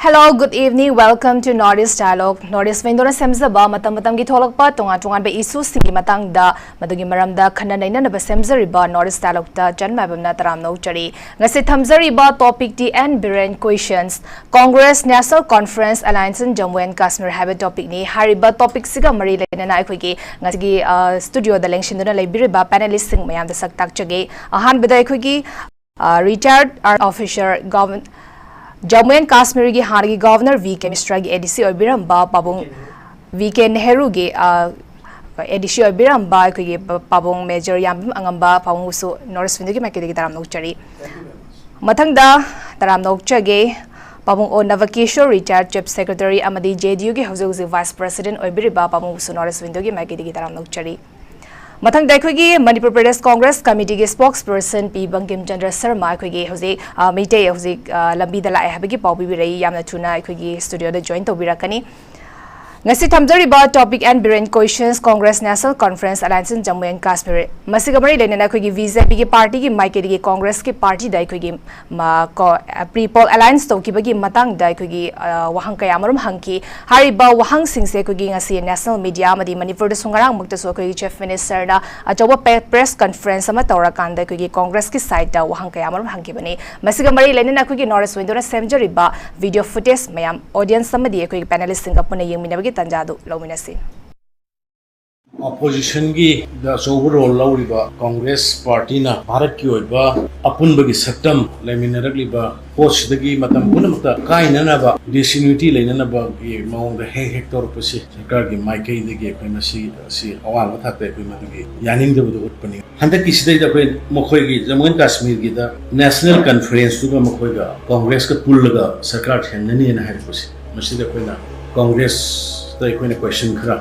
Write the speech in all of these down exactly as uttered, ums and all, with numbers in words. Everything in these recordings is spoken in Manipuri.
Hello, good evening. Welcome to North East Dialogue. North East Window ꯅ ꯁꯦꯝꯖꯕ ꯃꯇꯝ ꯃꯇꯝꯒꯤ ꯊꯣꯛꯂꯛꯄ ꯇꯣꯉꯥꯟ ꯇꯣꯉꯥꯟꯕ issues ꯁꯤꯡꯒꯤ ꯃꯇꯥꯡꯗ, ꯃꯗꯨꯒꯤ ꯃꯔꯝꯗ ꯈꯟꯅ ꯅꯩꯅꯅꯕ ꯁꯦꯝꯖꯔꯤꯕ North East Dialogue ꯇ ꯆꯟ ꯃꯥꯏꯕꯝꯅ ꯇꯔꯥꯝꯅ ꯑꯣꯛꯆꯔꯤ꯫ ꯉꯁꯤ ꯊꯝꯖꯔꯤꯕ topic T N Biren Questions, Congress National Conference Alliance in Jammu and Kashmir ꯍꯥꯏꯕ topic ꯅꯤ꯫ ꯍꯥꯏꯔꯤꯕ topic ꯁꯤꯒ ꯃꯔꯤ ꯂꯩꯅꯅ ꯑꯩꯈꯣꯏꯒꯤ ꯉꯁꯤꯒꯤ, ꯑ, studio ꯗ ꯂꯦꯡꯁꯤꯟꯗꯨꯅ ꯂꯩꯕꯤꯔꯤꯕ panelist ꯁꯤꯡ ꯃꯌꯥꯝꯗ ꯁꯛ ꯇꯥꯛꯆꯒꯦ꯫ ꯑꯍꯥꯟꯕꯗ ꯑꯩꯈꯣꯏꯒꯤ, ꯑ, retired army officer, govern-, Jammu and Kashmir ꯒꯤ ꯍꯥꯟꯅꯒꯤ Governor ꯚꯤ ꯀꯦ ꯃꯤꯁ꯭ꯔꯥꯒꯤ A D C ꯑꯣꯏꯕꯤꯔꯝꯕ ꯄꯥꯕꯨꯡ ꯚꯤ ꯀꯦ ꯅꯦꯍꯔꯨꯒꯤ, ꯑ, A D C ꯑꯣꯏꯕꯤꯔꯝꯕ ꯑꯩꯈꯣꯏꯒꯤ ꯄ-, ꯄꯥꯕꯨꯡ Major ꯌꯥꯝꯕꯦꯝ ꯑꯉꯝꯕ ꯄꯥꯕꯨꯡꯕꯨꯁꯨ North East Window ꯒꯤ ꯃꯥꯏꯀꯩꯗꯒꯤ ꯇꯔꯥꯝꯅ ꯑꯣꯛꯆꯔꯤ꯫ ꯃꯊꯪꯗ ꯇꯔꯥꯝꯅ ꯑꯣꯛꯆꯒꯦ ꯄꯥꯕꯨꯡ ꯑꯣ ꯅꯕꯀꯤꯁꯣꯔ, retired Chief Secretary ꯑꯃꯗꯤ J D U ꯒꯤ ꯍꯧꯖꯤꯛ ꯍꯧꯖꯤꯛ Vice President ꯑꯣꯏꯕꯤꯔꯤꯕ ꯄꯥꯕꯨꯡꯕꯨꯁꯨ North East Window ꯒꯤ ꯃꯥꯏꯀꯩꯗꯒꯤ ꯇꯔꯥꯝꯅ ꯑꯣꯛꯆꯔꯤ꯫ ꯃꯊꯪꯗ ꯑꯩꯈꯣꯏꯒꯤ ꯃꯅꯤꯄꯨꯔ ꯄ꯭ꯔꯗꯦꯁ ꯀꯣꯡꯒ꯭ꯔꯦꯁ ꯀꯃꯤꯇꯤꯒꯤ spokesperson ꯄꯤ ꯕꯪꯀꯤꯝ ꯆꯟꯗ꯭ꯔ ꯁꯔꯃ ꯑꯩꯈꯣꯏꯒꯤ ꯍꯧꯖꯤꯛ, ꯑ, ꯃꯩꯇꯩ ꯍꯧꯖꯤꯛ, ꯑ, ꯂꯝꯕꯤꯗ ꯂꯥꯛꯑꯦ ꯍꯥꯏꯕꯒꯤ ꯄꯥꯎ ꯄꯤꯕꯤꯔꯛꯏ꯫ ꯌꯥꯝꯅ ꯊꯨꯅ ꯑꯩꯈꯣꯏꯒꯤ studio ꯗ join ꯇꯧꯕꯤꯔꯛꯀꯅꯤ꯫ ꯉꯁꯤ ꯊꯝꯖꯔꯤꯕ topic N Biren Questions, Congress National Conference Alliance in Jammu and Kashmir꯫ ꯃꯁꯤꯒ ꯃꯔꯤ ꯂꯩꯅꯅ ꯑꯩꯈꯣꯏꯒꯤ B J P ꯒꯤ party ꯒꯤ ꯃꯥꯏꯀꯩꯗꯒꯤ ꯀꯣꯡꯒ꯭ꯔꯦꯁꯀꯤ party ꯗ ꯑꯩꯈꯣꯏꯒꯤ, ꯃ, ꯀꯣ-, ꯑ, pre poll alliance ꯇꯧꯈꯤꯕꯒꯤ ꯃꯇꯥꯡꯗ ꯑꯩꯈꯣꯏꯒꯤ, ꯑ, ꯋꯥꯍꯪ ꯀꯌꯥ ꯑꯃꯔꯣꯝ ꯍꯪꯈꯤ꯫ ꯍꯥꯏꯔꯤꯕ ꯋꯥꯍꯪꯁꯤꯡꯁꯦ ꯑꯩꯈꯣꯏꯒꯤ ꯉꯁꯤ national media ꯑꯃꯗꯤ ꯃꯅꯤꯄꯨꯔꯗꯁꯨ ꯉꯔꯥꯡꯃꯛꯇꯁꯨ ꯑꯩꯈꯣꯏꯒꯤ Chief Minister ꯅ ꯑꯆꯧꯕ pe-, press conference ꯑꯃ ꯇꯧꯔꯀꯥꯟꯗ ꯑꯩꯈꯣꯏꯒꯤ ꯀꯣꯡꯒ꯭ꯔꯦꯁꯀꯤ side ꯇ ꯋꯥꯍꯪ ꯀꯌꯥ ꯑꯃꯔꯣꯝ ꯍꯪꯈꯤꯕꯅꯤ꯫ ꯃꯁꯤꯒ ꯃꯔꯤ ꯂꯩꯅꯅ ꯑꯩꯈꯣꯏꯒꯤ North East Window ꯅ ꯁꯦꯝꯖꯔꯤꯕ video footage ꯃꯌꯥꯝ audience ꯑꯃꯗꯤ ꯑꯩꯈꯣꯏꯒꯤ panelist ꯁꯤꯡꯒ ꯄꯨꯟꯅ ꯌꯦꯡꯃꯤꯟꯅꯕꯒꯤ ꯇꯥꯟꯖꯥ ꯑꯗꯨ ꯂꯧꯃꯤꯟꯅꯁꯤ꯫ Opposition ꯒꯤ ꯗ ꯑꯆꯧꯕ role ꯂꯧꯔꯤꯕ ꯀꯣꯡꯒ꯭ꯔꯦꯁ party ꯅ ꯚꯥꯔꯠꯀꯤ ꯑꯣꯏꯕ ꯑꯄꯨꯟꯕꯒꯤ ꯁꯛꯇꯝ ꯂꯩꯃꯤꯟꯅꯔꯛꯂꯤꯕ ꯄꯣꯠꯁꯤꯗꯒꯤ ꯃꯇꯝ ꯄꯨꯝꯅꯃꯛꯇ ꯀꯥꯏꯅꯅꯕ, disunityꯂꯩꯅꯅꯕꯒꯤ ꯃꯑꯣꯡꯗ ꯍꯦꯛ ꯍꯦꯛ ꯇꯧꯔꯛꯄꯁꯤ ꯁꯔꯀꯥꯔꯒꯤ ꯃꯥꯏꯀꯩꯗꯒꯤ ꯑꯩꯈꯣꯏ ꯃꯁꯤ, ꯑꯁꯤ ꯑꯋꯥꯡꯕ ꯊꯥꯛꯇ ꯑꯩꯈꯣꯏ ꯃꯗꯨꯒꯤ ꯌꯥꯅꯤꯡꯗꯕꯗꯨ ꯎꯠꯄꯅꯤ꯫ ꯍꯟꯗꯛꯀꯤꯁꯤꯗꯩꯗ ꯑꯩꯈꯣꯏ ꯃꯈꯣꯏꯒꯤ Jammu and Kashmir ꯒꯤꯗ National Conference ꯇꯨꯒ ꯃꯈꯣꯏꯒ ꯀꯣꯡꯒ꯭ꯔꯦꯁꯀ ꯄꯨꯜꯂꯒ ꯁꯔꯀꯥꯔ ꯁꯦꯝꯒꯅꯤꯅ ꯍꯥꯏꯔꯛꯄꯁꯦ, ꯃꯁꯤꯗ ꯑꯩꯈꯣꯏꯅ ꯀꯣꯡꯒ꯭ꯔꯦꯁꯇ ꯑꯩꯈꯣꯏꯅ question ꯈꯔ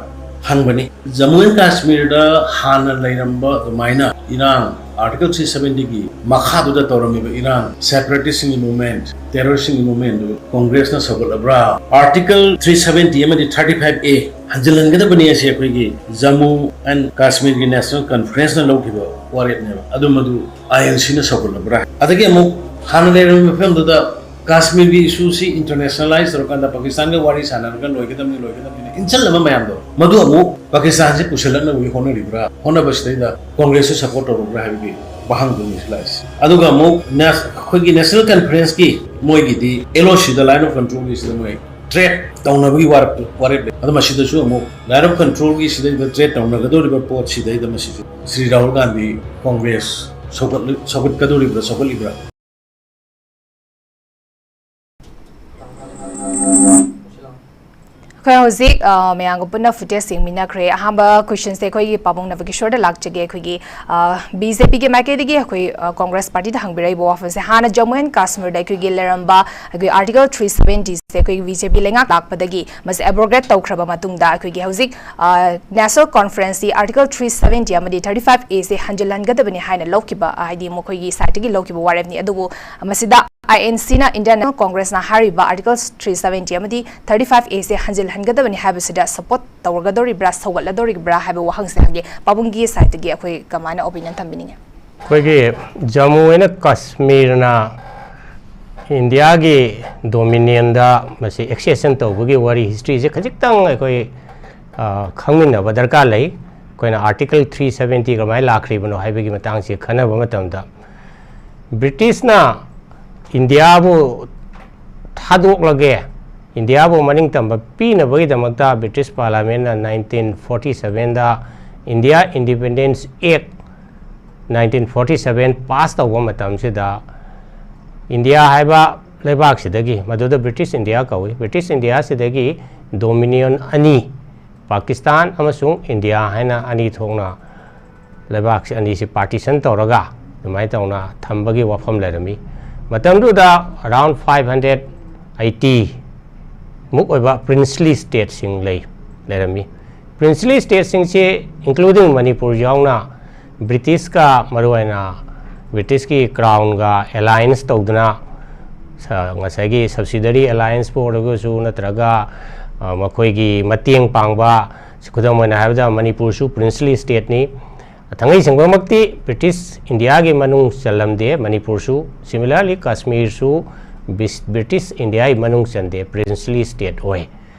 ꯍꯪꯕꯅꯤ꯫ Jammu and Kashmir ꯗ ꯍꯥꯟꯅ ꯂꯩꯔꯝꯕ ꯑꯗꯨꯃꯥꯏꯅ ꯏꯔꯥꯡ ꯑꯥꯔꯇꯤꯀꯜ ꯊ꯭ꯔꯤ ꯁꯕꯦꯟꯇꯤꯒꯤ ꯃꯈꯥꯗꯨꯗ ꯇꯧꯔꯝꯃꯤꯕ ꯏꯔꯥꯡ, ꯁꯦꯄꯔꯦꯇꯤꯁꯁꯤꯡꯒꯤ ꯃꯨꯚꯃꯦꯟꯠ, ꯇꯦꯔꯣꯔꯤꯁꯁꯤꯡꯒꯤ ꯃꯨꯚꯃꯦꯟꯠꯗꯨ ꯀꯣꯡꯒ꯭ꯔꯦꯁꯅ ꯁꯧꯒꯠꯂꯕ꯭ꯔꯥ? ꯑꯥꯔꯇꯤꯀꯜ ꯊ꯭ꯔꯤ ꯁꯕꯦꯟꯇꯤ ꯑꯃꯗꯤ ꯊꯥꯔꯇꯤ ꯐꯥꯏꯚ ꯑꯦ ꯍꯟꯖꯤꯜꯍꯟꯒꯗꯕꯅꯤ ꯑꯁꯤ ꯑꯩꯈꯣꯏꯒꯤ ꯖꯝꯃꯨ ꯑꯦꯟ ꯀꯥꯁꯃꯤꯔꯒꯤ ꯅꯦꯁꯅꯦꯜ ꯀꯟꯐꯔꯦꯟꯁꯅ ꯂꯧꯈꯤꯕ ꯋꯥꯔꯦꯞꯅꯦꯕ꯫ ꯑꯗꯨ ꯃꯗꯨ ꯑꯥꯏ ꯑꯦꯟ ꯁꯤꯅ ꯁꯧꯒꯠꯂꯕ꯭ꯔꯥ? ꯑꯗꯒꯤ ꯑꯃꯨꯛ ꯍꯥꯟꯅ ꯂꯩꯔꯝꯃꯤꯕ ꯐꯤꯕꯝꯗꯨꯗ ꯀꯥꯁꯃꯤꯔꯒꯤ ꯏꯁꯨꯁꯤ ꯏꯟꯇꯔꯅꯦꯁꯅꯦꯂꯥꯏꯁ ꯇꯧꯔꯀꯥꯟꯗ ꯄꯥꯀꯤꯁꯇꯥꯟꯒ ꯋꯥꯔꯤ ꯁꯥꯟꯅꯔꯒ ꯂꯣꯏꯒꯗꯕꯅꯤ, ꯂꯣꯏꯒꯗꯕꯅꯤꯅ ꯏꯟꯁꯤꯜꯂꯕ ꯃꯌꯥꯝꯗꯣ, ꯃꯗꯨ ꯑꯃꯨꯛ ꯄꯥꯀꯤꯁꯇꯥꯟꯁꯤ ꯄꯨꯁꯤꯜꯂꯛꯅꯕꯒꯤ ꯍꯣꯠꯅꯔꯤꯕ꯭ꯔꯥ? ꯍꯣꯠꯅꯕꯁꯤꯗꯩꯗ ꯀꯣꯡꯒ꯭ꯔꯦꯁꯁꯨ ꯁꯄꯣꯔꯠ ꯇꯧꯔꯨꯕ꯭ꯔꯥ ꯍꯥꯏꯕꯒꯤ ꯋꯥꯍꯪꯗꯨꯅꯤ ꯁꯤ ꯂꯥꯛꯏꯁꯦ꯫ ꯑꯗꯨꯒ ꯑꯃꯨꯛ ꯅꯦꯁ-, ꯑꯩꯈꯣꯏꯒꯤ ꯅꯦꯁꯅꯦꯜ ꯀꯟꯐꯔꯦꯟꯁꯀꯤ ꯃꯣꯏꯒꯤꯗꯤ ꯑꯦꯜ ꯑꯣ ꯁꯤꯗ, ꯂꯥꯏꯟ ꯑꯣꯐ ꯀꯟꯇ꯭ꯔꯣꯜꯒꯤꯁꯤꯗ ꯃꯣꯏ ꯇ꯭ꯔꯦꯠ ꯇꯧꯅꯕꯒꯤ ꯋꯥꯔꯦꯞ, ꯋꯥꯔꯦꯞ ꯂꯩ꯫ ꯑꯗꯣ ꯃꯁꯤꯗꯁꯨ ꯑꯃꯨꯛ ꯂꯥꯏꯟ ꯑꯣꯐ ꯀꯟꯇ꯭ꯔꯣꯜꯒꯤ ꯁꯤꯗꯩꯗ ꯇ꯭ꯔꯦꯠ ꯇꯧꯅꯒꯗꯧꯔꯤꯕ ꯄꯣꯠꯁꯤꯗꯩꯗ ꯃꯁꯤꯁꯨ ꯁ꯭ꯔꯤ ꯔꯥꯍꯨꯜ ꯒꯥꯟꯙꯤ ꯀꯣꯡꯒ꯭ꯔꯦꯁ ꯁꯧꯒꯠꯂ-, ꯁꯧꯒꯠꯀꯗꯧꯔꯤꯕ꯭ꯔꯥ, ꯁꯧꯒꯠꯂꯤꯕ꯭ꯔꯥ? ꯑꯩꯈꯣꯏ ꯍꯧꯖꯤꯛ, ꯑ, ꯃꯌꯥꯝꯒ ꯄꯨꯟꯅ ꯐꯨꯇꯦꯖ ꯌꯦꯡꯃꯤꯟꯅꯈ꯭ꯔꯦ꯫ ꯑꯍꯥꯟꯕ ꯀꯣꯏꯁꯟꯁꯦ ꯑꯩꯈꯣꯏꯒꯤ ꯄꯥꯕꯨꯡ ꯅꯕꯀꯤꯁꯣꯔꯗ ꯂꯥꯛꯆꯒꯦ꯫ ꯑꯩꯈꯣꯏꯒꯤ, ꯑ, ꯕꯤ ꯖꯦ ꯄꯤꯒꯤ ꯃꯥꯏꯀꯩꯗꯒꯤ ꯑꯩꯈꯣꯏ, ꯑ, ꯀꯣꯡꯒ꯭ꯔꯦꯁ ꯄꯥꯔꯇꯤꯗ ꯍꯪꯕꯤꯔꯛꯏꯕ ꯋꯥꯐꯝꯁꯦ, ꯍꯥꯟꯅ ꯖꯝꯃꯨ ꯑꯦꯟ ꯀꯥꯁꯃꯤꯔꯗ ꯑꯩꯈꯣꯏꯒꯤ ꯂꯩꯔꯝꯕ ꯑꯩꯈꯣꯏ ꯑꯥꯔꯇꯤꯀꯜ ꯊ꯭ꯔꯤ ꯁꯕꯦꯟꯇꯤꯁꯦ ꯑꯩꯈꯣꯏꯒꯤ ꯕꯤ ꯖꯦ ꯄꯤ ꯂꯩꯉꯥꯛ ꯂꯥꯛꯄꯗꯒꯤ ꯃꯁꯤ ꯑꯦꯕ꯭ꯔꯣꯒꯦꯠ ꯇꯧꯈ꯭ꯔꯕ ꯃꯇꯨꯡꯗ ꯑꯩꯈꯣꯏꯒꯤ ꯍꯧꯖꯤꯛ, ꯑ, ꯅꯦꯁꯅꯦꯜ ꯀꯣꯟꯐꯔꯦꯟꯁꯁꯤ ꯑꯥꯔꯇꯤꯀꯜ ꯊ꯭ꯔꯤ ꯁꯕꯦꯟꯇꯤ ꯑꯃꯗꯤ ꯊꯥꯔꯇꯤ ꯐꯥꯏꯚ ꯑꯦꯁꯦ ꯍꯟꯖꯤꯜꯍꯟꯒꯗꯕꯅꯤ ꯍꯥꯏꯅ ꯂꯧꯈꯤꯕ, ꯑ, ꯍꯥꯏꯗꯤ ꯃꯈꯣꯏꯒꯤ ꯁꯥꯏꯠꯇꯒꯤ ꯂꯧꯈꯤꯕ ꯋꯥꯔꯦꯞꯅꯤ꯫ ꯑꯗꯨꯕꯨ ꯃꯁꯤꯗ ꯑꯥꯏ ꯑꯦꯟ ꯁꯤꯅ, ꯏꯟꯗꯤꯌꯥꯟ ꯅꯦꯁꯅꯦꯜ ꯀꯣꯡꯒ꯭ꯔꯦꯁꯅ ꯍꯥꯏꯔꯤꯕ ꯑꯥꯔꯇꯤꯀꯜ ꯊ꯭ꯔꯤ ꯁꯕꯦꯟꯇꯤ ꯑꯃꯗꯤ ꯊꯥꯔꯇꯤ ꯐꯥꯏꯚ ꯑꯦꯁꯦ ꯍꯟꯖꯤꯜꯍꯟꯒꯗꯕꯅꯤ ꯍꯥꯏꯕꯁꯤꯗ ꯁꯄꯣꯔꯠ ꯇꯧꯔꯒꯗꯧꯔꯤꯕ꯭ꯔꯥ, ꯁꯧꯒꯠꯂꯗꯧꯔꯤꯕ꯭ꯔꯥ ꯍꯥꯏꯕ ꯋꯥꯍꯪꯁꯦ ꯍꯪꯒꯦ꯫ ꯄꯥꯕꯨꯡꯒꯤ ꯁꯥꯏꯠꯇꯒꯤ ꯑꯩꯈꯣꯏ ꯀꯃꯥꯏꯅ ꯑꯣꯄꯤꯅꯤꯌꯟ ꯊꯝꯕꯤꯅꯤꯡꯉꯤ? ꯑꯩꯈꯣꯏꯒꯤ ꯖꯝꯃꯨ ꯑꯦꯟ ꯀꯥꯁꯃꯤꯔꯅ ꯏꯟꯗꯤꯌꯥꯒꯤ ꯗꯣꯃꯤꯅꯤꯌꯟꯗ ꯃꯁꯤ ꯑꯦꯛꯁꯦꯁꯟ ꯇꯧꯕꯒꯤ ꯋꯥꯔꯤ, ꯍꯤꯁꯇ꯭ꯔꯤꯁꯦ ꯈꯖꯤꯛꯇꯪ ꯑꯩꯈꯣꯏ, ꯑ, ꯈꯪꯃꯤꯟꯅꯕ ꯗꯔꯀꯥꯔ ꯂꯩ꯫ ꯑꯩꯈꯣꯏꯅ ꯑꯥꯔꯇꯤꯀꯜ ꯊ꯭ꯔꯤ ꯁꯕꯦꯟꯇꯤ ꯀꯃꯥꯏꯅ ꯂꯥꯛꯈ꯭ꯔꯤꯕꯅꯣ ꯍꯥꯏꯕꯒꯤ ꯃꯇꯥꯡꯁꯤ ꯈꯟꯅꯕ ꯃꯇꯝꯗ, ꯕ꯭ꯔꯤꯇꯤꯁꯅ ꯏꯟꯗꯤꯌꯥꯕꯨ ꯊꯥꯗꯣꯛꯂꯒꯦ, ꯏꯟꯗꯤꯌꯥꯕꯨ ꯃꯅꯤꯡ ꯇꯝꯕ ꯄꯤꯅꯕꯒꯤꯗꯃꯛꯇ ꯕ꯭ꯔꯤꯇꯤꯁ ꯄꯥꯔꯂꯥꯃꯦꯟꯅ ꯅꯥꯏꯟꯇꯤꯟ ꯐꯣꯔꯇꯤ ꯁꯕꯦꯟꯗ ꯏꯟꯗꯤꯌꯥ ꯏꯟꯗꯤꯄꯦꯟꯗꯦꯟꯁ ꯑꯦꯛ ꯅꯥꯏꯟꯇꯤꯟ ꯐꯣꯔꯇꯤ ꯁꯕꯦꯟ ꯄꯥꯁ ꯇꯧꯕ ꯃꯇꯝꯁꯤꯗ, ꯏꯟꯗꯤꯌꯥ ꯍꯥꯏꯕ ꯂꯩꯕꯥꯛꯁꯤꯗꯒꯤ, ꯃꯗꯨꯗ ꯕ꯭ꯔꯤꯇꯤꯁ ꯏꯟꯗꯤꯌꯥ ꯀꯧꯏ, ꯕ꯭ꯔꯤꯇꯤꯁ ꯏꯟꯗꯤꯌꯥꯁꯤꯗꯒꯤ ꯗꯣꯃꯤꯅꯤꯌꯟ ꯑꯅꯤ, ꯄꯥꯀꯤꯁꯇꯥꯟ ꯑꯃꯁꯨꯡ ꯏꯟꯗꯤꯌꯥ ꯍꯥꯏꯅ ꯑꯅꯤ ꯊꯣꯛꯅ ꯂꯩꯕꯥꯛꯁꯦ ꯑꯅꯤꯁꯤ ꯄꯥꯔꯇꯤꯁꯟ ꯇꯧꯔꯒ ꯑꯗꯨꯃꯥꯏꯅ ꯇꯧꯅ ꯊꯝꯕꯒꯤ ꯋꯥꯐꯝ ꯂꯩꯔꯝꯃꯤ꯫ ꯃꯇꯝꯗꯨꯗ ꯑꯔꯥꯎꯟ ꯐꯥꯏꯚ ꯍꯟꯗ꯭ꯔꯦꯠ ꯑꯩꯠꯇꯤ ꯃꯨꯛ ꯑꯣꯏꯕ ꯄ꯭ꯔꯤꯟꯁꯂꯤ ꯁ꯭ꯇꯦꯠꯁꯤꯡ ꯂꯩ, ꯂꯩꯔꯝꯃꯤ꯫ ꯄ꯭ꯔꯤꯟꯁꯂꯤ ꯁ꯭ꯇꯦꯠꯁꯤꯡꯁꯤ, ꯏꯟꯀ꯭ꯂꯨꯗꯤꯡ ꯃꯅꯤꯄꯨꯔ ꯌꯥꯎꯅ, ꯕ꯭ꯔꯤꯇꯤꯁꯀ, ꯃꯔꯨꯑꯣꯏꯅ ꯕ꯭ꯔꯤꯇꯤꯁꯀꯤ ꯀ꯭ꯔꯥꯎꯟꯒ ꯑꯦꯂꯥꯏꯟꯁ ꯇꯧꯗꯨꯅ, ꯁ- ꯉꯁꯥꯏꯒꯤ ꯁꯕꯁꯤꯗꯔꯤ ꯑꯦꯂꯥꯏꯟꯁꯄꯨ ꯑꯣꯏꯔꯒꯁꯨ, ꯅꯠꯇ꯭ꯔꯒ ꯑ, ꯃꯈꯣꯏꯒꯤ ꯃꯇꯦꯡ ꯄꯥꯡꯕ, ꯈꯨꯗꯝ ꯑꯣꯏꯅ ꯍꯥꯏꯔꯕꯗ ꯃꯅꯤꯄꯨꯔꯁꯨ ꯄ꯭ꯔꯤꯟꯁꯂꯤ ꯁ꯭ꯇꯦꯠꯅꯤ꯫ ꯊꯥꯡꯉꯩ ꯁꯦꯡꯕꯃꯛꯇꯤ ꯕ꯭ꯔꯤꯇꯤꯁ ꯏꯟꯗꯤꯌꯥꯒꯤ ꯃꯅꯨꯡ ꯆꯜꯂꯝꯗꯦ ꯃꯅꯤꯄꯨꯔꯁꯨ꯫ Similarly, ꯀꯥꯁꯃꯤꯔꯁꯨ ꯕꯤꯁ- ꯕ꯭ꯔꯤꯇꯤꯁ ꯏꯟꯗꯤꯌꯥꯒꯤ ꯃꯅꯨꯡ ꯆꯟꯗꯦ, ꯄ꯭ꯔꯤꯟꯁꯂꯤ ꯁ꯭ꯇꯦꯠ ꯑꯣꯏ꯫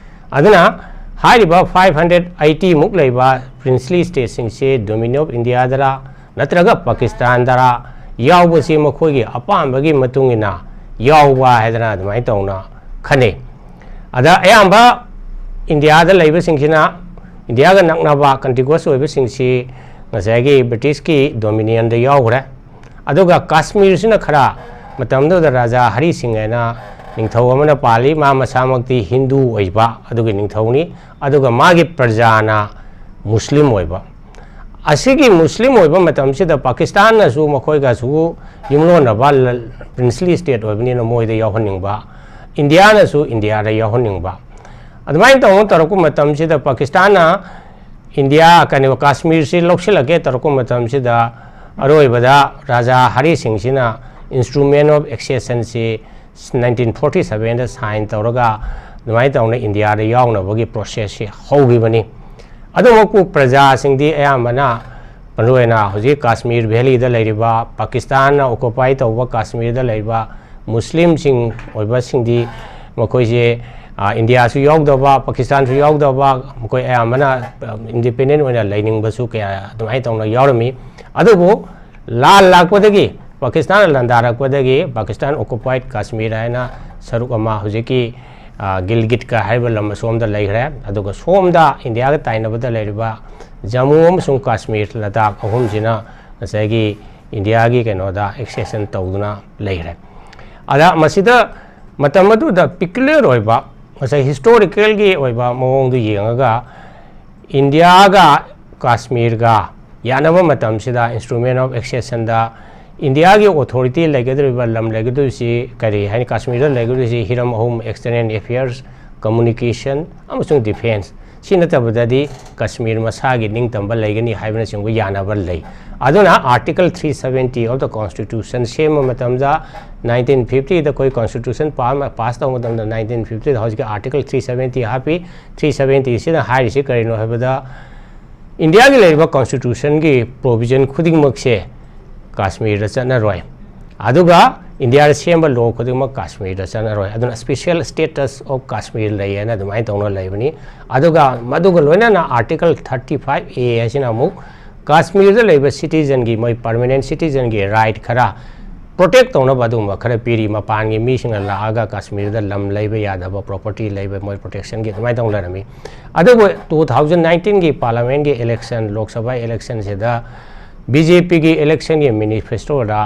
ꯑꯗꯨꯅ ꯍꯥꯏꯔꯤꯕ five hundred eighty ꯃꯨꯛ ꯂꯩꯕ ꯄ꯭ꯔꯤꯟꯁꯂꯤ ꯁ꯭ꯇꯦꯠꯁꯤꯡꯁꯦ ꯗꯣꯃꯤꯅꯤ ꯑꯣꯐ ꯏꯟꯗꯤꯌꯥꯗꯔ ꯅꯠꯇ꯭ꯔꯒ ꯄꯥꯀꯤꯁꯇꯥꯟꯗꯔ ꯌꯥꯎꯕꯁꯤ ꯃꯈꯣꯏꯒꯤ ꯑꯄꯥꯝꯕꯒꯤ ꯃꯇꯨꯡ ꯏꯟꯅ ꯌꯥꯎꯕ ꯍꯥꯏꯗꯅ ꯑꯗꯨꯃꯥꯏꯅ ꯇꯧꯅ ꯈꯟꯅꯩ꯫ ꯑꯗ ꯑꯌꯥꯝꯕ ꯏꯟꯗꯤꯌꯥꯗ ꯂꯩꯕꯁꯤꯡꯁꯤꯅ, ꯏꯟꯗꯤꯌꯥꯒ ꯅꯛꯅꯕ ꯀꯟꯇꯤꯒꯨꯋꯁ ꯑꯣꯏꯕꯁꯤꯡꯁꯤ ꯉꯁꯥꯏꯒꯤ ꯕ꯭ꯔꯤꯇꯤꯁꯀꯤ ꯗꯣꯃꯤꯅꯤꯌꯟꯗ ꯌꯥꯎꯈ꯭ꯔꯦ꯫ ꯑꯗꯨꯒ ꯀꯥꯁꯃꯤꯔꯁꯤꯅ ꯈꯔ ꯃꯇꯝꯗꯨꯗ ꯔꯥꯖꯥ ꯍꯔꯤ ꯁꯤꯡ ꯍꯥꯏꯅ ꯅꯤꯡꯊꯧ ꯑꯃꯅ ꯄꯥꯜꯂꯤ꯫ ꯃꯥ ꯃꯁꯥꯃꯛꯇꯤ ꯍꯤꯟꯗꯨ ꯑꯣꯏꯕ ꯑꯗꯨꯒꯤ ꯅꯤꯡꯊꯧꯅꯤ, ꯑꯗꯨꯒ ꯃꯥꯒꯤ ꯄ꯭ꯔꯖꯥꯅ ꯃꯨꯁꯂꯤꯝ ꯑꯣꯏꯕ꯫ ꯑꯁꯤꯒꯤ ꯃꯨꯁꯂꯤꯝ ꯑꯣꯏꯕ ꯃꯇꯝꯁꯤꯗ ꯄꯥꯀꯤꯁꯇꯥꯟꯅꯁꯨ ꯃꯈꯣꯏꯒꯁꯨ ꯌꯨꯝꯂꯣꯟꯅꯕ ꯄ꯭ꯔꯤꯟꯁꯂꯤ ꯁ꯭ꯇꯦꯠ ꯑꯣꯏꯕꯅꯤꯅ ꯃꯣꯏꯗ ꯌꯥꯎꯍꯟꯅꯤꯡꯕ, ꯏꯟꯗꯤꯌꯥꯅꯁꯨ ꯏꯟꯗꯤꯌꯥꯗ ꯌꯥꯎꯍꯟꯅꯤꯡꯕ꯫ ꯑꯗꯨꯃꯥꯏꯅ ꯇꯧꯅ ꯇꯧꯔꯛꯄ ꯃꯇꯝꯁꯤꯗ ꯄꯥꯀꯤꯁꯇꯥꯟꯅ ꯏꯟꯗꯤꯌꯥ, ꯀꯩꯅꯣ, ꯀꯥꯁꯃꯤꯔꯁꯤ ꯂꯧꯁꯤꯜꯂꯒꯦ ꯇꯧꯔꯛꯄ ꯃꯇꯝꯁꯤꯗ ꯑꯔꯣꯏꯕꯗ ꯔꯥꯖꯥ Harry ꯁꯤꯡꯁꯤꯅ instrument of ꯑꯦꯛꯁꯦꯁꯟꯁꯤ nineteen forty ꯁꯕꯦꯟꯗ ꯁꯥꯏꯟ ꯇꯧꯔꯒ ꯑꯗꯨꯃꯥꯏꯅ ꯇꯧꯅ ꯏꯟꯗꯤꯌꯥꯗ ꯌꯥꯎꯅꯕꯒꯤ ꯄ꯭ꯔꯣꯁꯦꯁꯁꯤ ꯍꯧꯈꯤꯕꯅꯤ꯫ ꯑꯗꯨꯃꯛꯄꯨ ꯄ꯭ꯔꯖꯥꯁꯤꯡꯗꯤ ꯑꯌꯥꯝꯕꯅ, ꯃꯔꯨꯑꯣꯏꯅ ꯍꯧꯖꯤꯛ ꯀꯥꯁꯃꯤꯔ ꯚꯦꯂꯤꯗ ꯂꯩꯔꯤꯕ, ꯄꯥꯀꯤꯁꯇꯥꯟꯅ ꯑꯣꯀꯨꯄꯥꯏ ꯇꯧꯕ ꯀꯥꯁꯃꯤꯔꯗ ꯂꯩꯔꯤꯕ ꯃꯨꯁꯂꯤꯝꯁꯤꯡ ꯑꯣꯏꯕꯁꯤꯡꯗꯤ ꯃꯈꯣꯏꯁꯦ, ꯑ, ꯏꯟꯗꯤꯌꯥꯁꯨ ꯌꯥꯎꯗꯕ, ꯄꯥꯀꯤꯁꯇꯥꯟꯁꯨ ꯌꯥꯎꯗꯕ, ꯃꯈꯣꯏ ꯑꯌꯥꯝꯕꯅ, ꯑ, ꯏꯟꯗꯤꯄꯦꯟꯗꯦꯟ ꯑꯣꯏꯅ ꯂꯩꯅꯤꯡꯕꯁꯨ ꯀꯌꯥ ꯑꯗꯨꯃꯥꯏꯅ ꯇꯧꯅ ꯌꯥꯎꯔꯝꯃꯤ꯫ ꯑꯗꯨꯕꯨ ꯂꯥꯟ ꯂꯥꯛꯄꯗꯒꯤ, ꯄꯥꯀꯤꯁꯇꯥꯟꯅ ꯂꯥꯟꯗꯥꯔꯛꯄꯗꯒꯤ, ꯄꯥꯀꯤꯁꯇꯥꯟ ꯑꯣꯀꯨꯄꯥꯏꯠ ꯀꯥꯁꯃꯤꯔ ꯍꯥꯏꯅ ꯁꯔꯨꯛ ꯑꯃ ꯍꯧꯖꯤꯛꯀꯤ, ꯑ, ꯒꯤꯜꯒꯤꯠꯀ ꯍꯥꯏꯔꯤꯕ ꯂꯝ ꯑꯁꯣꯝꯗ ꯂꯩꯈ꯭ꯔꯦ꯫ ꯑꯗꯨꯒ ꯁꯣꯝꯗ ꯏꯟꯗꯤꯌꯥꯒ ꯇꯥꯏꯅꯕꯗ ꯂꯩꯔꯤꯕ ꯖꯃꯨ ꯑꯃꯁꯨꯡ ꯀꯥꯁꯃꯤꯔ, ꯂꯗꯥꯈ ꯑꯍꯨꯝꯁꯤꯅ ꯉꯁꯥꯏꯒꯤ ꯏꯟꯗꯤꯌꯥꯒꯤ ꯀꯩꯅꯣꯗ ꯑꯦꯛꯁꯦꯁꯟ ꯇꯧꯗꯨꯅ ꯂꯩꯈ꯭ꯔꯦ꯫ ꯑꯗ ꯃꯁꯤꯗ ꯃꯇꯝ ꯑꯗꯨꯗ ꯄꯤꯀꯨꯂꯔ ꯑꯣꯏꯕ, ꯉꯁꯥꯏ ꯍꯤꯁꯇꯣꯔꯤꯀꯦꯜꯒꯤ ꯑꯣꯏꯕ ꯃꯑꯣꯡꯗꯨ ꯌꯦꯡꯉꯒ, ꯏꯟꯗꯤꯌꯥꯒ ꯀꯥꯁꯃꯤꯔꯒ ꯌꯥꯅꯕ ꯃꯇꯝꯁꯤꯗ ꯏꯟꯁꯇ꯭ꯔꯨꯃꯦꯟ ꯑꯣꯐ ꯑꯦꯛꯁꯦꯁꯟꯗ ꯏꯟꯗꯤꯌꯥꯒꯤ ꯑꯣꯊꯣꯔꯤꯇꯤ ꯂꯩꯒꯗꯧꯔꯤꯕ ꯂꯝ ꯂꯩꯒꯗꯧꯔꯤꯁꯤ ꯀꯔꯤ ꯍꯥꯏꯅꯤ? ꯀꯥꯁꯃꯤꯔꯗ ꯂꯩꯒꯗꯧꯔꯤꯁꯤ ꯍꯤꯔꯝ ꯑꯍꯨꯝ: ꯑꯦꯛꯁꯇꯔꯅꯦꯜ ꯑꯦꯐꯤꯌꯔꯁ, ꯀꯝꯃꯨꯅꯤꯀꯦꯁꯟ ꯑꯃꯁꯨꯡ ꯗꯤꯐꯦꯟꯁ꯫ ꯁꯤ ꯅꯠꯇꯕꯗꯗꯤ ꯀꯁꯃꯤꯔ ꯃꯁꯥꯒꯤ ꯅꯤꯡꯇꯝꯕ ꯂꯩꯒꯅꯤ ꯍꯥꯏꯕꯅꯆꯤꯡꯕ ꯌꯥꯅꯕ ꯂꯩ꯫ ꯑꯗꯨꯅ Article three seventy of the Constitution ꯁꯦꯝꯕ ꯃꯇꯝꯗ, nineteen fifty ꯗ ꯑꯩꯈꯣꯏ constitution pass ꯇꯧꯕ ꯃꯇꯝꯗ, nineteen fifty ꯗ ꯍꯧꯖꯤꯛꯀꯤ Article three seventy ꯍꯥꯞꯄꯤ꯫ Three seventy ꯁꯤꯅ ꯍꯥꯏꯔꯤꯁꯤ ꯀꯔꯤꯅꯣ ꯍꯥꯏꯕꯗ, ꯏꯟꯗꯤꯌꯥꯒꯤ ꯂꯩꯔꯤꯕ constitution ꯒꯤ provision ꯈꯨꯗꯤꯡꯃꯛꯁꯦ ꯀꯥꯁꯃꯤꯔꯗ ꯆꯠꯅꯔꯣꯏ, ꯑꯗꯨꯒ ꯏꯟꯗꯤꯌꯥꯗ ꯁꯦꯝꯕ law ꯈꯨꯗꯤꯡꯃꯛ ꯀꯥꯁꯃꯤꯔꯗ ꯆꯠꯅꯔꯣꯏ꯫ ꯑꯗꯨꯅ special status of Kashmir ꯂꯩ ꯍꯥꯏꯅ ꯑꯗꯨꯃꯥꯏꯅ ꯇꯧꯅ ꯂꯩꯕꯅꯤ꯫ ꯑꯗꯨꯒ ꯃꯗꯨꯒ ꯂꯣꯏꯅꯅ Article thirty five A ꯍꯥꯏꯁꯤꯅ ꯑꯃꯨꯛ ꯀꯥꯁꯃꯤꯔꯗ ꯂꯩꯕ citizen ꯒꯤ, ꯃꯣꯏ permanent citizen ꯒꯤ right ꯈꯔ protect ꯇꯧꯅꯕ ꯑꯗꯨꯒꯨꯝꯕ ꯈꯔ ꯄꯤꯔꯤ꯫ ꯃꯄꯥꯟꯒꯤ ꯃꯤꯁꯤꯡꯅ ꯂꯥꯛꯑꯒ ꯀꯥꯁꯃꯤꯔꯗ ꯂꯝ ꯂꯩꯕ ꯌꯥꯗꯕ, property ꯂꯩꯕ, ꯃꯣꯏ protection ꯒꯤ ꯑꯗꯨꯃꯥꯏꯅ ꯇꯧꯅꯔꯝꯃꯤ꯫ ꯑꯗꯨꯕꯨ two thousand nineteen ꯒꯤ parliament ꯒꯤ election, ꯂꯣꯛ ꯁꯚꯥ election ꯁꯤꯗ B J P ꯒꯤ election ꯒꯤ manifesto ꯗ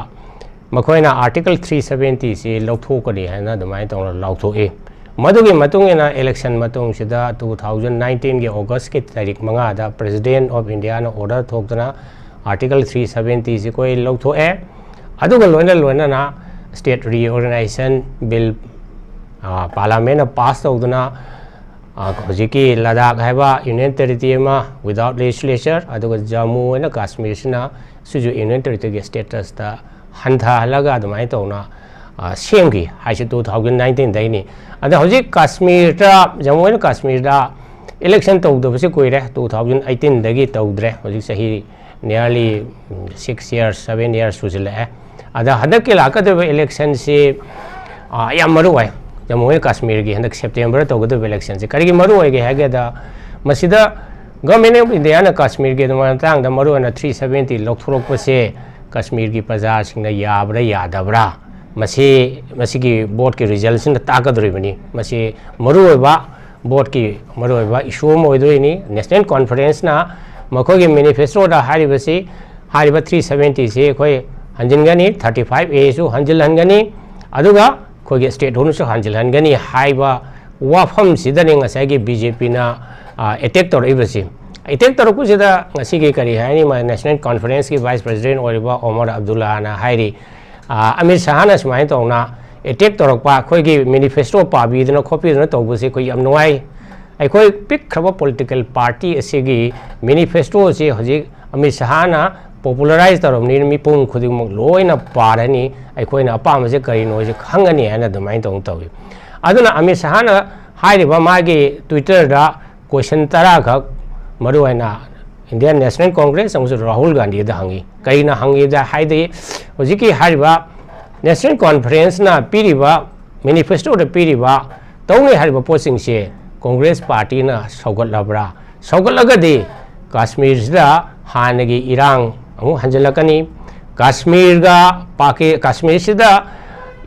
ꯃꯈꯣꯏꯅ Article three seventy ꯁꯤ ꯂꯧꯊꯣꯛꯀꯅꯤ ꯍꯥꯏꯅ ꯑꯗꯨꯃꯥꯏꯅ ꯇꯧꯅ ꯂꯥꯎꯊꯣꯛꯏ꯫ ꯃꯗꯨꯒꯤ ꯃꯇꯨꯡ ꯏꯟꯅ election ꯃꯇꯨꯡꯁꯤꯗ two thousand nineteen ꯒꯤ August ꯀꯤ ꯇꯥꯔꯤꯛ ꯃꯉꯥꯗ President of India ꯅ order ꯊꯣꯛꯇꯨꯅ Article three seventy ꯁꯤ ꯑꯩꯈꯣꯏ ꯂꯧꯊꯣꯛꯑꯦ꯫ ꯑꯗꯨꯒ ꯂꯣꯏꯅ ꯂꯣꯏꯅꯅ state reorganization bill, ꯑ, parliament ꯅ pass ꯇꯧꯗꯨꯅ, ꯑ, ꯍꯧꯖꯤꯛꯀꯤ ꯂꯗꯥꯈ ꯍꯥꯏꯕ union territory ꯑꯃ without legislature, ꯑꯗꯨꯒ ꯖꯝꯃꯨ ꯑꯦꯟ ꯀꯥꯁꯃꯤꯔꯁꯤꯅ ꯁꯤꯁꯨ union territory ꯒꯤ status ꯇ ꯍꯟꯊꯍꯜꯂꯒ ꯑꯗꯨꯃꯥꯏꯅ ꯇꯧꯅ, ꯑ, ꯁꯦꯝꯈꯤ ꯍꯥꯏꯁꯤ two thousand nineteen ꯗꯩꯅꯤ꯫ ꯑꯗ ꯍꯧꯖꯤꯛ ꯀꯥꯁꯃꯤꯔꯗ, ꯖꯝꯃꯨ ꯑꯦꯟ ꯀꯥꯁꯃꯤꯔꯗ election ꯇꯧꯗꯕꯁꯤ ꯀꯨꯏꯔꯦ, two thousand eighteen ꯗꯒꯤ ꯇꯧꯗ꯭ꯔꯦ꯫ ꯍꯧꯖꯤꯛ ꯆꯍꯤ nearly, ꯎꯝ, six years, seven years ꯁꯨꯖꯤꯜꯂꯛꯑꯦ꯫ ꯑꯗ ꯍꯟꯗꯛꯀꯤ ꯂꯥꯛꯀꯗꯧꯔꯤꯕ election ꯁꯤ, ꯑ, ꯌꯥꯝ ꯃꯔꯨ ꯑꯣꯏ꯫ ꯖꯝꯃꯨ ꯑꯦꯟ ꯀꯥꯁꯃꯤꯔꯒꯤ ꯍꯟꯗꯛ September ꯗ ꯇꯧꯒꯗꯧꯔꯤꯕ election ꯁꯤ ꯀꯔꯤꯒꯤ ꯃꯔꯨ ꯑꯣꯏꯒꯦ ꯍꯥꯏꯒꯦꯗ, ꯃꯁꯤꯗ Government of India ꯅ ꯀꯥꯁꯃꯤꯔꯒꯤ ꯃꯇꯥꯡꯗ ꯃꯔꯨꯑꯣꯏꯅ three seventy ꯂꯧꯊꯣꯔꯛꯄꯁꯦ ꯀꯥꯁꯃꯤꯔꯒꯤ ꯄ꯭ꯔꯖꯥꯁꯤꯡꯅ ꯌꯥꯕ꯭ꯔꯥ ꯌꯥꯗꯕ꯭ꯔꯥ, ꯃꯁꯤ, ꯃꯁꯤꯒꯤ vote ꯀꯤ result ꯁꯤꯅ ꯇꯥꯛꯀꯗꯧꯔꯤꯕꯅꯤ꯫ ꯃꯁꯤ ꯃꯔꯨꯑꯣꯏꯕ vote ꯀꯤ ꯃꯔꯨꯑꯣꯏꯕ issue ꯑꯃ ꯑꯣꯏꯗꯣꯏꯅꯤ꯫ National Conference ꯅ ꯃꯈꯣꯏꯒꯤ manifesto ꯗ ꯍꯥꯏꯔꯤꯕꯁꯤ, ꯍꯥꯏꯔꯤꯕ three seventy ꯁꯤ ꯑꯩꯈꯣꯏ ꯍꯟꯖꯤꯟꯒꯅꯤ, thirty five A ꯁꯨ ꯍꯟꯖꯤꯜꯍꯟꯒꯅꯤ, ꯑꯗꯨꯒ ꯑꯩꯈꯣꯏꯒꯤ statehood ꯁꯨ ꯍꯟꯖꯤꯜꯍꯟꯒꯅꯤ ꯍꯥꯏꯕ ꯋꯥꯐꯝꯁꯤꯗꯅꯤ ꯉꯁꯥꯏꯒꯤ B J P ꯅ, ꯑ, attack ꯇꯧꯔꯛꯏꯕꯁꯤ꯫ Attack ꯇꯧꯔꯛꯄꯁꯤꯗ ꯉꯁꯤꯒꯤ ꯀꯔꯤ ꯍꯥꯏꯅꯤ, ꯃꯥ National Conference ꯀꯤ Vice President ꯑꯣꯏꯔꯤꯕ ꯑꯣꯃꯔ ꯑꯕꯗꯨꯜꯂꯥꯅ ꯍꯥꯏꯔꯤ, ꯑ, ꯑꯃꯤꯠ ꯁꯥꯍꯅ ꯁꯨꯃꯥꯏꯅ ꯇꯧꯅ attack ꯇꯧꯔꯛꯄ, ꯑꯩꯈꯣꯏꯒꯤ manifesto ꯄꯥꯕꯤꯗꯅ ꯈꯣꯠꯄꯤꯗꯅ ꯇꯧꯕꯁꯦ ꯑꯩꯈꯣꯏ ꯌꯥꯝ ꯅꯨꯡꯉꯥꯏ꯫ ꯑꯩꯈꯣꯏ ꯄꯤꯛꯈ꯭ꯔꯕ ꯄꯣꯂꯤꯇꯤꯀꯦꯜ ꯄꯥꯔꯇꯤ ꯑꯁꯤꯒꯤ ꯃꯦꯅꯤꯐꯦꯁꯇꯣ ꯑꯁꯤ ꯍꯧꯖꯤꯛ ꯑꯃꯤꯠ ꯁꯍꯥꯅ ꯄꯣꯄꯨꯂꯔꯥꯏꯖ ꯇꯧꯔꯕꯅꯤꯅ ꯃꯤꯄꯨꯝ ꯈꯨꯗꯤꯡꯃꯛ ꯂꯣꯏꯅ ꯄꯥꯔꯅꯤ, ꯑꯩꯈꯣꯏꯅ ꯑꯄꯥꯝꯕꯁꯦ ꯀꯔꯤꯅꯣꯁꯦ ꯈꯪꯒꯅꯤ ꯍꯥꯏꯅ ꯑꯗꯨꯃꯥꯏꯅ ꯇꯧꯅ ꯇꯧꯏ꯫ ꯑꯗꯨꯅ ꯑꯃꯤꯠ ꯁꯍꯥꯅ ꯍꯥꯏꯔꯤꯕ ꯃꯥꯒꯤ ꯇ꯭ꯋꯤꯇꯔꯗ ꯀꯣꯏꯁꯟ ꯇꯔꯥꯈꯛ, ꯃꯔꯨꯑꯣꯏꯅ ꯏꯟꯗꯤꯌꯥꯟ ꯅꯦꯁꯅꯦꯜ ꯀꯣꯡꯒ꯭ꯔꯦꯁ ꯑꯃꯁꯨꯡ ꯔꯥꯍꯨꯜ ꯒꯥꯟꯙꯤꯗ ꯍꯪꯉꯤ꯫ ꯀꯩꯅ ꯍꯪꯉꯤꯗ ꯍꯥꯏꯗꯤ, ꯍꯧꯖꯤꯛꯀꯤ ꯍꯥꯏꯔꯤꯕ ꯅꯦꯁꯅꯦꯜ ꯀꯣꯟꯐꯔꯦꯟꯁꯅ ꯄꯤꯔꯤꯕ, ꯃꯦꯅꯤꯐꯦꯁꯇꯣꯗ ꯄꯤꯔꯤꯕ ꯇꯧꯅꯤ ꯍꯥꯏꯔꯤꯕ ꯄꯣꯠꯁꯤꯡꯁꯦ ꯀꯣꯡꯒ꯭ꯔꯦꯁ ꯄꯥꯔꯇꯤꯅ ꯁꯧꯒꯠꯂꯕ꯭ꯔꯥ? ꯁꯧꯒꯠꯂꯒꯗꯤ ꯀꯥꯁꯃꯤꯔꯁꯤꯗ ꯍꯥꯟꯅꯒꯤ ꯏꯔꯥꯡ ꯑꯃꯨꯛ ꯍꯟꯖꯤꯜꯂꯛꯀꯅꯤ꯫ ꯀꯥꯁꯃꯤꯔꯒ ꯄꯥꯀꯤ-, ꯀꯥꯁꯃꯤꯔꯁꯤꯗ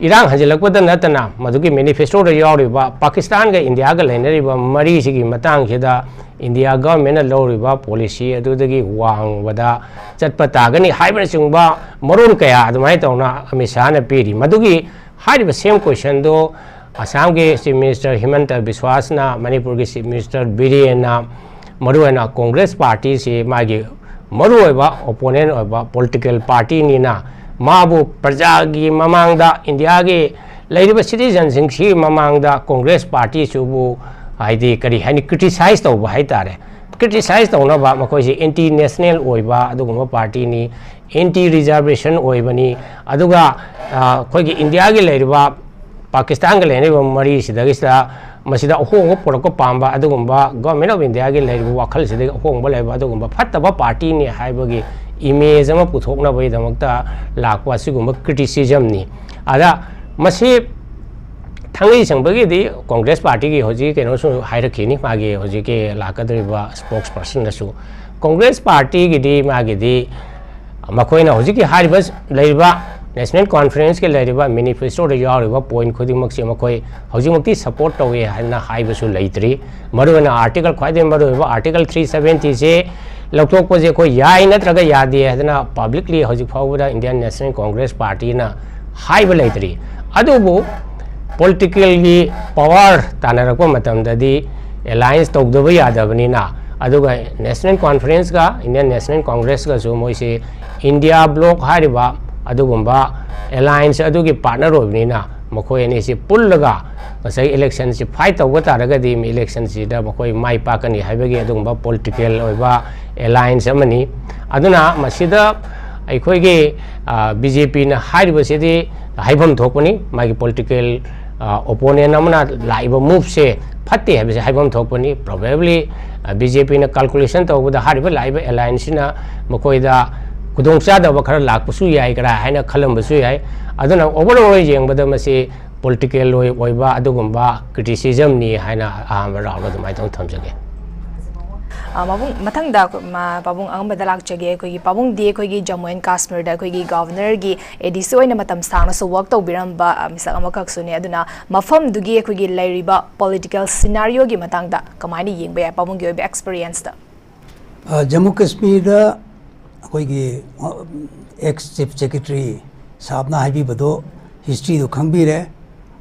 ꯏꯔꯥꯡ ꯍꯟꯖꯤꯜꯂꯛꯄꯗ ꯅꯠꯇꯅ ꯃꯗꯨꯒꯤ ꯃꯦꯅꯤꯐꯦꯁꯇꯣꯗ ꯌꯥꯎꯔꯤꯕ ꯄꯥꯀꯤꯁꯇꯥꯟꯒ ꯏꯟꯗꯤꯌꯥꯒ ꯂꯩꯅꯔꯤꯕ ꯃꯔꯤꯁꯤꯒꯤ ꯃꯇꯥꯡꯁꯤꯗ ꯏꯟꯗꯤꯌꯥ ꯒꯚꯔꯟꯃꯦꯟꯅ ꯂꯧꯔꯤꯕ ꯄꯣꯂꯤꯁꯤ ꯑꯗꯨꯗꯒꯤ ꯋꯥꯡꯕꯗ ꯆꯠꯄ ꯇꯥꯒꯅꯤ ꯍꯥꯏꯕꯅꯆꯤꯡꯕ ꯃꯔꯣꯜ ꯀꯌꯥ ꯑꯗꯨꯃꯥꯏꯅ ꯇꯧꯅ ꯑꯃꯤꯠ ꯁꯍꯥꯅ ꯄꯤꯔꯤ꯫ ꯃꯗꯨꯒꯤ ꯍꯥꯏꯔꯤꯕ ꯁꯦꯝ ꯀꯣꯏꯁꯟꯗꯣ ꯑꯁꯥꯝꯒꯤ ꯆꯤꯐ ꯃꯤꯅꯤꯁꯇꯔ ꯍꯤꯃꯟꯇ ꯕꯤꯁ꯭ꯋꯥꯁꯅ, ꯃꯅꯤꯄꯨꯔꯒꯤ ꯆꯤꯐ ꯃꯤꯅꯤꯁꯇꯔ ꯕꯤꯔꯦꯟꯅ, ꯃꯔꯨꯑꯣꯏꯅ ꯀꯣꯡꯒ꯭ꯔꯦꯁ ꯄꯥꯔꯇꯤꯁꯤ ꯃꯥꯒꯤ ꯃꯔꯨꯑꯣꯏꯕ ꯑꯣꯄꯣꯅꯦꯟ ꯑꯣꯏꯕ ꯄꯣꯂꯤꯇꯤꯀꯦꯜ ꯄꯥꯔꯇꯤꯅꯤꯅ ꯃꯥꯕꯨ ꯄ꯭ꯔꯖꯥꯒꯤ ꯃꯃꯥꯡꯗ, ꯏꯟꯗꯤꯌꯥꯒꯤ ꯂꯩꯔꯤꯕ ꯁꯤꯇꯤꯖꯟꯁꯤꯡꯁꯤ ꯃꯃꯥꯡꯗ ꯀꯣꯡꯒ꯭ꯔꯦꯁ ꯄꯥꯔꯇꯤꯁꯤꯕꯨ, ꯍꯥꯏꯗꯤ ꯀꯔꯤ ꯍꯥꯏꯅꯤ, ꯀ꯭ꯔꯤꯇꯤꯁꯥꯏꯖ ꯇꯧꯕ ꯍꯥꯏꯇꯥꯔꯦ꯫ ꯀ꯭ꯔꯤꯇꯤꯁꯥꯏꯖ ꯇꯧꯅꯕ ꯃꯈꯣꯏꯁꯤ ꯑꯦꯟꯇꯤ ꯅꯦꯁꯅꯦꯜ ꯑꯣꯏꯕ ꯑꯗꯨꯒꯨꯝꯕ ꯄꯥꯔꯇꯤꯅꯤ, ꯑꯦꯟꯇꯤ ꯔꯤꯖꯥꯔꯕꯦꯁꯟ ꯑꯣꯏꯕꯅꯤ꯫ ꯑꯗꯨꯒ, ꯑ, ꯑꯩꯈꯣꯏꯒꯤ ꯏꯟꯗꯤꯌꯥꯒꯤ ꯂꯩꯔꯤꯕ ꯄꯥꯀꯤꯁꯇꯥꯟꯒ ꯂꯩꯅꯔꯤꯕ ꯃꯔꯤꯁꯤꯗꯒꯤꯁꯤꯗ ꯃꯁꯤꯗ ꯑꯍꯣꯡꯕ ꯄꯨꯔꯛꯄ ꯄꯥꯝꯕ ꯑꯗꯨꯒꯨꯝꯕ ꯒꯣꯔꯃꯦꯟ ꯑꯣꯐ ꯏꯟꯗꯤꯌꯥꯒꯤ ꯂꯩꯔꯤꯕ ꯋꯥꯈꯜꯁꯤꯗꯒꯤ ꯑꯍꯣꯡꯕ ꯂꯩꯕ ꯑꯗꯨꯒꯨꯝꯕ ꯐꯠꯇꯕ ꯄꯥꯔꯇꯤꯅꯤ ꯍꯥꯏꯕꯒꯤ ꯏꯃꯦꯖ ꯑꯃ ꯄꯨꯊꯣꯛꯅꯕꯒꯤꯗꯃꯛꯇ ꯂꯥꯛꯄ ꯑꯁꯤꯒꯨꯝꯕ ꯀ꯭ꯔꯤꯇꯤꯁꯤꯖꯝꯅꯤ꯫ ꯑꯗ ꯃꯁꯤ ꯊꯥꯡꯒꯩ ꯁꯦꯡꯕꯒꯤꯗꯤ ꯀꯣꯡꯒ꯭ꯔꯦꯁ ꯄꯥꯔꯇꯤꯒꯤ ꯍꯧꯖꯤꯛ ꯀꯩꯅꯣꯁꯨ ꯍꯥꯏꯔꯛꯈꯤꯅꯤ, ꯃꯥꯒꯤ ꯍꯧꯖꯤꯛꯀꯤ ꯂꯥꯛꯀꯗꯧꯔꯤꯕ ꯁ꯭ꯄꯣꯛꯁ ꯄꯔꯁꯟꯅꯁꯨ꯫ ꯀꯣꯡꯒ꯭ꯔꯦꯁ ꯄꯥꯔꯇꯤꯒꯤꯗꯤ ꯃꯥꯒꯤꯗꯤ ꯃꯈꯣꯏꯅ ꯍꯧꯖꯤꯛꯀꯤ ꯍꯥꯏꯔꯤꯕ ꯂꯩꯔꯤꯕ ꯅꯦꯁꯅꯦꯜ ꯀꯣꯟꯐꯔꯦꯟꯁꯀꯤ ꯂꯩꯔꯤꯕ ꯃꯦꯅꯤꯐꯦꯁꯇꯣꯗ ꯌꯥꯎꯔꯤꯕ ꯄꯣꯏꯟ ꯈꯨꯗꯤꯡꯃꯛꯁꯦ ꯃꯈꯣꯏ ꯍꯧꯖꯤꯛꯃꯛꯇꯤ ꯁꯄꯣꯔꯠ ꯇꯧꯏ ꯍꯥꯏꯅ ꯍꯥꯏꯕꯁꯨ ꯂꯩꯇ꯭ꯔꯤ꯫ ꯃꯔꯨꯑꯣꯏꯅ ꯑꯥꯔꯇꯤꯀꯜ, ꯈ꯭ꯋꯥꯏꯗꯒꯤ ꯃꯔꯨꯑꯣꯏꯕ ꯑꯥꯔꯇꯤꯀꯜ ꯊ꯭ꯔꯤ ꯁꯕꯦꯟꯇꯤꯁꯦ ꯂꯧꯊꯣꯛꯄꯁꯦ ꯑꯩꯈꯣꯏ ꯌꯥꯏ ꯅꯠꯇ꯭ꯔꯒ ꯌꯥꯗꯦ ꯍꯥꯏꯗꯅ ꯄꯕ꯭ꯂꯤꯛꯂꯤ ꯍꯧꯖꯤꯛ ꯐꯥꯎꯕꯗ ꯏꯟꯗꯤꯌꯥꯟ ꯅꯦꯁꯅꯦꯜ ꯀꯣꯡꯒ꯭ꯔꯦꯁ ꯄꯥꯔꯇꯤꯅ ꯍꯥꯏꯕ ꯂꯩꯇ꯭ꯔꯤ꯫ ꯑꯗꯨꯕꯨ ꯄꯣꯂꯤꯇꯤꯀꯦꯜꯒꯤ ꯄꯋꯥꯔ ꯇꯥꯟꯅꯔꯛꯄ ꯃꯇꯝꯗꯗꯤ ꯑꯦꯂꯥꯏꯟꯁ ꯇꯧꯗꯕ ꯌꯥꯗꯕꯅꯤꯅ, ꯑꯗꯨꯒ ꯅꯦꯁꯅꯦꯜ ꯀꯣꯟꯐꯔꯦꯟꯁꯀ ꯏꯟꯗꯤꯌꯥꯟ ꯅꯦꯁꯅꯦꯜ ꯀꯣꯡꯒ꯭ꯔꯦꯁꯀꯁꯨ ꯃꯣꯏꯁꯦ ꯏꯟꯗꯤꯌꯥ ꯕ꯭ꯂꯣꯛ ꯍꯥꯏꯔꯤꯕ ꯑꯗꯨꯒꯨꯝꯕ ꯑꯦꯂꯥꯏꯟꯁ ꯑꯗꯨꯒꯤ ꯄꯥꯔꯠꯅꯔ ꯑꯣꯏꯕꯅꯤꯅ, ꯃꯈꯣꯏ ꯑꯅꯤꯁꯤ ꯄꯨꯜꯂꯒ ꯉꯁꯥꯏ ꯏꯂꯦꯛꯁꯟꯁꯤ ꯐꯥꯏꯠ ꯇꯧꯕ ꯇꯥꯔꯒꯗꯤ ꯏꯂꯦꯛꯁꯟꯁꯤꯗ ꯃꯈꯣꯏ ꯃꯥꯏ ꯄꯥꯛꯀꯅꯤ ꯍꯥꯏꯕꯒꯤ ꯑꯗꯨꯒꯨꯝꯕ ꯄꯣꯂꯤꯇꯤꯀꯦꯜ ꯑꯣꯏꯕ ꯑꯦꯂꯥꯏꯟꯁ ꯑꯃꯅꯤ꯫ ꯑꯗꯨꯅ ꯃꯁꯤꯗ ꯑꯩꯈꯣꯏꯒꯤ ꯕꯤ ꯖꯦ ꯄꯤꯅ ꯍꯥꯏꯔꯤꯕꯁꯤꯗꯤ ꯍꯥꯏꯐꯝ ꯊꯣꯛꯄꯅꯤ꯫ ꯃꯥꯒꯤ ꯄꯣꯂꯤꯇꯤꯀꯦꯜ ꯑꯣꯄꯣꯅꯦꯟ ꯑꯃꯅ ꯂꯥꯛꯏꯕ ꯃꯨꯚꯁꯦ ꯐꯠꯇꯦ ꯍꯥꯏꯕꯁꯦ ꯍꯥꯏꯐꯝ ꯊꯣꯛꯄꯅꯤ꯫ ꯄ꯭ꯔꯣꯕꯦꯕꯂꯤ ꯕꯤ ꯖꯦ ꯄꯤꯅ ꯀꯥꯜꯀꯨꯂꯦꯁꯟ ꯇꯧꯕꯗ ꯍꯥꯏꯔꯤꯕ ꯂꯥꯛꯏꯕ ꯑꯦꯂꯥꯏꯟꯁꯁꯤꯅ ꯃꯈꯣꯏꯗ ꯈꯨꯗꯣꯡꯆꯥꯗꯕ ꯈꯔ ꯂꯥꯛꯄꯁꯨ ꯌꯥꯏ ꯀꯔꯥꯏ ꯍꯥꯏꯅ ꯈꯜꯂꯝꯕꯁꯨ ꯌꯥꯏ꯫ ꯑꯗꯨꯅ ꯑꯣꯚꯔꯑꯣꯜ ꯌꯦꯡꯕꯗ ꯃꯁꯤ ꯄꯣꯂꯤꯇꯤꯀꯦꯜ ꯑꯣꯏꯕ ꯑꯗꯨꯒꯨꯝꯕ ꯀ꯭ꯔꯤꯇꯤꯁꯤꯖꯝꯅꯤ ꯍꯥꯏꯅ ꯑꯍꯥꯟꯕ ꯔꯥꯎꯟꯗ ꯑꯗꯨꯃꯥꯏꯅ ꯇꯧꯅ ꯊꯝꯖꯒꯦ꯫ ꯑ, ꯃꯕꯨꯡ, ꯃꯊꯪꯗ ꯑꯩꯈꯣꯏ, ꯃ-, ꯄꯥꯕꯨꯡ ꯑꯉꯝꯕꯗ ꯂꯥꯛꯆꯒꯦ꯫ ꯑꯩꯈꯣꯏꯒꯤ ꯄꯥꯕꯨꯡꯗꯤ ꯑꯩꯈꯣꯏꯒꯤ ꯖꯝꯃꯨ ꯑꯦꯟ ꯀꯥꯁꯃꯤꯔꯗ ꯑꯩꯈꯣꯏꯒꯤ ꯒꯚꯔꯅꯔꯒꯤ ꯑꯦ ꯗꯤ ꯁꯤ ꯑꯣꯏꯅ ꯃꯇꯝ ꯁꯥꯡꯅꯁꯨ ꯋꯔꯛ ꯇꯧꯕꯤꯔꯝꯕ, ꯑ, ꯃꯤꯁꯛ ꯑꯃꯈꯛꯁꯨꯅꯤ꯫ ꯑꯗꯨꯅ ꯃꯐꯝꯗꯨꯒꯤ ꯑꯩꯈꯣꯏꯒꯤ ꯂꯩꯔꯤꯕ ꯄꯣꯂꯤꯇꯤꯀꯦꯜ ꯁꯤꯅꯥꯔꯤꯑꯣꯒꯤ ꯃꯇꯥꯡꯗ ꯀꯃꯥꯏꯅ ꯌꯦꯡꯕ ꯌꯥꯏ ꯄꯥꯕꯨꯡꯒꯤ ꯑꯣꯏꯕ ꯑꯦꯛꯁꯄꯤꯔꯤꯌꯦꯟꯁꯇ? ꯑ, ꯖꯝꯃꯨ ꯀꯥꯁꯃꯤꯔꯗ ꯑꯩꯈꯣꯏꯒꯤ, ꯑ, ꯑꯦꯛꯁ ꯆꯤꯐ ꯁꯦꯀ꯭ꯔꯦꯇꯔꯤ ꯁꯥꯍꯕꯅ ꯍꯥꯏꯕꯤꯕꯗꯣ ꯍꯤꯁꯇ꯭ꯔꯤꯗꯣ ꯈꯪꯕꯤꯔꯦ꯫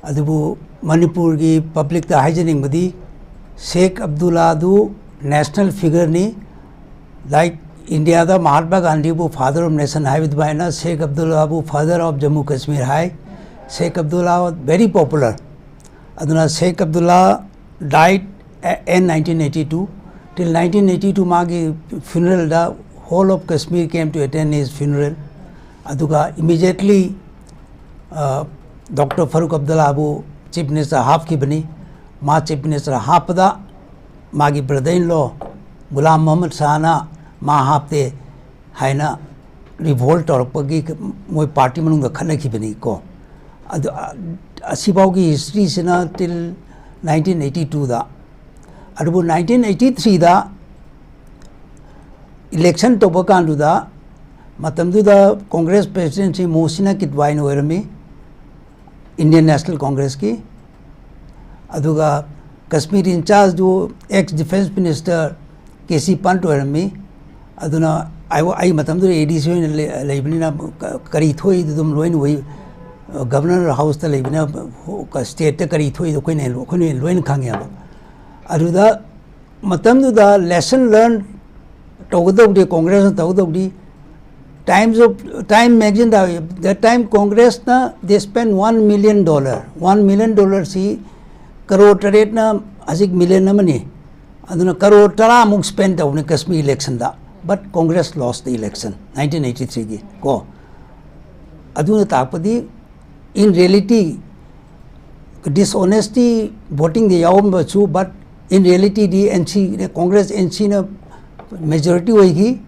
ꯑꯗꯨꯕꯨ ꯃꯅꯤꯄꯨꯔꯒꯤ ꯄꯕ꯭ꯂꯤꯛꯇ ꯍꯥꯏꯖꯅꯤꯡꯕꯗꯤ ꯁꯦꯈ ꯑꯕꯗꯨꯜꯂꯥꯗꯨ ꯅꯦꯁꯅꯦꯜ ꯐꯤꯒꯔꯅꯤ꯫ ꯂꯥꯏꯛ ꯏꯟꯗꯤꯌꯥꯗ ꯃꯍꯥꯠꯃꯥ ꯒꯥꯟꯙꯤꯕꯨ ꯐꯥꯗꯔ ꯑꯣꯐ ꯅꯦꯁꯟ ꯍꯥꯏꯕ ꯑꯗꯨꯃꯥꯏꯅ ꯁꯦꯈ ꯑꯕꯗꯨꯜꯂꯥꯕꯨ ꯐꯥꯗꯔ ꯑꯣꯐ ꯖꯝꯃꯨ ꯀꯥꯁꯃꯤꯔ ꯍꯥꯏ꯫ Sheikh Abdullah very popular. ꯑꯗꯨꯅ Sheikh Abdulla died in nineteen eighty two. Till nineteen eighty two ꯃꯥꯒꯤ ꯐ꯭ꯌꯨꯅꯔꯦꯜꯗ whole of Kashmir came to attend his funeral. ꯑꯗꯨꯒ ꯏꯃꯤꯗꯤꯌꯦꯠꯂꯤ ꯗꯣꯛꯇꯔ ꯐꯔꯨꯛ ꯑꯕꯗꯨꯜꯂꯥꯕꯨ ꯆꯤꯐ ꯃꯤꯅꯤꯁꯇꯔ ꯍꯥꯞꯈꯤꯕꯅꯤ꯫ ꯃꯥ ꯆꯤꯐ ꯃꯤꯅꯤꯁꯇꯔ ꯍꯥꯞꯄꯗ ꯃꯥꯒꯤ ꯕ꯭ꯔꯗꯔ ꯏꯟ ꯂꯣ ꯒꯨꯂꯥꯝ ꯃꯣꯍꯝꯃꯗ ꯁꯥꯍꯅ ꯃꯥ ꯍꯥꯞꯇꯦ ꯍꯥꯏꯅ ꯔꯤꯚꯣꯜ ꯇꯧꯔꯛꯄꯒꯤ ꯃꯣꯏ ꯄꯥꯔꯇꯤ ꯃꯅꯨꯡꯗ ꯈꯠꯅꯈꯤꯕꯅꯤꯀꯣ꯫ ꯑꯗꯨ, ꯑ, ꯑꯁꯤꯐꯥꯎꯒꯤ ꯍꯤꯁꯇ꯭ꯔꯤꯁꯤꯅ ꯇꯤꯜ ꯅꯥꯏꯟꯇꯤꯟ ꯑꯩꯠꯇꯤ ꯇꯨꯗ꯫ ꯑꯗꯨꯕꯨ ꯅꯥꯏꯟꯇꯤꯟ ꯑꯩꯠꯇꯤ ꯊ꯭ꯔꯤꯗ ꯏꯂꯦꯛꯁꯟ ꯇꯧꯕ ꯀꯥꯟꯗꯨꯗ ꯃꯇꯝꯗꯨꯗ ꯀꯣꯡꯒ꯭ꯔꯦꯁ ꯄ꯭ꯔꯦꯁꯤꯗꯦꯟꯁꯤ ꯃꯣꯍꯁꯤꯅ ꯀꯤꯗꯋꯥꯏꯅ ꯑꯣꯏꯔꯝꯃꯤ, ꯏꯟꯗꯤꯌꯟ ꯅꯦꯁꯅꯦꯜ ꯀꯣꯡꯒ꯭ꯔꯦꯁꯀꯤ꯫ ꯑꯗꯨꯒ ꯀꯁꯃꯤꯔ ꯏꯟꯆꯥꯔꯖꯇꯨ ex defence minister K C Pant ꯑꯣꯏꯔꯝꯃꯤ꯫ ꯑꯗꯨꯅ ꯑꯩ, ꯑꯩ ꯃꯇꯝꯗꯨꯗ ꯑꯦ ꯗꯤ ꯁꯤ ꯑꯣꯏꯅ ꯂꯩ-, ꯂꯩꯕꯅꯤꯅ ꯀ-, ꯀꯔꯤ ꯊꯣꯛꯏꯗꯨ ꯑꯗꯨꯝ ꯂꯣꯏꯅ ꯎꯏ꯫ ꯒꯕꯔꯅꯔ ꯍꯥꯎꯁꯇ ꯂꯩꯕꯅꯤꯅ ꯁ꯭ꯇꯦꯠꯇ ꯀꯔꯤ ꯊꯣꯛꯏꯗꯣ ꯑꯩꯈꯣꯏꯅ ꯍꯦꯟ-, ꯑꯩꯈꯣꯏꯅ ꯍꯦꯟ ꯂꯣꯏꯅ ꯈꯪꯉꯦꯕ꯫ ꯑꯗꯨꯗ ꯃꯇꯝꯗꯨꯗ ꯂꯦꯁꯟ ꯂꯔꯟ ꯇꯧꯒꯗꯧꯗꯤ, ꯀꯣꯡꯒ꯭ꯔꯦꯁꯅ ꯇꯧꯒꯗꯧꯗꯤ Times of Time magazine ꯗ, that time Congress ꯅ they spend one million dollar, one million dollar ꯁꯤ ꯀꯔꯣꯔ ꯇꯔꯦꯠꯅ ꯍꯧꯖꯤꯛ ꯃꯤꯂꯤꯌꯟ ꯑꯃꯅꯤ꯫ ꯑꯗꯨꯅ ꯀꯔꯣꯔ ꯇꯔꯥꯃꯨꯛ spend ꯇꯧꯕꯅꯤ Kashmir election the, but Congress lost the election nineteen eighty three ꯒꯤ ꯀꯣ꯫ ꯑꯗꯨꯅ ꯇꯥꯛꯄꯗꯤ, in reality, dishonesty voting the ꯌꯥꯎꯔꯝꯕꯁꯨ, but in reality D N C, Congress N C ꯅ majority ꯑꯣꯏꯈꯤ꯫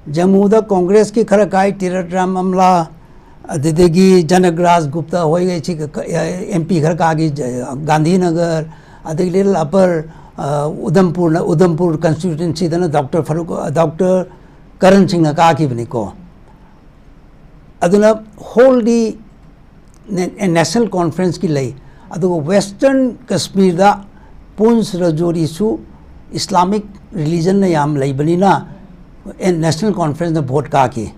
ꯖꯝꯃꯨꯗ Congress ꯀꯤ ꯈꯔ ꯀꯥꯏ, ꯇꯤꯔꯠ ꯔꯥꯝ ꯑꯝꯂꯥ, ꯑꯗꯨꯗꯒꯤ ꯖꯅꯛ ꯔꯥꯖ ꯒꯨꯞꯇ ꯍꯣꯏ, ꯁꯤ ꯀ-, ꯀ-, M P ꯈꯔ ꯀꯥꯈꯤ, ꯖ-, ꯒꯥꯟꯙꯤꯅꯒꯔ, ꯑꯗꯒꯤ Little Upper, ꯑ, ꯎꯙꯝꯄꯨꯔꯅ, ꯎꯙꯝꯄꯨꯔ constituency ꯗꯅ ꯗꯣꯛꯇꯔ ꯐꯥꯔꯨꯛ, ꯗꯣꯛꯇꯔ ꯀꯔꯟ ꯁꯤꯡꯅ ꯀꯥꯈꯤꯕꯅꯤꯀꯣ꯫ ꯑꯗꯨꯅ whole ꯗꯤ ꯅꯦ-, National Conference ꯀꯤ ꯂꯩ꯫ ꯑꯗꯨꯒ Western ꯀꯁꯃꯤꯔꯗ ꯄꯨꯟꯁ ꯔꯖꯣꯔꯤꯁꯨ Islamic religion ꯅ ꯌꯥꯝ ꯂꯩꯕꯅꯤꯅ, ꯑꯦ, National Conference ꯅ vote ꯀꯥꯈꯤ꯫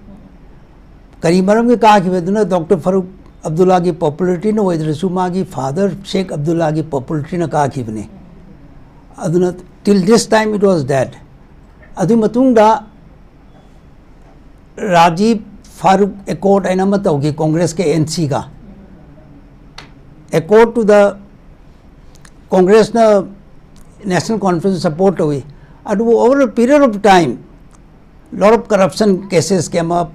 ꯀꯔꯤ ꯃꯔꯝꯒꯤ ꯀꯥꯈꯤꯕꯗꯨꯅ, ꯗꯣꯛꯇꯔ ꯐꯥꯔꯨꯛ ꯑꯕꯗꯨꯜꯂꯥꯒꯤ popularity ꯅ ꯑꯣꯏꯗ꯭ꯔꯁꯨ, ꯃꯥꯒꯤ father ꯁꯦꯈ ꯑꯕꯗꯨꯜꯂꯥꯒꯤ popularity ꯅ ꯀꯥꯈꯤꯕꯅꯤ꯫ ꯑꯗꯨꯅ till this time it was that. ꯑꯗꯨ ꯃꯇꯨꯡꯗ ꯔꯥꯖꯤꯕ ꯐꯥꯔꯨꯛ accord ꯍꯥꯏꯅ ꯑꯃ ꯇꯧꯈꯤ Congress ꯀ N C ꯒ꯫ Accord ꯇꯨꯗ Congress ꯅ National Conference support ꯇꯧꯏ꯫ ꯑꯗꯨꯕꯨ over a period of time, lot of corruption cases came up,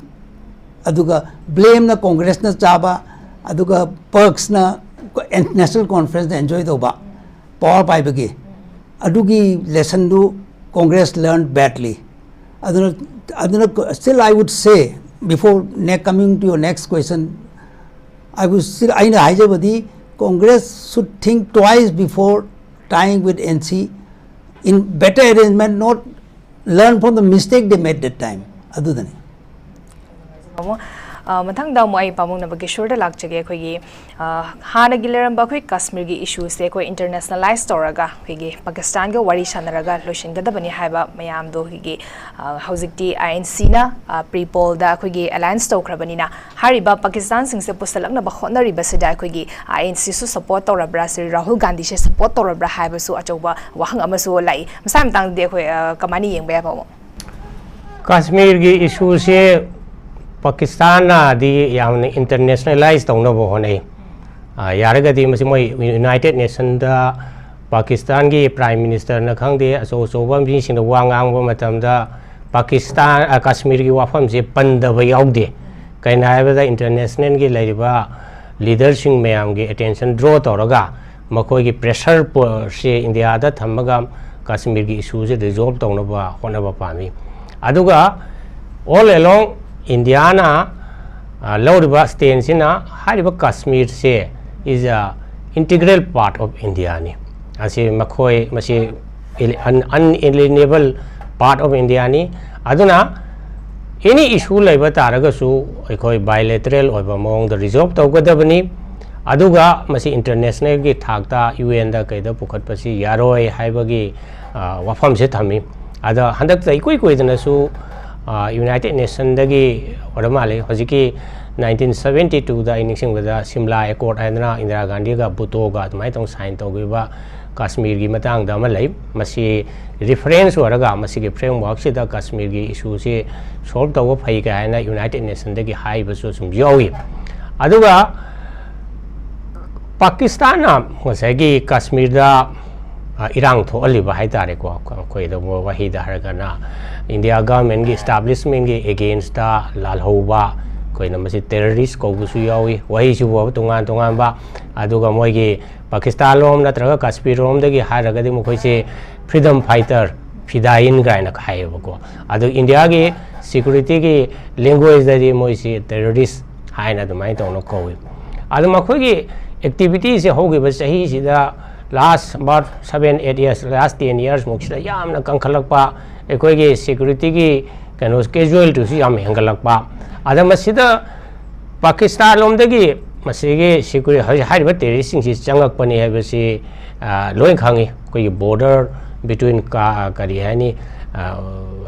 ꯑꯗꯨꯒ blame ꯅ Congress ꯅ ꯆꯥꯕ, ꯑꯗꯨꯒ perks ꯅ National Conference ꯅ enjoy ꯇꯧꯕ, power ꯄꯥꯏꯕꯒꯤ꯫ ꯑꯗꯨꯒꯤ lesson ꯗꯨ Congress learned badly. ꯑꯗꯨꯅ, ꯑꯗꯨꯅ still I would say, before ne-, coming to your next question, I would still, ꯑꯩꯅ ꯍꯥꯏꯖꯕꯗꯤ, Congress should think twice before tying with N C in better arrangement, not learn from the mistake they made that time. ꯑꯗꯨꯗꯅꯤ꯫ ꯑꯃꯨꯛ, ꯑ, ꯃꯊꯪꯗ ꯑꯃꯨꯛ ꯑꯩ ꯄꯥꯕꯨꯡ ꯅꯕꯀꯤꯁꯣꯔꯗ ꯂꯥꯛꯆꯒꯦ꯫ ꯑꯩꯈꯣꯏꯒꯤ, ꯑ, ꯍꯥꯟꯅꯒꯤ ꯂꯩꯔꯝꯕ ꯑꯩꯈꯣꯏ ꯀꯥꯁꯃꯤꯔꯒꯤ ꯏꯁꯨꯁꯦ ꯑꯩꯈꯣꯏ internationalize ꯇꯧꯔꯒ, ꯑꯩꯈꯣꯏꯒꯤ ꯄꯥꯀꯤꯁꯇꯥꯟꯒ ꯋꯥꯔꯤ ꯁꯥꯟꯅꯔꯒ ꯂꯣꯏꯁꯤꯟꯒꯗꯕꯅꯤ ꯍꯥꯏꯕ ꯃꯌꯥꯝꯗꯣ, ꯑꯩꯈꯣꯏꯒꯤ, ꯑ, ꯍꯧꯖꯤꯛꯇꯤ I N C ꯅ, ꯑ, pre poll ꯗ ꯑꯩꯈꯣꯏꯒꯤ alliance ꯇꯧꯈ꯭ꯔꯕꯅꯤꯅ, ꯍꯥꯏꯔꯤꯕ ꯄꯥꯀꯤꯁꯇꯥꯟꯁꯤꯡꯁꯦ ꯄꯨꯁꯜꯂꯛꯅꯕ ꯍꯣꯠꯅꯔꯤꯕꯁꯤꯗ ꯑꯩꯈꯣꯏꯒꯤ I N C ꯁꯨ support ꯇꯧꯔꯕ꯭ꯔꯥ, ꯁ꯭ꯔꯤ ꯔꯥꯍꯨꯜ ꯒꯥꯟꯙꯤꯁꯦ support ꯇꯧꯔꯕ꯭ꯔꯥ ꯍꯥꯏꯕꯁꯨ ꯑꯆꯧꯕ ꯋꯥꯍꯪ ꯑꯃꯁꯨ ꯂꯥꯛꯏ꯫ ꯃꯁꯥꯒꯤ ꯃꯇꯥꯡꯗꯗꯤ ꯑꯩꯈꯣꯏ, ꯑ, ꯀꯃꯥꯏꯅ ꯌꯦꯡꯕ ꯌꯥꯏ, ꯄꯥꯕꯨꯡ? ꯀꯥꯁꯃꯤꯔꯒꯤ ꯏꯁꯨꯁꯦ ꯄꯥꯀꯤꯁꯇꯥꯟꯅꯗꯤ ꯌꯥꯝꯅ ꯏꯟꯇꯔꯅꯦꯁꯅꯦꯂꯥꯏꯁ ꯇꯧꯅꯕ ꯍꯣꯠꯅꯩ꯫ ꯑ, ꯌꯥꯔꯒꯗꯤ ꯃꯁꯤ ꯃꯣꯏ ꯌꯨꯅꯥꯏꯇꯦꯗ ꯅꯦꯁꯟꯗ ꯄꯥꯀꯤꯁꯇꯥꯟꯒꯤ ꯄ꯭ꯔꯥꯏꯝ ꯃꯤꯅꯤꯁꯇꯔꯅ ꯈꯪꯗꯦ, ꯑꯆꯧ ꯑꯆꯧꯕ ꯃꯤꯁꯤꯡꯅ ꯋꯥ ꯉꯥꯡꯕ ꯃꯇꯝꯗ ꯄꯥꯀꯤꯁꯇꯥꯟ, ꯑ, ꯀꯥꯁꯃꯤꯔꯒꯤ ꯋꯥꯐꯝꯁꯦ ꯄꯟꯗꯕ ꯌꯥꯎꯗꯦ꯫ ꯀꯩꯅꯣ ꯍꯥꯏꯕꯗ ꯏꯟꯇꯔꯅꯦꯁꯅꯦꯜꯒꯤ ꯂꯩꯔꯤꯕ ꯂꯤꯗꯔꯁꯤꯡ ꯃꯌꯥꯝꯒꯤ ꯑꯦꯇꯦꯟꯁꯟ ꯗ꯭ꯔꯣ ꯇꯧꯔꯒ ꯃꯈꯣꯏꯒꯤ ꯄ꯭ꯔꯦꯁꯔ ꯄꯣ-, ꯁꯦ ꯏꯟꯗꯤꯌꯥꯗ ꯊꯝꯃꯒ ꯀꯥꯁꯃꯤꯔꯒꯤ ꯏꯁꯨꯁꯦ ꯔꯤꯖꯣꯜꯕ ꯇꯧꯅꯕ ꯍꯣꯠꯅꯕ ꯄꯥꯝꯃꯤ꯫ ꯑꯗꯨꯒ all along ꯏꯟꯗꯤꯌꯥꯅ, ꯑ, ꯂꯧꯔꯤꯕ ꯁ꯭ꯇꯦꯟꯁꯤꯅ ꯍꯥꯏꯔꯤꯕ ꯀꯥꯁꯃꯤꯔꯁꯦ is a integral part of India ꯅꯤ꯫ ꯑꯁꯤ ꯃꯈꯣꯏ, ꯃꯁꯤ ꯑꯟ-, unalienable part of India ꯅꯤ꯫ ꯑꯗꯨꯅ ꯑꯦꯅꯤ ꯏꯁꯨ ꯂꯩꯕ ꯇꯥꯔꯒꯁꯨ ꯑꯩꯈꯣꯏ ꯕꯥꯏꯂꯦꯇꯔꯦꯜ ꯑꯣꯏꯕ ꯃꯑꯣꯡꯗ ꯔꯤꯖꯣꯜꯕ ꯇꯧꯒꯗꯕꯅꯤ꯫ ꯑꯗꯨꯒ ꯃꯁꯤ ꯏꯟꯇꯔꯅꯦꯁꯅꯦꯜꯒꯤ ꯊꯥꯛꯇ ꯌꯨ ꯑꯦꯟꯗ ꯀꯩꯗ ꯄꯨꯈꯠꯄꯁꯤ ꯌꯥꯔꯣꯏ ꯍꯥꯏꯕꯒꯤ, ꯑ, ꯋꯥꯐꯝꯁꯦ ꯊꯝꯃꯤ꯫ ꯑꯗ ꯍꯟꯗꯛꯇ ꯏꯀꯨꯏ ꯀꯨꯏꯗꯅꯁꯨ, ꯑ, ꯌꯨꯅꯥꯏꯇꯦꯗ ꯅꯦꯁꯟꯗꯒꯤ ꯑꯣꯏꯔ ꯃꯥꯜꯂꯦ, ꯍꯧꯖꯤꯛꯀꯤ ꯅꯥꯏꯟꯇꯤꯟ ꯁꯕꯦꯟꯇꯤ ꯇꯨꯗ ꯑꯩ ꯅꯤꯡꯁꯤꯡꯕꯗ ꯁꯤꯝꯂꯥ ꯑꯦꯀꯣꯔꯗ ꯍꯥꯏꯗꯅ ꯏꯟꯗꯤꯔꯥ ꯒꯥꯟꯙꯤꯒ ꯚꯨꯇꯣꯒ ꯑꯗꯨꯃꯥꯏꯅ ꯇꯧꯅ ꯁꯥꯏꯟ ꯇꯧꯈꯤꯕ ꯀꯥꯁꯃꯤꯔꯒꯤ ꯃꯇꯥꯡꯗ ꯑꯃ ꯂꯩ꯫ ꯃꯁꯤ ꯔꯤꯐꯔꯦꯟꯁ ꯑꯣꯏꯔꯒ ꯃꯁꯤꯒꯤ ꯐ꯭ꯔꯦꯝꯋꯥꯔꯛꯁꯤꯗ ꯀꯥꯁꯃꯤꯔꯒꯤ ꯏꯁꯨꯁꯤ ꯁꯣꯜꯕ ꯇꯧꯕ ꯐꯩ ꯀꯥꯏꯅ ꯌꯨꯅꯥꯏꯇꯦꯗ ꯅꯦꯁꯟꯗꯒꯤ ꯍꯥꯏꯕꯁꯨ ꯑꯁꯨꯝ ꯌꯥꯎꯏ꯫ ꯑꯗꯨꯒ ꯄꯥꯀꯤꯁꯇꯥꯟꯅ ꯉꯁꯥꯏꯒꯤ ꯀꯥꯁꯃꯤꯔꯗ, ꯑ, ꯏꯔꯥꯡ ꯊꯣꯛꯍꯜꯂꯤꯕ ꯍꯥꯏ ꯇꯥꯔꯦꯀꯣ, ꯑꯩꯈꯣꯏꯗ ꯋꯥꯍꯩꯗ ꯍꯥꯏꯔꯒꯅ ꯏꯟꯗꯤꯌꯥ ꯒꯚꯔꯟꯃꯦꯟꯒꯤ ꯏꯁꯇꯥꯕ꯭ꯂꯤꯁꯃꯦꯟꯒꯤ ꯑꯦꯒꯦꯟꯁꯇ ꯂꯥꯜꯍꯧꯕ, ꯑꯩꯈꯣꯏꯅ ꯃꯁꯤ ꯇꯦꯔꯣꯔꯤꯁ ꯀꯧꯕꯁꯨ ꯌꯥꯎꯏ, ꯋꯥꯍꯩꯁꯤꯕꯨ ꯇꯣꯉꯥꯟ ꯇꯣꯉꯥꯟꯕ꯫ ꯑꯗꯨꯒ ꯃꯣꯏꯒꯤ ꯄꯥꯀꯤꯁꯇꯥꯟ ꯂꯣꯝ ꯅꯠꯇ꯭ꯔꯒ ꯀꯥꯁꯃꯤꯔ ꯂꯣꯝꯗꯒꯤ ꯍꯥꯏꯔꯒꯗꯤ ꯃꯈꯣꯏꯁꯦ ꯐ꯭ꯔꯤꯗꯝ ꯐꯥꯏꯇꯔ, ꯐꯤꯗꯥꯌꯤꯟ ꯀꯥꯏꯅ ꯍꯥꯏꯌꯦꯕꯀꯣ꯫ ꯑꯗꯨ ꯏꯟꯗꯤꯌꯥꯒꯤ ꯁꯦꯀ꯭ꯌꯨꯔꯤꯇꯤꯒꯤ ꯂꯦꯡꯒ꯭ꯋꯦꯖꯇꯗꯤ ꯃꯣꯏꯁꯤ ꯇꯦꯔꯣꯔꯤꯁ ꯍꯥꯏꯅ ꯑꯗꯨꯃꯥꯏꯅ ꯇꯧꯅ ꯀꯧꯏ꯫ ꯑꯗꯨ ꯃꯈꯣꯏꯒꯤ ꯑꯦꯛꯇꯤꯚꯤꯇꯤꯁꯦ ꯍꯧꯈꯤꯕ ꯆꯍꯤꯁꯤꯗ last about seven eight years, last ten years ꯃꯨꯛꯁꯤꯗ ꯌꯥꯝꯅ ꯀꯟꯈꯠꯂꯛꯄ, ꯑꯩꯈꯣꯏꯒꯤ ꯁꯦꯀ꯭ꯌꯨꯔꯤꯇꯤꯒꯤ ꯀꯩꯅꯣ ꯀꯦꯖꯨꯋꯦꯜꯇꯤꯁꯨ ꯌꯥꯝ ꯍꯦꯟꯒꯠꯂꯛꯄ꯫ ꯑꯗ ꯃꯁꯤꯗ ꯄꯥꯀꯤꯁꯇꯥꯟ ꯂꯣꯝꯗꯒꯤ ꯃꯁꯤꯒꯤ ꯁꯦꯀ꯭ꯌꯨꯔꯤ-, ꯍꯧꯖꯤꯛ ꯍꯥꯏꯔꯤꯕ ꯇꯦꯔꯣꯔꯤꯁꯁꯤꯡꯁꯤ ꯆꯪꯉꯛꯄꯅꯤ ꯍꯥꯏꯕꯁꯤ, ꯑ, ꯂꯣꯏ ꯈꯪꯉꯤ꯫ ꯑꯩꯈꯣꯏꯒꯤ ꯕꯣꯔꯗꯔ ꯕꯤꯇ꯭ꯋꯤꯟ ꯀ-, ꯀꯔꯤ ꯍꯥꯏꯅꯤ, ꯑ,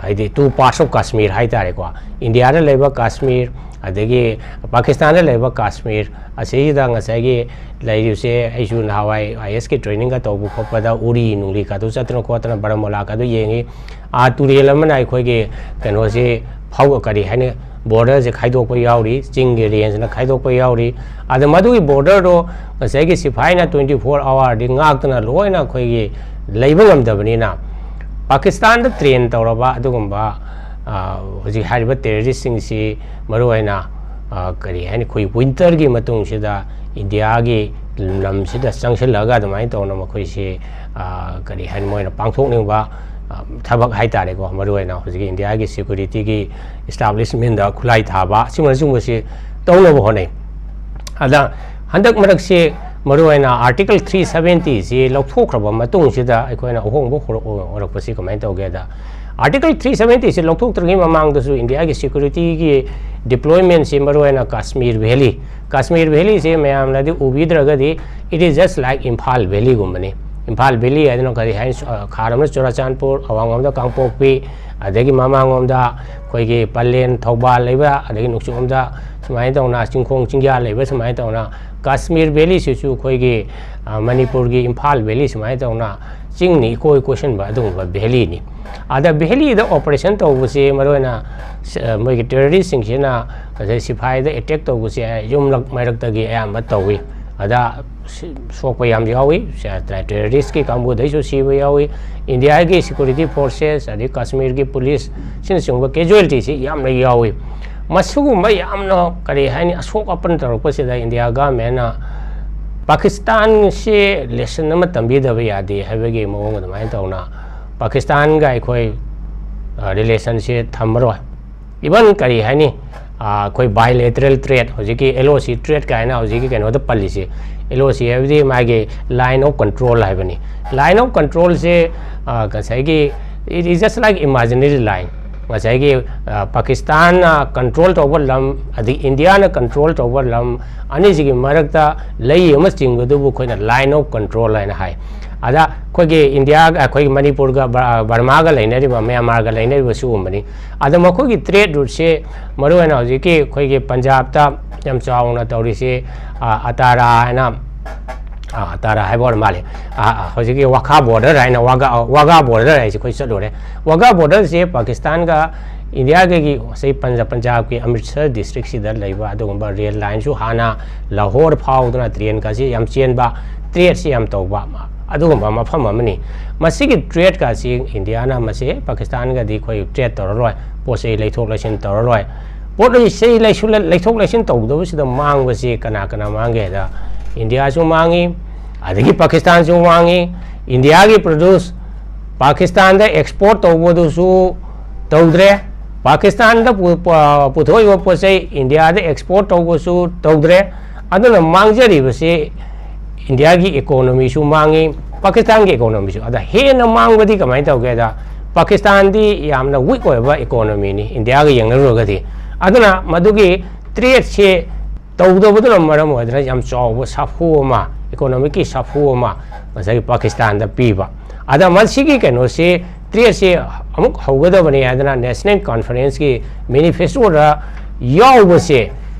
ꯍꯥꯏꯗꯤ two parts of Kashmir ꯍꯥꯏ ꯇꯥꯔꯦꯀꯣ, ꯏꯟꯗꯤꯌꯥꯗ ꯂꯩꯕ ꯀꯥꯁꯃꯤꯔ ꯑꯗꯒꯤ ꯄꯥꯀꯤꯁꯇꯥꯟꯗ ꯂꯩꯕ ꯀꯥꯁꯃꯤꯔ ꯑꯁꯤꯗ ꯉꯁꯥꯏꯒꯤ ꯂꯩꯔꯤꯕꯁꯦ꯫ ꯑꯩꯁꯨ ꯅꯍꯥꯟꯋꯥꯏ ꯑꯥꯏ ꯑꯦꯁꯀꯤ ꯇ꯭ꯔꯦꯅꯤꯡꯒ ꯇꯧꯕ ꯈꯣꯠꯄꯗ ꯎꯔꯤ ꯅꯨꯡꯂꯤ ꯀꯥꯗꯨ ꯆꯠꯇꯅ ꯈꯣꯠꯇꯅ ꯕꯥꯔꯥꯃꯨꯂꯥ ꯀꯥꯗꯨ ꯌꯦꯡꯉꯤ꯫ ꯑꯥ, ꯇꯨꯔꯦꯜ ꯑꯃꯅ ꯑꯩꯈꯣꯏꯒꯤ ꯀꯩꯅꯣꯁꯤ ꯐꯧ-, ꯀꯔꯤ ꯍꯥꯏꯅꯤ, ꯕꯣꯔꯗꯔꯁꯦ ꯈꯥꯏꯗꯣꯛꯄ ꯌꯥꯎꯔꯤ, ꯆꯤꯡꯒꯤ ꯔꯦꯟꯖꯅ ꯈꯥꯏꯗꯣꯛꯄ ꯌꯥꯎꯔꯤ꯫ ꯑꯗ ꯃꯗꯨꯒꯤ ꯕꯣꯔꯗꯔꯗꯣ ꯉꯁꯥꯏꯒꯤ ꯁꯤꯐꯥꯏꯅ twenty four hourꯗꯤ ꯉꯥꯛꯇꯅ ꯂꯣꯏꯅ ꯑꯩꯈꯣꯏꯒꯤ ꯂꯩꯕ ꯉꯝꯗꯕꯅꯤꯅ, ꯄꯥꯀꯤꯁꯇꯥꯟꯗ ꯇ꯭ꯔꯦꯟ ꯇꯧꯔꯕ ꯑꯗꯨꯒꯨꯝꯕ, ꯑ, ꯍꯧꯖꯤꯛ ꯍꯥꯏꯔꯤꯕ ꯇꯦꯔꯣꯔꯤꯁꯁꯤꯡꯁꯤ ꯃꯔꯨꯑꯣꯏꯅ, ꯑ, ꯀꯔꯤ ꯍꯥꯏꯅꯤ, ꯑꯩꯈꯣꯏ ꯋꯤꯟꯇꯔꯒꯤ ꯃꯇꯨꯡꯁꯤꯗ ꯏꯟꯗꯤꯌꯥꯒꯤ ꯂꯝꯁꯤꯗ ꯆꯪꯁꯤꯜꯂꯒ ꯑꯗꯨꯃꯥꯏꯅ ꯇꯧꯅ ꯃꯈꯣꯏꯁꯤ, ꯑ, ꯀꯔꯤ ꯍꯥꯏꯅꯤ, ꯃꯣꯏꯅ ꯄꯥꯡꯊꯣꯛꯅꯤꯡꯕ, ꯑ, ꯊꯕꯛ ꯍꯥꯏ ꯇꯥꯔꯦꯀꯣ, ꯃꯔꯨꯑꯣꯏꯅ ꯍꯧꯖꯤꯛꯀꯤ ꯏꯟꯗꯤꯌꯥꯒꯤ ꯁꯦꯀ꯭ꯌꯨꯔꯤꯇꯤꯒꯤ ꯏꯁꯇꯥꯕ꯭ꯂꯤꯁꯃꯦꯟꯗ ꯈꯨꯠꯂꯥꯏ ꯊꯥꯕ, ꯑꯁꯤꯒꯨꯝꯕꯅꯆꯤꯡꯕꯁꯤ ꯇꯧꯅꯕ ꯍꯣꯠꯅꯩ꯫ ꯑꯗ ꯍꯟꯗꯛ ꯃꯔꯛꯁꯤ ꯃꯔꯨꯑꯣꯏꯅ Article three seventyꯁꯤ ꯂꯧꯊꯣꯛꯈ꯭ꯔꯕ ꯃꯇꯨꯡꯁꯤꯗ ꯑꯩꯈꯣꯏꯅ ꯑꯍꯣꯡꯕ ꯍꯧꯔꯛ-, ꯑꯣꯏꯔꯛꯄꯁꯤ ꯀꯃꯥꯏꯅ ꯇꯧꯒꯦꯗ, Article three seventyꯁꯤ ꯂꯧꯊꯣꯛꯇ꯭ꯔꯤꯉꯩ ꯃꯃꯥꯡꯗꯁꯨ ꯏꯟꯗꯤꯌꯥꯒꯤ ꯁꯦꯀ꯭ꯌꯨꯔꯤꯇꯤꯒꯤ ꯗꯤꯄ꯭ꯂꯣꯏꯃꯦꯟꯁꯤ ꯃꯔꯨꯑꯣꯏꯅ ꯀꯥꯁꯃꯤꯔ ꯚꯦꯂꯤ, ꯀꯥꯁꯃꯤꯔ ꯚꯦꯂꯤꯁꯤ ꯃꯌꯥꯝꯅꯗꯤ ꯎꯕꯤꯗ꯭ꯔꯒꯗꯤ, it is just like Imphal ꯚꯦꯂꯤꯒꯨꯝꯕꯅꯤ꯫ ꯏꯝꯐꯥꯜ ꯚꯦꯂꯤ ꯍꯥꯏꯗꯅ ꯀꯔꯤ ꯍꯥꯏꯅꯤ? ꯑ, ꯈꯥꯔꯣꯝꯗ ꯆꯨꯔꯥꯆꯥꯟꯄꯨꯔ, ꯑꯋꯥꯡꯂꯣꯝꯗ ꯀꯥꯡꯄꯣꯛꯄꯤ, ꯑꯗꯒꯤ ꯃꯃꯥꯡꯂꯣꯝꯗ ꯑꯩꯈꯣꯏꯒꯤ ꯄꯂꯦꯟ, ꯊꯧꯕꯥꯜ ꯂꯩꯕ, ꯑꯗꯒꯤ ꯅꯣꯡꯆꯨꯞꯂꯣꯝꯗ ꯁꯨꯃꯥꯏꯅ ꯇꯧꯅ ꯆꯤꯡꯈꯣꯡ ꯆꯤꯡꯌꯥ ꯂꯩꯕ, ꯁꯨꯃꯥꯏꯅ ꯇꯧꯅ ꯀꯥꯁꯃꯤꯔ ꯚꯦꯂꯤꯁꯤꯁꯨ ꯑꯩꯈꯣꯏꯒꯤ, ꯑ, ꯃꯅꯤꯄꯨꯔꯒꯤ ꯏꯝꯐꯥꯜ ꯚꯦꯂꯤ ꯁꯨꯃꯥꯏꯅ ꯇꯧꯅ ꯆꯤꯡꯅ ꯏꯀꯣꯏ ꯀꯣꯏꯁꯤꯟꯕ ꯑꯗꯨꯒꯨꯝꯕ ꯚꯦꯂꯤꯅꯤ꯫ ꯑꯗ ꯚꯦꯂꯤꯗ ꯑꯣꯄꯔꯦꯁꯟ ꯇꯧꯕꯁꯤ ꯃꯔꯨꯑꯣꯏꯅ ꯁ-, ꯃꯣꯏꯒꯤ ꯇꯦꯔꯣꯔꯤꯁꯁꯤꯡꯁꯤꯅ ꯉꯁꯥꯏ ꯁꯤꯐꯥꯏꯗ ꯑꯦꯇꯦꯛ ꯇꯧꯕꯁꯦ ꯌꯨꯝꯂꯛ ꯃꯔꯛꯇꯒꯤ ꯑꯌꯥꯝꯕ ꯇꯧꯏ꯫ ꯑꯗ ꯁꯤ-, ꯁꯣꯛꯄ ꯌꯥꯝ ꯌꯥꯎꯏ꯫ ꯁ-, ꯇꯦꯔꯣꯔꯤꯁꯀꯤ ꯀꯥꯡꯕꯨꯗꯩꯁꯨ ꯁꯤꯕ ꯌꯥꯎꯏ꯫ ꯏꯟꯗꯤꯌꯥꯒꯤ ꯁꯦꯀ꯭ꯌꯨꯔꯤꯇꯤ ꯐꯣꯔꯁꯦꯁ ꯑꯗꯩ ꯀꯥꯁꯃꯤꯔꯒꯤ ꯄꯨꯂꯤꯁꯁꯤꯅꯆꯤꯡꯕ ꯀꯦꯖꯨꯋꯦꯂꯤꯇꯤꯁꯤ ꯌꯥꯝꯅ ꯌꯥꯎꯏ꯫ ꯃꯁꯤꯒꯨꯝꯕ ꯌꯥꯝꯅ, ꯀꯔꯤ ꯍꯥꯏꯅꯤ, ꯑꯁꯣꯛ ꯑꯄꯟ ꯇꯧꯔꯛꯄꯁꯤꯗ ꯏꯟꯗꯤꯌꯥ ꯒꯚꯔꯟꯃꯦꯟꯅ ꯄꯥꯀꯤꯁꯇꯥꯟꯁꯤ ꯂꯦꯁꯟ ꯑꯃ ꯇꯝꯕꯤꯗꯕ ꯌꯥꯗꯦ ꯍꯥꯏꯕꯒꯤ ꯃꯑꯣꯡ ꯑꯗꯨꯃꯥꯏꯅ ꯇꯧꯅ ꯄꯥꯀꯤꯁꯇꯥꯟꯒ ꯑꯩꯈꯣꯏ, ꯑ, ꯔꯤꯂꯦꯁꯟꯁꯤ ꯊꯝꯃꯔꯣꯏ꯫ ꯏꯚꯟ ꯀꯔꯤ ꯍꯥꯏꯅꯤ, ꯑ, ꯑꯩꯈꯣꯏ bilateral trade, ꯍꯧꯖꯤꯛꯀꯤ L O C trade ꯀꯥꯏꯅ ꯍꯧꯖꯤꯛꯀꯤ ꯀꯩꯅꯣꯗ ꯄꯜꯂꯤꯁꯦ, L O C ꯍꯥꯏꯕꯗꯤ ꯃꯥꯒꯤ line of control ꯍꯥꯏꯕꯅꯤ꯫ Line of controlꯁꯦ, ꯑ, ꯉꯁꯥꯏꯒꯤ, it is just like imaginary line꯫ ꯉꯁꯥꯏꯒꯤ, ꯑ, ꯄꯥꯀꯤꯁꯇꯥꯟꯅ control ꯇꯧꯕ ꯂꯝ, ꯑꯗꯒꯤ ꯏꯟꯗꯤꯌꯥꯅ control ꯇꯧꯕ ꯂꯝ ꯑꯅꯤꯁꯤꯒꯤ ꯃꯔꯛꯇ ꯂꯩ ꯑꯃ ꯆꯤꯡꯕꯗꯨꯕꯨ ꯑꯩꯈꯣꯏꯅ line of control ꯍꯥꯏꯅ ꯍꯥꯏ꯫ ꯑꯗ ꯑꯩꯈꯣꯏꯒꯤ ꯏꯟꯗꯤꯌꯥ, ꯑꯩꯈꯣꯏꯒꯤ ꯃꯅꯤꯄꯨꯔꯒ ꯕ-, ꯕꯔꯃꯥꯒ ꯂꯩꯅꯔꯤꯕ, ꯃ꯭ꯌꯥꯟꯃꯥꯔꯒ ꯂꯩꯅꯔꯤꯕ ꯁꯤꯒꯨꯝꯕꯅꯤ꯫ ꯑꯗ ꯃꯈꯣꯏꯒꯤ trade routeꯁꯦ ꯃꯔꯨꯑꯣꯏꯅ ꯍꯧꯖꯤꯛꯀꯤ ꯑꯩꯈꯣꯏꯒꯤ ꯄꯟꯖꯥꯕꯇ ꯌꯥꯝ ꯆꯥꯎꯅ ꯇꯧꯔꯤꯁꯦ, ꯑ, ꯑꯇꯥꯔꯥ ꯍꯥꯏꯅ, ꯑ, ꯑꯇꯥꯔꯥ ꯍꯥꯏꯕ ꯑꯣꯏꯔ ꯃꯥꯜꯂꯦ꯫ ꯑ, ꯑ, ꯍꯧꯖꯤꯛꯀꯤ ꯋꯥꯈꯥ border ꯍꯥꯏꯅ, ꯋꯥꯒꯥ, ꯋꯥꯒꯥ border ꯍꯥꯏꯁꯦ ꯑꯩꯈꯣꯏ ꯆꯠꯂꯨꯔꯦ꯫ ꯋꯥꯒꯥ borderꯁꯦ ꯄꯥꯀꯤꯁꯇꯥꯟꯒ ꯏꯟꯗꯤꯌꯥꯒꯤ ꯉꯁꯥꯏ ꯄꯟꯖꯥ ꯄꯟꯖꯥꯕꯀꯤ ꯑꯃ꯭ꯔꯤꯠꯁꯔ ꯗꯤꯁꯇ꯭ꯔꯤꯛꯁꯤꯗ ꯂꯩꯕ ꯑꯗꯨꯒꯨꯝꯕ ꯔꯦꯜ ꯂꯥꯏꯟꯁꯨ ꯍꯥꯟꯅ ꯂꯥꯍꯣꯔ ꯐꯥꯎꯗꯨꯅ ꯇ꯭ꯔꯦꯟꯒꯁꯤ ꯌꯥꯝ ꯆꯦꯟꯕ, ꯇ꯭ꯔꯦꯗꯁꯤ ꯌꯥꯝ ꯇꯧꯕ ꯑꯗꯨꯒꯨꯝꯕ ꯃꯐꯝ ꯑꯃꯅꯤ꯫ ꯃꯁꯤꯒꯤ ꯇ꯭ꯔꯦꯗꯀꯁꯤ ꯏꯟꯗꯤꯌꯥꯅ ꯃꯁꯤ ꯄꯥꯀꯤꯁꯇꯥꯟꯒꯗꯤ ꯑꯩꯈꯣꯏ ꯇ꯭ꯔꯦꯗ ꯇꯧꯔꯔꯣꯏ, ꯄꯣꯠ ꯆꯩ ꯂꯩꯊꯣꯛ ꯂꯩꯁꯤꯟ ꯇꯧꯔꯔꯣꯏ꯫ ꯄꯣꯠ ꯆꯩ ꯂꯩꯁꯨ- ꯂꯩꯊꯣꯛ ꯂꯩꯁꯤꯟ ꯇꯧꯗꯕꯁꯤꯗ ꯃꯥꯡꯕꯁꯤ ꯀꯅꯥ ꯀꯅꯥ ꯃꯥꯡꯒꯦ ꯍꯥꯏꯗ, ꯏꯟꯗꯤꯌꯥꯁꯨ ꯃꯥꯡꯉꯤ, ꯑꯗꯒꯤ ꯄꯥꯀꯤꯁꯇꯥꯟꯁꯨ ꯃꯥꯡꯉꯤ꯫ ꯏꯟꯗꯤꯌꯥꯒꯤ ꯄ꯭ꯔꯗ꯭ꯌꯨꯁ ꯄꯥꯀꯤꯁꯇꯥꯟꯗ ꯑꯦꯛꯁꯄꯣꯔꯠ ꯇꯧꯕꯗꯨꯁꯨ ꯇꯧꯗ꯭ꯔꯦ, ꯄꯥꯀꯤꯁꯇꯥꯟꯗ ꯄꯨ- ꯄ- ꯄꯨꯊꯣꯛꯏꯕ ꯄꯣꯠ ꯆꯩ ꯏꯟꯗꯤꯌꯥꯗ ꯑꯦꯛꯁꯄꯣꯔꯠ ꯇꯧꯕꯁꯨ ꯇꯧꯗ꯭ꯔꯦ꯫ ꯑꯗꯨꯅ ꯃꯥꯡꯖꯔꯤꯕꯁꯤ ꯏꯟꯗꯤꯌꯥꯒꯤ ꯏꯀꯣꯅꯣꯃꯤꯁꯨ ꯃꯥꯡꯉꯤ, ꯄꯥꯀꯤꯁꯇꯥꯟꯒꯤ ꯏꯀꯣꯅꯣꯃꯤꯁꯨ꯫ ꯑꯗ ꯍꯦꯟꯅ ꯃꯥꯡꯕꯗꯤ ꯀꯃꯥꯏꯅ ꯇꯧꯒꯦꯗ, ꯄꯥꯀꯤꯁꯇꯥꯟꯗꯤ ꯌꯥꯝꯅ ꯋꯤꯛ ꯑꯣꯏꯕ ꯏꯀꯣꯅꯣꯃꯤꯅꯤ ꯏꯟꯗꯤꯌꯥꯒ ꯌꯦꯡꯅꯔꯨꯔꯒꯗꯤ꯫ ꯑꯗꯨꯅ ꯃꯗꯨꯒꯤ ꯇ꯭ꯔꯦꯗꯁꯦ ꯇꯧꯗꯕꯗꯨꯅ ꯃꯔꯝ ꯑꯣꯏꯗꯅ ꯌꯥꯝ ꯆꯥꯎꯕ ꯁꯥꯐꯨ ꯑꯃ, ꯏꯀꯣꯅꯣꯃꯤꯛꯀꯤ ꯁꯥꯐꯨ ꯑꯃ ꯉꯁꯥꯏꯒꯤ ꯄꯥꯀꯤꯁꯇꯥꯟꯗ ꯄꯤꯕ꯫ ꯑꯗ ꯃꯁꯤꯒꯤ ꯀꯩꯅꯣꯁꯤ, ꯇ꯭ꯔꯦꯗꯁꯤ ꯑꯃꯨꯛ ꯍꯧꯒꯗꯕꯅꯤ ꯍꯥꯏꯗꯅ ꯅꯦꯁꯅꯦꯜ ꯀꯣꯟꯐꯔꯦꯟꯁꯀꯤ ꯃꯦꯅꯤꯐꯦꯁꯇꯣꯗ ꯌꯥꯎꯕꯁꯦ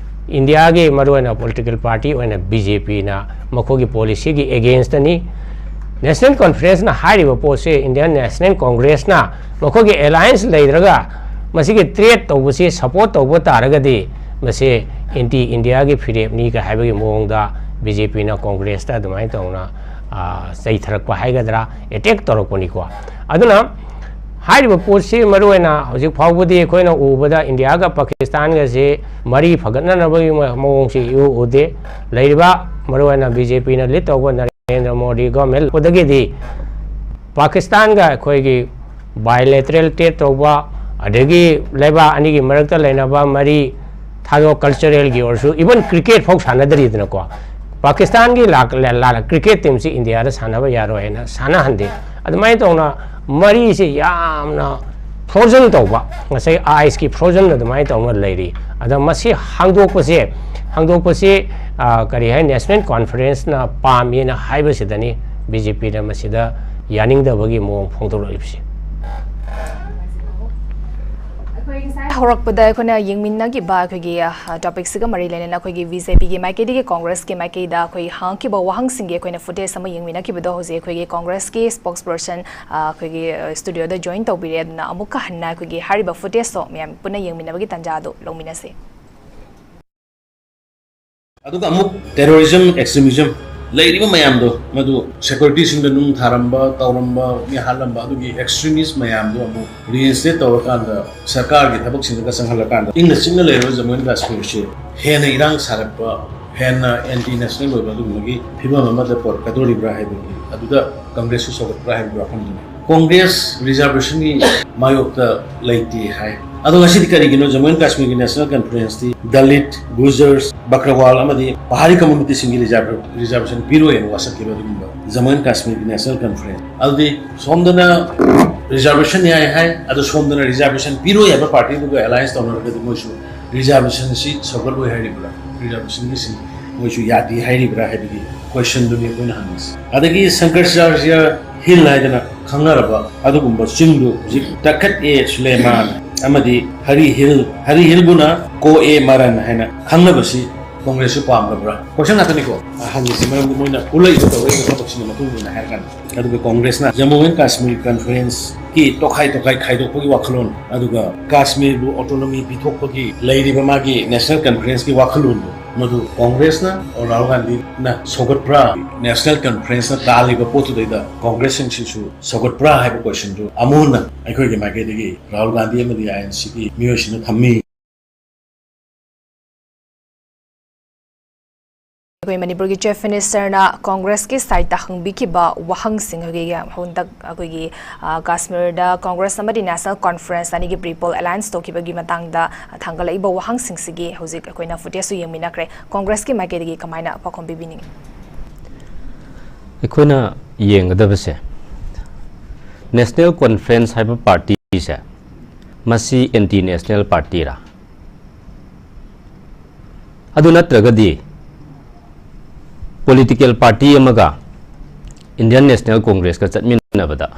ꯏꯟꯗꯤꯌꯥꯒꯤ ꯃꯔꯨꯑꯣꯏꯅ ꯄꯣꯂꯤꯇꯤꯀꯦꯜ ꯄꯥꯔꯇꯤ ꯑꯣꯏꯅ ꯕꯤ ꯖꯦ ꯄꯤꯅ ꯃꯈꯣꯏꯒꯤ ꯄꯣꯂꯤꯁꯤꯒꯤ ꯑꯦꯒꯦꯟꯁꯇꯅꯤ꯫ ꯅꯦꯁꯅꯦꯜ ꯀꯣꯟꯐꯔꯦꯟꯁꯅ ꯍꯥꯏꯔꯤꯕ ꯄꯣꯠꯁꯦ ꯏꯟꯗꯤꯌꯥꯟ ꯅꯦꯁꯅꯦꯜ ꯀꯣꯡꯒ꯭ꯔꯦꯁꯅ ꯃꯈꯣꯏꯒꯤ ꯑꯦꯂꯥꯏꯟꯁ ꯂꯩꯔꯒ ꯃꯁꯤꯒꯤ ꯇ꯭ꯔꯦꯗ ꯇꯧꯕꯁꯤ ꯁꯄꯣꯔꯠ ꯇꯧꯕ ꯇꯥꯔꯒꯗꯤ ꯃꯁꯤ ꯑꯦꯟꯇꯤ ꯏꯟꯗꯤꯌꯥꯒꯤ ꯐꯤꯔꯦꯞꯅꯤꯒ ꯍꯥꯏꯕꯒꯤ ꯃꯑꯣꯡꯗ ꯕꯤ ꯖꯦ ꯄꯤꯅ ꯀꯣꯡꯒ꯭ꯔꯦꯁꯇ ꯑꯗꯨꯃꯥꯏꯅ ꯇꯧꯅ, ꯑ, ꯆꯩꯊꯔꯛꯄ ꯍꯥꯏꯒꯗ꯭ꯔꯥ, ꯑꯦꯇꯦꯛ ꯇꯧꯔꯛꯄꯅꯤꯀꯣ꯫ ꯑꯗꯨꯅ ꯍꯥꯏꯔꯤꯕ ꯄꯣꯠꯁꯤ ꯃꯔꯨꯑꯣꯏꯅ ꯍꯧꯖꯤꯛ ꯐꯥꯎꯕꯗꯤ ꯑꯩꯈꯣꯏꯅ ꯎꯕꯗ ꯏꯟꯗꯤꯌꯥꯒ ꯄꯥꯀꯤꯁꯇꯥꯟꯒꯁꯤ ꯃꯔꯤ ꯐꯒꯠꯅꯅꯕꯒꯤ ꯃ- ꯃꯑꯣꯡꯁꯤ ꯏꯎ ꯎꯗꯦ꯫ ꯂꯩꯔꯤꯕ ꯃꯔꯨꯑꯣꯏꯅ ꯕꯤ ꯖꯦ ꯄꯤꯅ ꯂꯤꯗ ꯇꯧꯕ ꯅꯔꯦꯟꯗ꯭ꯔ ꯃꯣꯗꯤ ꯒꯣꯔꯃꯦꯟ ꯂꯥꯛꯄꯗꯒꯤꯗꯤ ꯄꯥꯀꯤꯁꯇꯥꯟꯒ ꯑꯩꯈꯣꯏꯒꯤ ꯕꯥꯏꯂꯦꯇꯔꯦꯜ ꯇ꯭ꯔꯦꯗ ꯇꯧꯕ, ꯑꯗꯒꯤ ꯂꯩꯕꯥꯛ ꯑꯅꯤꯒꯤ ꯃꯔꯛꯇ ꯂꯩꯅꯕ ꯃꯔꯤ ꯊꯥꯗꯣꯛ, ꯀꯜꯆꯔꯦꯜꯒꯤ ꯑꯣꯏꯔꯁꯨ, ꯏꯚꯟ ꯀ꯭ꯔꯤꯀꯦꯠ ꯐꯥꯎ ꯁꯥꯟꯅꯗ꯭ꯔꯤꯗꯅꯀꯣ꯫ ꯄꯥꯀꯤꯁꯇꯥꯟꯒꯤ ꯂꯥꯛ- ꯂ- ꯂ- ꯀ꯭ꯔꯤꯀꯦꯠ ꯇꯤꯝꯁꯤ ꯏꯟꯗꯤꯌꯥꯗ ꯁꯥꯟꯅꯕ ꯌꯥꯔꯣꯏ ꯍꯥꯏꯅ ꯁꯥꯟꯅꯍꯟꯗꯦ꯫ ꯑꯗꯨꯃꯥꯏꯅ ꯇꯧꯅ ꯃꯔꯤꯁꯤ ꯌꯥꯝꯅ ꯐ꯭ꯔꯣꯖꯟ ꯇꯧꯕ, ꯉꯁꯥꯏ ꯑꯥꯏꯁꯀꯤ ꯐ꯭ꯔꯣꯖꯟ ꯑꯗꯨꯃꯥꯏꯅ ꯇꯧꯅ ꯂꯩꯔꯤ꯫ ꯑꯗ ꯃꯁꯤ ꯍꯥꯡꯗꯣꯛꯄꯁꯦ, ꯍꯥꯡꯗꯣꯛꯄꯁꯤ, ꯑ, ꯀꯔꯤ ꯍꯥꯏ, ꯅꯦꯁꯅꯦꯜ ꯀꯣꯟꯐꯔꯦꯟꯁꯅ ꯄꯥꯝꯃꯦꯅ ꯍꯥꯏꯕꯁꯤꯗꯅꯤ ꯕꯤ ꯖꯦ ꯄꯤꯅ ꯃꯁꯤꯗ ꯌꯥꯅꯤꯡꯗꯕꯒꯤ ꯃꯑꯣꯡ ꯐꯣꯡꯗꯣꯔꯛꯂꯤꯕꯁꯤ꯫ ꯍꯧꯔꯛꯄꯗ ꯑꯩꯈꯣꯏꯅ ꯌꯦꯡꯃꯤꯟꯅꯈꯤꯕ ꯑꯩꯈꯣꯏꯒꯤ ꯇꯣꯄꯤꯛꯁꯤꯒ ꯃꯔꯤ ꯂꯩꯅꯅ ꯑꯩꯈꯣꯏꯒꯤ ꯕꯤ ꯖꯦ ꯄꯤꯒꯤ ꯃꯥꯏꯀꯩꯗꯒꯤ ꯀꯣꯡꯒ꯭ꯔꯦꯁꯀꯤ ꯃꯥꯏꯀꯩꯗ ꯑꯩꯈꯣꯏ ꯍꯪꯉꯛꯈꯤꯕ ꯋꯥꯍꯪꯁꯤꯡꯒꯤ ꯑꯩꯈꯣꯏꯅ ꯐꯨꯇꯦꯖ ꯑꯃ ꯌꯦꯡꯃꯤꯟꯅꯈꯤꯕꯗꯣ ꯍꯧꯖꯤꯛ ꯑꯩꯈꯣꯏꯒꯤ ꯀꯣꯡꯒ꯭ꯔꯦꯁꯀꯤ ꯁ꯭ꯄꯣꯛꯁ ꯄꯔꯁꯟ ꯑꯩꯈꯣꯏꯒꯤ ꯁ꯭ꯇꯨꯗꯤꯑꯣꯗ ꯖꯣꯏꯟ ꯇꯧꯕꯤꯔꯦ꯫ ꯑꯗꯨꯅ ꯑꯃꯨꯛꯀ ꯍꯟꯅ ꯑꯩꯈꯣꯏꯒꯤ ꯍꯥꯏꯔꯤꯕ ꯐꯨꯇꯦꯖꯇꯣ ꯃꯌꯥꯝ ꯄꯨꯟꯅ ꯌꯦꯡꯃꯤꯟꯅꯕꯒꯤ ꯇꯥꯟꯖꯥ ꯑꯗꯨ ꯂꯧꯃꯤꯟꯅꯁꯤ꯫ ꯑꯗꯨꯒ ꯑꯃꯨꯛ terrorism, extremism ꯂꯩꯔꯤꯕ ꯃꯌꯥꯝꯗꯣ, ꯃꯗꯨ ꯁꯦꯀ꯭ꯌꯨꯔꯤꯇꯤꯁꯤꯡꯗ ꯅꯨꯡ ꯊꯥꯔꯝꯕ, ꯇꯧꯔꯝꯕ, ꯃꯤ ꯍꯥꯠꯂꯝꯕ, ꯑꯗꯨꯒꯤ extremist ꯃꯌꯥꯝꯗꯣ ꯑꯃꯨꯛ reinstate ꯇꯧꯔꯀꯥꯟꯗ ꯁꯔꯀꯥꯔꯒꯤ ꯊꯕꯛꯁꯤꯡꯗꯒ ꯆꯪꯍꯜꯂꯀꯥꯟꯗ ꯏꯪꯅ ꯆꯤꯛꯅ ꯂꯩꯔꯕ ꯖꯃꯨ ꯑꯦꯟ ꯀꯥꯁꯃꯤꯔꯁꯦ ꯍꯦꯟꯅ ꯏꯔꯥꯡ ꯁꯥꯔꯛꯄ, ꯍꯦꯟꯅ anti national ꯑꯣꯏꯕ ꯑꯗꯨꯒꯨꯝꯕꯒꯤ ꯐꯤꯕꯝ ꯑꯃꯗ ꯄꯣꯔꯛꯀꯗꯧꯔꯤꯕ꯭ꯔꯥ ꯍꯥꯏꯕꯒꯤ, ꯑꯗꯨꯗ ꯀꯪꯒ꯭ꯔꯦꯁꯁꯨ ꯁꯧꯒꯠꯄ꯭ꯔꯥ ꯍꯥꯏꯕꯒꯤ ꯋꯥꯐꯝꯗꯨꯅꯤ꯫ ꯀꯣꯡꯒ꯭ꯔꯦꯁ ꯔꯤꯖꯥꯔꯕꯦꯁꯟꯒꯤ ꯃꯥꯌꯣꯛꯇ ꯂꯩꯇꯦ ꯍꯥꯏ꯫ ꯑꯗꯣ ꯉꯁꯤꯗꯤ ꯀꯔꯤꯒꯤꯅꯣ ꯖꯃꯨ ꯑꯦꯟ ꯀꯥꯁꯃꯤꯔꯒꯤ ꯅꯦꯁꯅꯦꯜ ꯀꯟꯐꯔꯦꯟꯁꯇꯤ ꯗꯂꯤꯠ, ꯒꯨꯖꯔ, ꯕꯀ꯭ꯔꯋꯥꯜ ꯑꯃꯗꯤ ꯄꯍꯥꯔꯤ ꯀꯝꯃ꯭ꯌꯨꯅꯤꯇꯤꯁꯤꯡꯒꯤ ꯔꯤꯖꯥꯔꯕꯦꯁꯟ ꯄꯤꯔꯣꯏꯅ ꯋꯥꯁꯛꯈꯤꯕ ꯑꯗꯨꯒꯨꯝꯕ ꯖꯃꯨ ꯑꯦꯟ ꯀꯥꯁꯃꯤꯔꯒꯤ ꯅꯦꯁꯅꯦꯜ ꯀꯟꯐꯔꯦꯟꯁ? ꯑꯗꯨꯗꯤ ꯁꯣꯝꯗꯅ ꯔꯤꯖꯥꯔꯕꯦꯁꯟ ꯌꯥꯏ ꯍꯥꯏ, ꯑꯗꯣ ꯁꯣꯝꯗꯅ ꯔꯤꯖꯥꯔꯕꯦꯁꯟ ꯄꯤꯔꯣꯏ ꯍꯥꯏꯕ ꯄꯥꯔꯇꯤꯗꯨꯒ ꯑꯦꯂꯥꯏꯟꯁ ꯇꯧꯅꯔꯒꯗꯤ ꯃꯣꯏꯁꯨ ꯔꯤꯖꯥꯔꯕꯦꯁꯟꯁꯤ ꯁꯧꯒꯠꯂꯣꯏ ꯍꯥꯏꯔꯤꯕ꯭ꯔꯥ, ꯔꯤꯖꯥꯔꯕꯦꯁꯟꯒꯤꯁꯤ ꯃꯣꯏꯁꯨ ꯌꯥꯗꯦ ꯍꯥꯏꯔꯤꯕ꯭ꯔꯥ ꯍꯥꯏꯕꯒꯤ ꯀꯣꯏꯁꯟꯗꯨꯅꯤ ꯑꯩꯈꯣꯏꯅ ꯍꯪꯉꯤꯁꯤ꯫ ꯑꯗꯒꯤ ꯁꯪꯀꯔꯆꯥꯔꯖ꯭ꯌ ꯍꯤꯜ ꯍꯥꯏꯗꯅ ꯈꯪꯅꯔꯕ ꯑꯗꯨꯒꯨꯝꯕ ꯆꯤꯡꯗꯨ ꯍꯧꯖꯤꯛ ꯇꯈꯠ ꯑꯦ ꯁꯨꯂꯦꯃꯥꯟ ꯑꯃꯗꯤ ꯍꯔꯤ ꯍꯤꯜ, ꯍꯔꯤ ꯍꯤꯜꯕꯨꯅ ꯀꯣ ꯑꯦ ꯃꯔꯟ ꯍꯥꯏꯅ ꯈꯪꯅꯕꯁꯤ ꯀꯣꯡꯒ꯭ꯔꯦꯁꯁꯨ ꯄꯥꯝꯗꯕ꯭ꯔꯥ? ꯀꯣꯏꯁꯟ ꯉꯥꯛꯇꯅꯤꯀꯣ ꯍꯪꯉꯤꯁꯤ, ꯃꯔꯝꯗꯤ ꯃꯣꯏꯅ ꯎꯠꯂꯛꯏꯕ ꯇꯧꯔꯛꯏꯕ ꯊꯕꯛꯁꯤꯅ ꯃꯇꯨꯡ ꯏꯟꯅ ꯍꯥꯏꯔꯀꯥꯟꯗ꯫ ꯑꯗꯨꯒ ꯀꯣꯡꯒ꯭ꯔꯦꯁꯅ ꯖꯃꯨ ꯑꯦꯟ ꯀꯥꯁꯃꯤꯔ ꯀꯟꯐꯔꯦꯟꯁꯀꯤ ꯇꯣꯈꯥꯏ ꯇꯣꯈꯥꯏ ꯈꯥꯏꯗꯣꯛꯄꯒꯤ ꯋꯥꯈꯜꯂꯣꯟ, ꯑꯗꯨꯒ ꯀꯥꯁꯃꯤꯔꯕꯨ ꯑꯣꯇꯣꯅꯣꯃꯤ ꯄꯤꯊꯣꯛꯄꯒꯤ ꯂꯩꯔꯤꯕ ꯃꯥꯒꯤ ꯅꯦꯁꯅꯦꯜ ꯀꯟꯐꯔꯦꯟꯁꯀꯤ ꯋꯥꯈꯜꯂꯣꯟꯗꯨ, ꯃꯗꯨ ꯀꯣꯡꯒ꯭ꯔꯦꯁꯅ ꯑꯣꯔ ꯔꯥꯍꯨꯜ ꯒꯥꯟꯙꯤꯅ ꯁꯧꯒꯠꯄ꯭ꯔꯥ? ꯅꯦꯁꯅꯦꯜ ꯀꯟꯐꯔꯦꯟꯁꯅ ꯇꯥꯜꯂꯤꯕ ꯄꯣꯠꯇꯨꯗꯩꯗ ꯀꯣꯡꯒ꯭ꯔꯦꯁꯁꯤꯡꯁꯤꯁꯨ ꯁꯧꯒꯠꯄ꯭ꯔꯥ ꯍꯥꯏꯕ ꯀꯣꯏꯁꯟꯗꯨ ꯑꯃꯨꯛ ꯍꯟꯅ ꯑꯩꯈꯣꯏꯒꯤ ꯃꯥꯏꯀꯩꯗꯒꯤ ꯔꯥꯍꯨꯜ ꯒꯥꯟꯙꯤ ꯑꯃꯗꯤ ꯑꯥꯏ ꯑꯦꯟ ꯁꯤꯒꯤ ꯃꯤꯑꯣꯏꯁꯤꯡꯅ ꯊꯝꯃꯤ꯫ ꯑꯩꯈꯣꯏ ꯃꯅꯤꯄꯨꯔꯒꯤ ꯆꯤꯐ ꯃꯤꯅꯤꯁꯇꯔꯅ ꯀꯣꯡꯒ꯭ꯔꯦꯁꯀꯤ ꯁꯥꯏꯠꯇ ꯍꯪꯕꯤꯈꯤꯕ ꯋꯥꯍꯪꯁꯤꯡ ꯑꯩꯈꯣꯏꯒꯤ ꯍꯟꯗꯛ ꯑꯩꯈꯣꯏꯒꯤ ꯑ, ꯀꯥꯁꯃꯤꯔꯗ ꯀꯣꯡꯒ꯭ꯔꯦꯁ ꯑꯃꯗꯤ ꯅꯦꯁꯅꯦꯜ ꯀꯣꯟꯐꯔꯦꯟꯁ ꯑꯅꯤꯒꯤ ꯄ꯭ꯔꯤ ꯄꯣꯜ ꯑꯦꯂꯥꯏꯟꯁ ꯇꯧꯈꯤꯕꯒꯤ ꯃꯇꯥꯡꯗ ꯊꯥꯡꯒꯠꯂꯛꯏꯕ ꯋꯥꯍꯪꯁꯤꯡꯁꯤꯒꯤ ꯍꯧꯖꯤꯛ ꯑꯩꯈꯣꯏꯅ ꯐꯨꯇꯦꯖꯁꯨ ꯌꯦꯡꯃꯤꯟꯅꯈ꯭ꯔꯦ꯫ ꯀꯣꯡꯒ꯭ꯔꯦꯁꯀꯤ ꯃꯥꯏꯀꯩꯗꯒꯤ ꯀꯃꯥꯏꯅ ꯄꯥꯎꯈꯨꯝ ꯄꯤꯕꯤꯅꯤꯡꯉꯤ? ꯑꯩꯈꯣꯏꯅ ꯌꯦꯡꯒꯗꯕꯁꯦ ꯅꯦꯁꯅꯦꯜ ꯀꯣꯟꯐꯔꯦꯟꯁ ꯍꯥꯏꯕ ꯄꯥꯔꯇꯤꯁꯦ ꯃꯁꯤ ꯑꯦꯟꯇꯤ ꯅꯦꯁꯅꯦꯜ ꯄꯥꯔꯇꯤꯔꯥ? ꯑꯗꯨ ꯅꯠꯇ꯭ꯔꯒꯗꯤ ꯄꯣꯂꯤꯇꯤꯀꯦꯜ ꯄꯥꯔꯇꯤ ꯑꯃꯒ ꯏꯟꯗꯤꯌꯟ ꯅꯦꯁꯅꯦꯜ ꯀꯣꯡꯒ꯭ꯔꯦꯁꯀ ꯆꯠꯃꯤꯟꯅꯕꯗ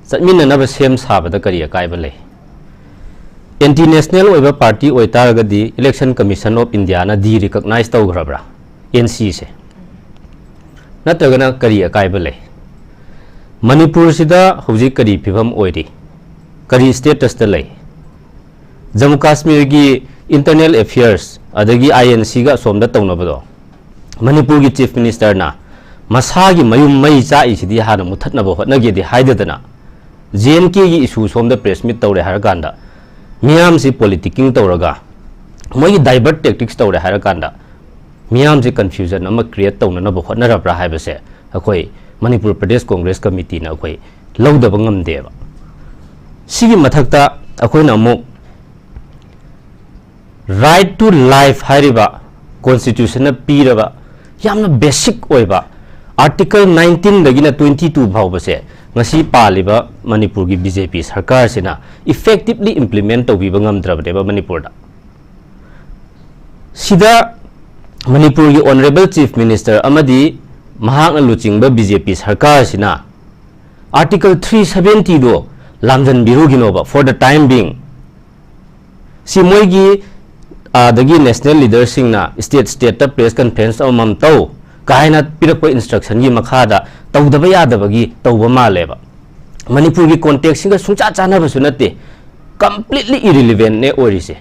ꯆꯠꯃꯤꯟꯅꯅꯕ ꯁꯦꯝ ꯁꯥꯕꯗ ꯀꯔꯤ ꯑꯀꯥꯏꯕ ꯂꯩ? ꯑꯦꯟꯇꯤ ꯅꯦꯁꯅꯦꯜ ꯑꯣꯏꯕ ꯄꯥꯔꯇꯤ ꯑꯣꯏꯇꯥꯔꯒꯗꯤ Election Commission of Indiaꯅ derecognise ꯇꯧꯈ꯭ꯔꯕ꯭ꯔꯥ ꯑꯦꯟ ꯁꯤꯁꯦ? ꯅꯠꯇ꯭ꯔꯒꯅ ꯀꯔꯤ ꯑꯀꯥꯏꯕ ꯂꯩ? ꯃꯅꯤꯄꯨꯔꯁꯤꯗ ꯍꯧꯖꯤꯛ ꯀꯔꯤ ꯐꯤꯕꯝ ꯑꯣꯏꯔꯤ? ꯀꯔꯤ statusꯇ ꯂꯩ? ꯖꯝꯃꯨ ꯀꯥꯁꯃꯤꯔꯒꯤ internal affairs ꯑꯗꯒꯤ ꯑꯥꯏ ꯑꯦꯟ ꯁꯤꯒ ꯑꯁꯣꯝꯗ ꯇꯧꯅꯕꯗꯣ, ꯃꯅꯤꯄꯨꯔꯒꯤ Chief Ministerꯅ ꯃꯁꯥꯒꯤ ꯃꯌꯨꯝ ꯃꯩ ꯆꯥꯛꯏꯁꯤꯗꯤ ꯍꯥꯟꯅ ꯃꯨꯊꯠꯅꯕ ꯍꯣꯠꯅꯒꯦꯗꯤ ꯍꯥꯏꯗꯗꯅ, ꯖꯦ ꯑꯦꯟ ꯀꯦꯒꯤ issue ꯁꯣꯝꯗ press meet ꯇꯧꯔꯦ ꯍꯥꯏꯔꯀꯥꯟꯗ ꯃꯤꯌꯥꯝꯁꯤ politicking ꯇꯧꯔꯒ ꯃꯣꯏꯒꯤ divert tactics ꯇꯧꯔꯦ ꯍꯥꯏꯔꯀꯥꯟꯗ ꯃꯤꯌꯥꯝꯁꯤ confusion ꯑꯃ create ꯇꯧꯅꯅꯕ ꯍꯣꯠꯅꯔꯕ꯭ꯔꯥ ꯍꯥꯏꯕꯁꯦ ꯑꯩꯈꯣꯏ ꯃꯅꯤꯄꯨꯔ ꯄ꯭ꯔꯗꯦꯁ ꯀꯣꯡꯒ꯭ꯔꯦꯁ ꯀꯃꯤꯇꯤꯅ ꯑꯩꯈꯣꯏ ꯂꯧꯗꯕ ꯉꯝꯗꯦꯕ꯫ ꯁꯤꯒꯤ ꯃꯊꯛꯇ ꯑꯩꯈꯣꯏꯅ ꯑꯃꯨꯛ Right to Life ꯍꯥꯏꯔꯤꯕ Constitutionꯅ ꯄꯤꯔꯕ ꯌꯥꯝꯅ basic ꯑꯣꯏꯕ Article nineteenꯗꯒꯤꯅ twenty two ꯐꯥꯎꯕꯁꯦ ꯉꯁꯤ ꯄꯥꯜꯂꯤꯕ ꯃꯅꯤꯄꯨꯔꯒꯤ B J P ꯁꯔꯀꯥꯔꯁꯤꯅ effectively implement ꯇꯧꯕꯤꯕ ꯉꯝꯗ꯭ꯔꯕꯅꯦꯕ ꯃꯅꯤꯄꯨꯔꯗ꯫ ꯁꯤꯗ ꯃꯅꯤꯄꯨꯔꯒꯤ Honourable Chief Minister ꯑꯃꯗꯤ ꯃꯍꯥꯛꯅ ꯂꯨꯆꯤꯡꯕ ꯕꯤ ꯖꯦ ꯄꯤ ꯁꯔꯀꯥꯔꯁꯤꯅ Article three seventyꯗꯣ ꯂꯥꯝꯖꯟꯕꯤꯔꯨꯒꯤꯅꯣꯕ for the time being꯫ ꯁꯤ ꯃꯣꯏꯒꯤ ꯑꯥꯗꯒꯤ national leaderꯁꯤꯡꯅ state stateꯇ press conference ꯑꯃꯃꯝ ꯇꯧ ꯀꯥꯏꯅ ꯄꯤꯔꯛꯄ instructionꯒꯤ ꯃꯈꯥꯗ ꯇꯧꯗꯕ ꯌꯥꯗꯕꯒꯤ ꯇꯧꯕ ꯃꯥꯜꯂꯦꯕ꯫ ꯃꯅꯤꯄꯨꯔꯒꯤ contextꯁꯤꯒ ꯁꯨꯡꯆꯥ ꯆꯥꯟꯅꯕꯁꯨ ꯅꯠꯇꯦ, completely irrelevantꯅꯦ ꯑꯣꯏꯔꯤꯁꯦ꯫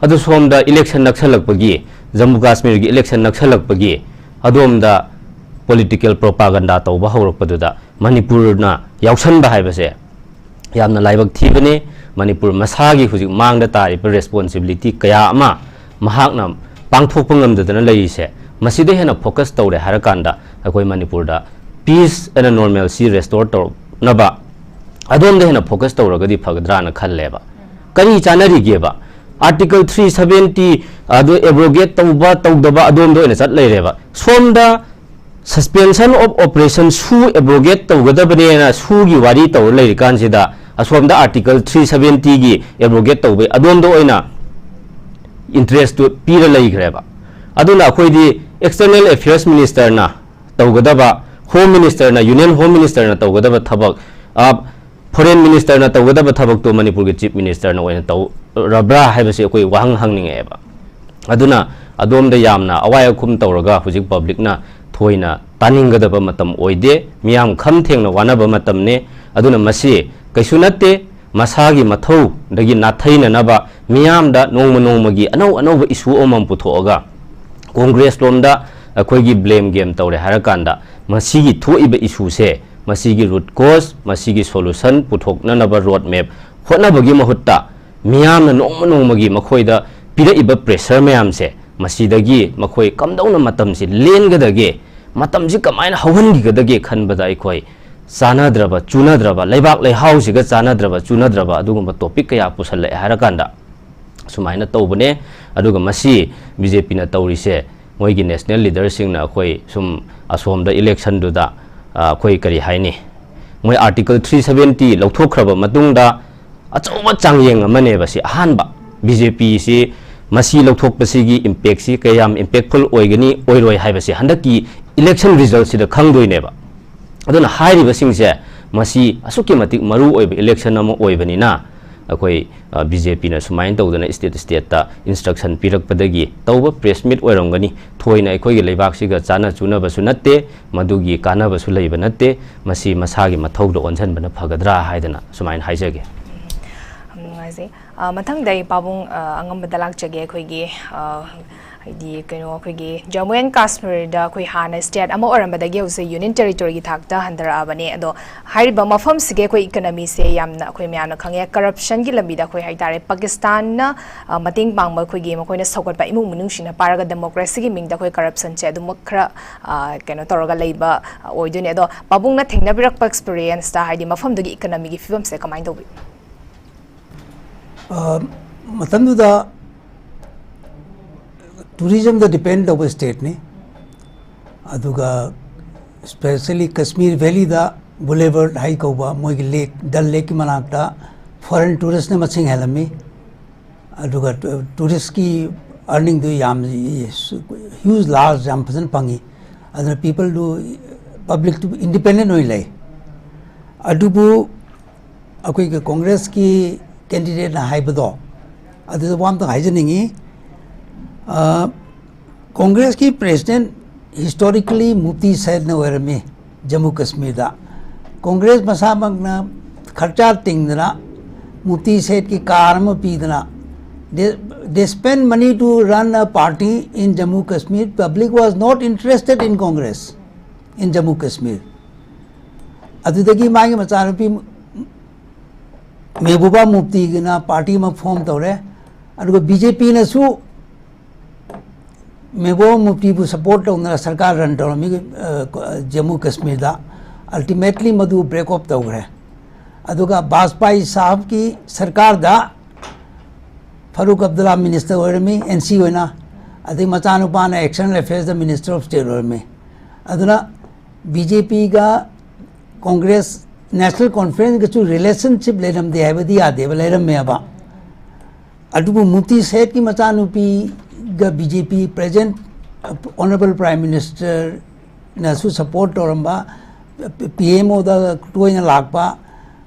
ꯑꯗꯨ ꯁꯣꯝꯗ election ꯅꯛꯁꯜꯂꯛꯄꯒꯤ, ꯖꯝꯃꯨ ꯀꯥꯁꯃꯤꯔꯒꯤ election ꯅꯛꯁꯜꯂꯛꯄꯒꯤ ꯑꯗꯣꯝꯗ political propaganda ꯇꯧꯕ ꯍꯧꯔꯛꯄꯗꯨꯗ ꯃꯅꯤꯄꯨꯔꯅ ꯌꯥꯎꯁꯟꯕ ꯍꯥꯏꯕꯁꯦ ꯌꯥꯝꯅ ꯂꯥꯏꯕꯛ ꯊꯤꯕꯅꯤ꯫ ꯃꯅꯤꯄꯨꯔ ꯃꯁꯥꯒꯤ ꯍꯧꯖꯤꯛ ꯃꯥꯡꯗ ꯇꯥꯔꯤꯕ responsibility ꯀꯌꯥ ꯑꯃ ꯃꯍꯥꯛꯅ ꯄꯥꯡꯊꯣꯛꯄ ꯉꯝꯗꯗꯅ ꯂꯩꯔꯤꯁꯦ, ꯃꯁꯤꯗ ꯍꯦꯟꯅ focus ꯇꯧꯔꯦ ꯍꯥꯏꯔꯀꯥꯟꯗ ꯑꯩꯈꯣꯏ ꯃꯅꯤꯄꯨꯔꯗ peace and normalcy restore ꯇꯧꯔꯛꯅꯕ ꯑꯗꯣꯝꯗ ꯍꯦꯟꯅ focus ꯇꯧꯔꯒꯗꯤ ꯐꯒꯗ꯭ꯔꯥꯅ ꯈꯜꯂꯦꯕ꯫ ꯀꯔꯤ ꯆꯥꯅꯔꯤꯒꯦꯕ? Article three seventy ꯑꯗꯨ abrogate ꯇꯧꯕ ꯇꯧꯗꯕ ꯑꯗꯣꯝꯗ ꯑꯣꯏꯅ ꯆꯠ ꯂꯩꯔꯦꯕ꯫ ꯁꯣꯝꯗ suspension of operation ꯁꯨ abrogate ꯇꯧꯒꯗꯕꯅꯦꯅ ꯁꯨꯒꯤ ꯋꯥꯔꯤ ꯇꯧꯔ ꯂꯩꯔꯤꯀꯥꯟꯁꯤꯗ, ꯑꯁꯣꯝꯗ Article three seventyꯒꯤ abrogate ꯇꯧꯕꯩ ꯑꯗꯣꯝꯗ ꯑꯣꯏꯅ interestꯇꯨ ꯄꯤꯔ ꯂꯩꯈ꯭ꯔꯦꯕ꯫ ꯑꯗꯨꯅ ꯑꯩꯈꯣꯏꯗꯤ External Affairs Ministerꯅ ꯇꯧꯒꯗꯕ, Home Ministerꯅ, Union Home Ministerꯅ ꯇꯧꯒꯗꯕ ꯊꯕꯛ, ꯑ, ꯐꯣꯔꯦꯟ ꯃꯤꯅꯤꯁꯇꯔꯅ ꯇꯧꯒꯗꯕ ꯊꯕꯛꯇꯣ ꯃꯅꯤꯄꯨꯔꯒꯤ ꯆꯤꯐ ꯃꯤꯅꯤꯁꯇꯔꯅ ꯑꯣꯏꯅ ꯇꯧꯔꯕ꯭ꯔꯥ ꯍꯥꯏꯕꯁꯤ ꯑꯩꯈꯣꯏ ꯋꯥꯍꯪ ꯍꯪꯅꯤꯡꯉꯛꯑꯦꯕ꯫ ꯑꯗꯨꯅ ꯑꯗꯣꯝꯗ ꯌꯥꯝꯅ ꯑꯋꯥꯏ ꯑꯈꯨꯝ ꯇꯧꯔꯒ ꯍꯧꯖꯤꯛ ꯄꯕ꯭ꯂꯤꯛꯅ ꯊꯣꯏꯅ ꯇꯥꯅꯤꯡꯒꯗꯕ ꯃꯇꯝ ꯑꯣꯏꯗꯦ꯫ ꯃꯤꯌꯥꯝ ꯈꯝ ꯊꯦꯡꯅ ꯋꯥꯅꯕ ꯃꯇꯝꯅꯦ꯫ ꯑꯗꯨꯅ ꯃꯁꯤ ꯀꯩꯁꯨ ꯅꯠꯇꯦ, ꯃꯁꯥꯒꯤ ꯃꯊꯧꯗꯒꯤ ꯅꯥꯊꯩꯅꯅꯕ ꯃꯤꯌꯥꯝꯗ ꯅꯣꯡꯃ ꯅꯣꯡꯃꯒꯤ ꯑꯅꯧ ꯑꯅꯧꯕ ꯏꯁꯨ ꯑꯃꯃꯝ ꯄꯨꯊꯣꯛꯑꯒ ꯀꯣꯡꯒ꯭ꯔꯦꯁ ꯂꯣꯝꯗ ꯑꯩꯈꯣꯏꯒꯤ ꯕ꯭ꯂꯦꯝ ꯒꯦꯝ ꯇꯧꯔꯦ ꯍꯥꯏꯔꯀꯥꯟꯗ, ꯃꯁꯤꯒꯤ ꯊꯣꯛꯏꯕ ꯏꯁꯨꯁꯦ, ꯃꯁꯤꯒꯤ ꯔꯨꯠ ꯀꯣꯁ, ꯃꯁꯤꯒꯤ ꯁꯣꯂꯨꯁꯟ ꯄꯨꯊꯣꯛꯅꯅꯕ ꯔꯣꯗ ꯃꯦꯞ ꯍꯣꯠꯅꯕꯒꯤ ꯃꯍꯨꯠꯇ, ꯃꯤꯌꯥꯝꯅ ꯅꯣꯡꯃ ꯅꯣꯡꯃꯒꯤ ꯃꯈꯣꯏꯗ ꯄꯤꯔꯛꯏꯕ ꯄ꯭ꯔꯦꯁꯔ ꯃꯌꯥꯝꯁꯦ, ꯃꯁꯤꯗꯒꯤ ꯃꯈꯣꯏ ꯀꯝꯗꯧꯅ ꯃꯇꯝꯁꯤ ꯂꯦꯟꯒꯗꯒꯦ, ꯃꯇꯝꯁꯤ ꯀꯃꯥꯏꯅ ꯍꯧꯍꯟꯈꯤꯒꯗꯒꯦ ꯈꯟꯕꯗ ꯑꯩꯈꯣꯏ ꯆꯥꯟꯅꯗ꯭ꯔꯕ, ꯆꯨꯅꯗ꯭ꯔꯕ, ꯂꯩꯕꯥꯛ ꯂꯩꯍꯥꯎꯁꯤꯒ ꯆꯥꯟꯅꯗ꯭ꯔꯕ, ꯆꯨꯅꯗ꯭ꯔꯕ ꯑꯗꯨꯒꯨꯝꯕ ꯇꯣꯄꯤꯛ ꯀꯌꯥ ꯄꯨꯁꯜꯂꯛꯑꯦ ꯍꯥꯏꯔꯀꯥꯟꯗ, ꯁꯨꯃꯥꯏꯅ ꯇꯧꯕꯅꯦ꯫ ꯑꯗꯨꯒ ꯃꯁꯤ ꯕꯤ ꯖꯦ ꯄꯤꯅ ꯇꯧꯔꯤꯁꯦ, ꯃꯣꯏꯒꯤ ꯅꯦꯁꯅꯦꯜ ꯂꯤꯗꯔꯁꯤꯡꯅ ꯑꯩꯈꯣꯏ ꯁꯨꯝ ꯑꯁꯣꯝꯗ ꯏꯂꯦꯛꯁꯟꯗꯨꯗ, ꯑ, ꯑꯩꯈꯣꯏ ꯀꯔꯤ ꯍꯥꯏꯅꯤ, ꯃꯣꯏ ꯑꯥꯔꯇꯤꯀꯜ ꯊ꯭ꯔꯤ ꯁꯕꯦꯟꯇꯤ ꯂꯧꯊꯣꯛꯈ꯭ꯔꯕ ꯃꯇꯨꯡꯗ ꯑꯆꯧꯕ ꯆꯥꯡꯌꯦꯡ ꯑꯃꯅꯦꯕ ꯁꯤ꯫ ꯑꯍꯥꯟꯕ ꯕꯤ ꯖꯦ ꯄꯤꯁꯤ, ꯃꯁꯤ ꯂꯧꯊꯣꯛꯄꯁꯤꯒꯤ ꯏꯝꯄꯦꯛꯁꯤ ꯀꯌꯥꯝ ꯏꯝꯄꯦꯛꯐꯨꯜ ꯑꯣꯏꯒꯅꯤ, ꯑꯣꯏꯔꯣꯏ ꯍꯥꯏꯕꯁꯤ ꯍꯟꯗꯛꯀꯤ ꯏꯂꯦꯛꯁꯟ ꯔꯤꯖꯜꯁꯤꯗ ꯈꯪꯗꯣꯏꯅꯦꯕ꯫ ꯑꯗꯨꯅ ꯍꯥꯏꯔꯤꯕꯁꯤꯡꯁꯦ, ꯃꯁꯤ ꯑꯁꯨꯛꯀꯤ ꯃꯇꯤꯛ ꯃꯔꯨ ꯑꯣꯏꯕ ꯏꯂꯦꯛꯁꯟ ꯑꯃ ꯑꯣꯏꯕꯅꯤꯅ, ꯑꯩꯈꯣꯏ, ꯑ, ꯕꯤ ꯖꯦ ꯄꯤꯅ ꯁꯨꯃꯥꯏꯅ ꯇꯧꯗꯅ ꯁ꯭ꯇꯦꯠ ꯁ꯭ꯇꯦꯠꯇ ꯏꯟꯁꯇ꯭ꯔꯛꯁꯟ ꯄꯤꯔꯛꯄꯗꯒꯤ ꯇꯧꯕ ꯄ꯭ꯔꯦꯁ ꯃꯤꯠ ꯑꯣꯏꯔꯝꯒꯅꯤ꯫ ꯊꯣꯏꯅ ꯑꯩꯈꯣꯏꯒꯤ ꯂꯩꯕꯥꯛꯁꯤꯒ ꯆꯥꯟꯅ ꯆꯨꯅꯕꯁꯨ ꯅꯠꯇꯦ, ꯃꯗꯨꯒꯤ ꯀꯥꯟꯅꯕꯁꯨ ꯂꯩꯕ ꯅꯠꯇꯦ꯫ ꯃꯁꯤ ꯃꯁꯥꯒꯤ ꯃꯊꯧꯗ ꯑꯣꯟꯁꯤꯟꯕꯅ ꯐꯒꯗ꯭ꯔꯥ ꯍꯥꯏꯗꯅ ꯁꯨꯃꯥꯏꯅ ꯍꯥꯏꯖꯒꯦ꯫ ꯌꯥꯝ ꯅꯨꯡꯉꯥꯏꯖꯩ꯫ ꯑ, ꯃꯊꯪꯗ ꯑꯩ ꯄꯥꯕꯨꯡ, ꯑ, ꯑꯉꯝꯕꯗ ꯂꯥꯛꯆꯒꯦ꯫ ꯑꯩꯈꯣꯏꯒꯤ, ꯑ, ꯍꯥꯏꯗꯤ ꯀꯩꯅꯣ, ꯑꯩꯈꯣꯏꯒꯤ ꯖꯝꯃꯨ ꯑꯦꯟ ꯀꯥꯁꯃꯤꯔꯗ ꯑꯩꯈꯣꯏ ꯍꯥꯟꯅ ꯁ꯭ꯇꯦꯠ ꯑꯃ ꯑꯣꯏꯔꯝꯕꯗꯒꯤ ꯍꯧꯖꯤꯛ ꯌꯨꯅꯤꯌꯟ ꯇꯦꯔꯤꯇꯣꯔꯤꯒꯤ ꯊꯥꯛꯇ ꯍꯟꯊꯔꯛꯑꯕꯅꯦ꯫ ꯑꯗꯣ ꯍꯥꯏꯔꯤꯕ ꯃꯐꯝꯁꯤꯒꯤ ꯑꯩꯈꯣꯏ ꯏꯀꯅꯃꯤꯁꯦ ꯌꯥꯝꯅ ꯑꯩꯈꯣꯏ ꯃꯌꯥꯝꯅ ꯈꯪꯉꯦ, ꯀꯔꯞꯁꯟꯒꯤ ꯂꯝꯕꯤꯗ ꯑꯩꯈꯣꯏ ꯍꯥꯏꯇꯥꯔꯦ, ꯄꯥꯀꯤꯁꯇꯥꯟꯅ, ꯑ, ꯃꯇꯦꯡ ꯄꯥꯡꯕ ꯑꯩꯈꯣꯏꯒꯤ ꯃꯈꯣꯏꯅ ꯁꯧꯒꯠꯄ ꯏꯃꯨꯡ ꯃꯅꯨꯡꯁꯤꯡꯅ ꯄꯥꯏꯔꯒ ꯗꯦꯃꯣꯀ꯭ꯔꯦꯁꯤꯒꯤ ꯃꯤꯡꯗ ꯑꯩꯈꯣꯏ ꯀꯔꯞꯁꯟꯁꯦ ꯑꯗꯨꯃꯛ ꯈꯔ, ꯑ, ꯀꯩꯅꯣ ꯇꯧꯔꯒ ꯂꯩꯕ ꯑꯣꯏꯗꯣꯏꯅꯦ꯫ ꯑꯗꯣ ꯄꯥꯕꯨꯡꯅ ꯊꯦꯡꯅꯕꯤꯔꯛꯄ ꯑꯦꯛꯁꯄꯤꯔꯤꯌꯦꯟꯁꯇ ꯍꯥꯏꯗꯤ ꯃꯐꯝꯗꯨꯒꯤ ꯏꯀꯅꯃꯤꯒꯤ ꯐꯤꯕꯝꯁꯦ ꯀꯃꯥꯏꯅ ꯇꯧꯕꯤ? ꯑ, ꯃꯇꯝꯗꯨꯗ ꯇꯨꯔꯤꯖꯝꯗ ꯗꯤꯄꯦꯟ ꯇꯧꯕ ꯁ꯭ꯇꯦꯠꯅꯤ꯫ ꯑꯗꯨꯒ ꯁ꯭ꯄꯦꯁꯦꯜꯂꯤ ꯀꯁꯃꯤꯔ ꯚꯦꯂꯤꯗ ꯕꯨꯂꯦꯕꯔꯠ ꯍꯥꯏ ꯀꯧꯕ ꯃꯣꯏꯒꯤ ꯂꯦꯛ, ꯗꯜ ꯂꯦꯛꯀꯤ ꯃꯅꯥꯛꯇ ꯐꯣꯔꯦꯟ ꯇꯨꯔꯤꯁꯅ ꯃꯁꯤꯡ ꯍꯦꯜꯂꯝꯃꯤ꯫ ꯑꯗꯨꯒ ꯇꯨ-, ꯇꯨꯔꯤꯁꯀꯤ ꯑꯔꯅꯤꯡꯗꯨ ꯌꯥꯝ, ꯍ꯭ꯌꯨꯖ ꯂꯥꯔꯖ ꯌꯥꯝ ꯐꯖꯅ ꯐꯪꯉꯤ꯫ ꯑꯗꯨꯅ ꯄꯤꯄꯜꯗꯨ, ꯄꯕ꯭ꯂꯤꯛꯇꯨ ꯏꯟꯗꯤꯄꯦꯟꯗꯦꯟ ꯑꯣꯏꯅ ꯂꯩ꯫ ꯑꯗꯨꯕꯨ ꯑꯩꯈꯣꯏꯒꯤ ꯀꯣꯡꯒ꯭ꯔꯦꯁꯀꯤ ꯀꯦꯟꯗꯤꯗꯦꯠꯅ ꯍꯥꯏꯕꯗꯣ, ꯑꯗꯨꯗ ꯋꯥ ꯑꯝꯇꯪ ꯍꯥꯏꯖꯅꯤꯡꯉꯤ꯫ ꯑ, ꯀꯣꯡꯒ꯭ꯔꯦꯁꯀꯤ ꯄ꯭ꯔꯦꯁꯤꯗꯦꯟ ꯍꯤꯁꯇꯣꯔꯤꯀꯦꯂꯤ ꯃꯨꯐꯇꯤ ꯁꯌꯦꯗꯅ ꯑꯣꯏꯔꯝꯃꯤ ꯖꯝꯃꯨ ꯀꯥꯁꯃꯤꯔꯗ꯫ ꯀꯣꯡꯒ꯭ꯔꯦꯁ ꯃꯁꯥꯃꯛꯅ ꯈꯔꯆꯥ ꯇꯤꯡꯗꯅ ꯃꯨꯐꯇꯤ ꯁꯌꯦꯗꯀꯤ ꯀꯥꯔ ꯑꯃ ꯄꯤꯗꯅ, they, they spend money to run a party in Jammu Kashmir. Public was not interested in Congress in Jammu Kashmir. ꯑꯗꯨꯗꯒꯤ ꯃꯥꯒꯤ ꯃꯆꯥꯅꯨꯄꯤ ꯃꯦꯍꯕꯨꯕꯥ ꯃꯨꯐꯇꯤꯒꯤꯅ ꯄꯥꯔꯇꯤ ꯑꯃ ꯐꯣꯝ ꯇꯧꯔꯦ꯫ ꯑꯗꯨꯒ ꯕꯤ ꯖꯦ ꯄꯤꯅꯁꯨ ꯃꯦꯍꯕꯨꯕꯥ ꯃꯨꯐꯇꯤꯕꯨ ꯁꯄꯣꯔꯠ ꯇꯧꯅ ꯁꯔꯀꯥꯔ ꯔꯟ ꯇꯧꯔꯝꯃꯤ, ꯑ, ꯖꯝꯃꯨ ꯀꯥꯁꯃꯤꯔꯗ꯫ ꯑꯜꯇꯤꯃꯦꯠꯂꯤ ꯃꯗꯨ ꯕ꯭ꯔꯦꯛ ꯑꯣꯐ ꯇꯧꯈ꯭ꯔꯦ꯫ ꯑꯗꯨꯒ ꯕꯥꯖꯄꯥꯏ ꯁꯥꯍꯕꯀꯤ ꯁꯔꯀꯥꯔꯗ ꯐꯥꯔꯨꯛ ꯑꯕꯗꯨꯜꯂꯥ ꯃꯤꯅꯤꯁꯇꯔ ꯑꯣꯏꯔꯝꯃꯤ, ꯑꯦꯟ ꯁꯤ ꯑꯣꯏꯅ, ꯑꯗꯩ ꯃꯆꯥꯅꯨꯄꯥꯅ ꯑꯦꯛꯁꯇꯔꯅꯦꯜ ꯑꯦꯐꯦꯌꯔꯁꯇ ꯃꯤꯅꯤꯁꯇꯔ ꯑꯣꯐ ꯁ꯭ꯇꯦꯠ ꯑꯣꯏꯔꯝꯃꯤ꯫ ꯑꯗꯨꯅ ꯕꯤ ꯖꯦ ꯄꯤꯒ ꯀꯣꯡꯒ꯭ꯔꯦꯁ, ꯅꯦꯁꯅꯦꯜ ꯀꯣꯟꯐ꯭ꯔꯦꯟꯁꯒꯁꯨ ꯔꯤꯂꯦꯁꯟꯁꯤꯞ ꯂꯩꯔꯝꯗꯦ ꯍꯥꯏꯕꯗꯤ ꯌꯥꯗꯦꯕ, ꯂꯩꯔꯝꯃꯦꯕ꯫ ꯑꯗꯨꯕꯨ ꯃꯨꯐꯇꯤ ꯁꯌꯦꯗꯀꯤ ꯃꯆꯥꯅꯨꯄꯤꯒ ꯕꯤ ꯖꯦ ꯄꯤ ꯄ꯭ꯔꯦꯖꯦꯟꯠ ꯑꯣꯅꯔꯦꯕꯜ ꯄ꯭ꯔꯥꯏꯝ ꯃꯤꯅꯤꯁꯇꯔꯅꯁꯨ ꯁꯄꯣꯔꯠ ꯇꯧꯔꯝꯕ, ꯄꯤ ꯑꯦꯝ ꯑꯣꯗ ꯇꯣꯏꯅ ꯂꯥꯛꯄ,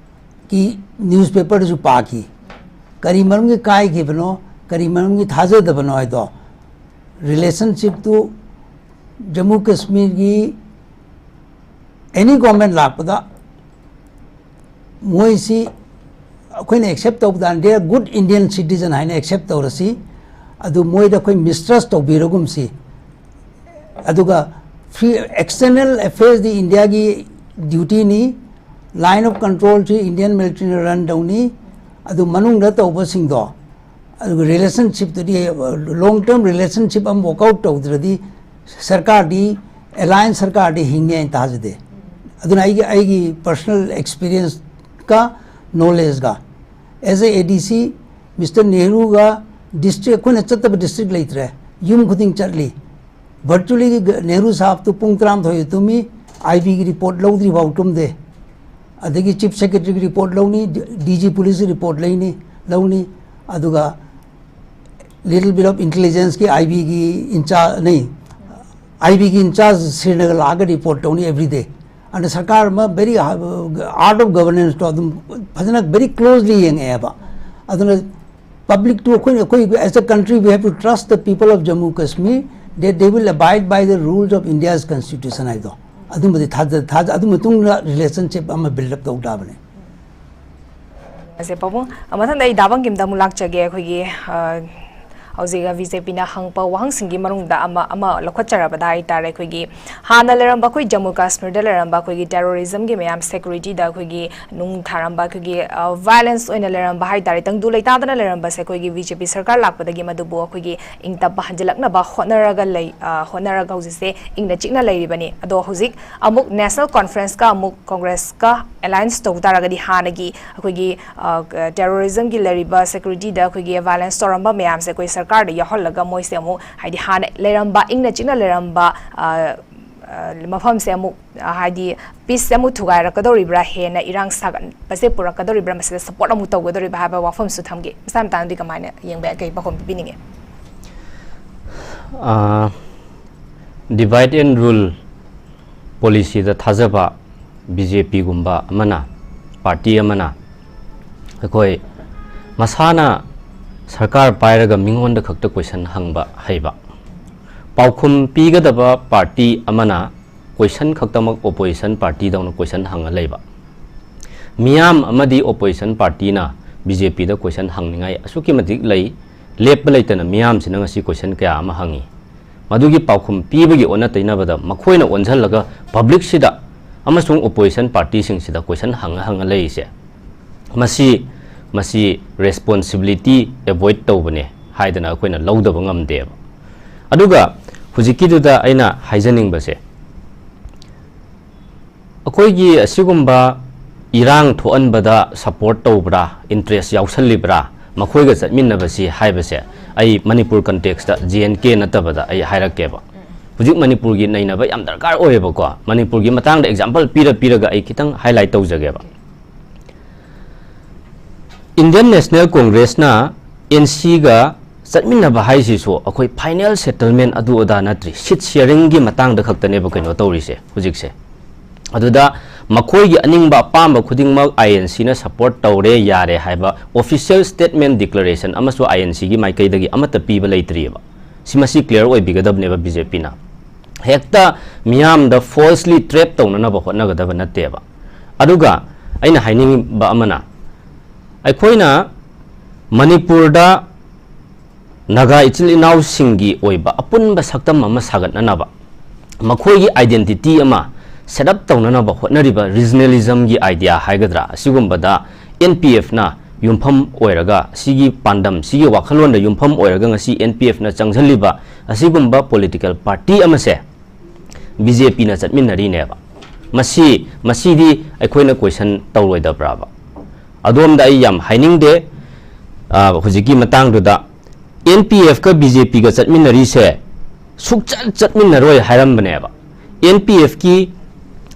ꯀꯤ ꯅ꯭ꯌꯨꯁꯄꯦꯄꯔꯗꯁꯨ ꯄꯥꯈꯤ꯫ ꯀꯔꯤ ꯃꯔꯝꯒꯤ ꯀꯥꯏꯈꯤꯕꯅꯣ, ꯀꯔꯤ ꯃꯔꯝꯒꯤ ꯊꯥꯖꯗꯕꯅꯣ ꯍꯥꯏꯗꯣ, ꯔꯤꯂꯦꯁꯟꯁꯤꯞꯇꯨ ꯖꯝꯃꯨ ꯀꯥꯁꯃꯤꯔꯒꯤ ꯑꯦꯅꯤ ꯒꯣꯔꯃꯦꯟ ꯂꯥꯛꯄꯗ ꯃꯣꯏꯁꯤ ꯑꯩꯈꯣꯏꯅ ꯑꯦꯛꯁꯦꯞ ꯇꯧꯕꯗ, they are good Indian citizen ꯍꯥꯏꯅ ꯑꯦꯛꯁꯦꯞ ꯇꯧꯔꯁꯤ꯫ ꯑꯗꯨ ꯃꯣꯏꯗ ꯑꯩꯈꯣꯏ ꯃꯤꯁꯇ꯭ꯔꯁ ꯇꯧꯕꯤꯔꯒꯨꯝꯁꯤ꯫ ꯑꯗꯨꯒ ꯐ꯭ꯔꯤ, ꯑꯦꯛꯁꯇꯔꯅꯦꯜ ꯑꯦꯐꯦꯌꯔꯁꯇꯤ ꯏꯟꯗꯤꯌꯥꯒꯤ ꯗ꯭ꯌꯨꯇꯤꯅꯤ, ꯂꯥꯏꯟ ꯑꯣꯐ ꯀꯟꯇ꯭ꯔꯣꯜꯁꯤ ꯏꯟꯗꯤꯌꯟ ꯃꯤꯂꯤꯇꯔꯤꯅ ꯔꯟ ꯇꯧꯅꯤ꯫ ꯑꯗꯨ ꯃꯅꯨꯡꯗ ꯇꯧꯕꯁꯤꯡꯗꯣ, ꯑꯗꯨꯒ ꯔꯤꯂꯦꯁꯟꯁꯤꯞꯇꯨꯗꯤ, ꯂꯣꯡ ꯇꯔꯝ ꯔꯤꯂꯦꯁꯟꯁꯤꯞ ꯑꯃ ꯋꯥꯔꯛ ꯑꯥꯎꯠ ꯇꯧꯗ꯭ꯔꯗꯤ ꯁꯔꯀꯥꯔꯗꯤ, ꯑꯦꯂꯥꯏꯟꯁ ꯁꯔꯀꯥꯔꯗꯤ ꯍꯤꯡꯉꯦ ꯍꯥꯏꯅ ꯊꯥꯖꯗꯦ꯫ ꯑꯗꯨꯅ ꯑꯩꯒꯤ, ꯑꯩꯒꯤ ꯄꯔꯁꯅꯦꯜ ꯑꯦꯛꯁꯄꯤꯔꯤꯌꯦꯟꯁꯀ ꯅꯣꯂꯦꯖꯀ, ꯑꯦꯁ ꯑꯦ ꯑꯦ ꯗꯤ ꯁꯤ, ꯃꯤꯁꯇꯔ ꯅꯦꯍꯔꯨꯒ ꯗꯤꯁꯇ꯭ꯔꯤꯛ, ꯑꯩꯈꯣꯏꯅ ꯆꯠꯇꯕ ꯗꯤꯁꯇ꯭ꯔꯤꯛ ꯂꯩꯇ꯭ꯔꯦ, ꯌꯨꯝ ꯈꯨꯗꯤꯡ ꯆꯠꯂꯤ꯫ ꯚꯔꯆꯨꯋꯦꯂꯤ ꯅꯦꯍꯔꯨ ꯁꯥꯍꯕꯇꯨ ꯄꯨꯡ ꯇꯔꯥꯃꯥꯊꯣꯏ ꯇꯨꯝꯃꯤ, ꯑꯥꯏ ꯕꯤꯒꯤ ꯔꯤꯄꯣꯔꯠ ꯂꯧꯗ꯭ꯔꯤ ꯐꯥꯎ ꯇꯨꯝꯗꯦ꯫ ꯑꯗꯒꯤ ꯆꯤꯐ ꯁꯦꯀ꯭ꯔꯦꯇꯔꯤꯒꯤ ꯔꯤꯄꯣꯔꯠ ꯂꯧꯅꯤ, ꯗꯤ ꯖꯤ ꯄꯨꯂꯤꯁꯀꯤ ꯔꯤꯄꯣꯔꯠ ꯂꯩꯅꯤ, ꯂꯧꯅꯤ꯫ ꯑꯗꯨꯒ little bit of intelligenceꯀꯤ, ꯑꯥꯏ ꯕꯤꯒꯤ ꯏꯟꯆꯥꯔꯖ, ꯅꯩ, ꯑꯥꯏ ꯕꯤꯒꯤ ꯏꯟꯆꯥꯔꯖ ꯁ꯭ꯔꯤꯅꯒꯔ ꯂꯥꯛꯑꯒ ꯔꯤꯄꯣꯔꯠ ꯇꯧꯅꯤ ꯑꯦꯕ꯭ꯔꯤ ꯗꯦ꯫ ꯑꯗꯨꯅ ꯁꯔꯀꯥꯔ ꯑꯃ very, uh, art of governance ꯇꯣ ꯑꯗꯨꯝ ꯐꯖꯅ very closely ꯌꯦꯡꯉꯛꯑꯦꯕ꯫ ꯑꯗꯨꯅ public ꯇꯨ ꯑꯩꯈꯣꯏꯅ, ꯑꯩꯈꯣꯏ as a country we have to trust the people of Jammu Kashmir that they will abide by the rules of India's constitution ꯍꯥꯏꯗꯣ꯫ ꯑꯗꯨꯝꯕꯗꯤ ꯊꯥꯖ ꯊꯥꯖ ꯑꯗꯨ ꯃꯇꯨꯡꯗ relationship ꯑꯃ build up ꯇꯧ ꯇꯥꯕꯅꯦ꯫ ꯑꯁꯦ ꯄꯥꯕꯨꯡ, ꯃꯊꯪꯗ ꯑꯩ ꯗꯥ ꯕꯪꯒꯤꯝꯗ ꯑꯃꯨꯛ ꯂꯥꯛꯆꯒꯦ꯫ ꯑꯩꯈꯣꯏꯒꯤ, ꯑ, ꯍꯧꯖꯤꯛ ꯕꯤ ꯖꯦ ꯄꯤꯅ ꯍꯪꯉꯛꯄ ꯋꯥꯍꯪꯁꯤꯡꯒꯤ ꯃꯅꯨꯡꯗ ꯑꯃ, ꯑꯃ ꯂꯧꯈꯠꯆꯔꯕꯗ ꯍꯥꯏ ꯇꯥꯔꯦ, ꯑꯩꯈꯣꯏꯒꯤ ꯍꯥꯟꯅ ꯂꯩꯔꯝꯕ ꯑꯩꯈꯣꯏ ꯖꯝꯃꯨ ꯀꯥꯁꯃꯤꯔꯗ ꯂꯩꯔꯝꯕ ꯑꯩꯈꯣꯏꯒꯤ terrorism ꯒꯤ ꯃꯌꯥꯝ security ꯗ ꯑꯩꯈꯣꯏꯒꯤ ꯅꯨꯡ ꯊꯥꯔꯝꯕ, ꯑꯩꯈꯣꯏꯒꯤ, ꯑ, violence ꯑꯣꯏꯅ ꯂꯩꯔꯝꯕ ꯍꯥꯏ ꯇꯥꯔꯦ, ꯇꯪꯗꯨ ꯂꯩꯇꯥꯗꯅ ꯂꯩꯔꯝꯕꯁꯦ ꯑꯩꯈꯣꯏꯒꯤ ꯕꯤ ꯖꯦ ꯄꯤ ꯁꯔꯀꯥꯔ ꯂꯥꯛꯄꯗꯒꯤ ꯃꯗꯨꯕꯨ ꯑꯩꯈꯣꯏꯒꯤ ꯏꯪ ꯇꯞꯄ ꯍꯟꯖꯤꯜꯂꯛꯅꯕ ꯍꯣꯠꯅꯔꯒ ꯂꯩ, ꯑ, ꯍꯣꯠꯅꯔꯒ ꯍꯧꯖꯤꯛꯁꯦ ꯏꯪꯅ ꯆꯤꯛꯅ ꯂꯩꯔꯤꯕꯅꯤ꯫ ꯑꯗꯣ ꯍꯧꯖꯤꯛ ꯑꯃꯨꯛ National Conference ꯀ ꯑꯃꯨꯛ Congress ꯀ alliance ꯇꯧ ꯇꯥꯔꯒꯗꯤ ꯍꯥꯟꯅꯒꯤ ꯑꯩꯈꯣꯏꯒꯤ, ꯑ, terrorism ꯒꯤ ꯂꯩꯔꯤꯕ security ꯗ ꯑꯩꯈꯣꯏꯒꯤ violence ꯇꯧꯔꯝꯕ ꯃꯌꯥꯝꯁꯦ ꯑꯩꯈꯣꯏ ꯁꯔꯀꯥꯔꯗ ꯌꯥꯎꯍꯜꯂꯒ ꯃꯣꯏꯁꯦ ꯑꯃꯨꯛ ꯍꯥꯏꯗꯤ ꯍꯥꯟꯅ ꯂꯩꯔꯝꯕ ꯏꯪꯅ ꯆꯤꯛꯅ ꯂꯩꯔꯝꯕ, ꯑ, ꯑ, ꯃꯐꯝꯁꯦ ꯑꯃꯨꯛ, ꯑ, ꯍꯥꯏꯗꯤ peace ꯁꯦ ꯑꯃꯨꯛ ꯊꯨꯒꯥꯏꯔꯛꯀꯗꯧꯔꯤꯕ꯭ꯔꯥ, ꯍꯦꯟꯅ ꯏꯔꯥꯡ ꯁꯥꯒꯠꯄꯁꯦ ꯄꯨꯔꯛꯀꯗꯧꯔꯤꯕ꯭ꯔꯥ, ꯃꯁꯤꯗ support ꯑꯃꯨꯛ ꯇꯧꯒꯗꯧꯔꯤꯕ꯭ꯔꯥ ꯍꯥꯏꯕ ꯋꯥꯐꯝꯁꯨ ꯊꯝꯒꯦ꯫ ꯃꯁꯥ ꯃꯇꯥꯡꯗꯗꯤ ꯀꯃꯥꯏꯅ ꯌꯦꯡꯕ ꯌꯥꯏ, ꯀꯩ ꯄꯥꯎꯈꯨꯝ ꯄꯤꯕꯤꯅꯤꯡꯉꯤ? ꯑ, divide and rule policy ꯗ ꯊꯥꯖꯕ ꯕꯤ ꯖꯦ ꯄꯤ ꯒꯨꯝꯕ ꯑꯃꯅ, party ꯑꯃꯅ ꯑꯩꯈꯣꯏ ꯃꯁꯥꯅ ꯁꯔꯀꯥꯔ ꯄꯥꯏꯔꯒ ꯃꯤꯉꯣꯟꯗ ꯈꯛꯇ question ꯍꯪꯕ ꯍꯩꯕ, ꯄꯥꯎꯈꯨꯝ ꯄꯤꯒꯗꯕ party ꯑꯃꯅ question ꯈꯛꯇꯃꯛ opposition party ꯗꯧꯅ question ꯍꯪꯉ ꯂꯩꯕ, ꯃꯤꯌꯥꯝ ꯑꯃꯗꯤ opposition party ꯅ ꯕꯤ ꯖꯦ ꯄꯤ ꯗ question ꯍꯪꯅꯤꯡꯉꯥꯏ ꯑꯁꯨꯛꯀꯤ ꯃꯇꯤꯛ ꯂꯩ, ꯂꯦꯞꯄ ꯂꯩꯇꯅ ꯃꯤꯌꯥꯝꯁꯤꯅ ꯉꯁꯤ question ꯀꯌꯥ ꯑꯃ ꯍꯪꯉꯤ꯫ ꯃꯗꯨꯒꯤ ꯄꯥꯎꯈꯨꯝ ꯄꯤꯕꯒꯤ ꯑꯣꯟꯅ ꯇꯩꯅꯕꯗ ꯃꯈꯣꯏꯅ ꯑꯣꯟꯁꯤꯜꯂꯒ public ꯁꯤꯗ ꯑꯃꯁꯨꯡ opposition party ꯁꯤꯡꯁꯤꯗ question ꯍꯪꯉ ꯍꯪꯉ ꯂꯩꯔꯤꯁꯦ, ꯃꯁꯤ, ꯃꯁꯤ responsibility avoid ꯇꯧꯕꯅꯦ ꯍꯥꯏꯗꯅ ꯑꯩꯈꯣꯏꯅ ꯂꯧꯗꯕ ꯉꯝꯗꯦꯕ꯫ ꯑꯗꯨꯒ ꯍꯧꯖꯤꯛꯀꯤꯗꯨꯗ ꯑꯩꯅ ꯍꯥꯏꯖꯅꯤꯡꯕꯁꯦ, ꯑꯩꯈꯣꯏꯒꯤ ꯑꯁꯤꯒꯨꯝꯕ ꯏꯔꯥꯡ ꯊꯣꯛꯍꯟꯕꯗ support ꯇꯧꯕ꯭ꯔꯥ, interest ꯌꯥꯎꯁꯜꯂꯤꯕ꯭ꯔꯥ, ꯃꯈꯣꯏꯒ ꯆꯠꯃꯤꯟꯅꯕꯁꯤ ꯍꯥꯏꯕꯁꯦ, ꯑꯩ ꯃꯅꯤꯄꯨꯔ context ꯇ, ꯖꯦ ꯑꯦꯟ ꯀꯦ ꯅꯠꯇꯕꯗ ꯑꯩ ꯍꯥꯏꯔꯛꯀꯦꯕ꯫ ꯍꯧꯖꯤꯛ ꯃꯅꯤꯄꯨꯔꯒꯤ ꯅꯩꯅꯕ ꯌꯥꯝ ꯗꯔꯀꯥꯔ ꯑꯣꯏꯌꯦꯕꯀꯣ꯫ ꯃꯅꯤꯄꯨꯔꯒꯤ ꯃꯇꯥꯡꯗ example ꯄꯤꯔ ꯄꯤꯔꯒ ꯑꯩ ꯈꯤꯇꯪ highlight ꯇꯧꯖꯒꯦꯕ꯫ Indian National Congress ꯅ ꯑꯦꯟ ꯁꯤ ꯒ ꯆꯠꯃꯤꯟꯅꯕ ꯍꯥꯏꯁꯤꯁꯨ ꯑꯩꯈꯣꯏ final settlement ꯑꯗꯨ ꯑꯗꯥ ꯅꯠꯇ꯭ꯔꯤ, seat sharing ꯒꯤ ꯃꯇꯥꯡꯗ ꯈꯛꯇꯅꯦꯕ ꯀꯩꯅꯣ ꯇꯧꯔꯤꯁꯦ ꯍꯧꯖꯤꯛꯁꯦ꯫ ꯑꯗꯨꯗ ꯃꯈꯣꯏꯒꯤ ꯑꯅꯤꯡꯕ ꯑꯄꯥꯝꯕ ꯈꯨꯗꯤꯡꯃꯛ ꯑꯥꯏ ꯑꯦꯟ ꯁꯤꯅ support ꯇꯧꯔꯦ, ꯌꯥꯔꯦ ꯍꯥꯏꯕ official statement, declaration ꯑꯃꯁꯨ ꯑꯥꯏ ꯑꯦꯟ ꯁꯤꯒꯤ ꯃꯥꯏꯀꯩꯗꯒꯤ ꯑꯃꯠꯇ ꯄꯤꯕ ꯂꯩꯇ꯭ꯔꯤꯑꯕ꯫ ꯁꯤ, ꯃꯁꯤ clear ꯑꯣꯏꯕꯤꯒꯗꯕꯅꯦꯕ ꯕꯤ ꯖꯦ ꯄꯤꯅ꯫ ꯍꯦꯛꯇ ꯃꯤꯌꯥꯝꯗ falsely trap ꯇꯧꯅꯅꯕ ꯍꯣꯠꯅꯒꯗꯕ ꯅꯠꯇꯦꯕ꯫ ꯑꯗꯨꯒ ꯑꯩꯅ ꯍꯥꯏꯅꯤꯡꯕ ꯑꯃꯅ, ꯑꯩꯈꯣꯏꯅ ꯃꯅꯤꯄꯨꯔꯗ ꯅꯥꯒꯥ ꯏꯆꯤꯜ ꯏꯅꯥꯎꯁꯤꯡꯒꯤ ꯑꯣꯏꯕ ꯑꯄꯨꯟꯕ ꯁꯛꯇꯝ ꯑꯃ ꯁꯥꯒꯠꯅꯅꯕ, ꯃꯈꯣꯏꯒꯤ identity ꯑꯃ set up ꯇꯧꯅꯅꯕ ꯍꯣꯠꯅꯔꯤꯕ regionalismꯒꯤ idea ꯍꯥꯏꯒꯗ꯭ꯔꯥ, ꯑꯁꯤꯒꯨꯝꯕꯗ ꯑꯦꯟ ꯄꯤ ꯑꯦꯐꯅ ꯌꯨꯝꯐꯝ ꯑꯣꯏꯔꯒ, ꯁꯤꯒꯤ ꯄꯥꯟꯗꯝ, ꯁꯤꯒꯤ ꯋꯥꯈꯜꯂꯣꯟꯗ ꯌꯨꯝꯐꯝ ꯑꯣꯏꯔꯒ ꯉꯁꯤ ꯑꯦꯟ ꯄꯤ ꯑꯦꯐꯅ ꯆꯪꯁꯤꯜꯂꯤꯕ ꯑꯁꯤꯒꯨꯝꯕ political party ꯑꯃꯁꯦ ꯕꯤ ꯖꯦ ꯄꯤꯅ ꯆꯠꯃꯤꯟꯅꯔꯤꯅꯦꯕ꯫ ꯃꯁꯤ, ꯃꯁꯤꯗꯤ ꯑꯩꯈꯣꯏꯅ question ꯇꯧꯔꯣꯏꯗꯕ꯭ꯔꯥꯕ? ꯑꯗꯣꯝꯗ ꯑꯩ ꯌꯥꯝ ꯍꯥꯏꯅꯤꯡꯗꯦ, ꯑ, ꯍꯧꯖꯤꯛꯀꯤ ꯃꯇꯥꯡꯗꯨꯗ꯫ ꯑꯦꯟ ꯄꯤ ꯑꯦꯐꯀ ꯕꯤ ꯖꯦ ꯄꯤꯒ ꯆꯠꯃꯤꯟꯅꯔꯤꯁꯦ ꯁꯨꯛꯆꯠ ꯆꯠꯃꯤꯟꯅꯔꯣꯏ ꯍꯥꯏꯔꯝꯕꯅꯦꯕ꯫ ꯑꯦꯟ ꯄꯤ ꯑꯦꯐꯀꯤ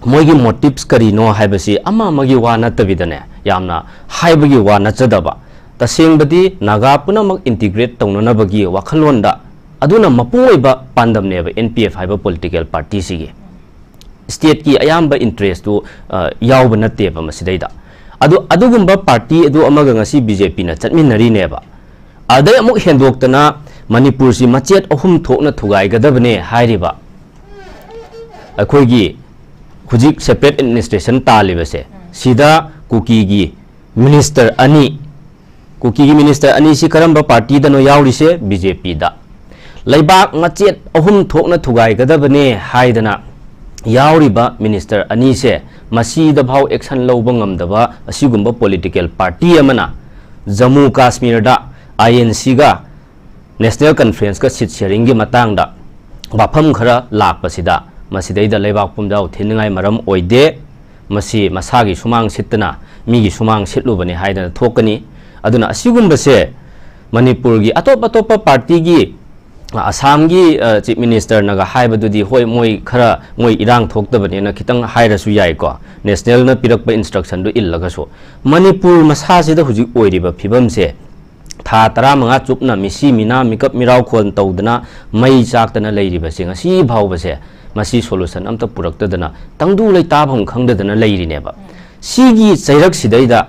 ꯃꯣꯏꯒꯤ motives ꯀꯔꯤꯅꯣ ꯍꯥꯏꯕꯁꯤ ꯑꯃ ꯑꯃꯒꯤ ꯋꯥ ꯅꯠꯇꯕꯤꯗꯅꯦ, ꯌꯥꯝꯅ ꯍꯥꯏꯕꯒꯤ ꯋꯥ ꯅꯠꯆꯗꯕ, ꯇꯁꯦꯡꯕꯗꯤ ꯅꯥꯒꯥ ꯄꯨꯝꯅꯃꯛ integrate ꯇꯧꯅꯅꯕꯒꯤ ꯋꯥꯈꯜꯂꯣꯟꯗ, ꯑꯗꯨꯅ ꯃꯄꯨꯡ ꯑꯣꯏꯕ ꯄꯥꯟꯗꯝꯅꯦꯕ ꯑꯦꯟ ꯄꯤ ꯑꯦꯐ ꯍꯥꯏꯕ political partyꯁꯤꯒꯤ꯫ Stateꯀꯤ ꯑꯌꯥꯝꯕ interestꯇꯨ, ꯑ, ꯌꯥꯎꯕ ꯅꯠꯇꯦꯕ ꯃꯁꯤꯗꯩꯗ꯫ ꯑꯗꯨ, ꯑꯗꯨꯒꯨꯝꯕ party ꯑꯗꯨ ꯑꯃꯒ ꯉꯁꯤ ꯕꯤ ꯖꯦ ꯄꯤꯅ ꯆꯠꯃꯤꯟꯅꯔꯤꯅꯦꯕ꯫ ꯑꯗꯩ ꯑꯃꯨꯛ ꯍꯦꯟꯗꯣꯛꯇꯅ ꯃꯅꯤꯄꯨꯔꯁꯤ ꯃꯆꯦꯠ ꯑꯍꯨꯝ ꯊꯣꯛꯅ ꯊꯨꯒꯥꯏꯒꯗꯕꯅꯦ ꯍꯥꯏꯔꯤꯕ ꯑꯩꯈꯣꯏꯒꯤ ꯍꯧꯖꯤꯛ separate administration ꯇꯥꯜꯂꯤꯕꯁꯦ, ꯁꯤꯗ ꯀꯨꯀꯤꯒꯤ minister ꯑꯅꯤ, ꯀꯨꯀꯤꯒꯤ minister ꯑꯅꯤꯁꯤ ꯀꯔꯝꯕ partyꯗꯅꯣ ꯌꯥꯎꯔꯤꯁꯦ? ꯕꯤ ꯖꯦ ꯄꯤꯗ꯫ ꯂꯩꯕꯥꯛ ꯃꯆꯦꯠ ꯑꯍꯨꯝ ꯊꯣꯛꯅ ꯊꯨꯒꯥꯏꯒꯗꯕꯅꯦ ꯍꯥꯏꯗꯅ ꯌꯥꯎꯔꯤꯕ minister ꯑꯅꯤꯁꯦ, ꯃꯁꯤꯗꯐꯥꯎ action ꯂꯧꯕ ꯉꯝꯗꯕ ꯑꯁꯤꯒꯨꯝꯕ political party ꯑꯃꯅ ꯖꯝꯃꯨ ꯀꯥꯁꯃꯤꯔꯗ ꯑꯥꯏ ꯑꯦꯟ ꯁꯤꯒ National Conferenceꯀ seat sharingꯒꯤ ꯃꯇꯥꯡꯗ ꯋꯥꯐꯝ ꯈꯔ ꯂꯥꯛꯄꯁꯤꯗ, ꯃꯁꯤꯗꯩꯗ ꯂꯩꯕꯥꯛ ꯄꯨꯝꯖꯥꯎ ꯊꯤꯟꯅꯤꯡꯉꯥꯏ ꯃꯔꯝ ꯑꯣꯏꯗꯦ꯫ ꯃꯁꯤ ꯃꯁꯥꯒꯤ ꯁꯨꯃꯥꯡ ꯁꯤꯠꯇꯅ ꯃꯤꯒꯤ ꯁꯨꯃꯥꯡ ꯁꯤꯠꯂꯨꯕꯅꯤ ꯍꯥꯏꯗꯅ ꯊꯣꯛꯀꯅꯤ꯫ ꯑꯗꯨꯅ ꯑꯁꯤꯒꯨꯝꯕꯁꯦ ꯃꯅꯤꯄꯨꯔꯒꯤ ꯑꯇꯣꯞ ꯑꯇꯣꯞꯄ partyꯒꯤ, ꯑꯁꯥꯝꯒꯤ, ꯑ, chief ministerꯅꯒ ꯍꯥꯏꯕꯗꯨꯗꯤ, ꯍꯣꯏ, ꯃꯣꯏ ꯈꯔ, ꯃꯣꯏ ꯏꯔꯥꯡ ꯊꯣꯛꯇꯕꯅꯦꯅ ꯈꯤꯇꯪ ꯍꯥꯏꯔꯁꯨ ꯌꯥꯏꯀꯣ, nationalꯅ ꯄꯤꯔꯛꯄ instructionꯗꯨ ꯏꯜꯂꯒꯁꯨ꯫ ꯃꯅꯤꯄꯨꯔ ꯃꯁꯥꯁꯤꯗ ꯍꯧꯖꯤꯛ ꯑꯣꯏꯔꯤꯕ ꯐꯤꯕꯝꯁꯦ ꯊꯥ ꯇꯔꯥꯃꯉꯥ ꯆꯨꯞꯅ ꯃꯤꯁꯤ ꯃꯤꯅꯥ ꯃꯤꯀꯞ ꯃꯤꯔꯥꯎꯈꯣꯟ ꯇꯧꯗꯅ ꯃꯩ ꯆꯥꯛꯇꯅ ꯂꯩꯔꯤꯕꯁꯦ ꯉꯁꯤ ꯐꯥꯎꯕꯁꯦ ꯃꯁꯤ solution ꯑꯝꯇ ꯄꯨꯔꯛꯇꯗꯅ ꯇꯪꯗꯨ ꯂꯩꯇꯥꯐꯝ ꯈꯪꯗꯗꯅ ꯂꯩꯔꯤꯅꯦꯕ꯫ ꯁꯤꯒꯤ ꯆꯩꯔꯛꯁꯤꯗꯩꯗ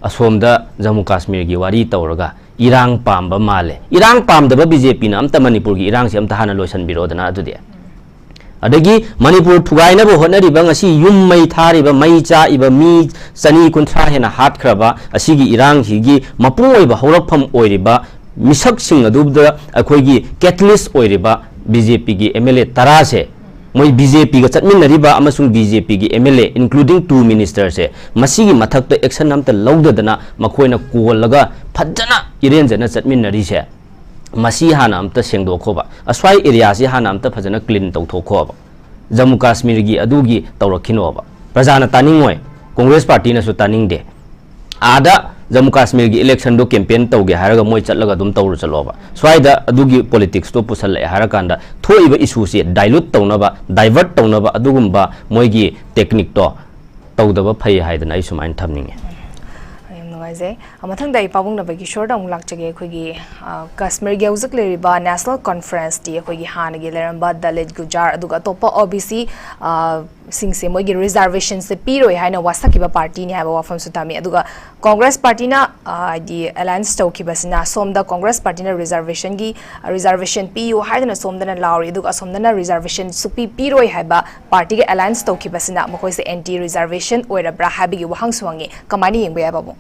ꯑꯁꯣꯝꯗ ꯖꯝꯃꯨ ꯀꯥꯁꯃꯤꯔꯒꯤ ꯋꯥꯔꯤ ꯇꯧꯔꯒ ꯏꯔꯥꯡ ꯄꯥꯝꯕ ꯃꯥꯜꯂꯦ꯫ ꯏꯔꯥꯡ ꯄꯥꯝꯗꯕ ꯕꯤ ꯖꯦ ꯄꯤꯅ ꯑꯝꯇ ꯃꯅꯤꯄꯨꯔꯒꯤ ꯏꯔꯥꯡꯁꯦ ꯑꯝꯇ ꯍꯥꯟꯅ ꯂꯣꯏꯁꯤꯟꯕꯤꯔꯣꯗꯅ꯫ ꯑꯗꯨꯗꯤ ꯑꯗꯒꯤ ꯃꯅꯤꯄꯨꯔ ꯊꯨꯒꯥꯏꯅꯕ ꯍꯣꯠꯅꯔꯤꯕ, ꯉꯁꯤ ꯌꯨꯝ ꯃꯩ ꯊꯥꯔꯤꯕ, ꯃꯩ ꯆꯥꯛꯏꯕ ꯃꯤ ꯆꯅꯤ ꯀꯨꯟꯊ꯭ꯔꯥ ꯍꯦꯟꯅ ꯍꯥꯠꯈ꯭ꯔꯕ ꯑꯁꯤꯒꯤ ꯏꯔꯥꯡꯁꯤꯒꯤ ꯃꯄꯨꯡ ꯑꯣꯏꯕ ꯍꯧꯔꯛꯐꯝ ꯑꯣꯏꯔꯤꯕ ꯃꯤꯁꯛꯁꯤꯡ ꯑꯗꯨꯗ ꯑꯩꯈꯣꯏꯒꯤ catalyst ꯑꯣꯏꯔꯤꯕ ꯕꯤ ꯖꯦ ꯄꯤꯒꯤ ꯑꯦꯝ ꯑꯦꯜ ꯑꯦ ꯇꯔꯥꯁꯦ, ꯃꯣꯏ ꯕꯤ ꯖꯦ ꯄꯤꯒ ꯆꯠꯃꯤꯟꯅꯔꯤꯕ ꯑꯃꯁꯨꯡ ꯕꯤ ꯖꯦ ꯄꯤꯒꯤ M L A, including two ministerꯁꯦ, ꯃꯁꯤꯒꯤ ꯃꯊꯛꯇ action ꯑꯝꯇ ꯂꯧꯗꯗꯅ ꯃꯈꯣꯏꯅ ꯀꯣꯜꯂꯒ ꯐꯖꯅ ꯏꯔꯦꯟꯖꯅ ꯆꯠꯃꯤꯟꯅꯔꯤꯁꯦ, ꯃꯁꯤ ꯍꯥꯟꯅ ꯑꯝꯇ ꯁꯦꯡꯗꯣꯛꯈꯣꯕ, ꯑꯁ꯭ꯋꯥꯏ areaꯁꯤ ꯍꯥꯟꯅ ꯑꯝꯇ ꯐꯖꯅ clean ꯇꯧꯊꯣꯛꯈꯣꯕ꯫ ꯖꯝꯃꯨ ꯀꯥꯁꯃꯤꯔꯒꯤ ꯑꯗꯨꯒꯤ ꯇꯧꯔꯛꯈꯤꯅꯣꯕ꯫ ꯄ꯭ꯔꯖꯥꯅ ꯇꯥꯅꯤꯡꯉꯣꯏ, ꯀꯣꯡꯒ꯭ꯔꯦꯁ ꯄꯥꯔꯇꯤꯅꯁꯨ ꯇꯥꯅꯤꯡꯗꯦ꯫ ꯑꯥꯗ ꯖꯝꯃꯨ ꯀꯥꯁꯃꯤꯔꯒꯤ election ꯗꯣ campaign ꯇꯧꯒꯦ ꯍꯥꯏꯔꯒ ꯃꯣꯏ ꯆꯠꯂꯒ ꯑꯗꯨꯝ ꯇꯧꯔꯨ ꯆꯠꯂꯣꯕ꯫ ꯁ꯭ꯋꯥꯏꯗ ꯑꯗꯨꯒꯤ politics ꯇꯣ ꯄꯨꯁꯜꯂꯛꯑꯦ ꯍꯥꯏꯔꯀꯥꯟꯗ ꯊꯣꯛꯏꯕ issue ꯁꯦ dilute ꯇꯧꯅꯕ, divert ꯇꯧꯅꯕ ꯑꯗꯨꯒꯨꯝꯕ ꯃꯣꯏꯒꯤ technique ꯇꯣ ꯇꯧꯗꯕ ꯐꯩ ꯍꯥꯏꯗꯅ ꯑꯩ ꯁꯨꯃꯥꯏꯅ ꯊꯝꯅꯤꯡꯉꯦ꯫ ꯌꯥꯝ ꯅꯨꯡꯉꯥꯏꯖꯩ꯫ ꯑ, ꯃꯊꯪꯗ ꯑꯩ ꯄꯥꯕꯨꯡꯅꯕ ꯀꯤꯁꯣꯔꯗ ꯑꯃꯨꯛ ꯂꯥꯛꯆꯒꯦ꯫ ꯑꯩꯈꯣꯏꯒꯤ, ꯑ, ꯀꯥꯁꯃꯤꯔꯒꯤ ꯍꯧꯖꯤꯛ ꯂꯩꯔꯤꯕ National Conference ꯇꯤ ꯑꯩꯈꯣꯏꯒꯤ ꯍꯥꯟꯅꯒꯤ ꯂꯩꯔꯝꯕ ꯗꯂꯤꯠ, ꯒꯨꯖꯥꯔ, ꯑꯗꯨꯒ ꯑꯇꯣꯞꯄ ꯑꯣ ꯕꯤ ꯁꯤ, ꯑ, ꯁꯤꯡꯁꯦ ꯃꯣꯏꯒꯤ reservation ꯁꯦ ꯄꯤꯔꯣꯏ ꯍꯥꯏꯅ ꯋꯥꯁꯛꯈꯤꯕ party ꯅꯤ ꯍꯥꯏꯕ ꯋꯥꯐꯝꯁꯨ ꯊꯝꯃꯤ꯫ ꯑꯗꯨꯒ ꯀꯣꯡꯒ꯭ꯔꯦꯁ ꯄꯥꯔꯇꯤꯅ, ꯑ, ꯍꯥꯏꯗꯤ alliance ꯇꯧꯈꯤꯕꯁꯤꯅ, ꯁꯣꯝꯗ ꯀꯣꯡꯒ꯭ꯔꯦꯁ ꯄꯥꯔꯇꯤꯅ reservation ꯒꯤ, ꯑ, reservation ꯄꯤꯌꯨ ꯍꯥꯏꯗꯅ ꯁꯣꯝꯗꯅ ꯂꯥꯎꯔꯤ, ꯑꯗꯨꯒ ꯑꯁꯣꯝꯗꯅ reservation ꯁꯨꯛꯄꯤ ꯄꯤꯔꯣꯏ ꯍꯥꯏꯕ party ꯒ alliance ꯇꯧꯈꯤꯕꯁꯤꯅ ꯃꯈꯣꯏꯁꯦ anti reservation ꯑꯣꯏꯔꯕ꯭ꯔꯥ ꯍꯥꯏꯕꯒꯤ ꯋꯥꯍꯪꯁꯨ ꯍꯪꯉꯤ꯫ ꯀꯃꯥꯏꯅ ꯌꯦꯡꯕ ꯌꯥꯏ, ꯄꯥꯕꯨꯡ?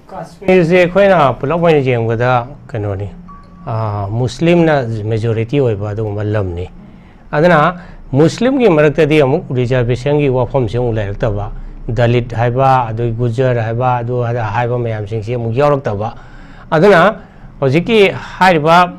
ꯀꯥꯁꯃꯤꯔꯁꯦ ꯑꯩꯈꯣꯏꯅ ꯄꯨꯂꯞ ꯑꯣꯏꯅ ꯌꯦꯡꯕꯗ ꯀꯩꯅꯣꯅꯤ, ꯑ, ꯃꯨꯁꯂꯤꯝꯅ majority ꯑꯣꯏꯕ ꯑꯗꯨꯒꯨꯝꯕ ꯂꯝꯅꯤ꯫ ꯑꯗꯨꯅ ꯃꯨꯁꯂꯤꯝꯒꯤ ꯃꯔꯛꯇꯗꯤ ꯑꯃꯨꯛ reservation ꯒꯤ ꯋꯥꯐꯝꯁꯦ ꯑꯃꯨꯛ ꯂꯩꯔꯛꯇꯕ, ꯗꯂꯤꯠ ꯍꯥꯏꯕ, ꯑꯗꯨ ꯒꯨꯖꯔ ꯍꯥꯏꯕ, ꯑꯗꯨ ꯑꯗꯥ ꯍꯥꯏꯕ ꯃꯌꯥꯝꯁꯤꯡꯁꯤ ꯑꯃꯨꯛ ꯌꯥꯎꯔꯛꯇꯕ꯫ ꯑꯗꯨꯅ ꯍꯧꯖꯤꯛꯀꯤ ꯍꯥꯏꯔꯤꯕ,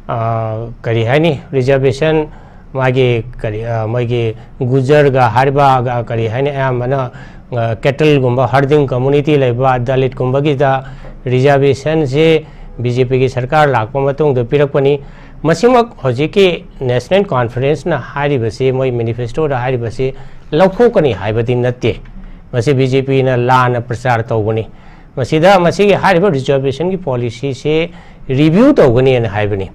ꯑ, ꯀꯔꯤ ꯍꯥꯏꯅꯤ, reservation, ꯃꯥꯒꯤ ꯀꯔꯤ, ꯑ, ꯃꯣꯏꯒꯤ ꯒꯨꯖꯔꯒ ꯍꯥꯏꯔꯤꯕ, ꯑ, ꯀꯔꯤ ꯍꯥꯏꯅꯤ, ꯑꯌꯥꯝꯕꯅ, ꯑ, cattle ꯒꯨꯝꯕ herding community ꯂꯩꯕ Dalit ꯀꯨꯝꯕꯒꯤꯗ reservation C B J ꯄꯤ ꯒꯤ ꯁꯔꯀꯥꯔ ꯂꯥꯛꯄ ꯃꯇꯨꯡꯗ ꯄꯤꯔꯛꯄꯅꯤ꯫ ꯃꯁꯤꯃꯛ ꯍꯧꯖꯤꯛꯀꯤ National Conference ꯅ ꯍꯥꯏꯔꯤꯕꯁꯤ, ꯃꯣꯏ manifesto ꯗ ꯍꯥꯏꯔꯤꯕꯁꯤ ꯂꯧꯊꯣꯛꯀꯅꯤ ꯍꯥꯏꯕꯗꯤ ꯅꯠꯇꯦ꯫ ꯃꯁꯤ ꯕꯤ ꯖꯦ ꯄꯤ ꯅ ꯂꯥꯟꯅ ꯄ꯭ꯔꯆꯥꯔ ꯇꯧꯕꯅꯤ꯫ ꯃꯁꯤꯗ ꯃꯁꯤꯒꯤ ꯍꯥꯏꯔꯤꯕ ꯔꯤꯖꯔꯕꯦꯁꯟꯒꯤ ꯄꯣꯂꯤꯁꯤꯁꯦ ꯔꯤꯚ꯭ꯌꯨ ꯇꯧꯒꯅꯤꯅ ꯍꯥꯏꯕꯅꯤ꯫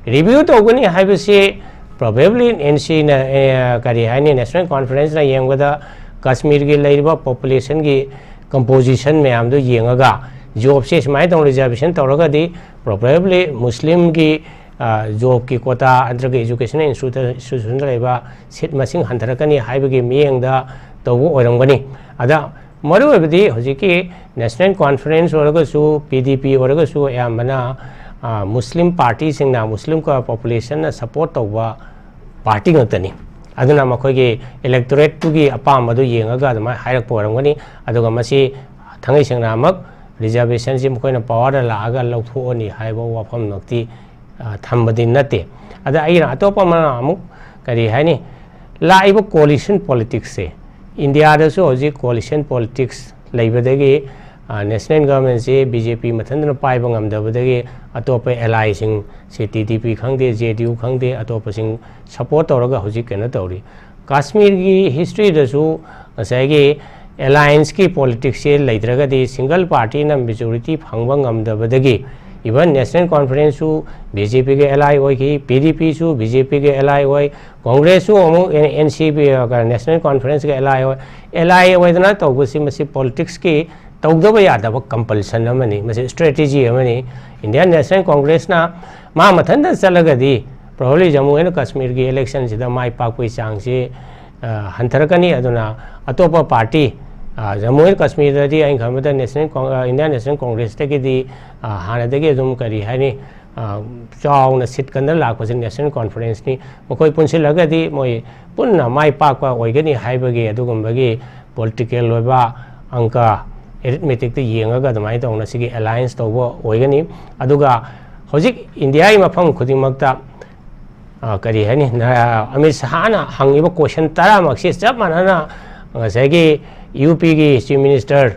ꯔꯤꯚ꯭ꯌꯨ ꯇꯧꯒꯅꯤ ꯍꯥꯏꯕꯁꯤ ꯄ꯭ꯔꯣꯕꯦꯕ꯭ꯂꯤ ꯑꯦꯟ ꯁꯤꯅ, ꯑꯦ, ꯀꯔꯤ ꯍꯥꯏꯅꯤ, ꯅꯦꯁꯅꯦꯜ ꯀꯣꯟꯐꯔꯦꯟꯁꯅ ꯌꯦꯡꯕꯗ ꯀꯥꯁꯃꯤꯔꯒꯤ ꯂꯩꯔꯤꯕ ꯄꯣꯄꯨꯂꯦꯁꯟꯒꯤ ꯀꯝꯄꯣꯖꯤꯁꯟ ꯃꯌꯥꯝꯗꯨ ꯌꯦꯡꯉꯒ ꯖꯣꯕꯁꯦ ꯁꯨꯃꯥꯏꯅ ꯇꯧꯅ ꯔꯤꯖꯔꯕꯦꯁꯟ ꯇꯧꯔꯒꯗꯤ ꯄ꯭ꯔꯣꯕꯦꯕ꯭ꯂꯤ ꯃꯨꯁꯂꯤꯝꯒꯤ, ꯑ, ꯖꯣꯕꯀꯤ ꯀꯣꯇꯥ ꯅꯠꯇ꯭ꯔꯒ ꯏꯖꯨꯀꯦꯁꯅꯦꯜ ꯏꯟꯁꯇꯤꯇ꯭ꯌꯨꯁꯟꯗ ꯂꯩꯕ ꯁꯤꯠ ꯃꯁꯤꯡ ꯍꯟꯊꯔꯛꯀꯅꯤ ꯍꯥꯏꯕꯒꯤ ꯃꯤꯠꯌꯦꯡꯗ ꯇꯧꯕ ꯑꯣꯏꯔꯝꯒꯅꯤ꯫ ꯑꯗ ꯃꯔꯨꯑꯣꯏꯕꯗꯤ ꯍꯧꯖꯤꯛꯀꯤ ꯅꯦꯁꯅꯦꯜ ꯀꯣꯟꯐꯔꯦꯟꯁ ꯑꯣꯏꯔꯒꯁꯨ, ꯄꯤ ꯗꯤ ꯄꯤ ꯑꯣꯏꯔꯒꯁꯨ ꯑꯌꯥꯝꯕꯅ, ꯑ, ꯃꯨꯁꯂꯤꯝ ꯄꯥꯔꯇꯤꯁꯤꯡꯅ, ꯃꯨꯁꯂꯤꯝ ꯀ-, ꯄꯣꯄꯨꯂꯦꯁꯟꯅ ꯁꯄꯣꯔꯠ ꯇꯧꯕ ꯄꯥꯔꯇꯤ ꯉꯥꯛꯇꯅꯤ꯫ ꯑꯗꯨꯅ ꯃꯈꯣꯏꯒꯤ ꯏꯂꯦꯛꯇꯣꯔꯦꯠꯇꯨꯒꯤ ꯑꯄꯥꯝꯕꯗꯨ ꯌꯦꯡꯉꯒ ꯑꯗꯨꯃꯥꯏꯅ ꯍꯥꯏꯔꯛꯄ ꯑꯣꯏꯔꯝꯒꯅꯤ꯫ ꯑꯗꯨꯒ ꯃꯁꯤ ꯊꯥꯡꯉꯩ ꯁꯦꯡꯅꯃꯛ ꯔꯤꯖꯔꯕꯦꯁꯟꯁꯤ ꯃꯈꯣꯏꯅ ꯄꯋꯥꯔꯗ ꯂꯥꯛꯑꯒ ꯂꯧꯊꯣꯛꯑꯅꯤ ꯍꯥꯏꯕ ꯋꯥꯐꯝꯃꯛꯇꯤ, ꯑ, ꯊꯝꯕꯗꯤ ꯅꯠꯇꯦ꯫ ꯑꯗ ꯑꯩꯅ ꯑꯇꯣꯞꯄ ꯑꯃꯅ ꯑꯃꯨꯛ ꯀꯔꯤ ꯍꯥꯏꯅꯤ, ꯂꯥꯛꯏꯕ ꯀꯣꯂꯤꯁꯟ ꯄꯣꯂꯤꯇꯤꯛꯁꯁꯦ, ꯏꯟꯗꯤꯌꯥꯗꯁꯨ ꯍꯧꯖꯤꯛ ꯀꯣꯂꯤꯁꯟ ꯄꯣꯂꯤꯇꯤꯛꯁ ꯂꯩꯕꯗꯒꯤ, ꯑ, ꯅꯦꯁꯅꯦꯜ ꯒꯚꯔꯟꯃꯦꯟꯁꯤ ꯕꯤ ꯖꯦ ꯄꯤ ꯃꯊꯟꯇꯅ ꯄꯥꯏꯕ ꯉꯝꯗꯕꯗꯒꯤ ꯑꯇꯣꯞꯄ ꯑꯦꯂꯥꯏꯁꯤꯡ, ꯁꯤ ꯇꯤ ꯗꯤ ꯄꯤ ꯈꯪꯗꯦ, ꯖꯦ ꯗꯤ ꯌꯨ ꯈꯪꯗꯦ, ꯑꯇꯣꯞꯄꯁꯤꯡ ꯁꯄꯣꯔꯠ ꯇꯧꯔꯒ ꯍꯧꯖꯤꯛ ꯀꯩꯅꯣ ꯇꯧꯔꯤ꯫ ꯀꯥꯁꯃꯤꯔꯒꯤ ꯍꯤꯁꯇ꯭ꯔꯤꯗꯁꯨ ꯉꯁꯥꯏꯒꯤ ꯑꯦꯂꯥꯏꯟꯁꯀꯤ ꯄꯣꯂꯤꯇꯤꯛꯁꯁꯦ ꯂꯩꯇ꯭ꯔꯒꯗꯤ ꯁꯤꯡꯒꯜ ꯄꯥꯔꯇꯤꯅ ꯃꯦꯖꯣꯔꯤꯇꯤ ꯐꯪꯕ ꯉꯝꯗꯕꯗꯒꯤ ꯏꯚꯟ ꯅꯦꯁꯅꯦꯜ ꯀꯣꯟꯐꯔꯦꯟꯁꯁꯨ ꯕꯤ ꯖꯦ ꯄꯤꯒ ꯑꯦꯂꯥꯏ ꯑꯣꯏꯈꯤ, ꯄꯤ ꯗꯤ ꯄꯤꯁꯨ ꯕꯤ ꯖꯦ ꯄꯤꯒ ꯑꯦꯂꯥꯏ ꯑꯣꯏ, ꯀꯣꯡꯒ꯭ꯔꯦꯁꯁꯨ ꯑꯃꯨꯛ ꯑꯦꯟ ꯁꯤ ꯄꯤ, ꯅꯦꯁꯅꯦꯜ ꯀꯣꯟꯐꯔꯦꯟꯁꯀ ꯑꯦꯂꯥꯏ ꯑꯣꯏ꯫ ꯑꯦꯂꯥꯏ ꯑꯣꯏꯗꯅ ꯇꯧꯕꯁꯤ ꯃꯁꯤ ꯄꯣꯂꯤꯇꯤꯛꯁꯀꯤ ꯇꯧꯗꯕ ꯌꯥꯗꯕ ꯀꯝꯄꯜꯁꯟ ꯑꯃꯅꯤ, ꯃꯁꯤ ꯁ꯭ꯇ꯭ꯔꯦꯇꯦꯖꯤ ꯑꯃꯅꯤ꯫ ꯏꯟꯗꯤꯌꯥꯟ ꯅꯦꯁꯅꯦꯜ ꯀꯣꯡꯒ꯭ꯔꯦꯁꯅ ꯃꯥ ꯃꯊꯟꯇ ꯆꯠꯂꯒꯗꯤ ꯄ꯭ꯔꯣꯕꯦꯕ꯭ꯂꯤ ꯖꯝꯃꯨ ꯑꯦꯟ ꯀꯥꯁꯃꯤꯔꯒꯤ ꯏꯂꯦꯛꯁꯟꯁꯤꯗ ꯃꯥꯏ ꯄꯥꯛꯄꯒꯤ ꯆꯥꯡꯁꯤ, ꯑ, ꯍꯟꯊꯔꯛꯀꯅꯤ꯫ ꯑꯗꯨꯅ ꯑꯇꯣꯞꯄ ꯄꯥꯔꯇꯤ, ꯑ, ꯖꯝꯃꯨ ꯑꯦꯟ ꯀꯥꯁꯃꯤꯔꯗꯗꯤ ꯑꯩꯅ ꯈꯟꯕꯗ ꯅꯦꯁꯅꯦꯜ ꯀꯣꯡ-, ꯑ, ꯏꯟꯗꯤꯌꯥꯟ ꯅꯦꯁꯅꯦꯜ ꯀꯣꯡꯒ꯭ꯔꯦꯁꯇꯒꯤꯗꯤ, ꯑ, ꯍꯥꯟꯅꯗꯒꯤ ꯑꯗꯨꯝ ꯀꯔꯤ ꯍꯥꯏꯅꯤ, ꯑ, ꯆꯥꯎꯅ ꯁꯤꯠ ꯀꯟꯅ ꯂꯥꯛꯄꯁꯤ ꯅꯦꯁꯅꯦꯜ ꯀꯣꯟꯐꯔꯦꯟꯁꯅꯤ꯫ ꯃꯈꯣꯏ ꯄꯨꯟꯁꯤꯜꯂꯒꯗꯤ ꯃꯣꯏ ꯄꯨꯟꯅ ꯃꯥꯏ ꯄꯥꯛꯄ ꯑꯣꯏꯒꯅꯤ ꯍꯥꯏꯕꯒꯤ ꯑꯗꯨꯒꯨꯝꯕꯒꯤ ꯄꯣꯂꯤꯇꯤꯀꯦꯜ ꯑꯣꯏꯕ ꯑꯪꯀ, ꯑꯦꯔꯤꯊꯃꯦꯇꯤꯛꯇ ꯌꯦꯡꯉꯒ ꯑꯗꯨꯃꯥꯏꯅ ꯇꯧꯅ ꯁꯤꯒꯤ ꯑꯦꯂꯥꯏꯟꯁ ꯇꯧꯕ ꯑꯣꯏꯒꯅꯤ꯫ ꯑꯗꯨꯒ ꯍꯧꯖꯤꯛ ꯏꯟꯗꯤꯌꯥꯒꯤ ꯃꯐꯝ ꯈꯨꯗꯤꯡꯃꯛꯇ, ꯑ, ꯀꯔꯤ ꯍꯥꯏꯅꯤ, ꯅ-, ꯑꯃꯤꯠ ꯁꯍꯥꯅ ꯍꯪꯉꯤꯕ ꯀꯣꯏꯁꯟ ꯇꯔꯥꯃꯛꯁꯤ ꯆꯞ ꯃꯥꯟꯅꯅ ꯉꯁꯥꯏꯒꯤ ꯌꯨ ꯄꯤꯒꯤ ꯆꯤꯐ ꯃꯤꯅꯤꯁꯇꯔ,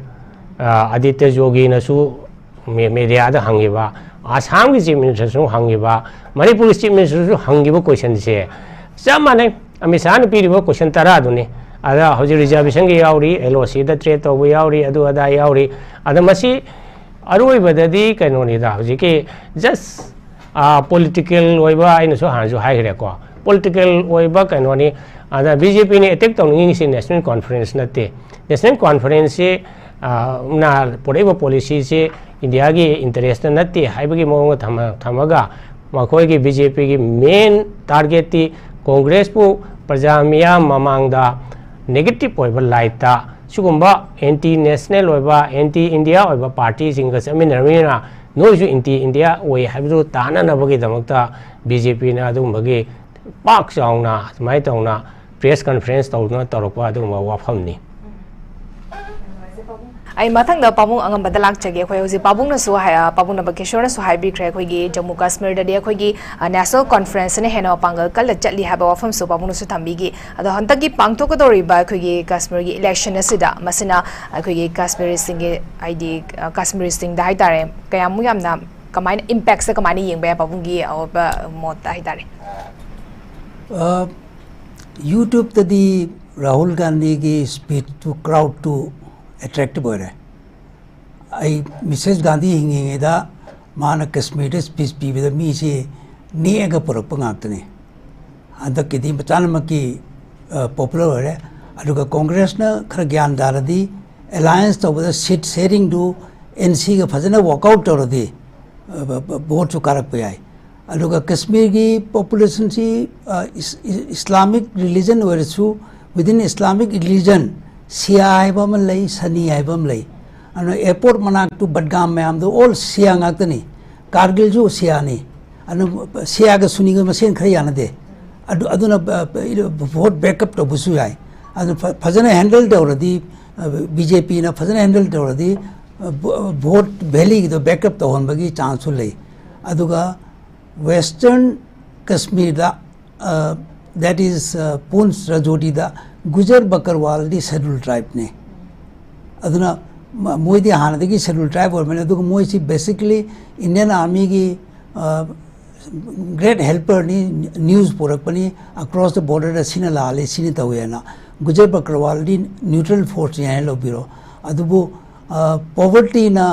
ꯑ, ꯑꯗꯤꯇ꯭ꯌ ꯖꯣꯒꯤꯅꯁꯨ ꯃꯦ-, ꯃꯦꯗꯤꯌꯥꯗ ꯍꯪꯉꯤꯕ, ꯑꯁꯥꯝꯒꯤ ꯆꯤꯐ ꯃꯤꯅꯤꯁꯇꯔꯁꯨ ꯍꯪꯉꯤꯕ, ꯃꯅꯤꯄꯨꯔꯒꯤ ꯆꯤꯐ ꯃꯤꯅꯤꯁꯇꯔꯁꯨ ꯍꯪꯉꯤꯕ ꯀꯣꯏꯁꯟꯁꯦ ꯆꯞ ꯃꯥꯟꯅꯩ꯫ ꯑꯃꯤꯠ ꯁꯍꯥꯅ ꯄꯤꯔꯤꯕ ꯀꯣꯏꯁꯟ ꯇꯔꯥꯗꯨꯅꯤ꯫ ꯑꯗ ꯍꯧꯖꯤꯛ ꯔꯤꯖꯥꯔꯕꯦꯁꯟꯒꯤ ꯌꯥꯎꯔꯤ, ꯑꯦꯜ ꯑꯣ ꯁꯤꯗ ꯇ꯭ꯔꯦꯠ ꯇꯧꯕ ꯌꯥꯎꯔꯤ, ꯑꯗꯨ ꯑꯗꯥ ꯌꯥꯎꯔꯤ꯫ ꯑꯗ ꯃꯁꯤ ꯑꯔꯣꯏꯕꯗꯗꯤ ꯀꯩꯅꯣꯅꯤꯗ, ꯍꯧꯖꯤꯛꯀꯤ ꯖꯁ ꯄꯣꯂꯤꯇꯤꯀꯦꯜ ꯑꯣꯏꯕ, ꯑꯩꯅꯁꯨ ꯍꯥꯟꯅꯁꯨ ꯍꯥꯏꯈ꯭ꯔꯦꯀꯣ, ꯄꯣꯂꯤꯇꯤꯀꯦꯜ ꯑꯣꯏꯕ ꯀꯩꯅꯣꯅꯤ꯫ ꯑꯗ ꯕꯤ ꯖꯦ ꯄꯤꯅ ꯑꯦꯇꯦꯛ ꯇꯧꯅꯤꯡꯉꯤꯁꯤ ꯅꯦꯁꯅꯦꯜ ꯀꯣꯟꯐꯔꯦꯟꯁ ꯅꯠꯇꯦ꯫ ꯅꯦꯁꯅꯦꯜ ꯀꯣꯟꯐꯔꯦꯟꯁꯁꯤ ꯅ ꯄꯨꯔꯛꯏꯕ ꯄꯣꯂꯤꯁꯤꯁꯤ ꯏꯟꯗꯤꯌꯥꯒꯤ ꯏꯟꯇꯔꯦꯁꯇ ꯅꯠꯇꯦ ꯍꯥꯏꯕꯒꯤ ꯃꯑꯣꯡꯗ ꯊꯝꯃ- ꯊꯝꯃꯒ, ꯃꯈꯣꯏꯒꯤ ꯕꯤ ꯖꯦ ꯄꯤꯒꯤ ꯃꯦꯟ ꯇꯥꯔꯒꯦꯠꯇꯤ ꯀꯣꯡꯒ꯭ꯔꯦꯁꯄꯨ ꯄ꯭ꯔꯖꯥ ꯃꯤꯌꯥꯝ ꯃꯃꯥꯡꯗ ꯅꯦꯒꯦꯇꯤꯞ ꯑꯣꯏꯕ ꯂꯥꯏꯠꯇ ꯁꯤꯒꯨꯝꯕ ꯑꯦꯟꯇꯤ ꯅꯦꯁꯅꯦꯜ ꯑꯣꯏꯕ, ꯑꯦꯟꯇꯤ ꯏꯟꯗꯤꯌꯥ ꯑꯣꯏꯕ ꯄꯥꯔꯇꯤꯁꯤꯡꯒ ꯆꯠꯃꯤꯟꯅꯔꯕꯅꯤꯅ, ꯅꯣꯏꯁꯨ ꯑꯦꯟꯇꯤ ꯏꯟꯗꯤꯌꯥ ꯑꯣꯏ ꯍꯥꯏꯕꯗꯨ ꯇꯥꯅꯅꯕꯒꯤꯗꯃꯛꯇ ꯕꯤ ꯖꯦ ꯄꯤꯅ ꯑꯗꯨꯒꯨꯝꯕꯒꯤ ꯄꯥꯛ ꯆꯥꯎꯅ ꯑꯗꯨꯃꯥꯏꯅ ꯇꯧꯅ ꯄ꯭ꯔꯦꯁ ꯀꯟꯐꯔꯦꯟꯁ ꯇꯧꯗꯨꯅ ꯇꯧꯔꯛꯄ ꯑꯗꯨꯒꯨꯝꯕ ꯋꯥꯐꯝꯅꯤ꯫ ꯑꯩ ꯃꯊꯪꯗ ꯄꯥꯕꯨꯡ ꯑꯉꯝꯕꯗ ꯂꯥꯛꯆꯒꯦ꯫ ꯑꯩꯈꯣꯏ ꯍꯧꯖꯤꯛ ꯄꯥꯕꯨꯡꯅꯁꯨ ꯍꯥꯏ-, ꯑ, ꯄꯥꯕꯨꯡ ꯅꯕꯀꯦꯁꯣꯔꯅꯁꯨ ꯍꯥꯏꯕꯤꯈ꯭ꯔꯦ, ꯑꯩꯈꯣꯏꯒꯤ ꯖꯝꯃꯨ ꯀꯥꯁꯃꯤꯔꯗꯗꯤ ꯑꯩꯈꯣꯏꯒꯤ, ꯑ, ꯅꯦꯁꯅꯦꯜ ꯀꯣꯟꯐꯔꯦꯟꯁꯅ ꯍꯦꯟꯅ ꯃꯄꯥꯡꯒꯜ ꯀꯜꯂ ꯆꯠꯂꯤ ꯍꯥꯏꯕ ꯋꯥꯐꯝꯁꯨ ꯄꯥꯕꯨꯡꯅꯁꯨ ꯊꯝꯕꯤꯈꯤ꯫ ꯑꯗꯣ ꯍꯟꯗꯛꯀꯤ ꯄꯥꯡꯊꯣꯛꯀꯗꯧꯔꯤꯕ ꯑꯩꯈꯣꯏꯒꯤ ꯀꯥꯁꯃꯤꯔꯒꯤ ꯏꯂꯦꯛꯁꯟ ꯑꯁꯤꯗ ꯃꯁꯤꯅ ꯑꯩꯈꯣꯏꯒꯤ ꯀꯥꯁꯃꯤꯔꯤꯁꯤꯡꯒꯤ, ꯍꯥꯏꯗꯤ, ꯑ, ꯀꯥꯁꯃꯤꯔꯤꯁꯤꯡꯗ ꯍꯥꯏꯇꯥꯔꯦ, ꯀꯌꯥꯃꯨꯛ ꯌꯥꯝꯅ ꯀꯃꯥꯏꯅ, ꯏꯝꯄꯦꯛꯁꯦ ꯀꯃꯥꯏꯅ ꯌꯦꯡꯕ ꯌꯥꯏ ꯄꯥꯕꯨꯡꯒꯤ ꯑꯣꯏꯕ ꯃꯣꯠꯇ ꯍꯥꯏꯇꯥꯔꯦ? ꯌꯨꯇ꯭ꯌꯨꯕꯇꯗꯤ ꯔꯥꯍꯨꯜ ꯒꯥꯟꯙꯤꯒꯤ ꯁ꯭ꯄꯤꯆꯇꯨ, ꯀ꯭ꯔꯥꯎꯗꯇꯨ ꯑꯦꯇ꯭ꯔꯦꯛꯇꯤꯚ ꯑꯣꯏꯔꯦ꯫ ꯑꯩ ꯃꯤꯁꯦꯁ ꯒꯥꯟꯙꯤ ꯍꯤꯡꯉꯤꯉꯩꯗ ꯃꯥꯅ ꯀꯁꯃꯤꯔꯗ ꯁ꯭ꯄꯤꯆ ꯄꯤꯕꯗ ꯃꯤꯁꯤ ꯅꯦꯛꯑꯒ ꯄꯨꯔꯛꯄ ꯉꯥꯛꯇꯅꯤ꯫ ꯍꯟꯗꯛꯀꯤꯗꯤ ꯃꯆꯥꯅꯃꯛꯀꯤ ꯄꯣꯄꯨꯂꯔ ꯑꯣꯏꯔꯦ꯫ ꯑꯗꯨꯒ ꯀꯣꯡꯒ꯭ꯔꯦꯁꯅ ꯈꯔ ꯒ꯭ꯌꯥꯟ ꯇꯥꯔꯗꯤ, ꯑꯦꯂꯥꯏꯟꯁ ꯇꯧꯕꯗ ꯁꯤꯠ ꯁꯦꯌꯔꯤꯡꯗꯨ ꯑꯦꯟ ꯁꯤꯒ ꯐꯖꯅ ꯋꯥꯛꯑꯥꯎꯠ ꯇꯧꯔꯗꯤ, ꯚꯣꯠꯁꯨ ꯀꯥꯔꯛꯄ ꯌꯥꯏ꯫ ꯑꯗꯨꯒ ꯀꯁꯃꯤꯔꯒꯤ ꯄꯣꯄꯨꯂꯦꯁꯟꯁꯤ ꯏꯁꯂꯥꯃꯤꯛ ꯔꯤꯂꯤꯖꯟ ꯑꯣꯏꯔꯁꯨ, ꯋꯤꯗꯤꯟ ꯏꯁꯂꯥꯃꯤꯛ ꯔꯤꯂꯤꯖꯟ ꯁꯤꯌꯥ ꯍꯥꯏꯕ ꯑꯃ ꯂꯩ, ꯁꯅꯤ ꯍꯥꯏꯕ ꯑꯃ ꯂꯩ꯫ ꯑꯗꯨꯅ ꯑꯦꯌꯔꯄꯣꯔꯠ ꯃꯅꯥꯛꯇꯨ ꯕꯗꯒꯥꯝ ꯃꯌꯥꯝꯗꯣ ꯑꯣꯜ ꯁꯤꯌꯥ ꯉꯥꯛꯇꯅꯤ꯫ ꯀꯥꯔꯒꯤꯜꯁꯨ ꯁꯤꯌꯥꯅꯤ꯫ ꯑꯗꯨ ꯁꯤꯌꯥꯒ ꯁꯨꯅꯤꯒ ꯃꯁꯦꯟ ꯈꯔ ꯌꯥꯅꯗꯦ꯫ ꯑꯗꯨ ꯑꯗꯨꯅ ꯚꯣꯠ ꯕꯦꯛꯑꯞ ꯇꯧꯕꯁꯨ ꯌꯥꯏ꯫ ꯑꯗꯨ ꯐꯖꯅ ꯍꯦꯟꯗꯜ ꯇꯧꯔꯗꯤ, ꯕꯤ ꯖꯦ ꯄꯤꯅ ꯐꯖꯅ ꯍꯦꯟꯗꯜ ꯇꯧꯔꯗꯤ, ꯚꯣꯠ ꯚꯦꯂꯤꯒꯤꯗꯣ ꯕꯦꯛꯑꯞ ꯇꯧꯍꯟꯕꯒꯤ ꯆꯥꯟꯁꯁꯨ ꯂꯩ꯫ ꯑꯗꯨꯒ ꯋꯦꯁꯇꯔꯟ ꯀꯁꯃꯤꯔꯗ, that is, ꯄꯨꯟꯁ ꯔꯥꯖꯣꯔꯤꯗ ꯒꯨꯖꯔ ꯕꯀꯔꯋꯥꯜꯗꯤ ꯁꯦꯗ꯭ꯌꯨꯜ ꯇ꯭ꯔꯥꯏꯕꯅꯤ꯫ ꯑꯗꯨꯅ ꯃꯣꯏꯗꯤ ꯍꯥꯟꯅꯗꯒꯤ ꯁꯦꯗ꯭ꯌꯨꯜ ꯇ꯭ꯔꯥꯏꯕ ꯑꯣꯏꯔꯕꯅꯤ꯫ ꯑꯗꯨꯒ ꯃꯣꯏꯁꯤ ꯕꯦꯁꯤꯀꯂꯤ ꯏꯟꯗꯤꯌꯟ ꯑꯥꯔꯃꯤꯒꯤ ꯒ꯭ꯔꯦꯠ ꯍꯦꯜꯄꯔꯅꯤ, ꯅ꯭ꯌꯨꯁ ꯄꯨꯔꯛꯄꯅꯤ, ꯑꯀ꯭ꯔꯣꯁ ꯗ ꯕꯣꯔꯗꯔꯗ ꯁꯤꯅ ꯂꯥꯜꯂꯤ, ꯁꯤꯅ ꯇꯧꯋꯦꯅ꯫ ꯒꯨꯖꯔ ꯕꯀ꯭ꯔꯋꯥꯜꯗꯤ ꯅ꯭ꯌꯨꯇ꯭ꯔꯦꯜ ꯐꯣꯔꯁꯅꯤ ꯍꯥꯏꯅ ꯂꯧꯕꯤꯔꯣ꯫ ꯑꯗꯨꯕꯨ ꯄꯣꯚꯔꯇꯤꯅ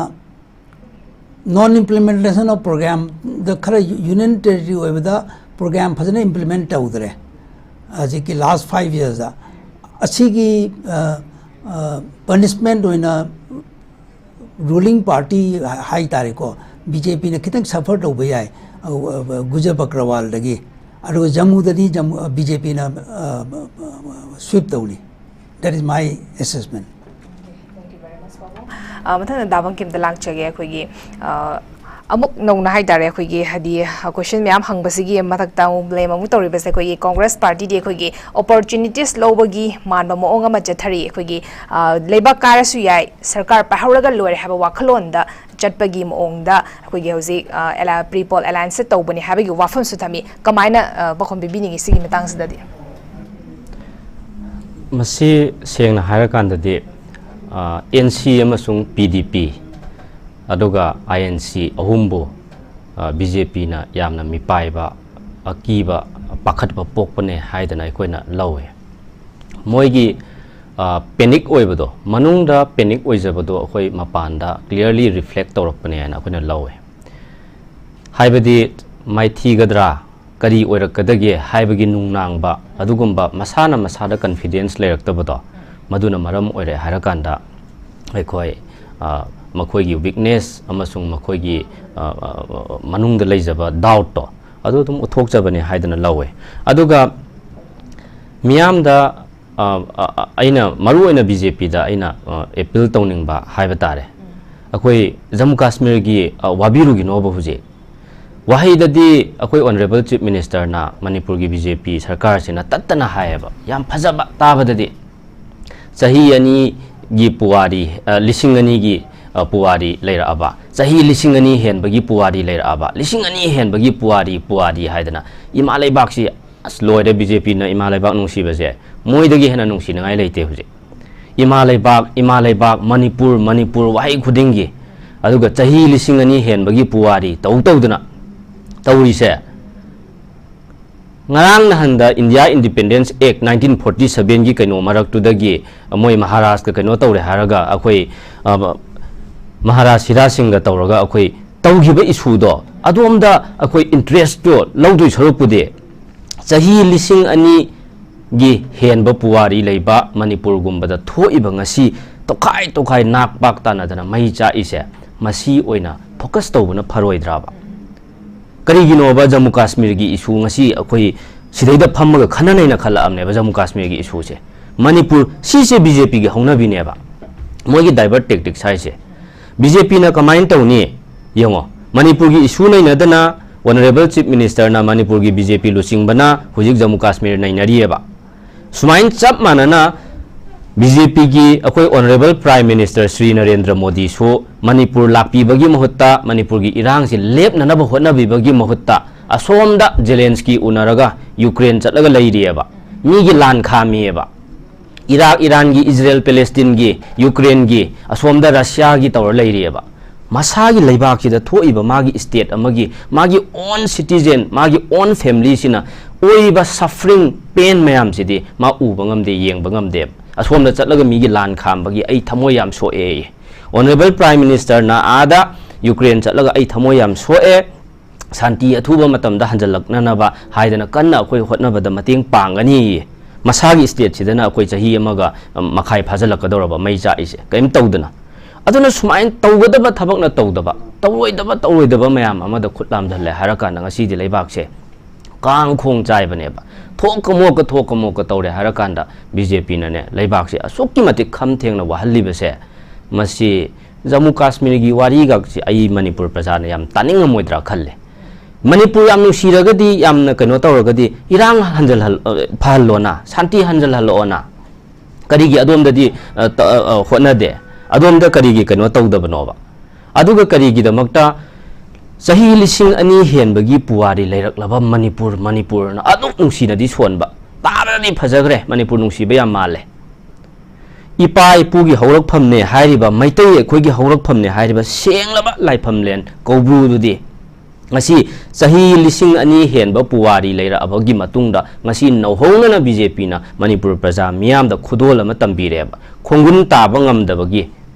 ꯅꯣꯟ ꯏꯝꯄ꯭ꯂꯤꯃꯦꯟꯇꯦꯁꯟ ꯑꯣꯐ ꯄ꯭ꯔꯣꯒ꯭ꯔꯥꯝꯗ ꯈꯔ ꯌꯨꯅꯤꯌꯟ ꯇꯦꯔꯤꯇꯣꯔꯤ ꯑꯣꯏꯕꯗ ꯄ꯭ꯔꯣꯒ꯭ꯔꯥꯝ ꯐꯖꯅ ꯏꯝꯄ꯭ꯂꯤꯃꯦꯟ ꯇꯧꯗ꯭ꯔꯦ ꯍꯧꯖꯤꯛꯀꯤ ꯂꯥꯁ ꯐꯥꯏꯚ ꯌꯔꯁꯇ꯫ ꯑꯁꯤꯒꯤ ꯄꯅꯤꯁꯃꯦꯟ ꯑꯣꯏꯅ ꯔꯨꯂꯤꯡ ꯄꯥꯔꯇꯤ ꯍꯥꯏ ꯇꯥꯔꯦꯀꯣ, ꯕꯤ ꯖꯦ ꯄꯤꯅ ꯈꯤꯇꯪ ꯁꯐꯔ ꯇꯧꯕ ꯌꯥꯏ ꯒꯨꯖꯔ ꯕꯀ꯭ꯔꯋꯥꯜꯗꯒꯤ꯫ ꯑꯗꯨꯒ ꯖꯝꯃꯨꯗꯗꯤ ꯖꯝꯃꯨ ꯕꯤ ꯖꯦ ꯄꯤꯅ ꯁ꯭ꯋꯤꯞ ꯇꯧꯅꯤ꯫ That is my assessment. ꯑ, ꯃꯊꯪꯗ ꯗꯥ ꯕꯪꯀꯤꯝꯗ ꯂꯥꯛꯆꯒꯦ꯫ ꯑꯩꯈꯣꯏꯒꯤ ꯑ, ꯑꯃꯨꯛ ꯅꯧꯅ ꯍꯥꯏꯇꯥꯔꯦ, ꯑꯩꯈꯣꯏꯒꯤ ꯍꯥꯏꯗꯤ ꯀꯣꯏꯁꯟ ꯃꯌꯥꯝ ꯍꯪꯕꯁꯤꯒꯤ ꯃꯊꯛꯇ ꯑꯃꯨꯛ ꯕ꯭ꯂꯦꯝ ꯑꯃꯨꯛ ꯇꯧꯔꯤꯕꯁꯦ, ꯑꯩꯈꯣꯏꯒꯤ ꯀꯣꯡꯒ꯭ꯔꯦꯁ ꯄꯥꯔꯇꯤꯗꯤ ꯑꯩꯈꯣꯏꯒꯤ ꯑꯣꯄꯣꯔꯆꯨꯅꯤꯇꯤꯁ ꯂꯧꯕꯒꯤ ꯃꯥꯟꯕ ꯃꯑꯣꯡ ꯑꯃ ꯆꯠꯊꯔꯤ꯫ ꯑꯩꯈꯣꯏꯒꯤ ꯑ, ꯂꯩꯕꯥꯛ ꯀꯥꯔꯁꯨ ꯌꯥꯏ, ꯁꯔꯀꯥꯔ ꯄꯥꯏꯍꯧꯔꯒ ꯂꯣꯏꯔꯦ ꯍꯥꯏꯕ ꯋꯥꯈꯜꯂꯣꯟꯗ ꯆꯠꯄꯒꯤ ꯃꯑꯣꯡꯗ ꯑꯩꯈꯣꯏꯒꯤ ꯍꯧꯖꯤꯛ ꯄ꯭ꯔꯤ ꯄꯣꯜ ꯑꯦꯂꯥꯏꯟꯁꯁꯦ ꯇꯧꯕꯅꯤ ꯍꯥꯏꯕꯒꯤ ꯋꯥꯐꯝꯁꯨ ꯊꯝꯃꯤ꯫ ꯀꯃꯥꯏꯅ ꯑ, ꯄꯥꯎꯈꯨꯝ ꯄꯤꯕꯤꯅꯤꯡꯉꯤ ꯁꯤꯒꯤ ꯃꯇꯥꯡꯁꯤꯗꯗꯤ? ꯃꯁꯤ ꯁꯦꯡꯅ ꯍꯥꯏꯔꯀꯥꯟꯗꯗꯤ, ꯑꯦꯟ ꯁꯤ ꯑꯃꯁꯨꯡ ꯄꯤ ꯗꯤ ꯄꯤ ꯑꯗꯨꯒ ꯑꯥꯏ ꯑꯦꯟ ꯁꯤ ꯑꯍꯨꯝꯕꯨ ꯕꯤ ꯖꯦ ꯄꯤꯅ ꯌꯥꯝꯅ ꯃꯤꯄꯥꯏꯕ, ꯑꯀꯤꯕ, ꯄꯥꯈꯠꯄ ꯄꯣꯛꯄꯅꯦ ꯍꯥꯏꯗꯅ ꯑꯩꯈꯣꯏꯅ ꯂꯧꯏ꯫ ꯃꯣꯏꯒꯤ ꯄꯦꯅꯤꯛ ꯑꯣꯏꯕꯗꯣ, ꯃꯅꯨꯡꯗ ꯄꯦꯅꯤꯛ ꯑꯣꯏꯖꯕꯗꯣ ꯑꯩꯈꯣꯏ ꯃꯄꯥꯟꯗ ꯀ꯭ꯂꯤꯌꯥꯔꯂꯤ ꯔꯤꯐ꯭ꯂꯦꯛ ꯇꯧꯔꯛꯄꯅꯦ ꯍꯥꯏꯅ ꯑꯩꯈꯣꯏꯅ ꯂꯧꯏ꯫ ꯍꯥꯏꯕꯗꯤ ꯃꯥꯏꯊꯤꯒꯗ꯭ꯔꯥ, ꯀꯔꯤ ꯑꯣꯏꯔꯛꯀꯗꯒꯦ ꯍꯥꯏꯕꯒꯤ ꯅꯨꯡꯅꯥꯡꯕ, ꯑꯗꯨꯒꯨꯝꯕ ꯃꯁꯥꯅ ꯃꯁꯥꯗ ꯀꯟꯐꯤꯗꯦꯟꯁ ꯂꯩꯔꯛꯇꯕꯗꯣ, ꯃꯗꯨꯅ ꯃꯔꯝ ꯑꯣꯏꯔꯦ ꯍꯥꯏꯔꯀꯥꯟꯗ ꯑꯩꯈꯣꯏ, ꯑ, ꯃꯈꯣꯏꯒꯤ ꯋꯤꯛꯅꯦꯁ ꯑꯃꯁꯨꯡ ꯃꯈꯣꯏꯒꯤ, ꯑ, ꯑ, ꯃꯅꯨꯡꯗ ꯂꯩꯖꯕ ꯗꯥꯎꯠꯇꯣ ꯑꯗꯨ ꯑꯗꯨꯝ ꯎꯠꯊꯣꯛꯆꯕꯅꯦ ꯍꯥꯏꯗꯅ ꯂꯧꯋꯦ꯫ ꯑꯗꯨꯒ ꯃꯤꯌꯥꯝꯗ, ꯑ, ꯑ, ꯑ, ꯑꯩꯅ ꯃꯔꯨ ꯑꯣꯏꯅ ꯕꯤ ꯖꯦ ꯄꯤꯗ ꯑꯩꯅ, ꯑ, ꯑꯦꯄꯤꯜ ꯇꯧꯅꯤꯡꯕ ꯍꯥꯏꯕ ꯇꯥꯔꯦ꯫ ꯑꯩꯈꯣꯏ ꯖꯝꯃꯨ ꯀꯥꯁꯃꯤꯔꯒꯤ, ꯑ, ꯋꯥꯕꯤꯔꯨꯒꯤꯅꯣꯕ ꯍꯧꯖꯤꯛ꯫ ꯋꯥꯍꯩꯗꯗꯤ ꯑꯩꯈꯣꯏ ꯑꯣꯅꯔꯦꯕꯜ ꯆꯤꯐ ꯃꯤꯅꯤꯁꯇꯔꯅ ꯃꯅꯤꯄꯨꯔꯒꯤ ꯕꯤ ꯖꯦ ꯄꯤ ꯁꯔꯀꯥꯔꯁꯤꯅ ꯇꯠꯇꯅ ꯍꯥꯏꯌꯦꯕ, ꯌꯥꯝ ꯐꯖꯕ ꯇꯥꯕꯗꯗꯤ꯫ ꯆꯍꯤ ꯑꯅꯤꯒꯤ ꯄꯨꯋꯥꯔꯤ, ꯑ, ꯂꯤꯁꯤꯡ ꯑꯅꯤꯒꯤ, ꯑ, ꯄꯨꯋꯥꯔꯤ ꯂꯩꯔꯛꯑꯕ, ꯆꯍꯤ ꯂꯤꯁꯤꯡ ꯑꯅꯤ ꯍꯦꯟꯕꯒꯤ ꯄꯨꯋꯥꯔꯤ ꯂꯩꯔꯛꯑꯕ, ꯂꯤꯁꯤꯡ ꯑꯅꯤ ꯍꯦꯟꯕꯒꯤ ꯄꯨꯋꯥꯔꯤ, ꯄꯨꯋꯥꯔꯤ ꯍꯥꯏꯗꯅ ꯏꯃꯥ ꯂꯩꯕꯥꯛꯁꯤ, ꯑꯁ, ꯂꯣꯏꯔꯦ, ꯕꯤ ꯖꯦ ꯄꯤꯅ ꯏꯃꯥ ꯂꯩꯕꯥꯛ ꯅꯨꯡꯁꯤꯕꯁꯦ꯫ ꯃꯣꯏꯗꯒꯤ ꯍꯦꯟꯅ ꯅꯨꯡꯁꯤꯅꯤꯡꯉꯥꯏ ꯂꯩꯇꯦ ꯍꯧꯖꯤꯛ꯫ ꯏꯃꯥ ꯂꯩꯕꯥꯛ, ꯏꯃꯥ ꯂꯩꯕꯥꯛ, ꯃꯅꯤꯄꯨꯔ, ꯃꯅꯤꯄꯨꯔ ꯋꯥꯍꯩ ꯈꯨꯗꯤꯡꯒꯤ꯫ ꯑꯗꯨꯒ ꯆꯍꯤ ꯂꯤꯁꯤꯡ ꯑꯅꯤ ꯍꯦꯟꯕꯒꯤ ꯄꯨꯋꯥꯔꯤ ꯇꯧ ꯇꯧꯗꯅ ꯇꯧꯔꯤꯁꯦ, ꯉꯔꯥꯡ ꯅꯍꯥꯟꯗ India Independence Act nineteen forty seven ꯒꯤ ꯀꯩꯅꯣ ꯃꯔꯛꯇꯨꯗꯒꯤ ꯃꯣꯏ ꯃꯍꯥꯔꯥꯖꯀ ꯀꯩꯅꯣ ꯇꯧꯔꯦ ꯍꯥꯏꯔꯒ, ꯑꯩꯈꯣꯏ, ꯑ, ꯃꯍꯥꯔꯥꯖ ꯍꯤꯔꯥ ꯁꯤꯡꯒ ꯇꯧꯔꯒ ꯑꯩꯈꯣꯏ ꯇꯧꯈꯤꯕ ꯏꯁꯨꯗꯣ, ꯑꯗꯣꯝꯗ ꯑꯩꯈꯣꯏ ꯏꯟꯇꯔꯦꯁꯇꯣ ꯂꯧꯗꯣꯏ ꯁꯔꯨꯛꯄꯨꯗꯤ, ꯆꯍꯤ ꯂꯤꯁꯤꯡ ꯑꯅꯤꯒꯤ ꯍꯦꯟꯕ ꯄꯨꯋꯥꯔꯤ ꯂꯩꯕ ꯃꯅꯤꯄꯨꯔꯒꯨꯝꯕꯗ ꯊꯣꯛꯏꯕ ꯉꯁꯤ ꯇꯣꯈꯥꯏ ꯇꯣꯈꯥꯏ ꯅꯥꯛ ꯄꯥꯛ ꯇꯥꯅꯗꯅ ꯃꯩ ꯆꯥꯛꯏꯁꯦ, ꯃꯁꯤ ꯑꯣꯏꯅ ꯐꯣꯀꯁ ꯇꯧꯕꯅ ꯐꯔꯣꯏꯗ꯭ꯔꯕ? ꯀꯔꯤꯒꯤꯅꯣꯕ ꯖꯝꯃꯨ ꯀꯥꯁꯃꯤꯔꯒꯤ ꯏꯁꯨ ꯉꯁꯤ ꯑꯩꯈꯣꯏ ꯁꯤꯗꯩꯗ ꯐꯝꯃꯒ ꯈꯟꯅ ꯅꯩꯅ ꯈꯜꯂꯛꯑꯕꯅꯦꯕ ꯖꯝꯃꯨ ꯀꯥꯁꯃꯤꯔꯒꯤ ꯏꯁꯨꯁꯦ? ꯃꯅꯤꯄꯨꯔ, ꯁꯤꯁꯦ ꯕꯤ ꯖꯦ ꯄꯤꯒꯤ ꯍꯧꯅꯕꯤꯅꯦꯕ, ꯃꯣꯏꯒꯤ ꯗꯥꯏꯚꯔꯠ ꯇꯦꯛꯇꯤꯛꯁ ꯍꯥꯏꯁꯦ꯫ ꯕꯤ ꯖꯦ ꯄꯤꯅ ꯀꯃꯥꯏꯅ ꯇꯧꯅꯤ? ꯌꯦꯡꯉꯣ, ꯃꯅꯤꯄꯨꯔꯒꯤ ꯏꯁꯨ ꯅꯩꯅꯗꯅ ꯑꯣꯅꯔꯦꯕꯜ ꯆꯤꯐ ꯃꯤꯅꯤꯁꯇꯔꯅ ꯃꯅꯤꯄꯨꯔꯒꯤ ꯕꯤ ꯖꯦ ꯄꯤ ꯂꯨꯆꯤꯡꯕꯅ ꯍꯧꯖꯤꯛ ꯖꯝꯃꯨ ꯀꯥꯁꯃꯤꯔ ꯅꯩꯅꯔꯤꯑꯕ꯫ ꯁꯨꯃꯥꯏꯅ ꯆꯞ ꯃꯥꯟꯅꯅ ꯕꯤ ꯖꯦ ꯄꯤꯒꯤ ꯑꯩꯈꯣꯏ honourable prime minister Shri Narendra ꯃꯣꯗꯤꯁꯨ ꯃꯅꯤꯄꯨꯔ ꯂꯥꯛꯄꯤꯕꯒꯤ ꯃꯍꯨꯠꯇ, ꯃꯅꯤꯄꯨꯔꯒꯤ ꯏꯔꯥꯡꯁꯤ ꯂꯦꯞꯅꯅꯕ ꯍꯣꯠꯅꯕꯤꯕꯒꯤ ꯃꯍꯨꯠꯇ, ꯑꯁꯣꯝꯗ ꯖꯦꯂꯦꯟꯁꯀꯤ ꯎꯅꯔꯒ ꯌꯨꯀ꯭ꯔꯦꯟ ꯆꯠꯂꯒ ꯂꯩꯔꯤꯑꯕ, ꯃꯤꯒꯤ ꯂꯥꯟ ꯈꯥꯝꯃꯤꯑꯕ꯫ ꯏꯔꯥꯛ, ꯏꯔꯥꯟꯒꯤ, ꯏꯖꯔꯦꯜ, ꯄꯦꯂꯦꯁꯇꯤꯟꯒꯤ, ꯌꯨꯀ꯭ꯔꯦꯟꯒꯤ, ꯑꯁꯣꯝꯗ ꯔꯁꯤꯌꯥꯒꯤ ꯇꯧꯔ ꯂꯩꯔꯤꯑꯕ꯫ ꯃꯁꯥꯒꯤ ꯂꯩꯕꯥꯛꯁꯤꯗ ꯊꯣꯛꯏꯕ ꯃꯥꯒꯤ ꯁ꯭ꯇꯦꯠ ꯑꯃꯒꯤ, ꯃꯥꯒꯤ ꯑꯣꯟ ꯁꯤꯇꯤꯖꯦꯟ, ꯃꯥꯒꯤ ꯑꯣꯟ ꯐꯦꯃꯤꯂꯤꯁꯤꯅ ꯑꯣꯏꯕ ꯁꯐꯔꯤꯡ, ꯄꯦꯟ ꯃꯌꯥꯝꯁꯤꯗꯤ ꯃꯥ ꯎꯕ ꯉꯝꯗꯦ, ꯌꯦꯡꯕ ꯉꯝꯗꯦ꯫ ꯑꯁꯣꯝꯗ ꯆꯠꯂꯒ ꯃꯤꯒꯤ ꯂꯥꯟ ꯈꯥꯝꯕꯒꯤ ꯑꯩ ꯊꯃꯣꯏ ꯌꯥꯝ ꯁꯣꯛꯑꯦ꯫ ꯑꯣꯅꯔꯦꯕꯜ ꯄ꯭ꯔꯥꯏꯝ ꯃꯤꯅꯤꯁꯇꯔꯅ ꯑꯥꯗ ꯌꯨꯀ꯭ꯔꯦꯟ ꯆꯠꯂꯒ ꯑꯩ ꯊꯃꯣꯏ ꯌꯥꯝ ꯁꯣꯛꯑꯦ, ꯁꯥꯟꯇꯤ ꯑꯊꯨꯕ ꯃꯇꯝꯗ ꯍꯟꯖꯜꯂꯛꯅꯅꯕ ꯍꯥꯏꯗꯅ ꯀꯟꯅ ꯑꯩꯈꯣꯏ ꯍꯣꯠꯅꯕꯗ ꯃꯇꯦꯡ ꯄꯥꯡꯒꯅꯤꯌꯦ꯫ ꯃꯁꯥꯒꯤ ꯁ꯭ꯇꯦꯠꯁꯤꯗꯅ ꯑꯩꯈꯣꯏ ꯆꯍꯤ ꯑꯃꯒ, ꯑ, ꯃꯈꯥꯏ ꯐꯥꯖꯤꯜꯂꯛꯀꯗꯧꯔꯕ ꯃꯩ ꯆꯥꯛꯏꯁꯦ, ꯀꯔꯤꯝ ꯇꯧꯗꯅ꯫ ꯑꯗꯨꯅ ꯁꯨꯃꯥꯏꯅ ꯇꯧꯒꯗꯕ ꯊꯕꯛꯅ ꯇꯧꯗꯕ, ꯇꯧꯔꯣꯏꯗꯕ, ꯇꯧꯔꯣꯏꯗꯕ ꯃꯌꯥꯝ ꯑꯃꯗ ꯈꯨꯠ ꯂꯥꯝꯖꯜꯂꯦ ꯍꯥꯏꯔꯀꯥꯟꯗ ꯉꯁꯤꯗꯤ ꯂꯩꯕꯥꯛꯁꯦ ꯀꯥꯡ ꯈꯣꯡ ꯆꯥꯏꯕꯅꯦꯕ꯫ ꯊꯣꯛꯀ ꯃꯣꯛꯀ, ꯊꯣꯛꯀ ꯃꯣꯛꯀ ꯇꯧꯔꯦ ꯍꯥꯏꯔꯀꯥꯟꯗ ꯕꯤ ꯖꯦ ꯄꯤꯅꯅꯦ ꯂꯩꯕꯥꯛꯁꯦ ꯑꯁꯨꯛꯀꯤ ꯃꯇꯤꯛ ꯈꯝ ꯊꯦꯡꯅ ꯋꯥꯍꯜꯂꯤꯕꯁꯦ, ꯃꯁꯤ ꯖꯝꯃꯨ ꯀꯥꯁꯃꯤꯔꯒꯤ ꯋꯥꯔꯤꯒꯁꯤ ꯑꯩ ꯃꯅꯤꯄꯨꯔ ꯄ꯭ꯔꯖꯥꯅ ꯌꯥꯝ ꯇꯥꯅꯤꯡꯉꯝꯃꯣꯏꯗ꯭ꯔꯥ ꯈꯜꯂꯦ꯫ ꯃꯅꯤꯄꯨꯔ ꯌꯥꯝ ꯅꯨꯡꯁꯤꯔꯒꯗꯤ, ꯌꯥꯝꯅ ꯀꯩꯅꯣ ꯇꯧꯔꯒꯗꯤ, ꯏꯔꯥꯡ ꯍꯟꯖꯜꯍꯜ-, ꯑ, ꯐꯍꯜꯂꯣꯅ, ꯁꯥꯟꯇꯤ ꯍꯟꯖꯜꯍꯜꯂꯛꯑꯣꯅ꯫ ꯀꯔꯤꯒꯤ ꯑꯗꯣꯝꯗꯗꯤ, ꯑ, ꯇ-, ꯑ, ꯑ, ꯍꯣꯠꯅꯗꯦ? ꯑꯗꯣꯝꯗ ꯀꯔꯤꯒꯤ ꯀꯩꯅꯣ ꯇꯧꯗꯕꯅꯣꯕ? ꯑꯗꯨꯒ ꯀꯔꯤꯒꯤꯗꯃꯛꯇ ꯆꯍꯤ ꯂꯤꯁꯤꯡ ꯑꯅꯤ ꯍꯦꯟꯕꯒꯤ ꯄꯨꯋꯥꯔꯤ ꯂꯩꯔꯛꯂꯕ ꯃꯅꯤꯄꯨꯔ, ꯃꯅꯤꯄꯨꯔꯅ ꯑꯗꯨꯛ ꯅꯨꯡꯁꯤꯅꯗꯤ ꯁꯣꯟꯕ? ꯇꯥꯕꯗꯗꯤ ꯐꯖꯈ꯭ꯔꯦ, ꯃꯅꯤꯄꯨꯔ ꯅꯨꯡꯁꯤꯕ ꯌꯥꯝ ꯃꯥꯜꯂꯦ꯫ ꯏꯄꯥ ꯏꯄꯨꯒꯤ ꯍꯧꯔꯛꯐꯝꯅꯦ ꯍꯥꯏꯔꯤꯕ, ꯃꯩꯇꯩ ꯑꯩꯈꯣꯏꯒꯤ ꯍꯧꯔꯛꯐꯝꯅꯦ ꯍꯥꯏꯔꯤꯕ ꯁꯦꯡꯂꯕ ꯂꯥꯏꯐꯝꯂꯦꯟ ꯀꯧꯕ꯭ꯔꯨꯗꯨꯗꯤ ꯉꯁꯤ ꯆꯍꯤ ꯂꯤꯁꯤꯡ ꯑꯅꯤ ꯍꯦꯟꯕ ꯄꯨꯋꯥꯔꯤ ꯂꯩꯔꯛꯑꯕꯒꯤ ꯃꯇꯨꯡꯗ ꯉꯁꯤ ꯅꯧꯍꯧꯅꯅ ꯕꯤ ꯖꯦ ꯄꯤꯅ ꯃꯅꯤꯄꯨꯔ ꯄ꯭ꯔꯖꯥ ꯃꯤꯌꯥꯝꯗ ꯈꯨꯗꯣꯜ ꯑꯃ ꯇꯝꯕꯤꯔꯦꯕ꯫ ꯈꯣꯡꯒꯨꯟ ꯇꯥꯕ ꯉꯝꯗꯕꯒꯤ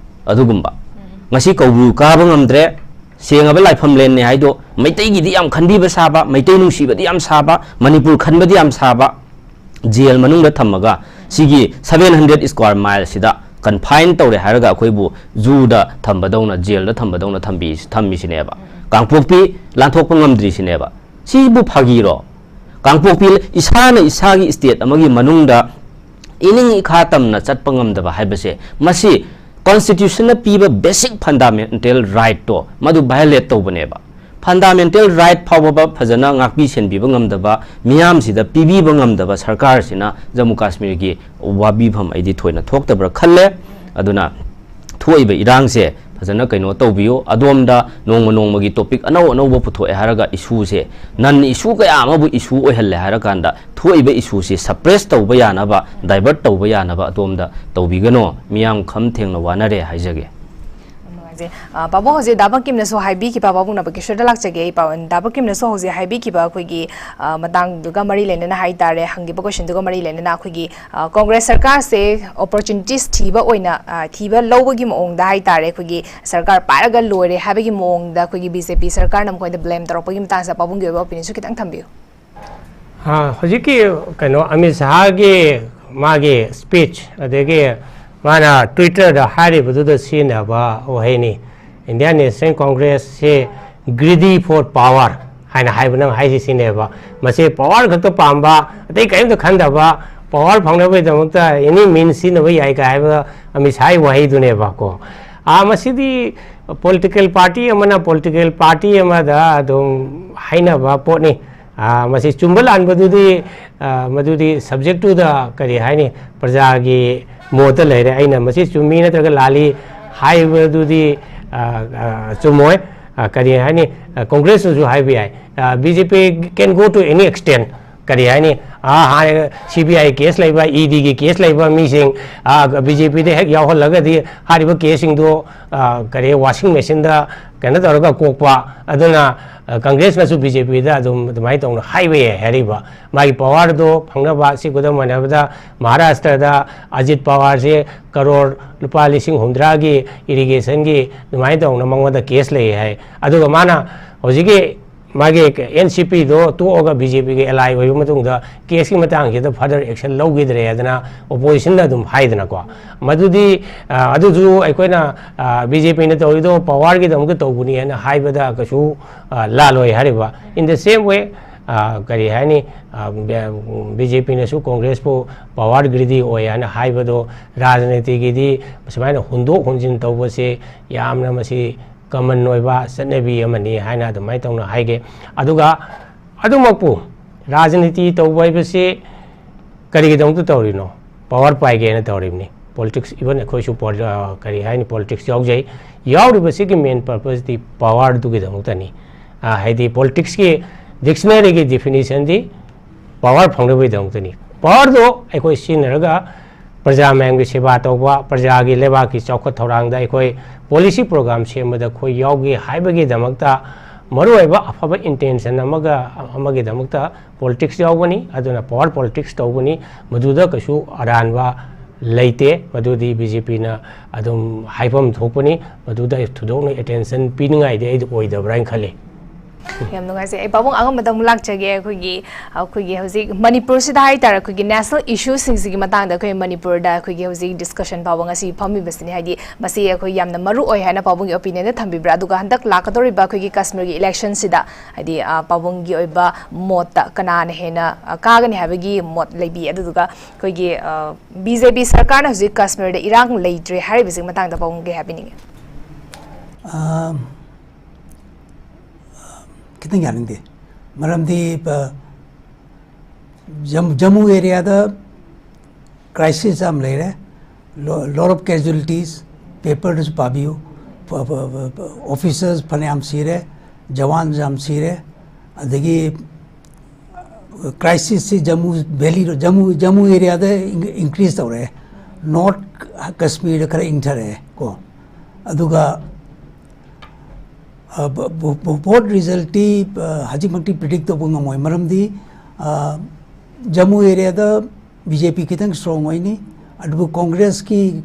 ꯑꯗꯨꯒꯨꯝꯕ꯫ ꯉꯁꯤ ꯀꯧꯕ꯭ꯔꯨ ꯀꯥꯕ ꯉꯝꯗ꯭ꯔꯦ, ꯁꯦꯡꯉꯕ ꯂꯥꯏꯐꯝꯂꯦꯟꯅꯦ ꯍꯥꯏꯗꯣ ꯃꯩꯇꯩꯒꯤꯗꯤ ꯌꯥꯝ ꯈꯟꯕꯤꯕ ꯁꯥꯕ, ꯃꯩꯇꯩ ꯅꯨꯡꯁꯤꯕꯗꯤ ꯌꯥꯝ ꯁꯥꯕ, ꯃꯅꯤꯄꯨꯔ ꯈꯟꯕꯗꯤ ꯌꯥꯝ ꯁꯥꯕ, ꯖꯦꯜ ꯃꯅꯨꯡꯗ ꯊꯝꯃꯒ ꯁꯤꯒꯤ seven hundred square mile ꯁꯤꯗ confine ꯇꯧꯔꯦ ꯍꯥꯏꯔꯒ ꯑꯩꯈꯣꯏꯕꯨ ꯖꯨꯗ ꯊꯝꯕꯗꯧꯅ, ꯖꯦꯜꯗ ꯊꯝꯕꯗꯧꯅ ꯊꯝꯕꯤ-, ꯊꯝꯃꯤꯁꯤꯅꯦꯕ꯫ ꯀꯥꯡꯄꯣꯛꯄꯤ ꯂꯥꯟꯊꯣꯛꯄ ꯉꯝꯗ꯭ꯔꯤꯁꯤꯅꯦꯕ꯫ ꯁꯤꯕꯨ ꯐꯥꯒꯤꯔꯣ? ꯀꯥꯡꯄꯣꯛꯄꯤ ꯏꯁꯥꯅ ꯏꯁꯥꯒꯤ state ꯑꯃꯒꯤ ꯃꯅꯨꯡꯗ ꯏꯅꯤꯡ ꯏꯈꯥ ꯇꯝꯅ ꯆꯠꯄ ꯉꯝꯗꯕ ꯍꯥꯏꯕꯁꯦ, ꯃꯁꯤ constitution ꯅ ꯄꯤꯕ basic fundamental right ꯇꯣ ꯃꯗꯨ violate ꯇꯧꯕꯅꯦꯕ꯫ Fundamental right ꯐꯥꯎꯕ ꯐꯖꯅ ꯉꯥꯛꯄꯤ ꯁꯦꯟꯕꯤꯕ ꯉꯝꯗꯕ, ꯃꯤꯌꯥꯝꯁꯤꯗ ꯄꯤꯕꯤꯕ ꯉꯝꯗꯕ ꯁꯔꯀꯥꯔꯁꯤꯅ ꯖꯝꯃꯨ ꯀꯥꯁꯃꯤꯔꯒꯤ ꯋꯥꯕꯤꯐꯝ ꯑꯩꯗꯤ ꯊꯣꯏꯅ ꯊꯣꯛꯇꯕ꯭ꯔꯥ ꯈꯜꯂꯦ꯫ ꯑꯗꯨꯅ ꯊꯣꯛꯏꯕ ꯏꯔꯥꯡꯁꯦ ꯐꯖꯅ ꯀꯩꯅꯣ ꯇꯧꯕꯤꯌꯨ꯫ ꯑꯗꯣꯝꯗ ꯅꯣꯡꯃ ꯅꯣꯡꯃꯒꯤ topic ꯑꯅꯧ ꯑꯅꯧꯕ ꯄꯨꯊꯣꯛꯑꯦ ꯍꯥꯏꯔꯒ issue ꯁꯦ, non issue ꯀꯌꯥ ꯑꯃꯕꯨ issue ꯑꯣꯏꯍꯜꯂꯦ ꯍꯥꯏꯔꯀꯥꯟꯗ ꯊꯣꯛꯏꯕ issue ꯁꯦ suppress ꯇꯧꯕ ꯌꯥꯅꯕ, divert ꯇꯧꯕ ꯌꯥꯅꯕ ꯑꯗꯣꯝꯗ ꯇꯧꯕꯤꯒꯅꯣ꯫ ꯃꯤꯌꯥꯝ ꯈꯝ ꯊꯦꯡꯅ ꯋꯥꯅꯔꯦ ꯍꯥꯏꯖꯒꯦ꯫ ꯌꯥꯝ ꯅꯨꯡꯉꯥꯏꯖꯩ꯫ ꯑ, ꯄꯥꯕꯨꯡ, ꯍꯧꯖꯤꯛ ꯗꯥ ꯕꯪꯀꯤꯝꯅꯁꯨ ꯍꯥꯏꯕꯤꯈꯤꯕ, ꯄꯥꯕꯨꯡꯅꯕ ꯀꯤꯁꯣꯔꯗ ꯂꯥꯛꯆꯒꯦ꯫ ꯑꯩ ꯄꯥ-, ꯗꯥ ꯕꯪꯀꯤꯝꯅꯁꯨ ꯍꯧꯖꯤꯛ ꯍꯥꯏꯕꯤꯈꯤꯕ ꯑꯩꯈꯣꯏꯒꯤ, ꯑ, ꯃꯇꯥꯡꯗꯨꯒ ꯃꯔꯤ ꯂꯩꯅꯅ ꯍꯥꯏ ꯇꯥꯔꯦ, ꯍꯪꯈꯤꯕ question ꯗꯨꯒ ꯃꯔꯤ ꯂꯩꯅꯅ ꯑꯩꯈꯣꯏꯒꯤ, ꯑ, ꯀꯣꯡꯒ꯭ꯔꯦꯁ ꯁꯔꯀꯥꯔꯁꯦ opportunities ꯊꯤꯕ ꯑꯣꯏꯅ, ꯑ, ꯊꯤꯕ ꯂꯧꯕꯒꯤ ꯃꯑꯣꯡꯗ ꯍꯥꯏ ꯇꯥꯔꯦ, ꯑꯩꯈꯣꯏꯒꯤ ꯁꯔꯀꯥꯔ ꯄꯥꯏꯔꯒ ꯂꯣꯏꯔꯦ ꯍꯥꯏꯕꯒꯤ ꯃꯑꯣꯡꯗ ꯑꯩꯈꯣꯏꯒꯤ ꯕꯤ ꯖꯦ ꯄꯤ ꯁꯔꯀꯥꯔꯅ ꯃꯈꯣꯏꯗ blame ꯇꯧꯔꯛꯄꯒꯤ ꯃꯇꯥꯡꯁꯤꯗ ꯄꯥꯕꯨꯡꯒꯤ ꯑꯣꯏꯕ opinion ꯁꯨ ꯈꯤꯇꯪ ꯊꯝꯕꯤꯌꯨ꯫ ꯑꯥ, ꯍꯧꯖꯤꯛꯀꯤ ꯀꯩꯅꯣ ꯑꯃꯤꯠ ꯁꯍꯥꯒꯤ ꯃꯥꯒꯤ speech, ꯑꯗꯒꯤ ꯃꯥꯅ Twitter ꯗ ꯍꯥꯏꯔꯤꯕꯗꯨꯗ ꯁꯤꯖꯤꯟꯅꯕ ꯋꯥꯍꯩꯅꯤ꯫ Indian National Congress ꯁꯤ greedy for power ꯍꯥꯏꯅ ꯍꯥꯏꯕ ꯅꯪ ꯍꯥꯏꯁꯤ ꯁꯤꯅꯦꯕ꯫ ꯃꯁꯤ power ꯈꯛꯇ ꯄꯥꯝꯕ, ꯑꯇꯩ ꯀꯔꯤꯝꯇ ꯈꯟꯗꯕ, power ꯐꯪꯅꯕꯒꯤꯗꯃꯛꯇ any means ꯁꯤꯖꯤꯟꯅꯕ ꯌꯥꯏ ꯀꯥꯏ ꯍꯥꯏꯕ ꯑꯃꯤꯠ ꯁꯍꯥꯒꯤ ꯋꯥꯍꯩꯗꯨꯅꯦꯕꯀꯣ꯫ ꯑꯥ, ꯃꯁꯤꯗꯤ political party ꯑꯃꯅ political party ꯑꯃꯗ ꯑꯗꯨꯝ ꯍꯥꯏꯅꯕ ꯄꯣꯠꯅꯤ꯫ ꯑꯥ, ꯃꯁꯤ ꯆꯨꯝꯕ ꯂꯥꯟꯕꯗꯨꯗꯤ, ꯑꯥ, ꯃꯗꯨꯗꯤ subject ꯇꯨꯗ ꯀꯔꯤ ꯍꯥꯏꯅꯤ, ꯄ꯭ꯔꯖꯥꯒꯤ ꯃꯣꯠꯇ ꯂꯩꯔꯦ꯫ ꯑꯩꯅ ꯃꯁꯤ ꯆꯨꯝꯃꯤ ꯅꯠꯇ꯭ꯔꯒ ꯂꯥꯜꯂꯤ ꯍꯥꯏꯕꯗꯨꯗꯤ, ꯑꯥ, ꯑꯥ, ꯆꯨꯝꯃꯣꯏ꯫ ꯑꯥ, ꯀꯔꯤ ꯍꯥꯏꯅꯤ, ꯑꯥ, ꯀꯣꯡꯒ꯭ꯔꯦꯁꯅꯁꯨ ꯍꯥꯏꯕ ꯌꯥꯏ, ꯑꯥ, B J P can go to any extent꯫ ꯀꯔꯤ ꯍꯥꯏꯅꯤ, ꯑꯥ, ꯍꯥꯟꯅ C B I case ꯂꯩꯕ, E D ꯒꯤ case ꯂꯩꯕ ꯃꯤꯁꯤꯡ, ꯑꯥ, B J P ꯗ ꯍꯦꯛ ꯌꯥꯎꯍꯜꯂꯒꯗꯤ ꯍꯥꯏꯔꯤꯕ case ꯁꯤꯡꯗꯣ, ꯑꯥ, ꯀꯔꯤ, washing machine ꯗ ꯀꯩꯅꯣ ꯇꯧꯔꯒ ꯀꯣꯛꯄ, ꯑꯗꯨꯅ ꯑ, ꯀꯪꯒ꯭ꯔꯦꯁꯅꯁꯨ ꯕꯤ ꯖꯦ ꯄꯤꯗ ꯑꯗꯨꯝ ꯑꯗꯨꯃꯥꯏꯅ ꯇꯧꯅ ꯍꯥꯏꯕ ꯌꯥꯏ ꯍꯥꯏꯔꯤꯕ꯫ ꯃꯥꯒꯤ ꯄꯋꯥꯔꯗꯣ ꯐꯪꯅꯕ, ꯁꯤ ꯈꯨꯗꯝ ꯑꯣꯏꯅ ꯍꯥꯏꯔꯕꯗ ꯃꯍꯥꯔꯥꯁꯇ꯭ꯔꯗ ꯑꯖꯤꯠ ꯄꯋꯥꯔꯁꯦ ꯀꯔꯣꯔ ꯂꯨꯄꯥ ꯂꯤꯁꯤꯡ ꯍꯨꯝꯗ꯭ꯔꯥꯒꯤ ꯏꯔꯤꯒꯦꯁꯟꯒꯤ ꯑꯗꯨꯃꯥꯏꯅ ꯇꯧꯅ ꯃꯉꯣꯟꯗ ꯀꯦꯁ ꯂꯩ ꯍꯥꯏ꯫ ꯑꯗꯨꯒ ꯃꯥꯅ ꯍꯧꯖꯤꯛꯀꯤ ꯑꯦꯟ ꯁꯤ ꯄꯤꯗꯣ ꯇꯣꯛꯑꯒ ꯕꯤ ꯖꯦ ꯄꯤꯒꯤ ꯑꯦꯂꯥꯏ ꯑꯣꯏꯕ ꯃꯇꯨꯡꯗ ꯀꯦꯁꯀꯤ ꯃꯇꯥꯡꯁꯤꯗ ꯐꯔꯗꯔ ꯑꯦꯛꯁꯟ ꯂꯧꯈꯤꯗ꯭ꯔꯦ ꯍꯥꯏꯗꯅ ꯑꯣꯄꯣꯖꯤꯁꯟꯅ ꯑꯗꯨꯝ ꯍꯥꯏꯗꯅꯀꯣ꯫ ꯃꯗꯨꯗꯤ, ꯑ, ꯑꯗꯨꯁꯨ ꯑꯩꯈꯣꯏꯅ, ꯑ, ꯕꯤ ꯖꯦ ꯄꯤꯅ ꯇꯧꯔꯤꯗꯣ ꯄꯋꯥꯔꯒꯤꯗꯃꯛꯇ ꯇꯧꯕꯅꯤ ꯍꯥꯏꯅ ꯍꯥꯏꯕꯗ ꯀꯩꯁꯨ, ꯑ, ꯂꯥꯜꯂꯣꯏ ꯍꯥꯏꯔꯤꯕ꯫ In the same way, ꯑ, ꯀꯔꯤ ꯍꯥꯏꯅꯤ, ꯑ, ꯕꯤ-, ꯕꯤ ꯖꯦ ꯄꯤꯅꯁꯨ ꯀꯣꯡꯒ꯭ꯔꯦꯁꯄꯨ ꯄꯋꯥꯔ ꯒ꯭ꯔꯤꯗꯤ ꯑꯣꯏ ꯍꯥꯏꯅ ꯍꯥꯏꯕꯗꯣ ꯔꯥꯖꯅꯤꯇꯤꯒꯤꯗꯤ ꯁꯨꯃꯥꯏꯅ ꯍꯨꯟꯗꯣꯛ ꯍꯨꯟꯖꯤꯟ ꯇꯧꯕꯁꯦ ꯌꯥꯝꯅ ꯃꯁꯤ ꯀꯃꯟ ꯑꯣꯏꯕ ꯆꯠꯅꯕꯤ ꯑꯃꯅꯤ ꯍꯥꯏꯅ ꯑꯗꯨꯃꯥꯏꯅ ꯇꯧꯅ ꯍꯥꯏꯒꯦ꯫ ꯑꯗꯨꯒ ꯑꯗꯨꯃꯛꯄꯨ ꯔꯥꯖꯅꯤꯇꯤ ꯇꯧꯕ ꯍꯥꯏꯕꯁꯤ ꯀꯔꯤꯒꯤꯗꯃꯛꯇ ꯇꯧꯔꯤꯅꯣ? ꯄꯋꯥꯔ ꯄꯥꯏꯒꯦꯅ ꯇꯧꯔꯤꯕꯅꯤ꯫ ꯄꯣꯂꯤꯇꯤꯛꯁ, ꯏꯚꯟ ꯑꯩꯈꯣꯏꯁꯨ ꯄꯣꯂꯤ-, ꯑ, ꯀꯔꯤ ꯍꯥꯏꯅꯤ, ꯄꯣꯂꯤꯇꯤꯛꯁ ꯌꯥꯎꯖꯩ꯫ ꯌꯥꯎꯔꯤꯕꯁꯤꯒꯤ ꯃꯦꯟ ꯄꯔꯄꯁꯇꯤ ꯄꯋꯥꯔꯗꯨꯒꯤꯗꯃꯛꯇꯅꯤ꯫ ꯑ, ꯍꯥꯏꯗꯤ ꯄꯣꯂꯤꯇꯤꯛꯁꯀꯤ ꯗꯤꯛꯁꯅꯔꯤꯒꯤ ꯗꯤꯐꯤꯅꯤꯁꯟꯗꯤ ꯄꯋꯥꯔ ꯐꯪꯅꯕꯒꯤꯗꯃꯛꯇꯅꯤ꯫ ꯄꯋꯥꯔꯗꯣ ꯑꯩꯈꯣꯏ ꯁꯤꯖꯤꯟꯅꯔꯒ ꯄ꯭ꯔꯖꯥ ꯃꯌꯥꯝꯒꯤ ꯁꯦꯕꯥ ꯇꯧꯕ, ꯄ꯭ꯔꯖꯥꯒꯤ ꯂꯩꯕꯥꯛꯀꯤ ꯆꯥꯎꯈꯠ ꯊꯧꯔꯥꯡꯗ ꯑꯩꯈꯣꯏ ꯄꯣꯂꯤꯁꯤ ꯄ꯭ꯔꯣꯒ꯭ꯔꯥꯝ ꯁꯦꯝꯕꯗ ꯑꯩꯈꯣꯏ ꯌꯥꯎꯒꯦ ꯍꯥꯏꯕꯒꯤꯗꯃꯛꯇ, ꯃꯔꯨꯑꯣꯏꯕ ꯑꯐꯕ ꯏꯟꯇꯦꯟꯁꯟ ꯑꯃꯒ ꯑꯃꯒꯤꯗꯃꯛꯇ ꯄꯣꯂꯤꯇꯤꯛꯁ ꯌꯥꯎꯕꯅꯤ꯫ ꯑꯗꯨꯅ ꯄꯋꯥꯔ ꯄꯣꯂꯤꯇꯤꯛꯁ ꯇꯧꯕꯅꯤ꯫ ꯃꯗꯨꯗ ꯀꯩꯁꯨ ꯑꯔꯥꯟꯕ ꯂꯩꯇꯦ꯫ ꯃꯗꯨꯗꯤ ꯕꯤ ꯖꯦ ꯄꯤꯅ ꯑꯗꯨꯝ ꯍꯥꯏꯐꯝ ꯊꯣꯛꯄꯅꯤ꯫ ꯃꯗꯨꯗ ꯊꯣꯏꯗꯣꯛꯅ ꯑꯦꯇꯦꯟꯁꯟ ꯄꯤꯅꯤꯡꯉꯥꯏꯗꯤ ꯑꯩꯗꯤ ꯑꯣꯏꯗꯕ꯭ꯔꯥ ꯍꯥꯏꯅ ꯈꯜꯂꯤ꯫ ꯌꯥꯝ ꯅꯨꯡꯉꯥꯏꯖꯩ꯫ ꯑꯩ ꯄꯥꯕꯨꯡ ꯑꯉꯝꯕꯗ ꯑꯃꯨꯛ ꯂꯥꯛꯆꯒꯦ꯫ ꯑꯩꯈꯣꯏꯒꯤ, ꯑꯩꯈꯣꯏꯒꯤ ꯍꯧꯖꯤꯛ ꯃꯅꯤꯄꯨꯔꯁꯤꯗ ꯍꯥꯏꯇꯥꯔꯦ, ꯑꯩꯈꯣꯏꯒꯤ ꯅꯦꯁꯅꯦꯜ ꯏꯁꯨꯁꯤꯡꯁꯤꯒꯤ ꯃꯇꯥꯡꯗ ꯑꯩꯈꯣꯏ ꯃꯅꯤꯄꯨꯔꯗ ꯑꯩꯈꯣꯏꯒꯤ ꯍꯧꯖꯤꯛ ꯗꯤꯁꯀꯁꯟ ꯐꯥꯎꯕ ꯉꯁꯤ ꯐꯝꯃꯤꯕꯁꯤꯅꯤ꯫ ꯍꯥꯏꯗꯤ ꯃꯁꯤ ꯑꯩꯈꯣꯏ ꯌꯥꯝꯅ ꯃꯔꯨ ꯑꯣꯏ ꯍꯥꯏꯅ ꯄꯥꯕꯨꯡꯒꯤ ꯑꯣꯄꯤꯅꯤꯌꯟꯗ ꯊꯝꯕꯤꯕ꯭ꯔꯥ? ꯑꯗꯨꯒ ꯍꯟꯗꯛ ꯂꯥꯛꯀꯗꯧꯔꯤꯕ ꯑꯩꯈꯣꯏꯒꯤ ꯀꯥꯁꯃꯤꯔꯒꯤ ꯏꯂꯦꯛꯁꯟꯁꯤꯗ, ꯍꯥꯏꯗꯤ, ꯑ, ꯄꯥꯕꯨꯡꯒꯤ ꯑꯣꯏꯕ ꯃꯣꯠꯇ ꯀꯅꯥꯅ ꯍꯦꯟꯅ, ꯑ, ꯀꯥꯒꯅꯤ ꯍꯥꯏꯕꯒꯤ ꯃꯣꯠ ꯂꯩꯕꯤ? ꯑꯗꯨꯗꯨꯒ ꯑꯩꯈꯣꯏꯒꯤ, ꯑ, ꯕꯤ ꯖꯦ ꯄꯤ ꯁꯔꯀꯥꯔꯅ ꯍꯧꯖꯤꯛ ꯀꯥꯁꯃꯤꯔꯗ ꯏꯔꯥꯡ ꯂꯩꯇ꯭ꯔꯦ ꯍꯥꯏꯔꯤꯕꯁꯤꯒꯤ ꯃꯇꯥꯡꯗ ꯄꯥꯕꯨꯡ ꯀꯩ ꯍꯥꯏꯕꯤꯅꯤꯡꯉꯤ? ꯑꯥ, ꯈꯤꯇꯪ ꯌꯥꯅꯤꯡꯗꯦ꯫ ꯃꯔꯝꯗꯤ, ꯑ, ꯖꯝ-, ꯖꯝꯃꯨ ꯑꯦꯔꯤꯌꯥꯗ ꯀ꯭ꯔꯥꯏꯁꯤꯁ ꯌꯥꯝ ꯂꯩꯔꯦ꯫ ꯂꯣ-, lot of casualties, ꯄꯦꯄꯔꯗꯁꯨ ꯄꯥꯕꯤꯌꯨ꯫ ꯐ-, ꯐ-, ꯐ-, ꯐ-, ꯑꯣꯐꯤꯁꯔꯁ ꯐꯅꯌꯥꯝ ꯁꯤꯔꯦ, ꯖꯋꯥꯟꯁꯨ ꯌꯥꯝ ꯁꯤꯔꯦ꯫ ꯑꯗꯒꯤ ꯀ꯭ꯔꯥꯏꯁꯤꯁꯁꯤ ꯖꯝꯃꯨ ꯚꯦꯂꯤꯗ, ꯖꯝꯃꯨ, ꯖꯝꯃꯨ ꯑꯦꯔꯤꯌꯥꯗ ꯏꯟ-, ꯏꯟꯀ꯭ꯔꯤꯖ ꯇꯧꯔꯛꯑꯦ꯫ ꯅꯣꯔꯠ ꯀꯁꯃꯤꯔꯗ ꯈꯔ ꯏꯪꯊꯔꯛꯑꯦ ꯀꯣ꯫ ꯑꯗꯨꯒ ꯚꯣꯠ ꯔꯤꯖꯜꯇꯤ ꯍꯧꯖꯤꯛꯃꯛꯇꯤ ꯄ꯭ꯔꯤꯗꯤꯛ ꯇꯧꯕ ꯉꯝꯃꯣꯏ, ꯃꯔꯝꯗꯤ ꯖꯝꯃꯨ ꯑꯦꯔꯤꯌꯥꯗ ꯕꯤ ꯖꯦ ꯄꯤ ꯈꯤꯇꯪ ꯁ꯭ꯇ꯭ꯔꯣꯡ ꯑꯣꯏꯅꯤ꯫ ꯑꯗꯨꯕꯨ ꯀꯣꯡꯒ꯭ꯔꯦꯁꯀꯤ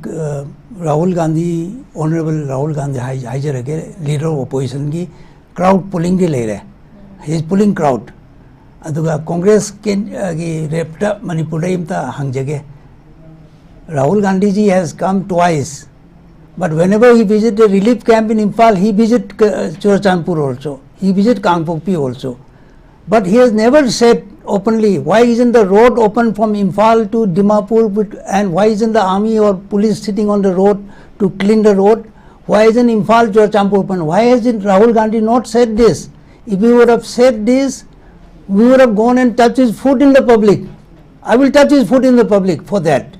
ꯔꯥꯍꯨꯜ ꯒꯥꯟꯙꯤ, ꯑꯣꯅꯔꯦꯕꯜ ꯔꯥꯍꯨꯜ ꯒꯥꯟꯙꯤ ꯍꯥꯏꯖꯔꯒꯦ, ꯂꯤꯗꯔ ꯑꯣꯐ ꯑꯣꯄꯣꯖꯤꯁꯟꯒꯤ ꯀ꯭ꯔꯥꯎꯗ ꯄꯨꯂꯤꯡꯗꯤ ꯂꯩꯔꯦ, ꯍꯤ ꯏꯁ ꯄꯨꯂꯤꯡ ꯀ꯭ꯔꯥꯎꯗ꯫ ꯑꯗꯨꯒ ꯀꯣꯡꯒ꯭ꯔꯦꯁ ꯀꯦꯟ-, ꯑ, ꯒꯤ ꯔꯦꯞꯇ ꯃꯅꯤꯄꯨꯔꯗ ꯑꯩ ꯑꯝꯇ ꯍꯪꯖꯒꯦ꯫ Rahul Gandhi ji has come twice, but whenever he visit a relief camp in Imphal, he visit, uh, Churachandpur also, he visit Kangpokpi also. But he has never said openly, why isn't the road open from Imphal to Dimapur, and why isn't the army or police sitting on the road to clean the road? Why isn't Imphal Churachandpur open? Why hasn't Rahul Gandhi not said this? If he would have said this, we would have gone and touched his foot in the public. I will touch his foot in the public for that.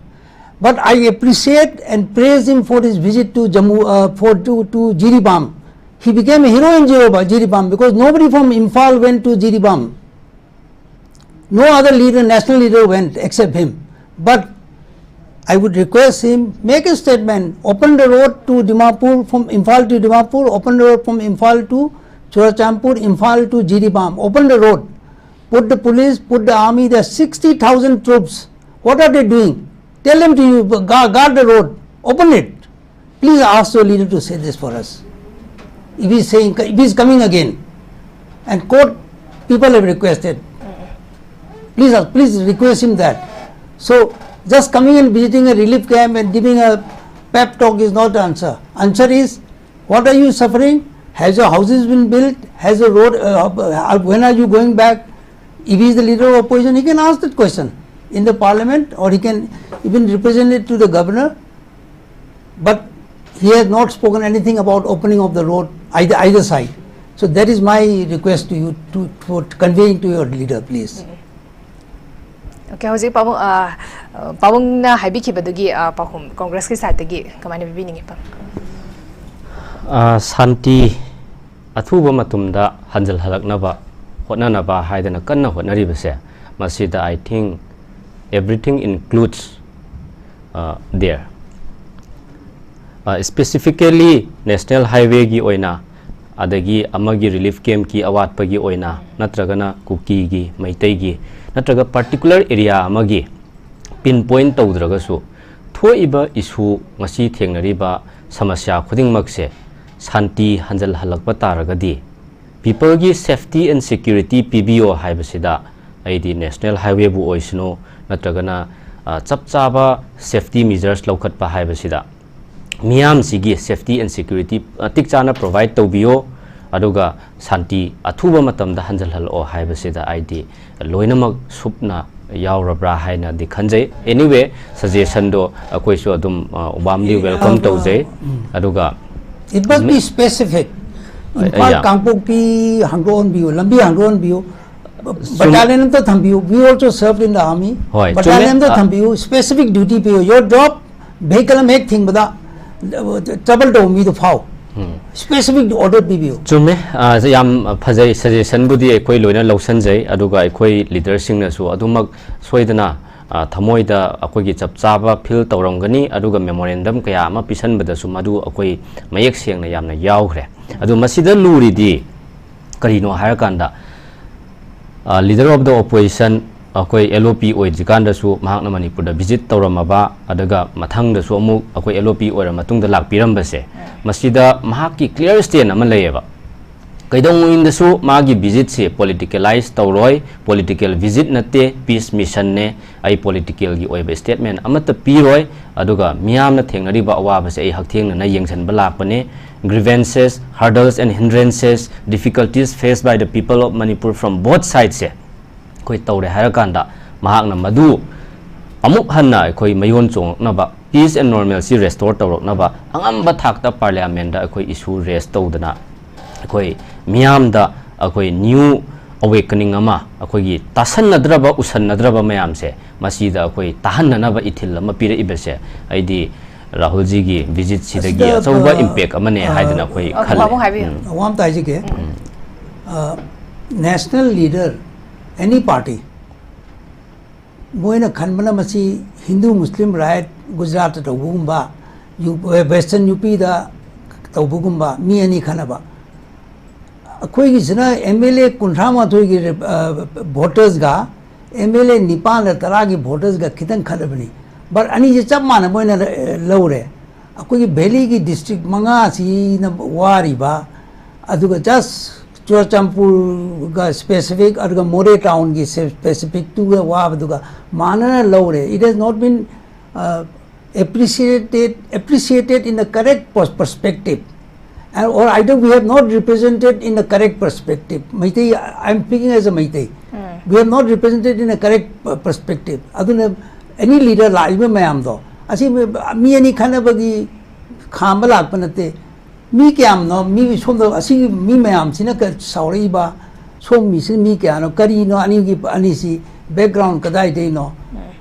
But I appreciate and praise him for his visit to Jammu, uh, for to, to Jiribam. He became a hero in Jiribam, Jiribam, because nobody from Imphal went to Jiribam. No other leader, national leader went except him. But I would request him, make a statement, open the road to Dimapur, from Imphal to Dimapur, open the road from Imphal to Churachandpur, Imphal to Jiribam, open the road, put the police, put the army, there are sixty thousand troops. What are they doing? Tell them to you, guard, guard the road, open it. Please ask your leader to say this for us. If he's saying, if he's coming again, and court people have requested, please, uh, please request him that. So, just coming and visiting a relief camp and giving a pep talk is not the answer. Answer is, what are you suffering? Has your houses been built? Has your road, uh, uh, when are you going back? If he is the leader of opposition, he can ask that question in the parliament, or he can even represent it to the governor. But he has not spoken anything about opening of the road either, either side. So that is my request to you to, for conveying to your leader, please. Okay, ꯍꯧꯖꯤꯛ ꯄꯥꯕꯨꯡ, ꯑ, ꯑ, ꯄꯥꯕꯨꯡꯅ ꯍꯥꯏꯕꯤꯈꯤꯕꯗꯨꯒꯤ, ꯑ, ꯄꯥꯎꯈꯨꯝ ꯀꯣꯡꯒ꯭ꯔꯦꯁꯀꯤ ꯁꯥꯏꯠꯇꯒꯤ ꯀꯃꯥꯏꯅ ꯄꯤꯕꯤꯅꯤꯡꯉꯤ, ꯄꯥꯕꯨꯡ? ꯑ, ꯁꯥꯟꯇꯤ ꯑꯊꯨꯕ ꯃꯇꯝꯗ ꯍꯟꯖꯤꯜꯍꯜꯂꯛꯅꯕ ꯍꯣꯠꯅꯅꯕ ꯍꯥꯏꯗꯅ ꯀꯟꯅ ꯍꯣꯠꯅꯔꯤꯕꯁꯦ, ꯃꯁꯤꯗ I think everything includes, uh, there. Uh, specifically National Highwayꯒꯤ ꯑꯣꯏꯅ ꯑꯗꯒꯤ ꯑꯃꯒꯤ ꯔꯤꯂꯤꯐ ꯀꯦꯝꯞꯀꯤ ꯑꯋꯥꯠꯄꯒꯤ ꯑꯣꯏꯅ, ꯅꯠꯇ꯭ꯔꯒꯅ ꯀꯨꯀꯤꯒꯤ, ꯃꯩꯇꯩꯒꯤ, ꯅꯠꯇ꯭ꯔꯒ ꯄꯥꯔꯇꯤꯀꯨꯂꯔ ꯑꯦꯔꯤꯌꯥ ꯑꯃꯒꯤ ꯄꯤꯟ ꯄꯣꯏꯟ ꯇꯧꯗ꯭ꯔꯒꯁꯨ, ꯊꯣꯛꯏꯕ ꯏꯁꯨ, ꯉꯁꯤ ꯊꯦꯡꯅꯔꯤꯕ ꯁꯃꯁ꯭ꯌꯥ ꯈꯨꯗꯤꯡꯃꯛꯁꯦ ꯁꯥꯟꯇꯤ ꯍꯟꯖꯜꯍꯜꯂꯛꯄ ꯇꯥꯔꯒꯗꯤ, ꯄꯤꯄꯜꯒꯤ ꯁꯦꯐꯇꯤ ꯑꯦꯟ ꯁꯦꯀ꯭ꯌꯨꯔꯤꯇꯤ ꯄꯤꯕꯤꯌꯣ ꯍꯥꯏꯕꯁꯤꯗ ꯑꯩꯗꯤ ꯅꯦꯁꯅꯦꯜ ꯍꯥꯏꯋꯦꯕꯨ ꯑꯣꯏꯁꯅꯨ, ꯅꯠꯇ꯭ꯔꯒꯅ, ꯑ, ꯆꯞ ꯆꯥꯕ ꯁꯦꯐꯇꯤ ꯃꯤꯖꯔꯁ ꯂꯧꯈꯠꯄ ꯍꯥꯏꯕꯁꯤꯗ ꯃꯤꯌꯥꯝꯁꯤꯒꯤ ꯁꯦꯐꯇꯤ ꯑꯦꯟ ꯁꯦꯀ꯭ꯌꯨꯔꯤꯇꯤ ꯃꯇꯤꯛ ꯆꯥꯅ ꯄ꯭ꯔꯣꯚꯥꯏꯗ ꯇꯧꯕꯤꯌꯣ, ꯑꯗꯨꯒ ꯁꯥꯟꯇꯤ ꯑꯊꯨꯕ ꯃꯇꯝꯗ ꯍꯟꯖꯜꯍꯜꯂꯛꯑꯣ ꯍꯥꯏꯕꯁꯤꯗ ꯑꯩꯗꯤ ꯂꯣꯏꯅꯃꯛ ꯁꯨꯞꯅ ꯌꯥꯎꯔꯕ꯭ꯔꯥ ꯍꯥꯏꯅꯗꯤ ꯈꯟꯖꯩ꯫ Anyway, ꯁꯖꯦꯁꯟꯗꯣ ꯑꯩꯈꯣꯏꯁꯨ ꯑꯗꯨꯝ, ꯑ, warmly welcome ꯇꯧꯖꯩ꯫ ꯎꯝ꯫ ꯑꯗꯨꯒ It must be specific. ꯑ, ꯏꯝꯐꯥꯜ, yeah. ꯀꯥꯡꯄꯣꯛꯄꯤ ꯍꯥꯡꯗꯣꯛꯍꯟꯕꯤꯌꯨ, ꯂꯝꯕꯤ ꯍꯥꯡꯗꯣꯛꯍꯟꯕꯤꯌꯨ, ꯕ-, ꯁꯨꯝ battalion ꯑꯝꯇ ꯊꯝꯕꯤꯌꯨ, we also served in the army. ꯍꯣꯏ, ꯆꯨꯝꯃꯦ꯫ Battalion ꯑꯝꯇ ꯑ, ꯊꯝꯕꯤꯌꯨ, specific duty ꯄꯤꯌꯨ, your job, vehicle ꯑꯃ ꯍꯦꯛ ꯊꯤꯡꯕꯗ, trouble ꯇꯧꯕ ꯃꯤꯗꯣ ꯐꯥꯎ꯫ ꯎꯝ꯫ Specific order ꯄꯤꯕꯤꯌꯨ꯫ ꯆꯨꯝꯃꯦ꯫ ꯑ, ꯌꯥꯝ ꯐꯖꯩ, ꯁꯖꯦꯁꯟꯕꯨꯗꯤ ꯑꯩꯈꯣꯏ ꯂꯣꯏꯅ ꯂꯧꯁꯟꯖꯩ, ꯑꯗꯨꯒ ꯑꯩꯈꯣꯏ ꯂꯤꯗꯔꯁꯤꯡꯅꯁꯨ ꯑꯗꯨꯃꯛ ꯁꯣꯏꯗꯅ, ꯑ, ꯊꯃꯣꯏꯗ ꯑꯩꯈꯣꯏꯒꯤ ꯆꯞ ꯆꯥꯕ ꯐꯤꯜ ꯇꯧꯔꯝꯒꯅꯤ, ꯑꯗꯨꯒ ꯃꯦꯃꯣꯔꯦꯟꯗꯝ ꯀꯌꯥ ꯑꯃ ꯄꯤꯁꯟꯕꯗꯁꯨ ꯃꯗꯨ ꯑꯩꯈꯣꯏ ꯃꯌꯦꯛ ꯁꯦꯡꯅ ꯌꯥꯝꯅ ꯌꯥꯎꯈ꯭ꯔꯦ꯫ ꯑꯗꯨ ꯃꯁꯤꯗ ꯂꯨꯔꯤꯗꯤ ꯀꯔꯤꯅꯣ ꯍꯥꯏꯔꯀꯥꯟꯗ, ꯑ, leader of the opposition ꯑꯩꯈꯣꯏ L O P ꯑꯣꯏꯗ꯭ꯔꯤꯀꯥꯟꯗꯁꯨ ꯃꯍꯥꯛꯅ ꯃꯅꯤꯄꯨꯔꯗ visit ꯇꯧꯔꯝꯃꯕ, ꯑꯗꯨꯒ ꯃꯊꯪꯗꯁꯨ ꯑꯃꯨꯛ ꯑꯩꯈꯣꯏ L O P ꯑꯣꯏꯔ ꯃꯇꯨꯡꯗ ꯂꯥꯛꯄꯤꯔꯝꯕꯁꯦ, ꯎꯝ꯫ ꯃꯁꯤꯗ ꯃꯍꯥꯛꯀꯤ clear stand ꯑꯃ ꯂꯩꯌꯦꯕ꯫ ꯀꯩꯗꯧꯅꯨꯡꯗꯁꯨ ꯃꯥꯒꯤ visitꯁꯦ politicalize ꯇꯧꯔꯣꯏ, political visit ꯅꯠꯇꯦ, peace missionꯅꯦ, ꯑꯩ politicalꯒꯤ ꯑꯣꯏꯕ statement ꯑꯃꯠꯇ ꯄꯤꯔꯣꯏ, ꯑꯗꯨꯒ ꯃꯤꯌꯥꯝꯅ ꯊꯦꯡꯅꯔꯤꯕ ꯑꯋꯥꯕꯁꯦ ꯑꯩ ꯍꯛꯊꯦꯡꯅꯅ ꯌꯦꯡꯁꯤꯟꯕ ꯂꯥꯛꯄꯅꯦ꯫ Grievances, hurdles and hindrances, difficulties faced by the people of Manipur from both sidesꯁꯦ ꯑꯩꯈꯣꯏ ꯇꯧꯔꯦ ꯍꯥꯏꯔꯀꯥꯟꯗ, ꯃꯍꯥꯛꯅ ꯃꯗꯨ ꯑꯃꯨꯛ ꯍꯟꯅ ꯑꯩꯈꯣꯏ ꯃꯌꯣꯟ ꯆꯣꯡꯉꯛꯅꯕ, peace and normalcy restore ꯇꯧꯔꯛꯅꯕ ꯑꯉꯝꯕ ꯊꯥꯛꯇ parliamentꯗ ꯑꯩꯈꯣꯏ issue raise ꯇꯧꯗꯅ, ꯑꯩꯈꯣꯏ ꯃꯤꯌꯥꯝꯗ ꯑꯩꯈꯣꯏ new awakening ꯑꯃ, ꯑꯩꯈꯣꯏꯒꯤ ꯇꯥꯁꯟꯅꯗ꯭ꯔꯕ, ꯎꯁꯟꯅꯗ꯭ꯔꯕ ꯃꯌꯥꯝꯁꯦ ꯃꯁꯤꯗ ꯑꯩꯈꯣꯏ ꯇꯥꯍꯟꯅꯅꯕ ꯏꯊꯤꯜ ꯑꯃ ꯄꯤꯔꯛꯏꯕꯁꯦ, ꯑꯩꯗꯤ ꯔꯥꯍꯨꯜꯖꯤꯒꯤ visitꯁꯤꯗꯒꯤ ꯑꯁꯤꯗ, ꯑꯆꯧꯕ ꯑ, impact ꯑꯃꯅꯦ ꯑ, ꯍꯥꯏꯗꯅ ꯑꯩꯈꯣꯏ ꯑ, ꯈꯜꯂꯦ꯫ ꯄꯥꯕꯨꯡ ꯍꯥꯏꯕꯤꯌꯨ꯫ ꯎꯝ꯫ ꯋꯥ ꯑꯃꯇ ꯍꯥꯏꯖꯒꯦ꯫ ꯎꯝ꯫ ꯑ, national leader, any party, ꯃꯣꯏꯅ ꯈꯟꯕꯅ ꯃꯁꯤ ꯍꯤꯟꯗꯨ ꯃꯨꯁꯂꯤꯝ ꯔꯥꯏꯠ, ꯒꯨꯖꯔꯥꯠꯇ ꯇꯧꯕꯒꯨꯝꯕ, ꯌꯨ-, ꯋꯦꯁꯇꯔꯟ ꯌꯨ ꯄꯤꯗ ꯇꯧꯕꯒꯨꯝꯕ, ꯃꯤ ꯑꯅꯤ ꯈꯟꯅꯕ꯫ ꯑꯩꯈꯣꯏꯒꯤꯁꯤꯅ ꯑꯦꯝ ꯑꯦꯜ ꯑꯦ ꯀꯨꯟꯊ꯭ꯔꯥ ꯃꯥꯊꯣꯏꯒꯤ ꯚꯣꯇꯔꯁꯒ ꯑꯦꯝ ꯑꯦꯜ ꯑꯦ ꯅꯤꯄꯥꯟꯗ ꯇꯔꯥꯒꯤ ꯚꯣꯇꯔꯁꯒ ꯈꯤꯇꯪ ꯈꯠꯂꯕꯅꯤ꯫ ꯕꯠ ꯑꯅꯤꯁꯦ ꯆꯞ ꯃꯥꯟꯅꯕ ꯑꯣꯏꯅ ꯂꯧꯔꯦ꯫ ꯑꯩꯈꯣꯏꯒꯤ ꯚꯦꯂꯤꯒꯤ ꯗꯤꯁꯇ꯭ꯔꯤꯛ ꯃꯉꯥꯁꯤꯅ ꯋꯥꯔꯤꯕ, ꯑꯗꯨꯒ ꯖꯁ ꯆꯨꯔꯆꯥꯟꯄꯨꯔꯒ ꯁ꯭ꯄꯦꯁꯤꯐꯤꯛ, ꯑꯗꯨꯒ ꯃꯣꯔꯦ ꯇꯥꯎꯟꯒꯤ ꯁ꯭ꯄꯦꯁꯤꯐꯤꯛꯇꯨꯒ ꯋꯥꯕꯗꯨꯒ ꯃꯥꯟꯅꯅ ꯂꯧꯔꯦ꯫ It has not been appreciated appreciated in the correct perspective, and or either we have not represented in the correct perspective. Meitei, I am speaking as a Meitei. We have not represented in a correct perspective. ꯑꯗꯨꯅ any leader ꯂꯥꯛꯏꯕ ꯃꯌꯥꯝꯗꯣ ꯑꯁꯤ ꯃꯤ ꯑꯅꯤ ꯈꯟꯅꯕꯒꯤ ꯈꯥꯝꯕ ꯂꯥꯛꯄ ꯅꯠꯇꯦ꯫ ꯃꯤ ꯀꯌꯥꯝꯅꯣ, ꯃꯤ ꯁꯣꯝꯗ ꯑꯁꯤꯒꯤ ꯃꯤ ꯃꯌꯥꯝꯁꯤꯅ ꯁꯥꯎꯔꯛꯏꯕ ꯁꯣꯝ ꯃꯤꯁꯤꯅ ꯃꯤ ꯀꯌꯥꯅꯣ, ꯀꯔꯤꯅꯣ, ꯑꯅꯤꯒꯤ ꯑꯅꯤꯁꯤ ꯕꯦꯛꯒ꯭ꯔꯥꯎꯟ ꯀꯗꯥꯏꯗꯩꯅꯣ,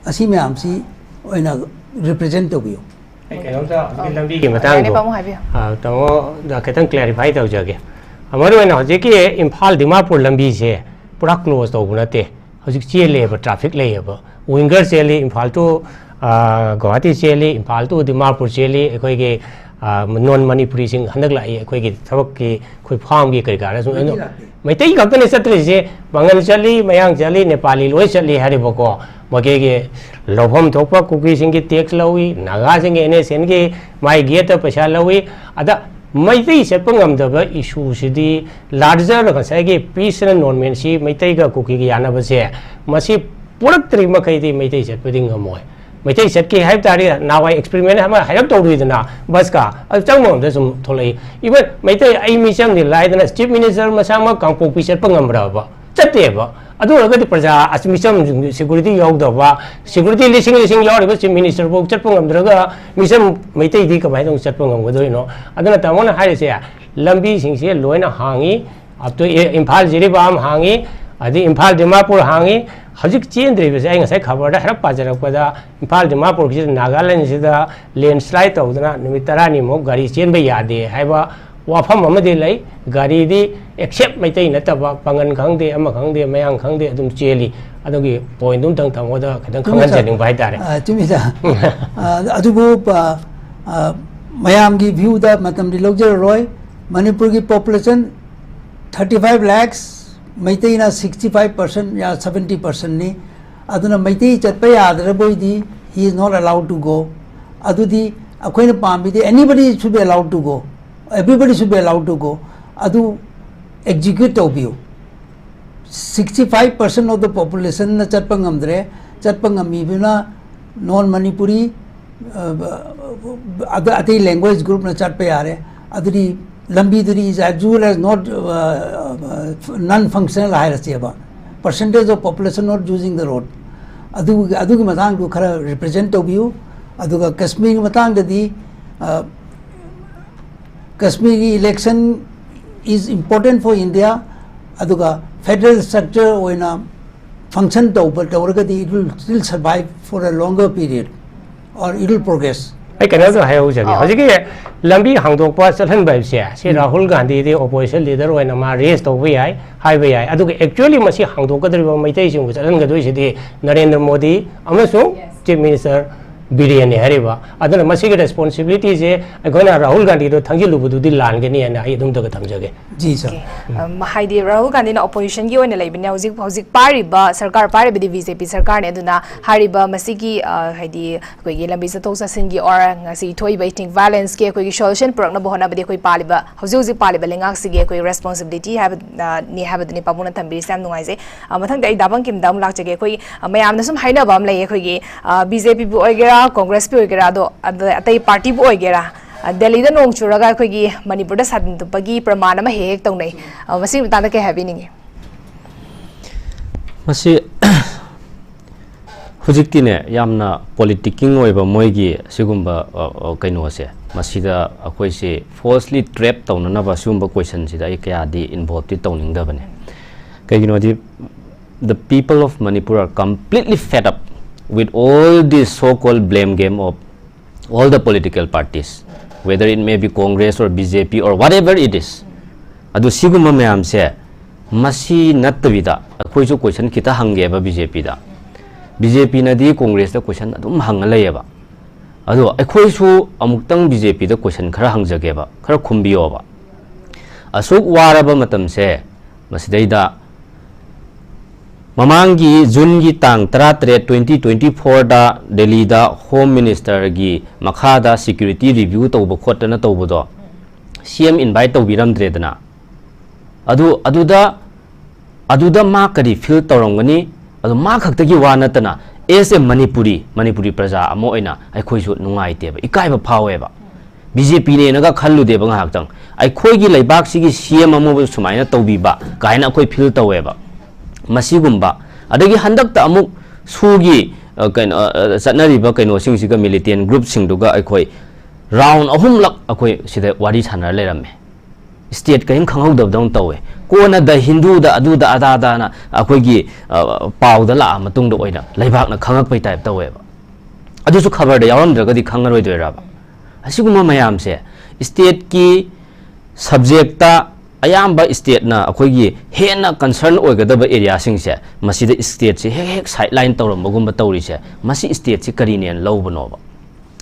ꯑꯁꯤ ꯃꯌꯥꯝꯁꯤ ꯑꯣꯏꯅ ꯔꯤꯄ꯭ꯔꯖꯦꯟ ꯇꯧꯕꯤꯌꯨ꯫ ꯑꯩ ꯀꯩꯅꯣꯝꯇ ꯍꯧꯖꯤꯛꯀꯤ ꯂꯝꯕꯤꯒꯤ ꯃꯇꯥꯡꯗꯣ, ꯌꯥꯅꯤ, ꯄꯥꯕꯨꯡ ꯍꯥꯏꯕꯤꯌꯨ꯫ ꯑ, ꯇꯥꯃꯣꯗ ꯈꯤꯇꯪ ꯀ꯭ꯂꯦꯔꯤꯐꯥꯏ ꯇꯧꯖꯒꯦ꯫ ꯃꯔꯨ ꯑꯣꯏꯅ ꯍꯧꯖꯤꯛꯀꯤ ꯏꯝꯐꯥꯜ ꯗꯤꯃꯥꯄꯨꯔ ꯂꯝꯕꯤꯁꯦ ꯄꯨꯔꯥ ꯀ꯭ꯂꯣꯖ ꯇꯧꯕ ꯅꯠꯇꯦ꯫ ꯍꯧꯖꯤꯛ ꯆꯦꯜꯂꯦꯕ, ꯇ꯭ꯔꯥꯐꯤꯛ ꯂꯩꯌꯦꯕ꯫ ꯋꯤꯡꯒꯔ ꯆꯦꯜꯂꯤ, ꯏꯝꯐꯥꯜ ꯇꯨ, ꯑ, ꯒꯨꯋꯥꯍꯥꯇꯤ ꯆꯦꯜꯂꯤ, ꯏꯝꯐꯥꯜ ꯇꯨ ꯗꯤꯃꯥꯄꯨꯔ ꯆꯦꯜꯂꯤ꯫ ꯑꯩꯈꯣꯏꯒꯤ, ꯑ, ꯅꯣꯟ ꯃꯅꯤꯄꯨꯔꯤꯁꯤꯡ ꯍꯟꯗꯛ ꯂꯥꯛꯏ ꯑꯩꯈꯣꯏꯒꯤ ꯊꯕꯛꯀꯤ, ꯑꯩꯈꯣꯏ ꯐꯥꯝꯒꯤ ꯀꯔꯤ ꯀꯔꯥ ꯁꯨꯝ꯫ ꯃꯩꯇꯩ ꯂꯥꯛꯇꯦ꯫ ꯃꯩꯇꯩ ꯈꯛꯇꯅꯦ ꯆꯠꯇ꯭ꯔꯤꯁꯦ꯫ ꯄꯥꯉꯜ ꯆꯠꯂꯤ, ꯃꯌꯥꯡ ꯆꯠꯂꯤ, ꯅꯦꯄꯥꯂꯤ ꯂꯣꯏ ꯆꯠꯂꯤ ꯍꯥꯏꯔꯤꯕꯀꯣ꯫ ꯃꯈꯣꯏꯒꯤ ꯂꯧꯐꯝ ꯊꯣꯛꯄ ꯀꯨꯀꯤꯁꯤꯡꯒꯤ ꯇꯦꯛꯁ ꯂꯧꯏ, ꯅꯥꯒꯥꯁꯤꯡꯒꯤ ꯑꯦꯟ ꯑꯦꯁ ꯑꯦꯟꯒꯤ ꯃꯥꯏ ꯒꯦꯠꯇ ꯄꯩꯁꯥ ꯂꯧꯏ꯫ ꯑꯗ ꯃꯩꯇꯩ ꯆꯠꯄ ꯉꯝꯗꯕ ꯏꯁꯨꯁꯤꯗꯤ ꯂꯥꯔꯖꯔ ꯉꯁꯥꯏꯒꯤ ꯄꯤꯁ ꯑꯦꯟ ꯅꯣꯔꯃꯦꯟꯁꯤ ꯃꯩꯇꯩꯒ ꯀꯨꯀꯤꯒ ꯌꯥꯅꯕꯁꯦ ꯃꯁꯤ ꯄꯨꯔꯛꯇ꯭ꯔꯤ ꯃꯈꯩꯗꯤ ꯃꯩꯇꯩ ꯆꯠꯄꯗꯤ ꯉꯝꯃꯣꯏ꯫ ꯃꯩꯇꯩ ꯆꯠꯀꯦ ꯍꯥꯏꯕ ꯇꯥꯔꯗꯤ ꯅꯍꯥꯟꯋꯥꯏ ꯑꯦꯛꯁꯄꯦꯔꯤꯃꯦꯟ ꯑꯃ ꯍꯥꯏꯔꯞ ꯇꯧꯔꯨꯏꯗꯅ ꯕꯁꯀ, ꯑꯗꯨ ꯆꯪꯕ ꯉꯝꯗ ꯁꯨꯝ ꯊꯣꯛꯂꯛꯏ꯫ ꯏꯚꯟ ꯃꯩꯇꯩ ꯑꯩ ꯃꯤꯆꯝꯗꯤ ꯂꯥꯏꯗꯅ ꯆꯤꯐ ꯃꯤꯅꯤꯁꯇꯔ ꯃꯁꯥꯃꯛ ꯀꯥꯡꯄꯣꯛꯄꯤ ꯆꯠꯄ ꯉꯝꯕ꯭ꯔꯕ? ꯆꯠꯇꯦꯕ꯫ ꯑꯗꯨ ꯑꯣꯏꯔꯒꯗꯤ ꯄ꯭ꯔꯖꯥ ꯑꯁ ꯃꯤꯆꯝ ꯁꯦꯀꯨꯔꯤꯇꯤ ꯌꯥꯎꯗꯕ, ꯁꯦꯀꯨꯔꯤꯇꯤ ꯂꯤꯁꯤꯡ ꯂꯤꯁꯤꯡ ꯌꯥꯎꯔꯤꯕ ꯆꯤꯐ ꯃꯤꯅꯤꯁꯇꯔ ꯐꯥꯎ ꯆꯠꯄ ꯉꯝꯗ꯭ꯔꯒ ꯃꯤꯆꯝ ꯃꯩꯇꯩꯗꯤ ꯀꯃꯥꯏꯅ ꯇꯧꯅ ꯆꯠꯄ ꯉꯝꯒꯗꯣꯏꯅꯣ? ꯑꯗꯨꯅ ꯇꯥꯃꯣꯅ ꯍꯥꯏꯔꯤꯁꯦ ꯂꯝꯕꯤꯁꯤꯡꯁꯦ ꯂꯣꯏꯅ ꯍꯥꯡꯉꯤ꯫ ꯑꯞꯇꯨ ꯏ-, ꯏꯝꯐꯥꯜ ꯖꯤꯔꯤꯕꯥꯝ ꯍꯥꯡꯉꯤ, ꯑꯗꯩ ꯏꯝꯐꯥꯜ ꯗꯤꯃꯥꯄꯨꯔ ꯍꯥꯡꯉꯤ꯫ ꯍꯧꯖꯤꯛ ꯆꯦꯟꯗ꯭ꯔꯤꯕꯁꯦ ꯑꯩ ꯉꯁꯥꯏ ꯈꯕꯔꯗ ꯍꯥꯏꯔꯞ ꯄꯥꯖꯔꯛꯄꯗ ꯏꯝꯐꯥꯜ ꯗꯤꯃꯥꯄꯨꯔꯒꯤꯁꯤꯗ ꯅꯥꯒꯥꯂꯦꯟꯁꯤꯗ ꯂꯦꯟꯁ꯭ꯂꯥꯏꯠ ꯇꯧꯗꯅ ꯅꯨꯃꯤꯠ ꯇꯔꯥꯅꯤꯃꯨꯛ ꯒꯥꯔꯤ ꯆꯦꯟꯕ ꯌꯥꯗꯦ ꯍꯥꯏꯕ ꯋꯥꯐꯝ ꯑꯃꯗꯤ ꯂꯩ꯫ ꯒꯥꯔꯤꯗꯤ ꯑꯦꯛꯁꯦꯞ ꯃꯩꯇꯩ ꯅꯠꯇꯕ ꯄꯥꯡꯒꯟ ꯈꯪꯗꯦ, ꯑꯃ ꯈꯪꯗꯦ, ꯃꯌꯥꯡ ꯈꯪꯗꯦ, ꯑꯗꯨꯝ ꯆꯦꯜꯂꯤ꯫ ꯑꯗꯨꯒꯤ ꯄꯣꯏꯟꯗꯨ ꯑꯝꯇꯪ ꯇꯥꯃꯣꯗ ꯈꯤꯇꯪ ꯆꯨꯝꯃꯤ, ꯁꯥꯔ꯫ ꯈꯪꯍꯟꯖꯅꯤꯡꯕ ꯍꯥꯏꯇꯥꯔꯦ꯫ ꯑ, ꯆꯨꯝꯃꯤ, ꯁꯥꯔ꯫ ꯑ, ꯑꯗꯨꯕꯨ, ꯑ, ꯑ, ꯃꯌꯥꯝꯒꯤ ꯚ꯭ꯌꯨꯗ ꯃꯇꯝꯗꯤ ꯂꯧꯖꯔꯔꯣꯏ꯫ ꯃꯅꯤꯄꯨꯔꯒꯤ population Thirty five lakhs, ꯃꯩꯇꯩꯅ sixty five percent ꯌꯥ seventy percent ꯅꯤ꯫ ꯑꯗꯨꯅ ꯃꯩꯇꯩ ꯆꯠꯄ ꯌꯥꯗ꯭ꯔꯕꯣꯏꯗꯤ, he is not allowed to go. ꯑꯗꯨꯗꯤ ꯑꯩꯈꯣꯏꯅ ꯄꯥꯝꯃꯤꯗꯤ anybody should be allowed to go, everybody should be allowed to go. ꯑꯗꯨ execute ꯇꯧꯕꯤꯌꯨ꯫ Sixty five percent of the population ꯅ ꯆꯠꯄ ꯉꯝꯗ꯭ꯔꯦ꯫ ꯆꯠꯄ ꯉꯝꯃꯤꯕꯅ non Manipuri, ꯑ, ꯑꯗ-, ꯑꯇꯩ language group ꯅ ꯆꯠꯄ ꯌꯥꯔꯦ꯫ ꯑꯗꯨꯗꯤ ꯂꯝꯕꯤꯗꯨꯗꯤ is as good as not, uh, non functional ꯍꯥꯏꯔꯁꯦꯕ, percentage of population not using the road꯫ ꯑꯗꯨ, ꯑꯗꯨꯒꯤ ꯃꯇꯥꯡꯗꯨ ꯈꯔ represent ꯇꯧꯕꯤꯌꯨ꯫ ꯑꯗꯨꯒ ꯀꯁꯃꯤꯔꯒꯤ ꯃꯇꯥꯡꯗꯗꯤ, ꯑ, ꯀꯁꯃꯤꯔꯒꯤ election is important for India꯫ ꯑꯗꯨꯒ federal structure ꯑꯣꯏꯅ function ꯇꯧꯕ ꯇꯧꯔꯒꯗꯤ, it will still survive for a longer period or it will progress꯫ ꯑꯩ ꯀꯩꯅꯣꯝꯇ ꯍꯥꯏꯍꯧꯖꯒꯦ꯫ ꯑꯣ꯫ ꯍꯧꯖꯤꯛꯀꯤ ꯂꯝꯕꯤ ꯍꯥꯡꯗꯣꯛꯄ ꯆꯠꯍꯟꯕ ꯍꯥꯏꯕꯁꯦ, ꯁꯤ ꯔꯥꯍꯨꯜ ꯒꯥꯟꯙꯤꯗꯤ opposition leader ꯑꯣꯏꯅ ꯃꯥ raise ꯇꯧꯕ ꯌꯥꯏ, ꯍꯥꯏꯕ ꯌꯥꯏ꯫ ꯑꯗꯨꯒ actually ꯃꯁꯤ ꯍꯥꯡꯗꯣꯛꯀꯗꯧꯔꯤꯕ ꯃꯩꯇꯩꯁꯤꯡꯕꯨ ꯆꯠꯍꯟꯒꯗꯣꯏꯁꯤꯗꯤ ꯅꯔꯦꯟꯗ꯭ꯔ ꯃꯣꯗꯤ ꯑꯃꯁꯨꯡ Chief Minister ꯕꯤꯔꯦꯟꯅꯤ ꯍꯥꯏꯔꯤꯕ꯫ ꯑꯗꯨꯅ ꯃꯁꯤꯒꯤ responsibility ꯁꯦ ꯑꯩꯈꯣꯏꯅ ꯔꯥꯍꯨꯜ ꯒꯥꯟꯙꯤꯗꯣ ꯊꯥꯡꯖꯤꯜꯂꯨꯕꯗꯨꯗꯤ ꯂꯥꯟꯒꯅꯤ ꯍꯥꯏꯅ ꯑꯩ ꯑꯗꯨꯝꯇꯒ ꯊꯝꯖꯒꯦ꯫ ꯖꯤ ꯁꯔ꯫ ꯑꯝ, ꯍꯥꯏꯗꯤ ꯔꯥꯍꯨꯜ ꯒꯥꯟꯙꯤꯅ opposition ꯒꯤ ꯑꯣꯏꯅ ꯂꯩꯕꯅꯦ ꯍꯧꯖꯤꯛ, ꯍꯧꯖꯤꯛ ꯄꯥꯏꯔꯤꯕ ꯁꯔꯀꯥꯔ ꯄꯥꯏꯔꯤꯕꯗꯤ ꯕꯤ ꯖꯦ ꯄꯤ ꯁꯔꯀꯥꯔꯅꯦ꯫ ꯑꯗꯨꯅ ꯍꯥꯏꯔꯤꯕ ꯃꯁꯤꯒꯤ, ꯑ, ꯍꯥꯏꯗꯤ ꯑꯩꯈꯣꯏꯒꯤ ꯂꯝꯕꯤ ꯆꯠꯊꯣꯛ ꯆꯠꯁꯤꯟꯒꯤ or ꯉꯁꯤ ꯊꯣꯛꯏꯕ ethnic violence ꯀꯤ ꯑꯩꯈꯣꯏꯒꯤ solution ꯄꯨꯔꯛꯅꯕ ꯍꯣꯠꯅꯕꯗꯤ ꯑꯩꯈꯣꯏ ꯄꯥꯜꯂꯤꯕ, ꯍꯧꯖꯤꯛ ꯍꯧꯖꯤꯛ ꯄꯥꯜꯂꯤꯕ ꯂꯩꯉꯥꯛꯁꯤꯒꯤ ꯑꯩꯈꯣꯏ responsibility ꯍꯥꯏꯕ, ꯑ, ꯅꯤ ꯍꯥꯏꯕꯗꯨꯅꯤ ꯄꯥꯕꯨꯡꯅ ꯊꯝꯕꯤꯔꯤꯁꯦ꯫ ꯌꯥꯝ ꯅꯨꯡꯉꯥꯏꯖꯩ꯫ ꯑ, ꯃꯊꯪꯗ ꯑꯩ ꯗꯥ ꯕꯪꯀꯤꯝꯗ ꯑꯃꯨꯛ ꯂꯥꯛꯆꯒꯦ꯫ ꯑꯩꯈꯣꯏ, ꯑ, ꯃꯌꯥꯝꯅ ꯁꯨꯝ ꯍꯥꯏꯅꯕ ꯑꯃ ꯂꯩꯌꯦ, ꯑꯩꯈꯣꯏꯒꯤ, ꯑ, ꯕꯤ ꯖꯦ ꯄꯤꯕꯨ ꯑꯣꯏꯒꯦꯔꯥ, ꯀꯣꯡꯒ꯭ꯔꯦꯁꯄꯨ ꯑꯣꯏꯒꯦꯔꯥ, ꯑꯗꯣ ꯑꯗ ꯑꯇꯩ party ꯕꯨ ꯑꯣꯏꯒꯦꯔꯥ, ꯑ, ꯗꯦꯜꯂꯤꯗ ꯅꯣꯡ ꯆꯨꯔꯒ ꯑꯩꯈꯣꯏꯒꯤ ꯃꯅꯤꯄꯨꯔꯗ ꯁꯥꯇꯤꯟ ꯇꯨꯞꯄꯒꯤ ꯄ꯭ꯔꯃꯥꯟ ꯑꯃ ꯍꯦꯛ ꯍꯦꯛ ꯇꯧꯅꯩ꯫ ꯑ, ꯃꯁꯤꯒꯤ ꯃꯇꯥꯡꯗ ꯀꯩ ꯍꯥꯏꯕꯤꯅꯤꯡꯉꯤ? ꯃꯁꯤ ꯍꯧꯖꯤꯛꯇꯤꯅꯦ, ꯌꯥꯝꯅ politicking ꯑꯣꯏꯕ ꯃꯣꯏꯒꯤ ꯁꯤꯒꯨꯝꯕ, ꯑ, ꯑ, ꯀꯩꯅꯣꯁꯦ, ꯃꯁꯤꯗ ꯑꯩꯈꯣꯏꯁꯦ falsely trap ꯇꯧꯅꯅꯕ ꯁꯤꯒꯨꯝꯕ question ꯁꯤꯗ ꯑꯩ ꯀꯌꯥꯗꯤ involve ꯇꯤ ꯇꯧꯅꯤꯡꯗꯕꯅꯦ꯫ ꯀꯩꯒꯤꯅꯣꯗꯤ, the people of Manipur are completely fed up with all this so called blame game of all the political parties, whether it may be Congress or B J P or whatever it is. ꯑꯗꯨ ꯁꯤꯒꯨꯝꯕ ꯃꯌꯥꯝꯁꯦ, ꯃꯁꯤ ꯅꯠꯇꯕꯤꯗ ꯑꯩꯈꯣꯏꯁꯨ question ꯈꯤꯇ ꯍꯪꯒꯦꯕ ꯕꯤ ꯖꯦ ꯄꯤꯗ꯫ ꯕꯤ ꯖꯦ ꯄꯤꯅꯗꯤ ꯀꯣꯡꯒ꯭ꯔꯦꯁꯇ question ꯑꯗꯨꯝ ꯍꯪꯉ ꯂꯩꯌꯦꯕ꯫ ꯑꯗꯣ ꯑꯩꯈꯣꯏꯁꯨ ꯑꯃꯨꯛꯇꯪ ꯕꯤ ꯖꯦ ꯄꯤꯗ question ꯈꯔ ꯍꯪꯖꯒꯦꯕ, ꯈꯔ ꯈꯨꯝꯕꯤꯌꯣꯕ꯫ ꯑꯁꯨꯛ ꯋꯥꯔꯕ ꯃꯇꯝꯁꯦ, ꯃꯁꯤꯗꯩꯗ ꯃꯃꯥꯡꯒꯤ ꯖꯨꯟꯒꯤ ꯇꯥꯡ ꯇꯔꯥꯇꯔꯦꯠ, twenty twenty fourꯗ ꯗꯦꯜꯂꯤꯗ ꯍꯣꯝ ꯃꯤꯅꯤꯁꯇꯔꯒꯤ ꯃꯈꯥꯗ ꯁꯤꯀ꯭ꯌꯨꯔꯤꯇꯤ ꯔꯤꯚ꯭ꯌꯨ ꯇꯧꯕ ꯈꯣꯠꯇꯅ ꯇꯧꯕꯗꯣ ꯁꯤ ꯑꯦꯝ ꯏꯟꯚꯥꯏꯠ ꯇꯧꯕꯤꯔꯝꯗ꯭ꯔꯦꯗꯅ꯫ ꯑꯗꯨ, ꯑꯗꯨꯗ, ꯑꯗꯨꯗ ꯃꯥ ꯀꯔꯤ ꯐꯤꯜ ꯇꯧꯔꯝꯒꯅꯤ? ꯑꯗꯨ ꯃꯥ ꯈꯛꯇꯒꯤ ꯋꯥ ꯅꯠꯇꯅ, as a Manipuri, ꯃꯅꯤꯄꯨꯔꯤ ꯄ꯭ꯔꯖꯥ ꯑꯃ ꯑꯣꯏꯅ ꯑꯩꯈꯣꯏꯁꯨ ꯅꯨꯡꯉꯥꯏꯇꯦꯕ, ꯏꯀꯥꯏꯕ ꯐꯥꯎꯋꯦꯕ꯫ ꯕꯤ ꯖꯦ ꯄꯤꯅꯦꯅꯒ ꯈꯜꯂꯨꯗꯦꯕ ꯉꯥꯏꯍꯥꯛꯇꯪ꯫ ꯑꯩꯈꯣꯏꯒꯤ ꯂꯩꯕꯥꯛꯁꯤꯒꯤ ꯁꯤ ꯑꯦꯝ ꯑꯃꯕꯨ ꯁꯨꯃꯥꯏꯅ ꯇꯧꯕꯤꯕ ꯀꯥꯏꯅ ꯑꯩꯈꯣꯏ ꯐꯤꯜ ꯇꯧꯋꯦꯕ꯫ ꯃꯁꯤꯒꯨꯝꯕ, ꯑꯗꯒꯤ ꯍꯟꯗꯛꯇ ꯑꯃꯨꯛ ꯁꯨꯒꯤ, ꯑ, ꯀꯩꯅꯣ, ꯑ, ꯑ, ꯆꯠꯅꯔꯤꯕ ꯀꯩꯅꯣꯁꯤꯡꯁꯤꯒ, ꯃꯤꯂꯤꯇꯦꯟ ꯒ꯭ꯔꯨꯞꯁꯤꯡꯗꯨꯒ ꯑꯩꯈꯣꯏ ꯔꯥꯎꯟ ꯑꯍꯨꯝꯂꯛ ꯑꯩꯈꯣꯏ ꯁꯤꯗ ꯋꯥꯔꯤ ꯁꯥꯟꯅꯔ ꯂꯩꯔꯝꯃꯦ꯫ ꯁ꯭ꯇꯦꯠ ꯀꯔꯤꯝ ꯈꯪꯍꯧꯗꯕꯗꯧꯅ ꯇꯧꯋꯦ꯫ ꯀꯣꯟꯅ ꯗ ꯍꯤꯟꯗꯨꯗ ꯑꯗꯨꯗ ꯑꯗꯥꯗꯅ ꯑꯩꯈꯣꯏꯒꯤ, ꯑ, ꯄꯥꯎꯗ ꯂꯥꯛꯑ ꯃꯇꯨꯡꯗ ꯑꯣꯏꯅ ꯂꯩꯕꯥꯛꯅ ꯈꯪꯉꯛꯄꯩ ꯇꯥꯏꯞ ꯇꯧꯋꯦꯕ꯫ ꯑꯗꯨꯁꯨ ꯈꯕꯔꯗ ꯌꯥꯎꯔꯝꯗ꯭ꯔꯒꯗꯤ ꯈꯪꯉꯔꯣꯏꯗꯣꯏꯔꯕ? ꯑꯁꯤꯒꯨꯝꯕ ꯃꯌꯥꯝꯁꯦ ꯁ꯭ꯇꯦꯠꯀꯤ ꯁꯕꯖꯦꯛꯇ ꯑꯌꯥꯝꯕ ꯁ꯭ꯇꯦꯠꯅ ꯑꯩꯈꯣꯏꯒꯤ ꯍꯦꯟꯅ ꯀꯟꯁꯔꯟ ꯑꯣꯏꯒꯗꯕ ꯑꯦꯔꯤꯌꯥꯁꯤꯡꯁꯦ, ꯃꯁꯤꯗ ꯁ꯭ꯇꯦꯠꯁꯦ ꯍꯦꯛ ꯍꯦꯛ ꯁꯥꯏꯠ ꯂꯥꯏꯟ ꯇꯧꯔꯝꯕꯒꯨꯝꯕ ꯇꯧꯔꯤꯁꯦ, ꯃꯁꯤ ꯁ꯭ꯇꯦꯠꯁꯤ ꯀꯔꯤꯅꯦꯅ ꯂꯧꯕꯅꯣꯕ?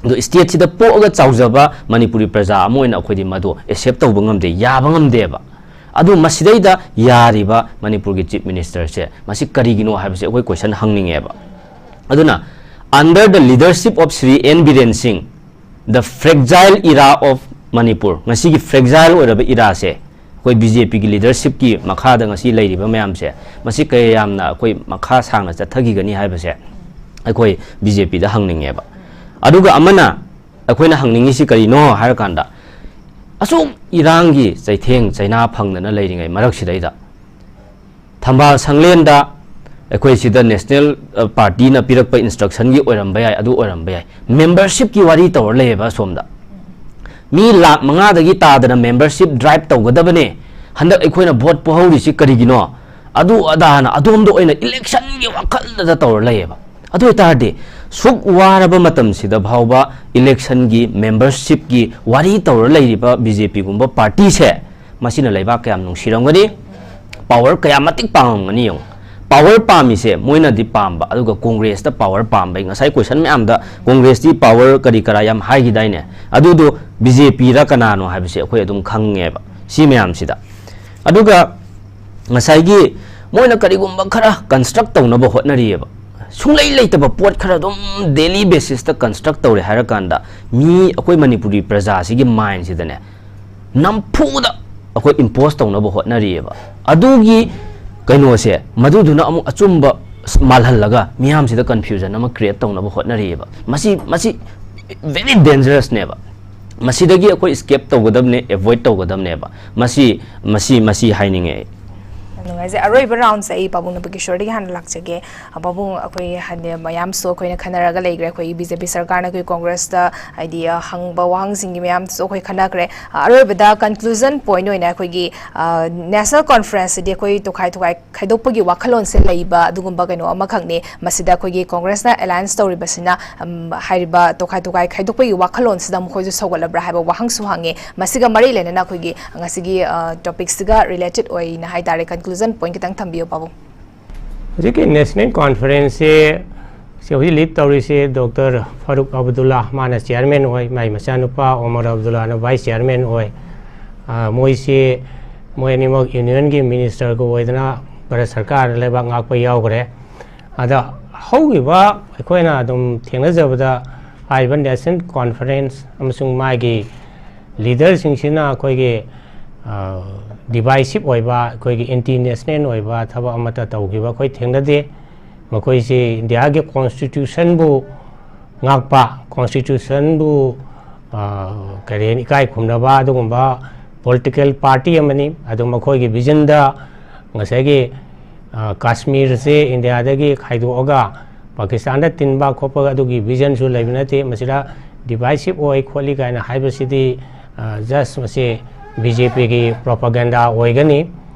ꯑꯗꯣ ꯁ꯭ꯇꯦꯠꯁꯤꯗ ꯄꯣꯛꯑꯒ ꯆꯥꯎꯖꯕ ꯃꯅꯤꯄꯨꯔꯤ ꯄ꯭ꯔꯖꯥ ꯑꯃ ꯑꯣꯏꯅ ꯑꯩꯈꯣꯏꯗꯤ ꯃꯗꯨ ꯑꯦꯛꯁꯦꯞ ꯇꯧꯕ ꯉꯝꯗꯦ, ꯌꯥꯕ ꯉꯝꯗꯦꯕ꯫ ꯑꯗꯨ ꯃꯁꯤꯗꯩꯗ ꯌꯥꯔꯤꯕ ꯃꯅꯤꯄꯨꯔꯒꯤ ꯆꯤꯐ ꯃꯤꯅꯤꯁꯇꯔꯁꯦ, ꯃꯁꯤ ꯀꯔꯤꯒꯤꯅꯣ ꯍꯥꯏꯕꯁꯦ ꯑꯩꯈꯣꯏ ꯀꯣꯏꯁꯟ ꯍꯪꯅꯤꯡꯉꯦꯕ꯫ ꯑꯗꯨꯅ, under the leadership of Shri N Biren Singh, the fragile era of Manipur, ꯉꯁꯤꯒꯤ ꯐ꯭ꯔꯦꯛꯖꯥꯏꯜ ꯑꯣꯏꯔꯕ ꯏꯔꯥꯁꯦ, ꯑꯩꯈꯣꯏ ꯕꯤ ꯖꯦ ꯄꯤꯒꯤ ꯂꯤꯗꯔꯁꯤꯞꯀꯤ ꯃꯈꯥꯗ ꯉꯁꯤ ꯂꯩꯔꯤꯕ ꯃꯌꯥꯝꯁꯦ, ꯃꯁꯤ ꯀꯌꯥ ꯌꯥꯝꯅ ꯑꯩꯈꯣꯏ ꯃꯈꯥ ꯁꯥꯡꯅ ꯆꯠꯊꯈꯤꯒꯅꯤ ꯍꯥꯏꯕꯁꯦ ꯑꯩꯈꯣꯏ ꯕꯤ ꯖꯦ ꯄꯤꯗ ꯍꯪꯅꯤꯡꯉꯦꯕ꯫ ꯑꯗꯨꯒ ꯑꯃꯅ, ꯑꯩꯈꯣꯏꯅ ꯍꯪꯅꯤꯡꯉꯤꯁꯤ ꯀꯔꯤꯅꯣ ꯍꯥꯏꯔꯀꯥꯟꯗ, ꯑꯁꯨꯛ ꯏꯔꯥꯡꯒꯤ ꯆꯩꯊꯦꯡ ꯆꯩꯅꯥ ꯐꯪꯗꯅ ꯂꯩꯔꯤꯉꯩ ꯃꯔꯛꯁꯤꯗꯩꯗ, ꯊꯝꯕꯥꯜ ꯁꯪꯂꯦꯟꯗ ꯑꯩꯈꯣꯏ ꯁꯤꯗ ꯅꯦꯁꯅꯦꯜ, ꯑ, ꯄꯥꯔꯇꯤꯅ ꯄꯤꯔꯛꯄ ꯏꯟꯁꯇ꯭ꯔꯛꯁꯟꯒꯤ ꯑꯣꯏꯔꯝꯕ ꯌꯥꯏ, ꯑꯗꯨ ꯑꯣꯏꯔꯝꯕ ꯌꯥꯏ, ꯃꯦꯝꯕꯔꯁꯤꯞꯀꯤ ꯋꯥꯔꯤ ꯇꯧꯔ ꯂꯩꯌꯦꯕ ꯑꯁꯣꯝꯗ꯫ ꯃꯤ ꯂꯥꯛ ꯃꯉꯥꯗꯒꯤ ꯇꯥꯗꯅ ꯃꯦꯝꯕꯔꯁꯤꯞ ꯗ꯭ꯔꯥꯏꯚ ꯇꯧꯒꯗꯕꯅꯦ, ꯍꯟꯗꯛ ꯑꯩꯈꯣꯏꯅ ꯚꯣꯠ ꯄꯣꯍꯧꯔꯤꯁꯤ ꯀꯔꯤꯒꯤꯅꯣ, ꯑꯗꯨ ꯑꯗꯥꯅ ꯑꯗꯣꯝꯗ ꯑꯣꯏꯅ ꯏꯂꯦꯛꯁꯟꯒꯤ ꯋꯥꯈꯜꯗꯗ ꯇꯧꯔ ꯂꯩꯌꯦꯕ꯫ ꯑꯗꯨ ꯑꯣꯏꯇꯥꯔꯗꯤ, ꯁꯨꯛ ꯋꯥꯔꯕ ꯃꯇꯝꯁꯤꯗ ꯐꯥꯎꯕ ꯏꯂꯦꯛꯁꯟꯒꯤ, ꯃꯦꯝꯕꯔꯁꯤꯞꯀꯤ ꯋꯥꯔꯤ ꯇꯧꯔ ꯂꯩꯔꯤꯕ ꯕꯤ ꯖꯦ ꯄꯤꯒꯨꯝꯕ ꯄꯥꯔꯇꯤꯁꯦ, ꯃꯁꯤꯅ ꯂꯩꯕꯥꯛ ꯀꯌꯥꯝ ꯅꯨꯡꯁꯤꯔꯝꯒꯅꯤ, ꯄꯥꯋꯔ ꯀꯌꯥ ꯃꯇꯤꯛ ꯄꯥꯝꯃꯝꯒꯅꯤ ꯌꯦꯡꯉꯨ꯫ ꯄꯥꯋꯔ ꯄꯥꯝꯃꯤꯁꯦ ꯃꯣꯏꯅꯗꯤ ꯄꯥꯝꯕ, ꯑꯗꯨꯒ ꯀꯣꯡꯒ꯭ꯔꯦꯁꯇ ꯄꯥꯋꯔ ꯄꯥꯝꯕꯩ, ꯉꯁꯥꯏ ꯀꯣꯏꯁꯟ ꯃꯌꯥꯝꯗ ꯀꯣꯡꯒ꯭ꯔꯦꯁꯇꯤ ꯄꯥꯋꯔ ꯀꯔꯤ ꯀꯔꯥ ꯌꯥꯝ ꯍꯥꯏꯈꯤꯗꯥꯏꯅꯦ? ꯑꯗꯨꯗꯣ ꯕꯤ ꯖꯦ ꯄꯤꯔ ꯀꯅꯥꯅꯣ ꯍꯥꯏꯕꯁꯦ ꯑꯩꯈꯣꯏ ꯑꯗꯨꯝ ꯈꯪꯉꯦꯕ꯫ ꯁꯤ ꯃꯌꯥꯝꯁꯤꯗ꯫ ꯑꯗꯨꯒ ꯉꯁꯥꯏꯒꯤ ꯃꯣꯏꯅ ꯀꯔꯤꯒꯨꯝꯕ ꯈꯔ construct ꯇꯧꯅꯕ ꯍꯣꯠꯅꯔꯤꯑꯕ, ꯁꯨꯡꯂꯩ ꯂꯩꯇꯕ ꯄꯣꯠ ꯈꯔ ꯑꯗꯨꯝ daily basis ꯇ construct ꯇꯧꯔꯦ ꯍꯥꯏꯔꯀꯥꯟꯗ, ꯃꯤ ꯑꯩꯈꯣꯏ ꯃꯅꯤꯄꯨꯔꯤ ꯄ꯭ꯔꯖꯥꯁꯤꯒꯤ mind ꯁꯤꯗꯅꯦ, ꯅꯝꯐꯨꯗ ꯑꯩꯈꯣꯏ impose ꯇꯧꯅꯕ ꯍꯣꯠꯅꯔꯤꯑꯕ꯫ ꯑꯗꯨꯒꯤ ꯀꯩꯅꯣꯁꯦ, ꯃꯗꯨꯗꯨꯅ ꯑꯃꯨꯛ ꯑꯆꯨꯝꯕ ꯃꯥꯜꯍꯜꯂꯒ ꯃꯤꯌꯥꯝꯁꯤꯗ confusion ꯑꯃ create ꯇꯧꯅꯕ ꯍꯣꯠꯅꯔꯤꯑꯕ꯫ ꯃꯁꯤ, ꯃꯁꯤ very dangerous ꯅꯦꯕ꯫ ꯃꯁꯤꯗꯒꯤ ꯑꯩꯈꯣꯏ escape ꯇꯧꯒꯗꯕꯅꯦ, avoid ꯇꯧꯒꯗꯕꯅꯦꯕ꯫ ꯃꯁꯤ, ꯃꯁꯤ, ꯃꯁꯤ ꯍꯥꯏꯅꯤꯡꯉꯦ ꯑꯩ꯫ ꯌꯥꯝ ꯅꯨꯡꯉꯥꯏꯖꯩ꯫ ꯑꯔꯣꯏꯕ round ꯁꯦ ꯑꯩ ꯄꯥꯕꯨꯡ ꯅꯄꯀꯤꯁꯣꯔꯗꯒꯤ ꯍꯥꯟꯅ ꯂꯥꯛꯆꯒꯦ꯫ ꯑ, ꯄꯥꯕꯨꯡ, ꯑꯩꯈꯣꯏ ꯍꯥꯏꯗꯤ ꯃꯌꯥꯝꯁꯨ ꯑꯩꯈꯣꯏꯅ ꯈꯟꯅꯔꯒ ꯂꯩꯈ꯭ꯔꯦ꯫ ꯑꯩꯈꯣꯏꯒꯤ BJP ꯁꯔꯀꯥꯔꯅ ꯑꯩꯈꯣꯏ Congress ꯇ ꯍꯥꯏꯗꯤ, ꯑ, ꯍꯪꯕ ꯋꯥꯍꯪꯁꯤꯡꯒꯤ ꯃꯌꯥꯝꯁꯨ ꯑꯩꯈꯣꯏ ꯈꯟꯅꯈ꯭ꯔꯦ꯫ ꯑ, ꯑꯔꯣꯏꯕꯗ conclusion point ꯑꯣꯏꯅ ꯑꯩꯈꯣꯏꯒꯤ, ꯑ, National Conference ꯁꯤꯗꯤ ꯑꯩꯈꯣꯏ ꯇꯣꯈꯥꯏ ꯇꯣꯈꯥꯏ ꯈꯥꯏꯗꯣꯛꯄꯒꯤ ꯋꯥꯈꯜꯂꯣꯟꯁꯦ ꯂꯩꯕ ꯑꯗꯨꯒꯨꯝꯕ ꯀꯩꯅꯣ ꯑꯃꯈꯛꯅꯤ꯫ ꯃꯁꯤꯗ ꯑꯩꯈꯣꯏꯒꯤ Congress ꯅ alliance ꯇꯧꯔꯤꯕꯁꯤꯅ, ꯎꯝ, ꯍꯥꯏꯔꯤꯕ ꯇꯣꯈꯥꯏ ꯇꯣꯈꯥꯏ ꯈꯥꯏꯗꯣꯛꯄꯒꯤ ꯋꯥꯈꯜꯂꯣꯟꯁꯤꯗ ꯃꯈꯣꯏꯁꯨ ꯁꯧꯒꯠꯂꯕ꯭ꯔꯥ ꯍꯥꯏꯕ ꯋꯥꯍꯪꯁꯨ ꯍꯪꯉꯤ꯫ ꯃꯁꯤꯒ ꯃꯔꯤ ꯂꯩꯅꯅ ꯑꯩꯈꯣꯏꯒꯤ ꯉꯁꯤꯒꯤ, ꯑ, topic ꯁꯤꯒ related ꯑꯣꯏꯅ ꯍꯥꯏꯇꯥꯔꯦ, conclusion point ꯈꯤꯇꯪ ꯊꯝꯕꯤꯌꯨ, ꯄꯥꯕꯨꯡ꯫ ꯍꯧꯖꯤꯛꯀꯤ National Conference ꯁꯦ, ꯁꯤ ꯍꯧꯖꯤꯛ lead ꯇꯧꯔꯤꯁꯦ ꯗꯣꯛꯇꯔ ꯐꯥꯔꯨꯛ ꯑꯕꯗꯨꯜꯂꯥ, ꯃꯥꯅ chairman ꯑꯣꯏ, ꯃꯥꯏ ꯃꯆꯥꯅꯨꯄꯥ ꯑꯣꯃꯔ ꯑꯕꯗꯨꯜꯂꯥꯅ vice chairman ꯑꯣꯏ꯫ ꯑ, ꯃꯣꯏꯁꯤ, ꯃꯣꯏ ꯑꯅꯤꯃꯛ Union ꯒꯤ minister ꯒ ꯑꯣꯏꯗꯅ ꯚꯥꯔꯠ ꯁꯔꯀꯥꯔꯅ ꯂꯩꯕꯥꯛ ꯉꯥꯛꯄ ꯌꯥꯎꯈ꯭ꯔꯦ꯫ ꯑꯗ ꯍꯧꯈꯤꯕ ꯑꯩꯈꯣꯏꯅ ꯑꯗꯨꯝ ꯊꯦꯡꯅꯖꯕꯗ, ꯍꯥꯏꯔꯤꯕ National Conference ꯑꯃꯁꯨꯡ ꯃꯥꯒꯤ leader ꯁꯤꯡꯁꯤꯅ ꯑꯩꯈꯣꯏꯒꯤ, ꯑ, divisive ꯑꯣꯏꯕ, ꯑꯩꯈꯣꯏꯒꯤ anti national ꯑꯣꯏꯕ ꯊꯕꯛ ꯑꯃꯠꯇ ꯇꯧꯈꯤꯕ ꯑꯩꯈꯣꯏ ꯊꯦꯡꯅꯗꯦ꯫ ꯃꯈꯣꯏꯁꯤ ꯏꯟꯗꯤꯌꯥꯒꯤ constitution ꯕꯨ ꯉꯥꯛꯄ, constitution ꯕꯨ, ꯑ, ꯀꯔꯤ ꯍꯥꯏꯅꯤ, ꯏꯀꯥꯏ ꯈꯨꯝꯅꯕ ꯑꯗꯨꯒꯨꯝꯕ political party ꯑꯃꯅꯤ꯫ ꯑꯗꯨ ꯃꯈꯣꯏꯒꯤ vision ꯗ ꯉꯁꯥꯏꯒꯤ, ꯑ, ꯀꯥꯁꯃꯤꯔꯁꯦ ꯏꯟꯗꯤꯌꯥꯗꯒꯤ ꯈꯥꯏꯗꯣꯛꯑꯒ ꯄꯥꯀꯤꯁꯇꯥꯟꯗ ꯇꯤꯟꯕ ꯈꯣꯠꯄ ꯑꯗꯨꯒꯤ vision ꯁꯨ ꯂꯩꯕ ꯅꯠꯇꯦ꯫ ꯃꯁꯤꯗ divisive ꯑꯣꯏ ꯈꯣꯠꯂꯤ ꯀꯥꯏꯅ ꯍꯥꯏꯕꯁꯤꯗꯤ, ꯑ, just ꯃꯁꯤ BJP ꯒꯤ propaganda ꯑꯣꯏꯒꯅꯤ꯫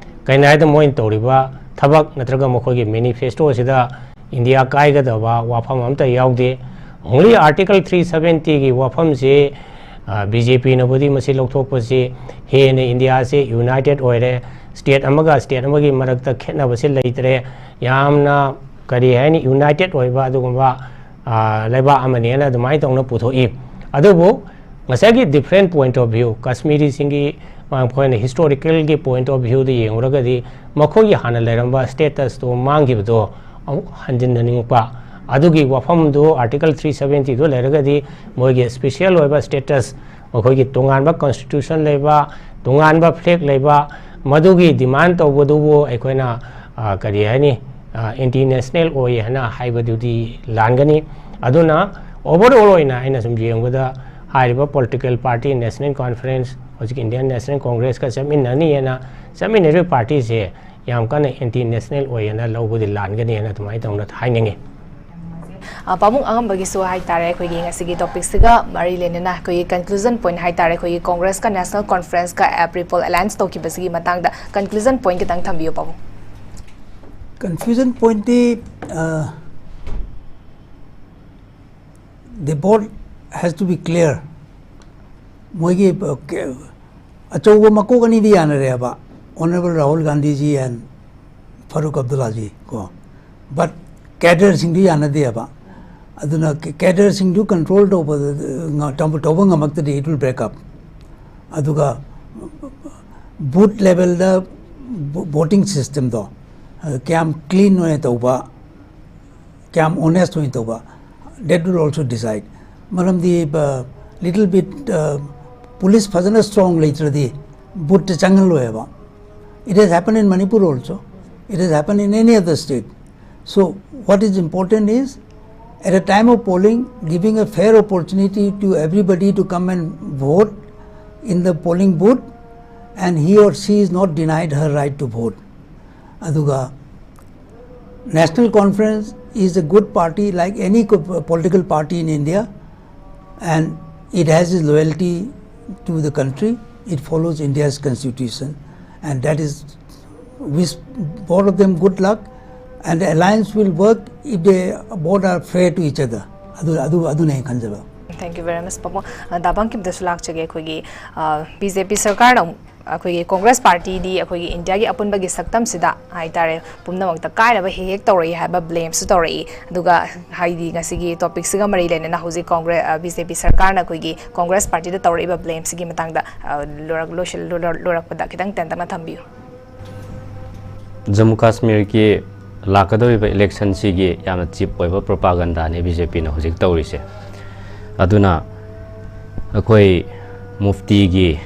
ꯀꯩꯅꯣ ꯍꯥꯏꯗ ꯃꯣꯏꯅ ꯇꯧꯔꯤꯕ ꯊꯕꯛ ꯅꯠꯇ꯭ꯔꯒ ꯃꯈꯣꯏꯒꯤ manifesto ꯁꯤꯗ ꯏꯟꯗꯤꯌꯥ ꯀꯥꯏꯒꯗꯕ ꯋꯥꯐꯝ ꯑꯝꯇ ꯌꯥꯎꯗꯦ꯫ Only Article three seventy ꯒꯤ ꯋꯥꯐꯝꯁꯤ, ꯑ, BJP ꯅꯕꯨꯗꯤ ꯃꯁꯤ ꯂꯧꯊꯣꯛꯄꯁꯤ ꯍꯦꯟꯅ ꯏꯟꯗꯤꯌꯥꯁꯤ united ꯑꯣꯏꯔꯦ, state ꯑꯃꯒ state ꯑꯃꯒꯤ ꯃꯔꯛꯇ ꯈꯦꯠꯅꯕꯁꯤ ꯂꯩꯇ꯭ꯔꯦ, ꯌꯥꯝꯅ, ꯀꯔꯤ ꯍꯥꯏꯅꯤ, united ꯑꯣꯏꯕ ꯑꯗꯨꯒꯨꯝꯕ, ꯑ, ꯂꯩꯕꯥꯛ ꯑꯃꯅꯦꯅ ꯑꯗꯨꯃꯥꯏꯅ ꯇꯧꯅ ꯄꯨꯊꯣꯛꯏ꯫ ꯑꯗꯨꯕꯨ ꯉꯁꯥꯏꯒꯤ different point of view, ꯀꯥꯁꯃꯤꯔꯤꯁꯤꯡꯒꯤ ꯃꯈꯣꯏꯅ historical ꯒꯤ point of view ꯗ ꯌꯦꯡꯂꯨꯔꯒꯗꯤ ꯃꯈꯣꯏꯒꯤ ꯍꯥꯟꯅ ꯂꯩꯔꯝꯕ status ꯇꯣ ꯃꯥꯡꯈꯤꯕꯗꯣ ꯑꯃꯨꯛ ꯍꯟꯖꯤꯟꯅꯅꯤꯡꯉꯛꯄ, ꯑꯗꯨꯒꯤ ꯋꯥꯐꯝꯗꯨ Article three seventy ꯗꯨ ꯂꯩꯔꯒꯗꯤ ꯃꯣꯏꯒꯤ special ꯑꯣꯏꯕ status, ꯃꯈꯣꯏꯒꯤ ꯇꯣꯉꯥꯟꯕ constitution ꯂꯩꯕ, ꯇꯣꯉꯥꯟꯕ flag ꯂꯩꯕ, ꯃꯗꯨꯒꯤ demand ꯇꯧꯕꯗꯨꯕꯨ ꯑꯩꯈꯣꯏꯅ, ꯑ, ꯀꯔꯤ ꯍꯥꯏꯅꯤ, ꯑ, anti national ꯑꯣꯏ ꯍꯥꯏꯅ ꯍꯥꯏꯕꯗꯨꯗꯤ ꯂꯥꯟꯒꯅꯤ꯫ ꯑꯗꯨꯅ overall ꯑꯣꯏꯅ ꯑꯩꯅ ꯁꯨꯝ ꯌꯦꯡꯕꯗ ꯍꯥꯏꯔꯤꯕ political party National Conference, ꯍꯧꯖꯤꯛ Indian National Congress ꯀ ꯆꯠꯃꯤꯟꯅꯅꯤ ꯍꯥꯏꯅ ꯆꯠꯃꯤꯟꯅꯔꯤꯕ party ꯁꯦ ꯌꯥꯝ ꯀꯟꯅ anti national ꯑꯣꯏ ꯍꯥꯏꯅ ꯂꯧꯕꯗꯤ ꯂꯥꯟꯒꯅꯤ ꯍꯥꯏꯅ ꯑꯗꯨꯃꯥꯏꯅ ꯇꯧꯅ ꯍꯥꯏꯅꯤꯡꯉꯤ꯫ ꯑ, ꯄꯥꯕꯨꯡ ꯑꯉꯝꯕꯒꯤꯁꯨ ꯍꯥꯏꯇꯥꯔꯦ, ꯑꯩꯈꯣꯏꯒꯤ ꯉꯁꯤꯒꯤ topic ꯁꯤꯒ ꯃꯔꯤ ꯂꯩꯅꯅ ꯑꯩꯈꯣꯏꯒꯤ conclusion point ꯍꯥꯏꯇꯥꯔꯦ, ꯑꯩꯈꯣꯏꯒꯤ Congress ꯀ National Conference ꯀ APRIPOL alliance ꯇꯧꯈꯤꯕꯁꯤꯒꯤ ꯃꯇꯥꯡꯗ conclusion point ꯈꯤꯇꯪ ꯊꯝꯕꯤꯌꯨ, ꯄꯥꯕꯨꯡ꯫ Conclusion point ꯇꯤ, ꯑ, the board has to be clear. ꯃꯣꯏꯒꯤ, ꯑ, ꯀ-, ꯑꯆꯧꯕ ꯃꯀꯣꯛ ꯑꯅꯤꯗꯤ ꯌꯥꯅꯔꯦꯕ, Honourable Rahul Gandhi ji and Farooq Abdullah ji ꯀꯣ, but cadre ꯁꯤꯡꯗꯨ ꯌꯥꯅꯗꯦꯕ꯫ ꯑꯗꯨꯅ ꯀꯦ-, cadre ꯁꯤꯡꯗꯨ control ꯇꯧꯕ, ꯉ-, ꯇꯧꯕ, ꯇꯧꯕ ꯉꯝꯃꯛꯇ꯭ꯔꯗꯤ it will break up. ꯑꯗꯨꯒ booth level ꯗ ꯚꯣ-, voting system ꯗꯣ, ꯑ, ꯀꯌꯥꯝ clean ꯑꯣꯏꯅ ꯇꯧꯕ, ꯀꯌꯥꯝ honest ꯑꯣꯏꯅ ꯇꯧꯕ, that will also decide. ꯃꯔꯝꯗꯤ, ꯑ, little bit, ꯑ, police ꯐꯖꯅ strong ꯂꯩꯇ꯭ꯔꯗꯤ booth ꯇ ꯆꯪꯍꯜꯂꯣꯏꯕ꯫ It has happened in Manipur also. It has happened in any other state. So what is important is, at a time of polling, giving a fair opportunity to everybody to come and vote in the polling booth, and he or she is not denied her right to vote. ꯑꯗꯨꯒ National Conference is a good party like any co-, political party in India, and it has its loyalty to the country. It follows India's constitution, and that is, wish both of them good luck, and the alliance will work if they both are fair to each other. ꯑꯗꯨ, ꯑꯗꯨ, ꯑꯗꯨꯅ ꯑꯩꯅ ꯈꯟꯖꯕ꯫ Thank you very much, ꯄꯥꯕꯨꯡ꯫ ꯑ, ꯗꯥ ꯕꯪꯀꯤꯝꯗꯁꯨ ꯂꯥꯛꯆꯒꯦ꯫ ꯑꯩꯈꯣꯏꯒꯤ, ꯑ, ꯕꯤ ꯖꯦ ꯄꯤ ꯁꯔꯀꯥꯔꯅ ꯑꯃꯨꯛ, ꯑꯩꯈꯣꯏꯒꯤ ꯀꯣꯡꯒ꯭ꯔꯦꯁ ꯄꯥꯔꯇꯤꯗꯤ ꯑꯩꯈꯣꯏꯒꯤ ꯏꯟꯗꯤꯌꯥꯒꯤ ꯑꯄꯨꯟꯕꯒꯤ ꯁꯛꯇꯝꯁꯤꯗ ꯍꯥꯏꯇꯥꯔꯦ, ꯄꯨꯝꯅꯃꯛꯇ ꯀꯥꯏꯔꯕ ꯍꯦꯛ ꯍꯦꯛ ꯇꯧꯔꯛꯏ ꯍꯥꯏꯕ ꯕ꯭ꯂꯦꯝꯁꯨ ꯇꯧꯔꯛꯏ꯫ ꯑꯗꯨꯒ ꯍꯥꯏꯗꯤ ꯉꯁꯤꯒꯤ ꯇꯣꯄꯤꯛꯁꯤꯒ ꯃꯔꯤ ꯂꯩꯅꯅ ꯍꯧꯖꯤꯛ ꯀꯣꯡꯒ꯭ꯔꯦ-, ꯑ, ꯕꯤ ꯖꯦ ꯄꯤ ꯁꯔꯀꯥꯔꯅ ꯑꯩꯈꯣꯏꯒꯤ ꯀꯣꯡꯒ꯭ꯔꯦꯁ ꯄꯥꯔꯇꯤꯗ ꯇꯧꯔꯛꯏꯕ ꯕ꯭ꯂꯦꯝꯁꯤꯒꯤ ꯃꯇꯥꯡꯗ, ꯑ, ꯂꯣꯏꯔꯛ-, ꯂꯣꯏꯁꯤꯜ-, ꯂꯣꯏꯔꯛ-, ꯂꯣꯏꯔꯛꯄꯗ ꯈꯤꯇꯪ ꯇꯦꯟꯇꯛꯅ ꯊꯝꯕꯤꯌꯨ꯫ ꯖꯝꯃꯨ ꯀꯥꯁꯃꯤꯔꯒꯤ ꯂꯥꯛꯀꯗꯧꯔꯤꯕ ꯏꯂꯦꯛꯁꯟꯁꯤꯒꯤ ꯌꯥꯝꯅ ꯆꯤꯞ ꯑꯣꯏꯕ ꯄ꯭ꯔꯣꯄꯥꯒꯟꯗꯥꯅꯦ ꯕꯤ ꯖꯦ ꯄꯤꯅ ꯍꯧꯖꯤꯛ ꯇꯧꯔꯤꯁꯦ꯫ ꯑꯗꯨꯅ ꯑꯩꯈꯣꯏ ꯃꯨꯐꯇꯤꯒꯤ,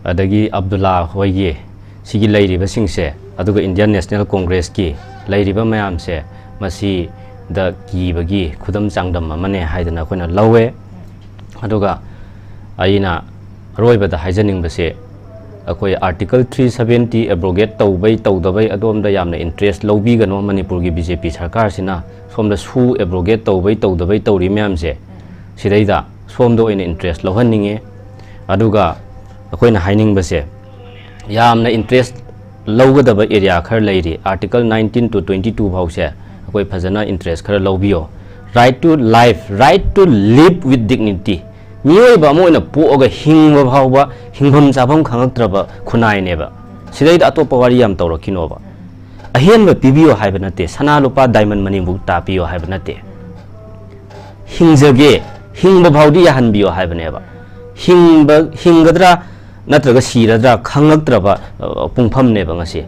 ꯑꯗꯒꯤ ꯑꯕꯗꯨꯜꯂꯥ ꯍꯣꯏꯒꯤ, ꯁꯤꯒꯤ ꯂꯩꯔꯤꯕꯁꯤꯡꯁꯦ, ꯑꯗꯨꯒ ꯏꯟꯗꯤꯌꯟ ꯅꯦꯁꯅꯦꯜ ꯀꯣꯡꯒ꯭ꯔꯦꯁꯀꯤ ꯂꯩꯔꯤꯕ ꯃꯌꯥꯝꯁꯦ, ꯃꯁꯤꯗ ꯀꯤꯕꯒꯤ ꯈꯨꯗꯝ ꯆꯥꯡꯗꯝ ꯑꯃꯅꯦ ꯍꯥꯏꯗꯅ ꯑꯩꯈꯣꯏꯅ ꯂꯧꯋꯦ꯫ ꯑꯗꯨꯒ ꯑꯩꯅ ꯑꯔꯣꯏꯕꯗ ꯍꯥꯏꯖꯅꯤꯡꯕꯁꯦ, ꯑꯩꯈꯣꯏ ꯑꯥꯔꯇꯤꯀꯜ ꯊ꯭ꯔꯤ ꯁꯕꯦꯟꯇꯤ ꯑꯦꯕ꯭ꯔꯣꯒꯦꯠ ꯇꯧꯕꯩ ꯇꯧꯗꯕꯩ ꯑꯗꯣꯝꯗ ꯌꯥꯝꯅ ꯏꯟꯇꯔꯦꯁ ꯂꯧꯕꯤꯒꯅꯣ꯫ ꯃꯅꯤꯄꯨꯔꯒꯤ ꯕꯤ ꯖꯦ ꯄꯤ ꯁꯔꯀꯥꯔꯁꯤꯅ ꯁꯣꯝꯗ ꯁꯨ ꯑꯦꯕ꯭ꯔꯣꯒꯦꯠ ꯇꯧꯕꯩ ꯇꯧꯗꯕꯩ ꯇꯧꯔꯤ ꯃꯌꯥꯝꯁꯦ, ꯁꯤꯗꯩꯗ ꯁꯣꯝꯗ ꯑꯣꯏꯅ ꯏꯟꯇꯔꯦꯁ ꯂꯧꯍꯟꯅꯤꯡꯉꯦ꯫ ꯑꯗꯨꯒ ꯑꯩꯈꯣꯏꯅ ꯍꯥꯏꯅꯤꯡꯕꯁꯦ, ꯌꯥꯝꯅ ꯏꯟꯇꯔꯦꯁ ꯂꯧꯒꯗꯕ ꯑꯦꯔꯤꯌꯥ ꯈꯔ ꯂꯩꯔꯤ꯫ Article nineteen to twenty two ꯐꯥꯎꯁꯦ ꯑꯩꯈꯣꯏ ꯐꯖꯅ ꯏꯟꯇꯔꯦꯁ ꯈꯔ ꯂꯧꯕꯤꯌꯣ꯫ Right to life, right to live with dignity꯫ ꯃꯤꯑꯣꯏꯕ ꯑꯃ ꯑꯣꯏꯅ ꯄꯣꯛꯑꯒ ꯍꯤꯡꯕ ꯐꯥꯎꯕ ꯍꯤꯡꯐꯝ ꯆꯥꯐꯝ ꯈꯪꯉꯛꯇ꯭ꯔꯕ ꯈꯨꯟꯅꯥꯏꯅꯦꯕ꯫ ꯁꯤꯗꯩꯗ ꯑꯇꯣꯞꯄ ꯋꯥꯔꯤ ꯌꯥꯝ ꯇꯧꯔꯛꯈꯤꯅꯣꯕ꯫ ꯑꯍꯦꯟꯕ ꯄꯤꯕꯤꯌꯣ ꯍꯥꯏꯕ ꯅꯠꯇꯦ, ꯁꯅꯥ ꯂꯨꯄꯥ ꯗꯥꯏꯃꯟ ꯃꯅꯤꯕꯨ ꯇꯥꯄꯤꯌꯣ ꯍꯥꯏꯕ ꯅꯠꯇꯦ꯫ ꯍꯤꯡꯖꯒꯦ, ꯍꯤꯡꯕ ꯐꯥꯎꯗꯤ ꯌꯥꯍꯟꯕꯤꯌꯣ ꯍꯥꯏꯕꯅꯦꯕ꯫ ꯍꯤꯡꯕ, ꯍꯤꯡꯒꯗ꯭ꯔꯥ ꯅꯠꯇ꯭ꯔꯒ ꯁꯤꯔꯗ꯭ꯔꯥ ꯈꯪꯉꯛꯇ꯭ꯔꯕ, ꯑ, ꯄꯨꯡꯐꯝꯅꯦꯕ ꯉꯁꯤ꯫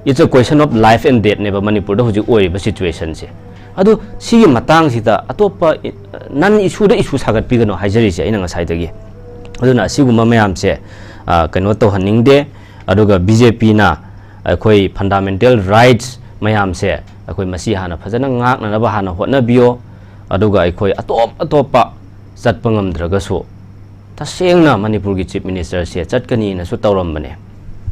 It's a question of life and death ꯅꯦꯕ ꯃꯅꯤꯄꯨꯔꯗ ꯍꯧꯖꯤꯛ ꯑꯣꯏꯔꯤꯕ ꯁꯤꯆꯨꯋꯦꯁꯟꯁꯦ꯫ ꯑꯗꯨ ꯁꯤꯒꯤ ꯃꯇꯥꯡꯁꯤꯗ ꯑꯇꯣꯞꯄ, ꯑ, ꯅꯟ ꯏꯁꯨꯗ ꯏꯁꯨ ꯁꯥꯒꯠꯄꯤꯒꯅꯣ ꯍꯥꯏꯖꯔꯤꯁꯦ ꯑꯩꯅ ꯉꯁꯥꯏꯗꯒꯤ꯫ ꯑꯗꯨꯅ ꯑꯁꯤꯒꯨꯝꯕ ꯃꯌꯥꯝꯁꯦ, ꯑ, ꯀꯩꯅꯣ ꯇꯧꯍꯟꯅꯤꯡꯗꯦ꯫ ꯑꯗꯨꯒ ꯕꯤ ꯖꯦ ꯄꯤꯅ ꯑꯩꯈꯣꯏ ꯐꯟꯗꯥꯃꯦꯟꯇꯦꯜ ꯔꯥꯏꯠꯁ ꯃꯌꯥꯝꯁꯦ ꯑꯩꯈꯣꯏ ꯃꯁꯤ ꯍꯥꯟꯅ ꯐꯖꯅ ꯉꯥꯛꯅꯅꯕ ꯍꯥꯟꯅ ꯍꯣꯠꯅꯕꯤꯌꯣ꯫ ꯑꯗꯨꯒ ꯑꯩꯈꯣꯏ ꯑꯇꯣꯞ ꯑꯇꯣꯞꯄ ꯆꯠꯄ ꯉꯝꯗ꯭ꯔꯒꯁꯨ, ꯇꯁꯦꯡꯅ ꯃꯅꯤꯄꯨꯔꯒꯤ ꯆꯤꯐ ꯃꯤꯅꯤꯁꯇꯔꯁꯦ ꯆꯠꯀꯅꯤꯅꯁꯨ ꯇꯧꯔꯝꯕꯅꯦ꯫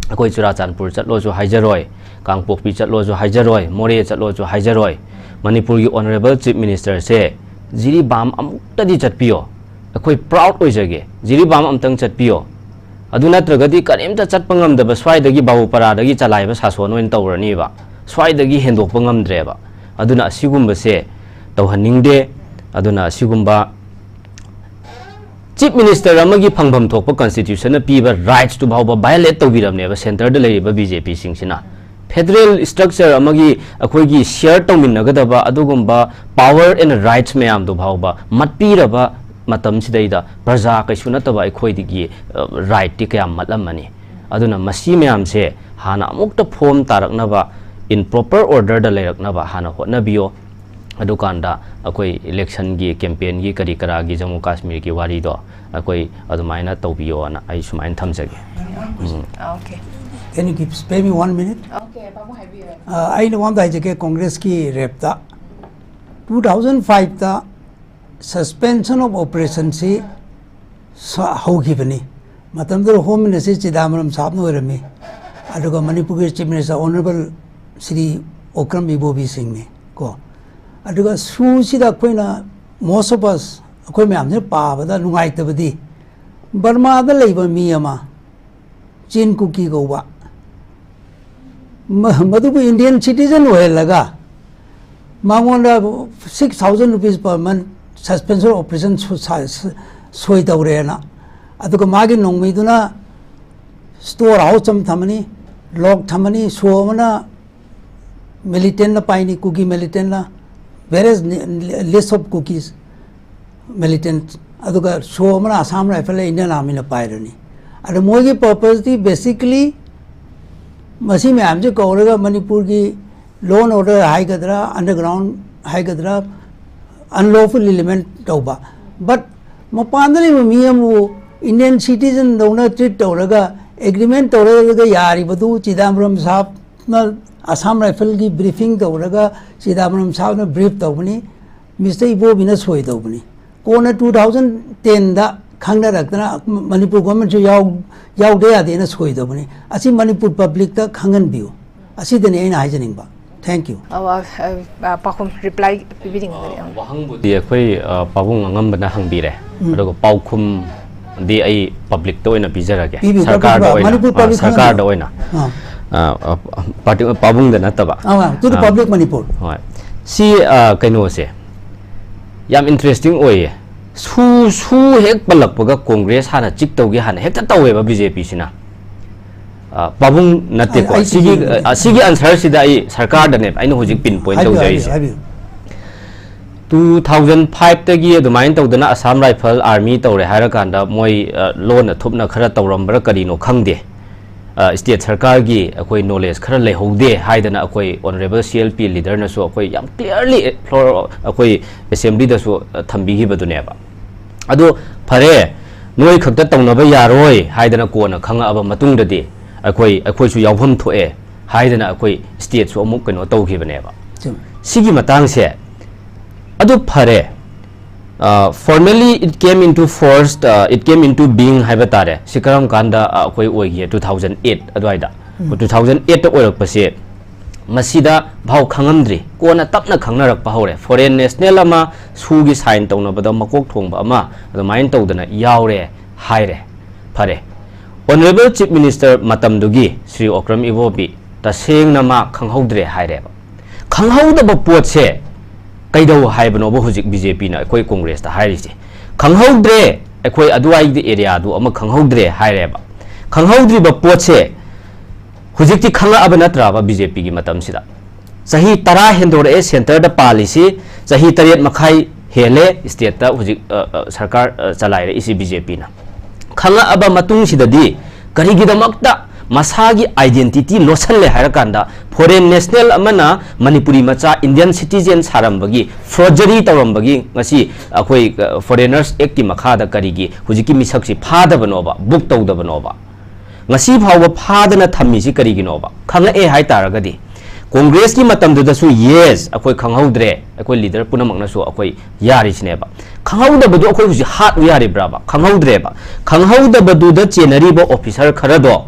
ꯑꯩꯈꯣꯏ ꯆꯨꯔꯥꯆꯥꯟꯄꯨꯔ ꯆꯠꯂꯣꯁꯨ ꯍꯥꯏꯖꯔꯣꯏ, ꯀꯥꯡꯄꯣꯛꯄꯤ ꯆꯠꯂꯣꯁꯨ ꯍꯥꯏꯖꯔꯣꯏ, ꯃꯣꯔꯦ ꯆꯠꯂꯣꯁꯨ ꯍꯥꯏꯖꯔꯣꯏ꯫ ꯃꯅꯤꯄꯨꯔꯒꯤ ꯑꯣꯅꯔꯦꯕꯜ ꯆꯤꯐ ꯃꯤꯅꯤꯁꯇꯔꯁꯦ ꯖꯤꯔꯤꯕꯥꯝ ꯑꯃꯨꯛꯇꯗꯤ ꯆꯠꯄꯤꯌꯣ꯫ ꯑꯩꯈꯣꯏ ꯄ꯭ꯔꯥꯎꯗ ꯑꯣꯏꯖꯒꯦ, ꯖꯤꯔꯤꯕꯥꯝ ꯑꯃꯨꯛꯇꯪ ꯆꯠꯄꯤꯌꯣ꯫ ꯑꯗꯨ ꯅꯠꯇ꯭ꯔꯒꯗꯤ ꯀꯔꯤꯝꯇ ꯆꯠꯄ ꯉꯝꯗꯕ, ꯁ꯭ꯋꯥꯏꯗꯒꯤ ꯕꯥꯕꯨꯄꯥꯔꯥꯗꯒꯤ ꯆꯂꯥꯏꯕ ꯁꯥꯁꯣꯟ ꯑꯣꯏꯅ ꯇꯧꯔꯅꯤꯕ꯫ ꯁ꯭ꯋꯥꯏꯗꯒꯤ ꯍꯦꯟꯗꯣꯛꯄ ꯉꯝꯗ꯭ꯔꯦꯕ꯫ ꯑꯗꯨꯅ ꯑꯁꯤꯒꯨꯝꯕꯁꯦ ꯇꯧꯍꯟꯅꯤꯡꯗꯦ꯫ ꯑꯗꯨꯅ ꯑꯁꯤꯒꯨꯝꯕ ꯆꯤꯐ ꯃꯤꯅꯤꯁꯇꯔ ꯑꯃꯒꯤ ꯐꯪꯐꯝ ꯊꯣꯛꯄ ꯀꯟꯁꯇꯤꯇ꯭ꯌꯨꯁꯟꯅ ꯄꯤꯕ ꯔꯥꯏꯠꯁꯇꯨ ꯐꯥꯎꯕ ꯚꯥꯏꯑꯣꯂꯦꯠ ꯇꯧꯕꯤꯔꯕꯅꯦꯕ ꯁꯦꯟꯇꯔꯗ ꯂꯩꯔꯤꯕ ꯕꯤ ꯖꯦ ꯄꯤꯁꯤꯡꯁꯤꯅ꯫ ꯐꯦꯗꯔꯦꯜ ꯁ꯭ꯇ꯭ꯔꯛꯆꯔ ꯑꯃꯒꯤ ꯑꯩꯈꯣꯏꯒꯤ ꯁꯤꯌꯔ ꯇꯧꯃꯤꯟꯅꯒꯗꯕ ꯑꯗꯨꯒꯨꯝꯕ ꯄꯥꯋꯔ ꯑꯦꯟ ꯔꯥꯏꯠꯁ ꯃꯌꯥꯝꯗꯨ ꯐꯥꯎꯕ ꯃꯠꯄꯤꯔꯕ ꯃꯇꯝꯁꯤꯗꯩꯗ ꯄ꯭ꯔꯖꯥ ꯀꯩꯁꯨ ꯅꯠꯇꯕ ꯑꯩꯈꯣꯏꯗꯒꯤ, ꯑ, ꯔꯥꯏꯠꯇꯤ ꯀꯌꯥꯝ ꯃꯠꯂꯝꯃꯅꯤ꯫ ꯑꯗꯨꯅ ꯃꯁꯤ ꯃꯌꯥꯝꯁꯦ ꯍꯥꯟꯅ ꯑꯃꯨꯛꯇ ꯐꯣꯝ ꯇꯥꯔꯛꯅꯕ, ꯏꯟ ꯄ꯭ꯔꯣꯄꯔ ꯑꯣꯔꯗꯔꯗ ꯂꯩꯔꯛꯅꯕ ꯍꯥꯟꯅ ꯍꯣꯠꯅꯕꯤꯌꯣ꯫ ꯑꯗꯨꯀꯥꯟꯗ ꯑꯩꯈꯣꯏ ꯏꯂꯦꯛꯁꯟꯒꯤ ꯀꯦꯝꯄꯦꯟꯒꯤ ꯀꯔꯤ ꯀꯔꯥꯒꯤ ꯖꯃꯨ ꯀꯥꯁꯃꯤꯔꯒꯤ ꯋꯥꯔꯤꯗꯣ ꯑꯩꯈꯣꯏ ꯑꯗꯨꯃꯥꯏꯅ ꯇꯧꯕꯤꯌꯣꯅ ꯑꯩ ꯁꯨꯃꯥꯏꯅ ꯊꯝꯖꯒꯦ꯫ ꯎꯝ꯫ Okay. Can you give, spare me one minute? Okay, ꯄꯥꯕꯨꯡ ꯍꯥꯏꯕꯤꯌꯨ꯫ ꯑ, ꯑꯩꯅ ꯋꯥ ꯑꯝꯇ ꯍꯥꯏꯖꯒꯦ, ꯀꯣꯡꯒ꯭ꯔꯦꯁꯀꯤ ꯔꯦꯞꯇ ꯇꯨ ꯊꯥꯎꯖꯟ ꯐꯥꯏꯚꯇ suspension of operationꯁꯤ ꯁ- ꯍꯧꯈꯤꯕꯅꯤ꯫ ꯃꯇꯝꯗꯨꯗ ꯍꯣꯝ ꯃꯤꯅꯤꯁꯇꯔ ꯆꯤꯗꯥꯝꯕꯔꯝ ꯁꯥꯍꯕꯅ ꯑꯣꯏꯔꯝꯃꯤ꯫ ꯑꯗꯨꯒ ꯃꯅꯤꯄꯨꯔꯒꯤ chief minister honourable Shri Okram Ibobi ꯁꯤꯡꯅꯤ ꯀꯣ꯫ ꯑꯗꯨꯒ ꯁꯨꯁꯤꯗ ꯑꯩꯈꯣꯏꯅ, most of us, ꯑꯩꯈꯣꯏ ꯃꯌꯥꯝꯁꯤꯅ ꯄꯥꯕꯗ ꯅꯨꯡꯉꯥꯏꯇꯕꯗꯤ, ꯕꯔꯃꯥꯗ ꯂꯩꯕ ꯃꯤ ꯑꯃ, ꯆꯤꯟ ꯀꯨꯀꯤ ꯀꯧꯕ, ꯃ- ꯃꯗꯨꯕꯨ ꯏꯟꯗꯤꯌꯟ ꯁꯤꯇꯤꯖꯟ ꯑꯣꯏꯍꯜꯂꯒ ꯃꯉꯣꯟꯗ six thousand rupees per month suspension operation ꯁꯣꯏ ꯇꯧꯔꯦꯅ꯫ ꯑꯗꯨꯒ ꯃꯥꯒꯤ ꯅꯣꯡꯃꯩꯗꯨꯅ ꯁ꯭ꯇꯣꯔ ꯍꯥꯎꯁ ꯑꯃ ꯊꯝꯃꯅꯤ, ꯂꯣꯛ ꯊꯝꯃꯅꯤ, ꯁꯣ ꯑꯃꯅ ꯃꯤꯂꯤꯇꯦꯟꯅ ꯄꯥꯏꯅꯤ, ꯀꯨꯀꯤ ꯃꯤꯂꯤꯇꯦꯟꯅ, various list of Kukis militant, ꯑꯗꯨꯒ ꯁꯣ ꯑꯃꯅ ꯑꯁꯥꯝ ꯔꯥꯏꯐꯜ, ꯏꯟꯗꯤꯌꯟ ꯑꯥꯔꯃꯤꯅ ꯄꯥꯏꯔꯅꯤ꯫ ꯑꯗ ꯃꯣꯏꯒꯤ ꯄꯔꯄꯁꯇꯤ ꯕꯦꯁꯤꯀꯂꯤ ꯃꯁꯤ ꯃꯌꯥꯝꯁꯦ ꯀꯧꯔꯒ ꯃꯅꯤꯄꯨꯔꯒꯤ law and order ꯍꯥꯏꯒꯗ꯭ꯔꯥ, underground ꯍꯥꯏꯒꯗ꯭ꯔꯥ, unlawful element ꯇꯧꯕ꯫ But ꯃꯄꯥꯟꯗ ꯂꯩꯕ ꯃꯤ ꯑꯃꯕꯨ ꯏꯟꯗꯤꯌꯟ ꯁꯤꯇꯤꯖꯟꯗꯧꯅ ꯇ꯭ꯔꯤꯠ ꯇꯧꯔꯒ, ꯑꯦꯒ꯭ꯔꯤꯃꯦꯟ ꯇꯧꯔꯒ ꯌꯥꯔꯤꯕꯗꯨ ꯆꯤꯗꯥꯝꯕꯔꯝ ꯁꯥꯍꯕꯅ ꯑꯁꯥꯝ ꯔꯥꯏꯐꯜꯒꯤ ꯕ꯭ꯔꯤꯐꯤꯡ ꯇꯧꯔꯒ ꯆꯤꯗꯥꯝꯕꯔꯝ ꯁꯥꯍꯕꯅ ꯕ꯭ꯔꯤꯐ ꯇꯧꯕꯅꯤ, ꯃꯤꯁꯇꯔ ꯏꯕꯣꯕꯤꯅ ꯁꯣꯏ ꯇꯧꯕꯅꯤ꯫ ꯀꯣꯟꯅ ꯇꯨ ꯊꯥꯎꯖꯟ ꯇꯦꯟꯗ ꯈꯪꯅꯔꯛꯇꯅ ꯃꯅꯤꯄꯨꯔ ꯒꯣꯔꯃꯦꯟꯁꯨ ꯌꯥꯎ- ꯌꯥꯎꯗ ꯌꯥꯗꯦꯅ ꯁꯣꯏ ꯇꯧꯕꯅꯤ꯫ ꯑꯁꯤ ꯃꯅꯤꯄꯨꯔ ꯄꯕ꯭ꯂꯤꯛꯇ ꯈꯪꯍꯟꯕꯤꯌꯨ꯫ ꯑꯁꯤꯗꯅꯤ ꯑꯩꯅ ꯍꯥꯏꯖꯅꯤꯡꯕ꯫ Thank you. ꯑ, ꯑ, ꯑ, ꯄꯥꯎꯈꯨꯝ, ꯔꯤꯄ꯭ꯂꯥꯏ ꯄꯤꯕꯤꯅꯤꯡꯉꯒꯗꯤ, ꯑ꯫ ꯋꯥꯍꯪꯕꯨꯗꯤ ꯑꯩꯈꯣꯏ, ꯑ, ꯄꯥꯕꯨꯡ ꯑꯉꯝꯕꯅ ꯍꯪꯕꯤꯔꯦ꯫ ꯎꯝ꯫ ꯑꯗꯨꯒ ꯄꯥꯎꯈꯨꯝꯗꯤ ꯑꯩ ꯄꯕ꯭ꯂꯤꯛꯇ ꯑꯣꯏꯅ ꯄꯤꯖꯔꯒꯦ꯫ ꯄꯤꯕꯤꯌꯨ, ꯁꯔꯀꯥꯔꯗ ꯄꯤꯕꯤꯌꯨ꯫ ꯑꯣꯏꯅ, ꯃꯅꯤꯄꯨꯔ ꯑ, ꯄꯕ꯭ꯂꯤꯛ ꯁꯔꯀꯥꯔꯗ ꯈꯪꯍꯟꯕꯤꯌꯨ꯫ ꯑꯣꯏꯅ꯫ ꯑꯥ꯫ ꯑ, ꯑ, ꯄꯥꯔꯇꯤ-, ꯄꯥꯕꯨꯡꯗ ꯅꯠꯇꯕ꯫ ꯑꯥ, to the ꯑ, public Manipur. ꯍꯣꯏ꯫ ꯁꯤ, ꯑ, ꯀꯩꯅꯣꯁꯦ ꯌꯥꯝ ꯏꯟꯇꯔꯦꯁꯇꯤꯡ ꯑꯣꯏꯌꯦ꯫ ꯁꯨ ꯁꯨ ꯍꯦꯛ ꯄꯜꯂꯛꯄꯒ ꯀꯣꯡꯒ꯭ꯔꯦꯁ ꯍꯥꯟꯅ ꯆꯤꯛ ꯇꯧꯒꯦ ꯍꯥꯟꯅ ꯍꯦꯛꯇ ꯇꯧꯋꯦꯕ ꯕꯤ ꯖꯦ ꯄꯤꯁꯤꯅ꯫ ꯑ, ꯄꯥꯕꯨꯡ ꯅꯠꯇꯦꯀꯣ꯫ ꯑꯩ, ꯑꯩ ꯁꯤꯒꯤ, ꯁꯤꯒꯤ ꯑ, ꯁꯤꯒꯤ ꯑꯟꯁꯔꯁꯤꯗ ꯑꯩ ꯁꯔꯀꯥꯔꯗꯅꯦꯕ ꯑꯩꯅ ꯍꯧꯖꯤꯛ ꯄꯤꯟ ꯄꯣꯏꯟ ꯍꯥꯏꯕꯤꯌꯨ, ꯇꯧꯖꯔꯤꯁꯦ꯫ ꯍꯥꯏꯕꯤꯌꯨ, ꯍꯥꯏꯕꯤꯌꯨ꯫ ꯇꯨ ꯊꯥꯎꯖꯟ ꯐꯥꯏꯚꯇꯒꯤ ꯑꯗꯨꯃꯥꯏꯅ ꯇꯧꯗꯅ ꯑꯁꯥꯝ ꯔꯥꯏꯐꯜ ꯑꯥꯔꯃꯤ ꯇꯧꯔꯦ ꯍꯥꯏꯔꯀꯥꯟꯗ ꯃꯣꯏ, ꯑ, ꯂꯣꯟꯅ ꯊꯨꯞꯅ ꯈꯔ ꯇꯧꯔꯝꯕ꯭ꯔꯥ ꯀꯔꯤꯅꯣ ꯈꯪꯗꯦ꯫ ꯑ, ꯁ꯭ꯇꯦꯠ ꯁꯔꯀꯥꯔꯒꯤ ꯑꯩꯈꯣꯏ ꯅꯣꯂꯦꯖ ꯈꯔ ꯂꯩꯍꯧꯗꯦ ꯍꯥꯏꯗꯅ ꯑꯩꯈꯣꯏ ꯑꯣꯅꯔꯦꯕꯜ ꯁꯤ ꯑꯦꯜ ꯄꯤ ꯂꯤꯗꯔꯅꯁꯨ ꯑꯩꯈꯣꯏ ꯌꯥꯝ ꯀ꯭ꯂꯤꯌꯥꯔꯂꯤ ꯐ꯭ꯂꯣꯔ ꯑꯩꯈꯣꯏ ꯑꯦꯁꯦꯝꯕ꯭ꯂꯤꯗꯁꯨ, ꯑ, ꯊꯝꯕꯤꯈꯤꯕꯗꯨꯅꯦꯕ꯫ ꯑꯗꯣ ꯐꯔꯦ, ꯅꯣꯏ ꯈꯛꯇ ꯇꯧꯅꯕ ꯌꯥꯔꯣꯏ ꯍꯥꯏꯗꯅ ꯀꯣꯟꯅ ꯈꯪꯉꯛꯑꯕ ꯃꯇꯨꯡꯗꯗꯤ ꯑꯩꯈꯣꯏ, ꯑꯩꯈꯣꯏꯁꯨ ꯌꯥꯎꯐꯝ ꯊꯣꯛꯑꯦ ꯍꯥꯏꯗꯅ ꯑꯩꯈꯣꯏ ꯁ꯭ꯇꯦꯠꯁꯨ ꯑꯃꯨꯛ ꯀꯩꯅꯣ ꯇꯧꯈꯤꯕꯅꯦꯕ꯫ ꯆꯨꯝꯃꯤ꯫ ꯁꯤꯒꯤ ꯃꯇꯥꯡꯁꯦ, ꯑꯗꯨ ꯐꯔꯦ, ꯑ, formally it came into force, ꯑ, it came into being ꯍꯥꯏꯕ ꯇꯥꯔꯦ꯫ ꯁꯤ ꯀꯔꯝ ꯀꯥꯟꯗ, ꯑ, ꯑꯩꯈꯣꯏ ꯑꯣꯏꯈꯤ? ꯇꯨ ꯊꯥꯎꯖꯟ ꯑꯩꯠ ꯑꯗꯨꯋꯥꯏꯗ꯫ ꯎꯝ꯫ ꯇꯨ ꯊꯥꯎꯖꯟ ꯑꯩꯠꯇ ꯑꯣꯏꯔꯛꯄꯁꯦ, ꯃꯁꯤꯗ ꯚꯥꯎ ꯈꯪꯉꯝꯗ꯭ꯔꯤ, ꯀꯣꯟꯅ ꯇꯞꯅ ꯈꯪꯅꯔꯛꯄ ꯍꯧꯔꯦ꯫ ꯐꯣꯔꯦꯟ ꯅꯦꯁꯅꯦꯜ ꯑꯃ ꯁꯨꯒꯤ ꯁꯥꯏꯟ ꯇꯧꯅꯕꯗ ꯃꯀꯣꯛ ꯊꯣꯡꯕ ꯑꯃ ꯑꯗꯨꯃꯥꯏꯅ ꯇꯧꯗꯅ ꯌꯥꯎꯔꯦ ꯍꯥꯏꯔꯦ꯫ ꯐꯔꯦ, ꯑꯣꯅꯔꯦꯕꯜ ꯆꯤꯐ ꯃꯤꯅꯤꯁꯇꯔ ꯃꯇꯝꯗꯨꯒꯤ ꯁ꯭ꯔꯤ ꯑꯣꯀ꯭ꯔꯝ ꯏꯕꯣꯕꯤ ꯇꯁꯦꯡꯅ ꯃꯥ ꯈꯪꯍꯧꯗ꯭ꯔꯦ ꯍꯥꯏꯔꯦꯕ꯫ ꯈꯪꯍꯧꯗꯕ ꯄꯣꯠꯁꯦ ꯀꯩꯗꯧ ꯍꯥꯏꯕꯅꯣꯕ ꯍꯧꯖꯤꯛ ꯕꯤ ꯖꯦ ꯄꯤꯅ ꯑꯩꯈꯣꯏ ꯀꯣꯡꯒ꯭ꯔꯦꯁꯇ ꯍꯥꯏꯔꯤꯁꯦ? ꯈꯪꯍꯧꯗ꯭ꯔꯦ, ꯑꯩꯈꯣꯏ ꯑꯗꯨꯋꯥꯏꯒꯤ ꯑꯦꯔꯤꯌꯥꯗꯨ ꯑꯃ ꯈꯪꯍꯧꯗ꯭ꯔꯦ ꯍꯥꯏꯔꯦꯕ꯫ ꯈꯪꯍꯧꯗ꯭ꯔꯤꯕ ꯄꯣꯠꯁꯦ ꯍꯧꯖꯤꯛꯇꯤ ꯈꯪꯉꯛꯑꯕ ꯅꯠꯇ꯭ꯔꯕ ꯕꯤ ꯖꯦ ꯄꯤꯒꯤ ꯃꯇꯝꯁꯤꯗ? ꯆꯍꯤ ꯇꯔꯥ ꯍꯦꯟꯗꯣꯔꯛꯑꯦ ꯁꯦꯟꯇꯔꯗ ꯄꯥꯜꯂꯤꯁꯤ, ꯆꯍꯤ ꯇꯔꯦꯠ ꯃꯈꯥꯏ ꯍꯦꯜꯂꯦ ꯁ꯭ꯇꯦꯠꯇ ꯍꯧꯖꯤꯛ, ꯑ, ꯑ, ꯁꯔꯀꯥꯔ, ꯑ, ꯆꯂꯥꯏꯔꯛꯏꯁꯤ ꯕꯤ ꯖꯦ ꯄꯤꯅ꯫ ꯈꯪꯉꯛꯑꯕ ꯃꯇꯨꯡꯁꯤꯗꯗꯤ ꯀꯔꯤꯒꯤꯗꯃꯛꯇ ꯃꯁꯥꯒꯤ ꯑꯥꯏꯗꯦꯟꯇꯤꯇꯤ ꯂꯣꯠꯁꯜꯂꯦ ꯍꯥꯏꯔꯀꯥꯟꯗ ꯐꯣꯔꯦꯟ ꯅꯦꯁꯅꯦꯜ ꯑꯃꯅ ꯃꯅꯤꯄꯨꯔꯤ ꯃꯆꯥ ꯏꯟꯗꯤꯌꯟ ꯁꯤꯇꯤꯖꯦꯟ ꯁꯥꯔꯝꯕꯒꯤ, ꯐꯣꯔꯖꯔꯤ ꯇꯧꯔꯝꯕꯒꯤ ꯉꯁꯤ ꯑꯩꯈꯣꯏ, ꯑ, ꯐꯣꯔꯦꯅꯔꯁ ꯑꯦꯛꯀꯤ ꯃꯈꯥꯗ ꯀꯔꯤꯒꯤ ꯍꯧꯖꯤꯛꯀꯤ ꯃꯤꯁꯛꯁꯤ ꯐꯥꯗꯕꯅꯣꯕ, ꯕꯨꯛ ꯇꯧꯗꯕꯅꯣꯕ? ꯉꯁꯤ ꯐꯥꯎꯕ ꯐꯥꯗꯅ ꯊꯝꯃꯤꯁꯤ ꯀꯔꯤꯒꯤꯅꯣꯕ? ꯈꯪꯉꯛꯑꯦ ꯍꯥꯏꯇꯥꯔꯒꯗꯤ, ꯀꯣꯡꯒ꯭ꯔꯦꯁꯀꯤ ꯃꯇꯝꯗꯨꯗꯁꯨ, ꯌꯦꯁ, ꯑꯩꯈꯣꯏ ꯈꯪꯍꯧꯗ꯭ꯔꯦ, ꯑꯩꯈꯣꯏ ꯂꯤꯗꯔ ꯄꯨꯝꯅꯃꯛꯅꯁꯨ ꯑꯩꯈꯣꯏ ꯌꯥꯔꯤꯁꯤꯅꯦꯕ꯫ ꯈꯪꯍꯧꯗꯕꯗꯣ ꯑꯩꯈꯣꯏ ꯍꯧꯖꯤꯛ ꯍꯥꯠꯂꯨ ꯌꯥꯔꯤꯕ꯭ꯔꯥꯕ? ꯈꯪꯍꯧꯗ꯭ꯔꯦꯕ꯫ ꯈꯪꯍꯧꯗꯕꯗꯨꯗ ꯆꯦꯟꯅꯔꯤꯕ ꯑꯣꯐꯤꯁꯔ ꯈꯔꯗꯣ,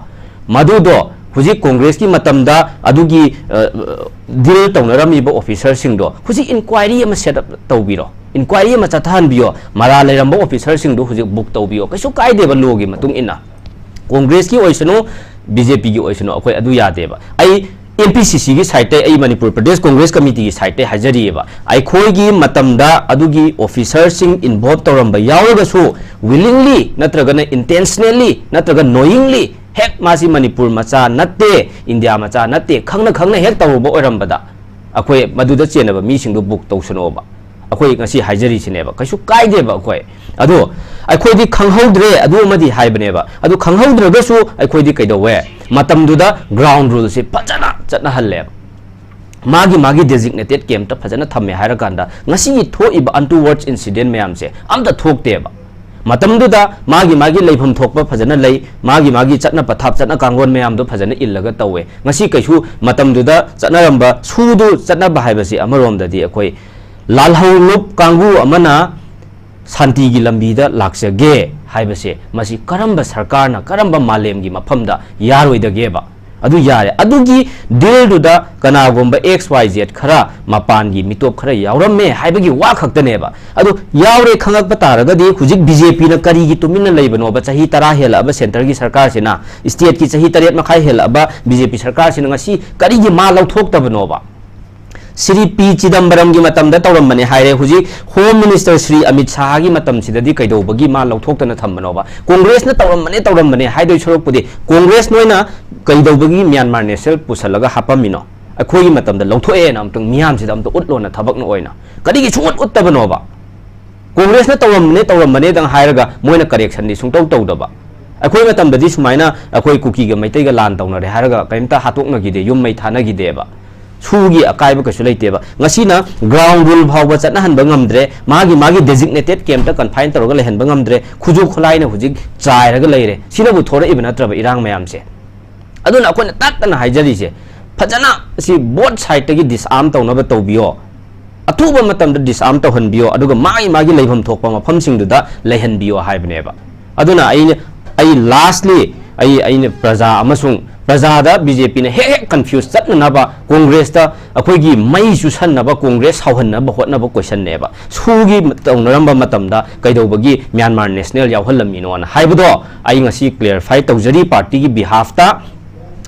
ꯃꯗꯨꯗꯣ ꯍꯧꯖꯤꯛ ꯀꯣꯡꯒ꯭ꯔꯦꯁꯀꯤ ꯃꯇꯝꯗ ꯑꯗꯨꯒꯤ, ꯑ, ꯗꯤꯜ ꯇꯧꯅꯔꯝꯃꯤꯕ ꯑꯣꯐꯤꯁꯔꯁꯤꯡꯗꯣ ꯍꯧꯖꯤꯛ ꯏꯟꯀ꯭ꯋꯥꯏꯔꯤ ꯑꯃ ꯁꯦꯠ ꯑꯞ ꯇꯧꯕꯤꯔꯣ, ꯏꯟꯀ꯭ꯋꯥꯏꯔꯤ ꯑꯃ ꯆꯠꯊꯍꯟꯕꯤꯌꯣ, ꯃꯔꯥꯜ ꯂꯩꯔꯝꯕ ꯑꯣꯐꯤꯁꯔꯁꯤꯡꯗꯣ ꯍꯧꯖꯤꯛ ꯕꯨꯛ ꯇꯧꯕꯤꯌꯣ, ꯀꯩꯁꯨ ꯀꯥꯏꯗꯦꯕ ꯂꯣꯒꯤ ꯃꯇꯨꯡ ꯏꯟꯅ꯫ ꯀꯣꯡꯒ꯭ꯔꯦꯁꯀꯤ ꯑꯣꯏꯁꯅꯨ, ꯕꯤ ꯖꯦ ꯄꯤꯒꯤ ꯑꯣꯏꯁꯅꯨ, ꯑꯩꯈꯣꯏ ꯑꯗꯨ ꯌꯥꯗꯦꯕ꯫ ꯑꯩ ꯑꯦꯝ ꯄꯤ ꯁꯤ ꯁꯤꯒꯤ ꯁꯥꯏꯠꯇꯩ, ꯑꯩ ꯃꯅꯤꯄꯨꯔ ꯄ꯭ꯔꯗꯦꯁ ꯀꯣꯡꯒ꯭ꯔꯦꯁ ꯀꯃꯤꯇꯤꯒꯤ ꯁꯥꯏꯠꯇꯩ ꯍꯥꯏꯖꯔꯤꯑꯕ, ꯑꯩꯈꯣꯏꯒꯤ ꯃꯇꯝꯗ ꯑꯗꯨꯒꯤ ꯑꯣꯐꯤꯁꯔꯁꯤꯡ ꯏꯟꯚꯣꯜꯕ ꯇꯧꯔꯝꯕ ꯌꯥꯎꯔꯒꯁꯨ, ꯋꯤꯂꯤꯡꯂꯤ ꯅꯠꯇ꯭ꯔꯒꯅ ꯏꯟꯇꯦꯟꯁꯅꯦꯜꯂꯤ ꯅꯠꯇ꯭ꯔꯒ ꯅꯣꯌꯤꯡꯂꯤ ꯍꯦꯛ ꯃꯥꯁꯤ ꯃꯅꯤꯄꯨꯔ ꯃꯆꯥ ꯅꯠꯇꯦ, ꯏꯟꯗꯤꯌꯥ ꯃꯆꯥ ꯅꯠꯇꯦ, ꯈꯪꯅ ꯈꯪꯅ ꯍꯦꯛ ꯇꯧꯔꯨꯕ ꯑꯣꯏꯔꯝꯕꯗ, ꯑꯩꯈꯣꯏ ꯃꯗꯨꯗ ꯆꯦꯟꯅꯕ ꯃꯤꯁꯤꯡꯗꯨ ꯕꯨꯛ ꯇꯧꯁꯅꯣꯕ꯫ ꯑꯩꯈꯣꯏ ꯉꯁꯤ ꯍꯥꯏꯖꯔꯤꯁꯤꯅꯦꯕ, ꯀꯩꯁꯨ ꯀꯥꯏꯗꯦꯕ꯫ ꯑꯩꯈꯣꯏ ꯑꯗꯣ, ꯑꯩꯈꯣꯏꯗꯤ ꯈꯪꯍꯧꯗ꯭ꯔꯦ ꯑꯗꯨ ꯑꯃꯗꯤ ꯍꯥꯏꯕꯅꯦꯕ꯫ ꯑꯗꯨ ꯈꯪꯍꯧꯗ꯭ꯔꯒꯁꯨ ꯑꯩꯈꯣꯏꯗꯤ ꯀꯩꯗꯧꯋꯦ? ꯃꯇꯝꯗꯨꯗ ꯒ꯭ꯔꯥꯎꯟ ꯔꯨꯜꯁꯦ ꯐꯖꯅ ꯆꯠꯅꯍꯜꯂꯦꯕ꯫ ꯃꯥꯒꯤ ꯃꯥꯒꯤ ꯗꯦꯖꯤꯒꯅꯦꯇꯦꯠ ꯀꯦꯝꯞꯇ ꯐꯖꯅ ꯊꯝꯃꯦ ꯍꯥꯏꯔꯀꯥꯟꯗ, ꯉꯁꯤꯒꯤ ꯊꯣꯛꯏꯕ ꯑꯟꯇꯨꯋꯔꯗꯁ ꯏꯟꯁꯤꯗꯦꯟ ꯃꯌꯥꯝꯁꯦ ꯑꯝꯇ ꯊꯣꯛꯇꯦꯕ꯫ ꯃꯇꯝꯗꯨꯗ ꯃꯥꯒꯤ ꯃꯥꯒꯤ ꯂꯩꯐꯝ ꯊꯣꯛꯄ ꯐꯖꯅ ꯂꯩ, ꯃꯥꯒꯤ ꯃꯥꯒꯤ ꯆꯠꯅ ꯄꯊꯥꯞ, ꯆꯠꯅ ꯀꯥꯡꯂꯣꯟ ꯃꯌꯥꯝꯗꯣ ꯐꯖꯅ ꯏꯜꯂꯒ ꯇꯧꯋꯦ꯫ ꯉꯁꯤ ꯀꯩꯁꯨ ꯃꯇꯝꯗꯨꯗ ꯆꯠꯅꯔꯝꯕ ꯁꯨꯗꯨ ꯆꯠꯅꯕ ꯍꯥꯏꯕꯁꯤ ꯑꯃꯔꯣꯝꯗꯗꯤ ꯑꯩꯈꯣꯏ ꯂꯥꯜꯍꯧꯂꯨꯞ ꯀꯥꯡꯕꯨ ꯑꯃꯅ ꯁꯥꯟꯇꯤꯒꯤ ꯂꯝꯕꯤꯗ ꯂꯥꯛꯆꯒꯦ ꯍꯥꯏꯕꯁꯦ, ꯃꯁꯤ ꯀꯔꯝꯕ ꯁꯔꯀꯥꯔꯅ, ꯀꯔꯝꯕ ꯃꯥꯂꯦꯝꯒꯤ ꯃꯐꯝꯗ ꯌꯥꯔꯣꯏꯗꯒꯦꯕ? ꯑꯗꯨ ꯌꯥꯔꯦ꯫ ꯑꯗꯨꯒꯤ ꯗꯤꯜꯗꯨꯗ ꯀꯅꯥꯒꯨꯝꯕ ꯑꯦꯛꯁ ꯋꯥꯏ ꯖꯦꯠ ꯈꯔ, ꯃꯄꯥꯟꯒꯤ ꯃꯤꯇꯣꯞ ꯈꯔ ꯌꯥꯎꯔꯝꯃꯦ ꯍꯥꯏꯕꯒꯤ ꯋꯥ ꯈꯛꯇꯅꯦꯕ꯫ ꯑꯗꯨ ꯌꯥꯎꯔꯦ ꯈꯪꯉꯛꯄ ꯇꯥꯔꯒꯗꯤ, ꯍꯧꯖꯤꯛ ꯕꯤ ꯖꯦ ꯄꯤꯅ ꯀꯔꯤꯒꯤ ꯇꯨꯃꯤꯟꯅ ꯂꯩꯕꯅꯣꯕ? ꯆꯍꯤ ꯇꯔꯥ ꯍꯦꯜꯂꯛꯑꯕ ꯁꯦꯟꯇꯔꯒꯤ ꯁꯔꯀꯥꯔꯁꯤꯅ, ꯁ꯭ꯇꯦꯠꯀꯤ ꯆꯍꯤ ꯇꯔꯦꯠ ꯃꯈꯥꯏ ꯍꯦꯜꯂꯛꯑꯕ ꯕꯤ ꯖꯦ ꯄꯤ ꯁꯔꯀꯥꯔꯁꯤꯅ ꯉꯁꯤ ꯀꯔꯤꯒꯤ ꯃꯥ ꯂꯧꯊꯣꯛꯇꯕꯅꯣꯕ? ꯁ꯭ꯔꯤ ꯄꯤ ꯆꯤꯗꯝꯕꯔꯝꯒꯤ ꯃꯇꯝꯗ ꯇꯧꯔꯝꯕꯅꯦ ꯍꯥꯏꯔꯦ, ꯍꯧꯖꯤꯛ ꯍꯣꯝ ꯃꯤꯅꯤꯁꯇꯔ ꯁ꯭ꯔꯤ ꯑꯃꯤꯠ ꯁꯥꯍꯒꯤ ꯃꯇꯝꯁꯤꯗꯗꯤ ꯀꯩꯗꯧꯕꯒꯤ ꯃꯥ ꯂꯧꯊꯣꯛꯇꯅ ꯊꯝꯕꯅꯣꯕ? ꯀꯣꯡꯒ꯭ꯔꯦꯁꯅ ꯇꯧꯔꯝꯕꯅꯦ, ꯇꯧꯔꯝꯕꯅꯦ ꯍꯥꯏꯗꯣꯏ ꯁꯔꯨꯛꯄꯨꯗꯤ, ꯀꯣꯡꯒ꯭ꯔꯦꯁ ꯅꯣꯏꯅ ꯀꯩꯗꯧꯕꯒꯤ ꯃ꯭ꯌꯥꯟꯃꯥꯔ ꯅꯦꯁꯅꯦꯜ ꯄꯨꯁꯜꯂꯒ ꯍꯥꯞꯄꯝꯃꯤꯅꯣ? ꯑꯩꯈꯣꯏꯒꯤ ꯃꯇꯝꯗ ꯂꯧꯊꯣꯛꯑꯦꯅ ꯑꯝꯇꯪ ꯃꯤꯌꯥꯝꯁꯤꯗ ꯑꯝꯇ ꯎꯠꯂꯣꯅ, ꯊꯕꯛꯅ ꯑꯣꯏꯅ꯫ ꯀꯔꯤꯒꯤ ꯁꯨꯡꯎꯠ ꯎꯠꯇꯕꯅꯣꯕ? ꯀꯣꯡꯒ꯭ꯔꯦꯁꯅ ꯇꯧꯔꯝꯕꯅꯦ, ꯇꯧꯔꯝꯕꯅꯦꯗꯪ ꯍꯥꯏꯔꯒ ꯃꯣꯏꯅ ꯀꯔꯦꯛꯁꯟꯗꯤ ꯁꯨꯡꯇꯧ ꯇꯧꯗꯕ꯫ ꯑꯩꯈꯣꯏ ꯃꯇꯝꯗꯗꯤ ꯁꯨꯃꯥꯏꯅ ꯑꯩꯈꯣꯏ ꯀꯨꯀꯤꯒ ꯃꯩꯇꯩꯒ ꯂꯥꯟ ꯇꯧꯅꯔꯦ ꯍꯥꯏꯔꯒ ꯀꯔꯤꯝꯇ ꯍꯥꯠꯇꯣꯛꯅꯈꯤꯗꯦ, ꯌꯨꯝ ꯃꯩ ꯊꯥꯅꯈꯤꯗꯦꯕ꯫ ꯁꯨꯒꯤ ꯑꯀꯥꯏꯕ ꯀꯩꯁꯨ ꯂꯩꯇꯦꯕ꯫ ꯉꯁꯤꯅ ꯒ꯭ꯔꯥꯎꯟ ꯔꯨꯜ ꯐꯥꯎꯕ ꯆꯠꯅꯍꯟꯕ ꯉꯝꯗ꯭ꯔꯦ, ꯃꯥꯒꯤ ꯃꯥꯒꯤ ꯗꯦꯖꯤꯒꯅꯦꯇꯦꯠ ꯀꯦꯝꯞꯇ ꯀꯟꯐꯥꯏꯟ ꯇꯧꯔꯒ ꯂꯩꯍꯟꯕ ꯉꯝꯗ꯭ꯔꯦ, ꯈꯨꯠꯁꯨ ꯈꯨꯠꯂꯥꯏꯅ ꯍꯧꯖꯤꯛ ꯆꯥꯏꯔꯒ ꯂꯩꯔꯦ꯫ ꯁꯤꯅꯕꯨ ꯊꯣꯔꯛꯏꯕ ꯅꯠꯇ꯭ꯔꯕ ꯏꯔꯥꯡ ꯃꯌꯥꯝꯁꯦ? ꯑꯗꯨꯅ ꯑꯩꯈꯣꯏꯅ ꯇꯥꯛꯇꯅ ꯍꯥꯏꯖꯔꯤꯁꯦ, ꯐꯖꯅ ꯁꯤ ꯕꯣꯠ ꯁꯥꯏꯠꯇꯒꯤ ꯗꯤꯁꯑꯥꯔꯝ ꯇꯧꯅꯕ ꯇꯧꯕꯤꯌꯣ, ꯑꯊꯨꯕ ꯃꯇꯝꯗ ꯗꯤꯁꯑꯥꯔꯝ ꯇꯧꯍꯟꯕꯤꯌꯣ, ꯑꯗꯨꯒ ꯃꯥꯒꯤ ꯃꯥꯒꯤ ꯂꯩꯐꯝ ꯊꯣꯛꯄ ꯃꯐꯝꯁꯤꯡꯗꯨꯗ ꯂꯩꯍꯟꯕꯤꯌꯣ ꯍꯥꯏꯕꯅꯦꯕ꯫ ꯑꯗꯨꯅ ꯑꯩꯅ, ꯑꯩ ꯂꯥꯁꯂꯤ, ꯑꯩ, ꯑꯩꯅ ꯄ꯭ꯔꯖꯥ ꯑꯃꯁꯨꯡ ꯄ꯭ꯔꯖꯥꯗ ꯕꯤ ꯖꯦ ꯄꯤꯅ ꯍꯦꯛ ꯍꯦꯛ ꯀꯟꯐ꯭ꯌꯨꯁ ꯆꯠꯅꯅꯕ, ꯀꯣꯡꯒ꯭ꯔꯦꯁꯇ ꯑꯩꯈꯣꯏꯒꯤ ꯃꯩ ꯆꯨꯁꯟꯅꯕ, ꯀꯣꯡꯒ꯭ꯔꯦꯁ ꯁꯥꯎꯍꯟꯅꯕ ꯍꯣꯠꯅꯕ ꯀꯣꯏꯁꯟꯅꯦꯕ꯫ ꯁꯨꯒꯤ ꯇꯧꯅꯔꯝꯕ ꯃꯇꯝꯗ ꯀꯩꯗꯧꯕꯒꯤ ꯃ꯭ꯌꯥꯟꯃꯥꯔ ꯅꯦꯁꯅꯦꯜ ꯌꯥꯎꯍꯜꯂꯝꯃꯤꯅꯣꯅ ꯍꯥꯏꯕꯗꯣ ꯑꯩ ꯉꯁꯤ ꯀ꯭ꯂꯦꯔꯤꯐꯥꯏ ꯇꯧꯖꯔꯤ ꯄꯥꯔꯇꯤꯒꯤ ꯕꯤꯍꯥꯐꯇ꯫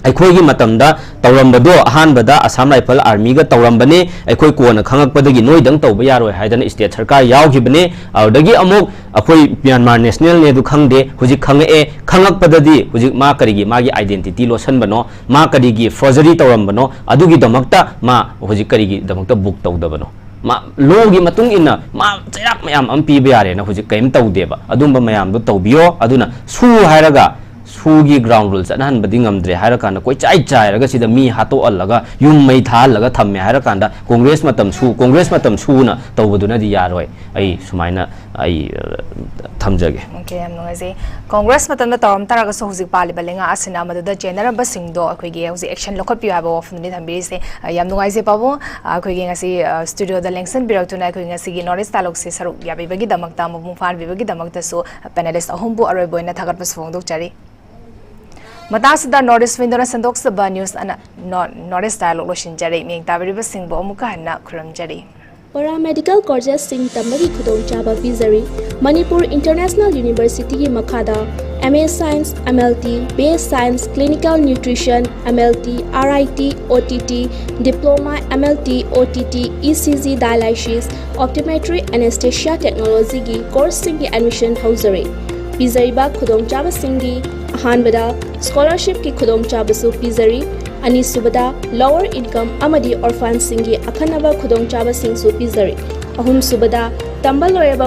ꯑꯩꯈꯣꯏꯒꯤ ꯃꯇꯝꯗ ꯇꯧꯔꯝꯕꯗꯣ, ꯑꯍꯥꯟꯕꯗ Assam Rifle Army ꯒ ꯇꯧꯔꯝꯕꯅꯦ, ꯑꯩꯈꯣꯏ ꯀꯣꯟꯅ ꯈꯪꯉꯛꯄꯗꯒꯤ ꯅꯣꯏꯗꯪ ꯇꯧꯕ ꯌꯥꯔꯣꯏ ꯍꯥꯏꯗꯅ state ꯁꯔꯀꯥꯔ ꯌꯥꯎꯈꯤꯕꯅꯦ꯫ ꯑꯗꯨꯗꯒꯤ ꯑꯃꯨꯛ ꯑꯩꯈꯣꯏ Myanmar National ꯅꯦ ꯑꯗꯨ ꯈꯪꯗꯦ, ꯍꯧꯖꯤꯛ ꯈꯪꯉꯛꯑꯦ꯫ ꯈꯪꯉꯛꯄꯗꯗꯤ ꯍꯧꯖꯤꯛ ꯃꯥ ꯀꯔꯤꯒꯤ ꯃꯥꯒꯤ identity ꯂꯣꯠꯁꯟꯕꯅꯣ, ꯃꯥ ꯀꯔꯤꯒꯤ forgery ꯇꯧꯔꯝꯕꯅꯣ, ꯑꯗꯨꯒꯤꯗꯃꯛꯇ ꯃꯥ ꯍꯧꯖꯤꯛ ꯀꯔꯤꯒꯤꯗꯃꯛꯇ book ꯇꯧꯗꯕꯅꯣ? ꯃꯥ law ꯒꯤ ꯃꯇꯨꯡ ꯏꯟꯅ ꯃꯥ ꯆꯩꯔꯥꯛ ꯃꯌꯥꯝ ꯑꯃ ꯄꯤꯕ ꯌꯥꯔꯦꯅ ꯍꯧꯖꯤꯛ ꯀꯔꯤꯝ ꯇꯧꯗꯦꯕ꯫ ꯑꯗꯨꯝꯕ ꯃꯌꯥꯝꯗꯣ ꯇꯧꯕꯤꯌꯣ꯫ ꯑꯗꯨꯅ SoO ꯍꯥꯏꯔꯒ SoO ꯒꯤ ground rule ꯆꯠꯅꯍꯟꯕꯗꯤ ꯉꯝꯗ꯭ꯔꯦ ꯍꯥꯏꯔꯀꯥꯟꯗ ꯀꯣꯏꯆꯥꯏ ꯆꯥꯏꯔꯒ ꯁꯤꯗ ꯃꯤ ꯍꯥꯠꯇꯣꯛꯍꯜꯂꯒ ꯌꯨꯝ ꯃꯩ ꯊꯥꯍꯜꯂꯒ ꯊꯝꯃꯦ ꯍꯥꯏꯔꯀꯥꯟꯗ Congress ꯃꯇꯝ SoO, Congress ꯃꯇꯝ SoO ꯅ ꯇꯧꯕꯗꯨꯅꯗꯤ ꯌꯥꯔꯣꯏ꯫ ꯑꯩ ꯁꯨꯃꯥꯏꯅ ꯑꯩ, ꯑ, ꯊꯝꯖꯒꯦ꯫ ꯑꯣꯀꯦ, ꯌꯥꯝ ꯅꯨꯡꯉꯥꯏꯖꯩ꯫ Congress ꯃꯇꯝꯗ ꯇꯧꯔꯝ ꯇꯥꯔꯒꯁꯨ ꯍꯧꯖꯤꯛ ꯄꯥꯜꯂꯤꯕ ꯂꯩꯉꯥꯛ ꯑꯁꯤꯅ ꯃꯗꯨꯗ ꯆꯦꯟꯅꯔꯝꯕꯁꯤꯡꯗꯣ ꯑꯩꯈꯣꯏꯒꯤ ꯍꯧꯖꯤꯛ action ꯂꯧꯈꯠꯄꯤꯌꯨ ꯍꯥꯏꯕ ꯋꯥꯐꯝꯗꯨꯅꯤ ꯊꯝꯕꯤꯔꯤꯁꯦ꯫ ꯑ, ꯌꯥꯝ ꯅꯨꯡꯉꯥꯏꯖꯩ ꯄꯥꯕꯨꯡ꯫ ꯑ, ꯑꯩꯈꯣꯏꯒꯤ ꯉꯁꯤ, ꯑ, studio ꯗ ꯂꯦꯡꯁꯤꯟꯕꯤꯔꯛꯇꯨꯅ ꯑꯩꯈꯣꯏ ꯉꯁꯤꯒꯤ North East Dialogue ꯁꯦ ꯁꯔꯨꯛ ꯌꯥꯕꯤꯕꯒꯤꯗꯃꯛꯇ, ꯃꯄꯨꯡ ꯐꯥꯍꯟꯕꯤꯕꯒꯤꯗꯃꯛꯇꯁꯨ panelist ꯑꯍꯨꯝꯕꯨ ꯑꯔꯣꯏꯕ ꯑꯣꯏꯅ ꯊꯥꯒꯠꯄꯁꯨ ꯐꯣꯡꯗꯣꯛꯆꯔꯤ꯫ ꯃꯇꯥꯡꯁꯤꯗ North East Window ꯅ ꯁꯟꯗꯣꯛꯆꯕ news ꯑꯅ, Nor-, North East Dialogue ꯂꯣꯏꯁꯤꯟꯖꯔꯤ꯫ ꯃꯤꯌꯦꯡ ꯇꯥꯕꯤꯔꯤꯕꯁꯤꯡꯕꯨ ꯑꯃꯨꯛꯀ ꯍꯟꯅ ꯈꯨꯔꯨꯝꯖꯔꯤ꯫ Paramedical courses ꯁꯤꯡ ꯇꯝꯕꯒꯤ ꯈꯨꯗꯣꯡꯆꯥꯕ ꯄꯤꯖꯔꯤ꯫ Manipur International University ꯒꯤ ꯃꯈꯥꯗ M A Science, M L T, B A Science, Clinical Nutrition, M L T, R I T, O T T, Diploma, M L T, O T T, E C G Dialysis, Optometry, Anesthesia Technology ꯒꯤ course ꯁꯤꯡꯒꯤ admission ꯍꯧꯖꯔꯤ꯫ ꯄꯤꯖꯔꯤꯕ ꯈꯨꯗꯣꯡꯆꯥꯕꯁꯤꯡꯗꯤ ꯑꯍꯥꯟꯕꯗ scholarship ꯀꯤ ꯈꯨꯗꯣꯡꯆꯥꯕꯁꯨ ꯄꯤꯖꯔꯤ, ꯑꯅꯤꯁꯨꯕꯗ lower income ꯑꯃꯗꯤ orphan ꯁꯤꯡꯒꯤ ꯑꯈꯟꯅꯕ ꯈꯨꯗꯣꯡꯆꯥꯕꯁꯤꯡꯁꯨ ꯄꯤꯖꯔꯤ, ꯑꯍꯨꯝꯁꯨꯕꯗ ꯇꯝꯕ ꯂꯣꯏꯔꯕ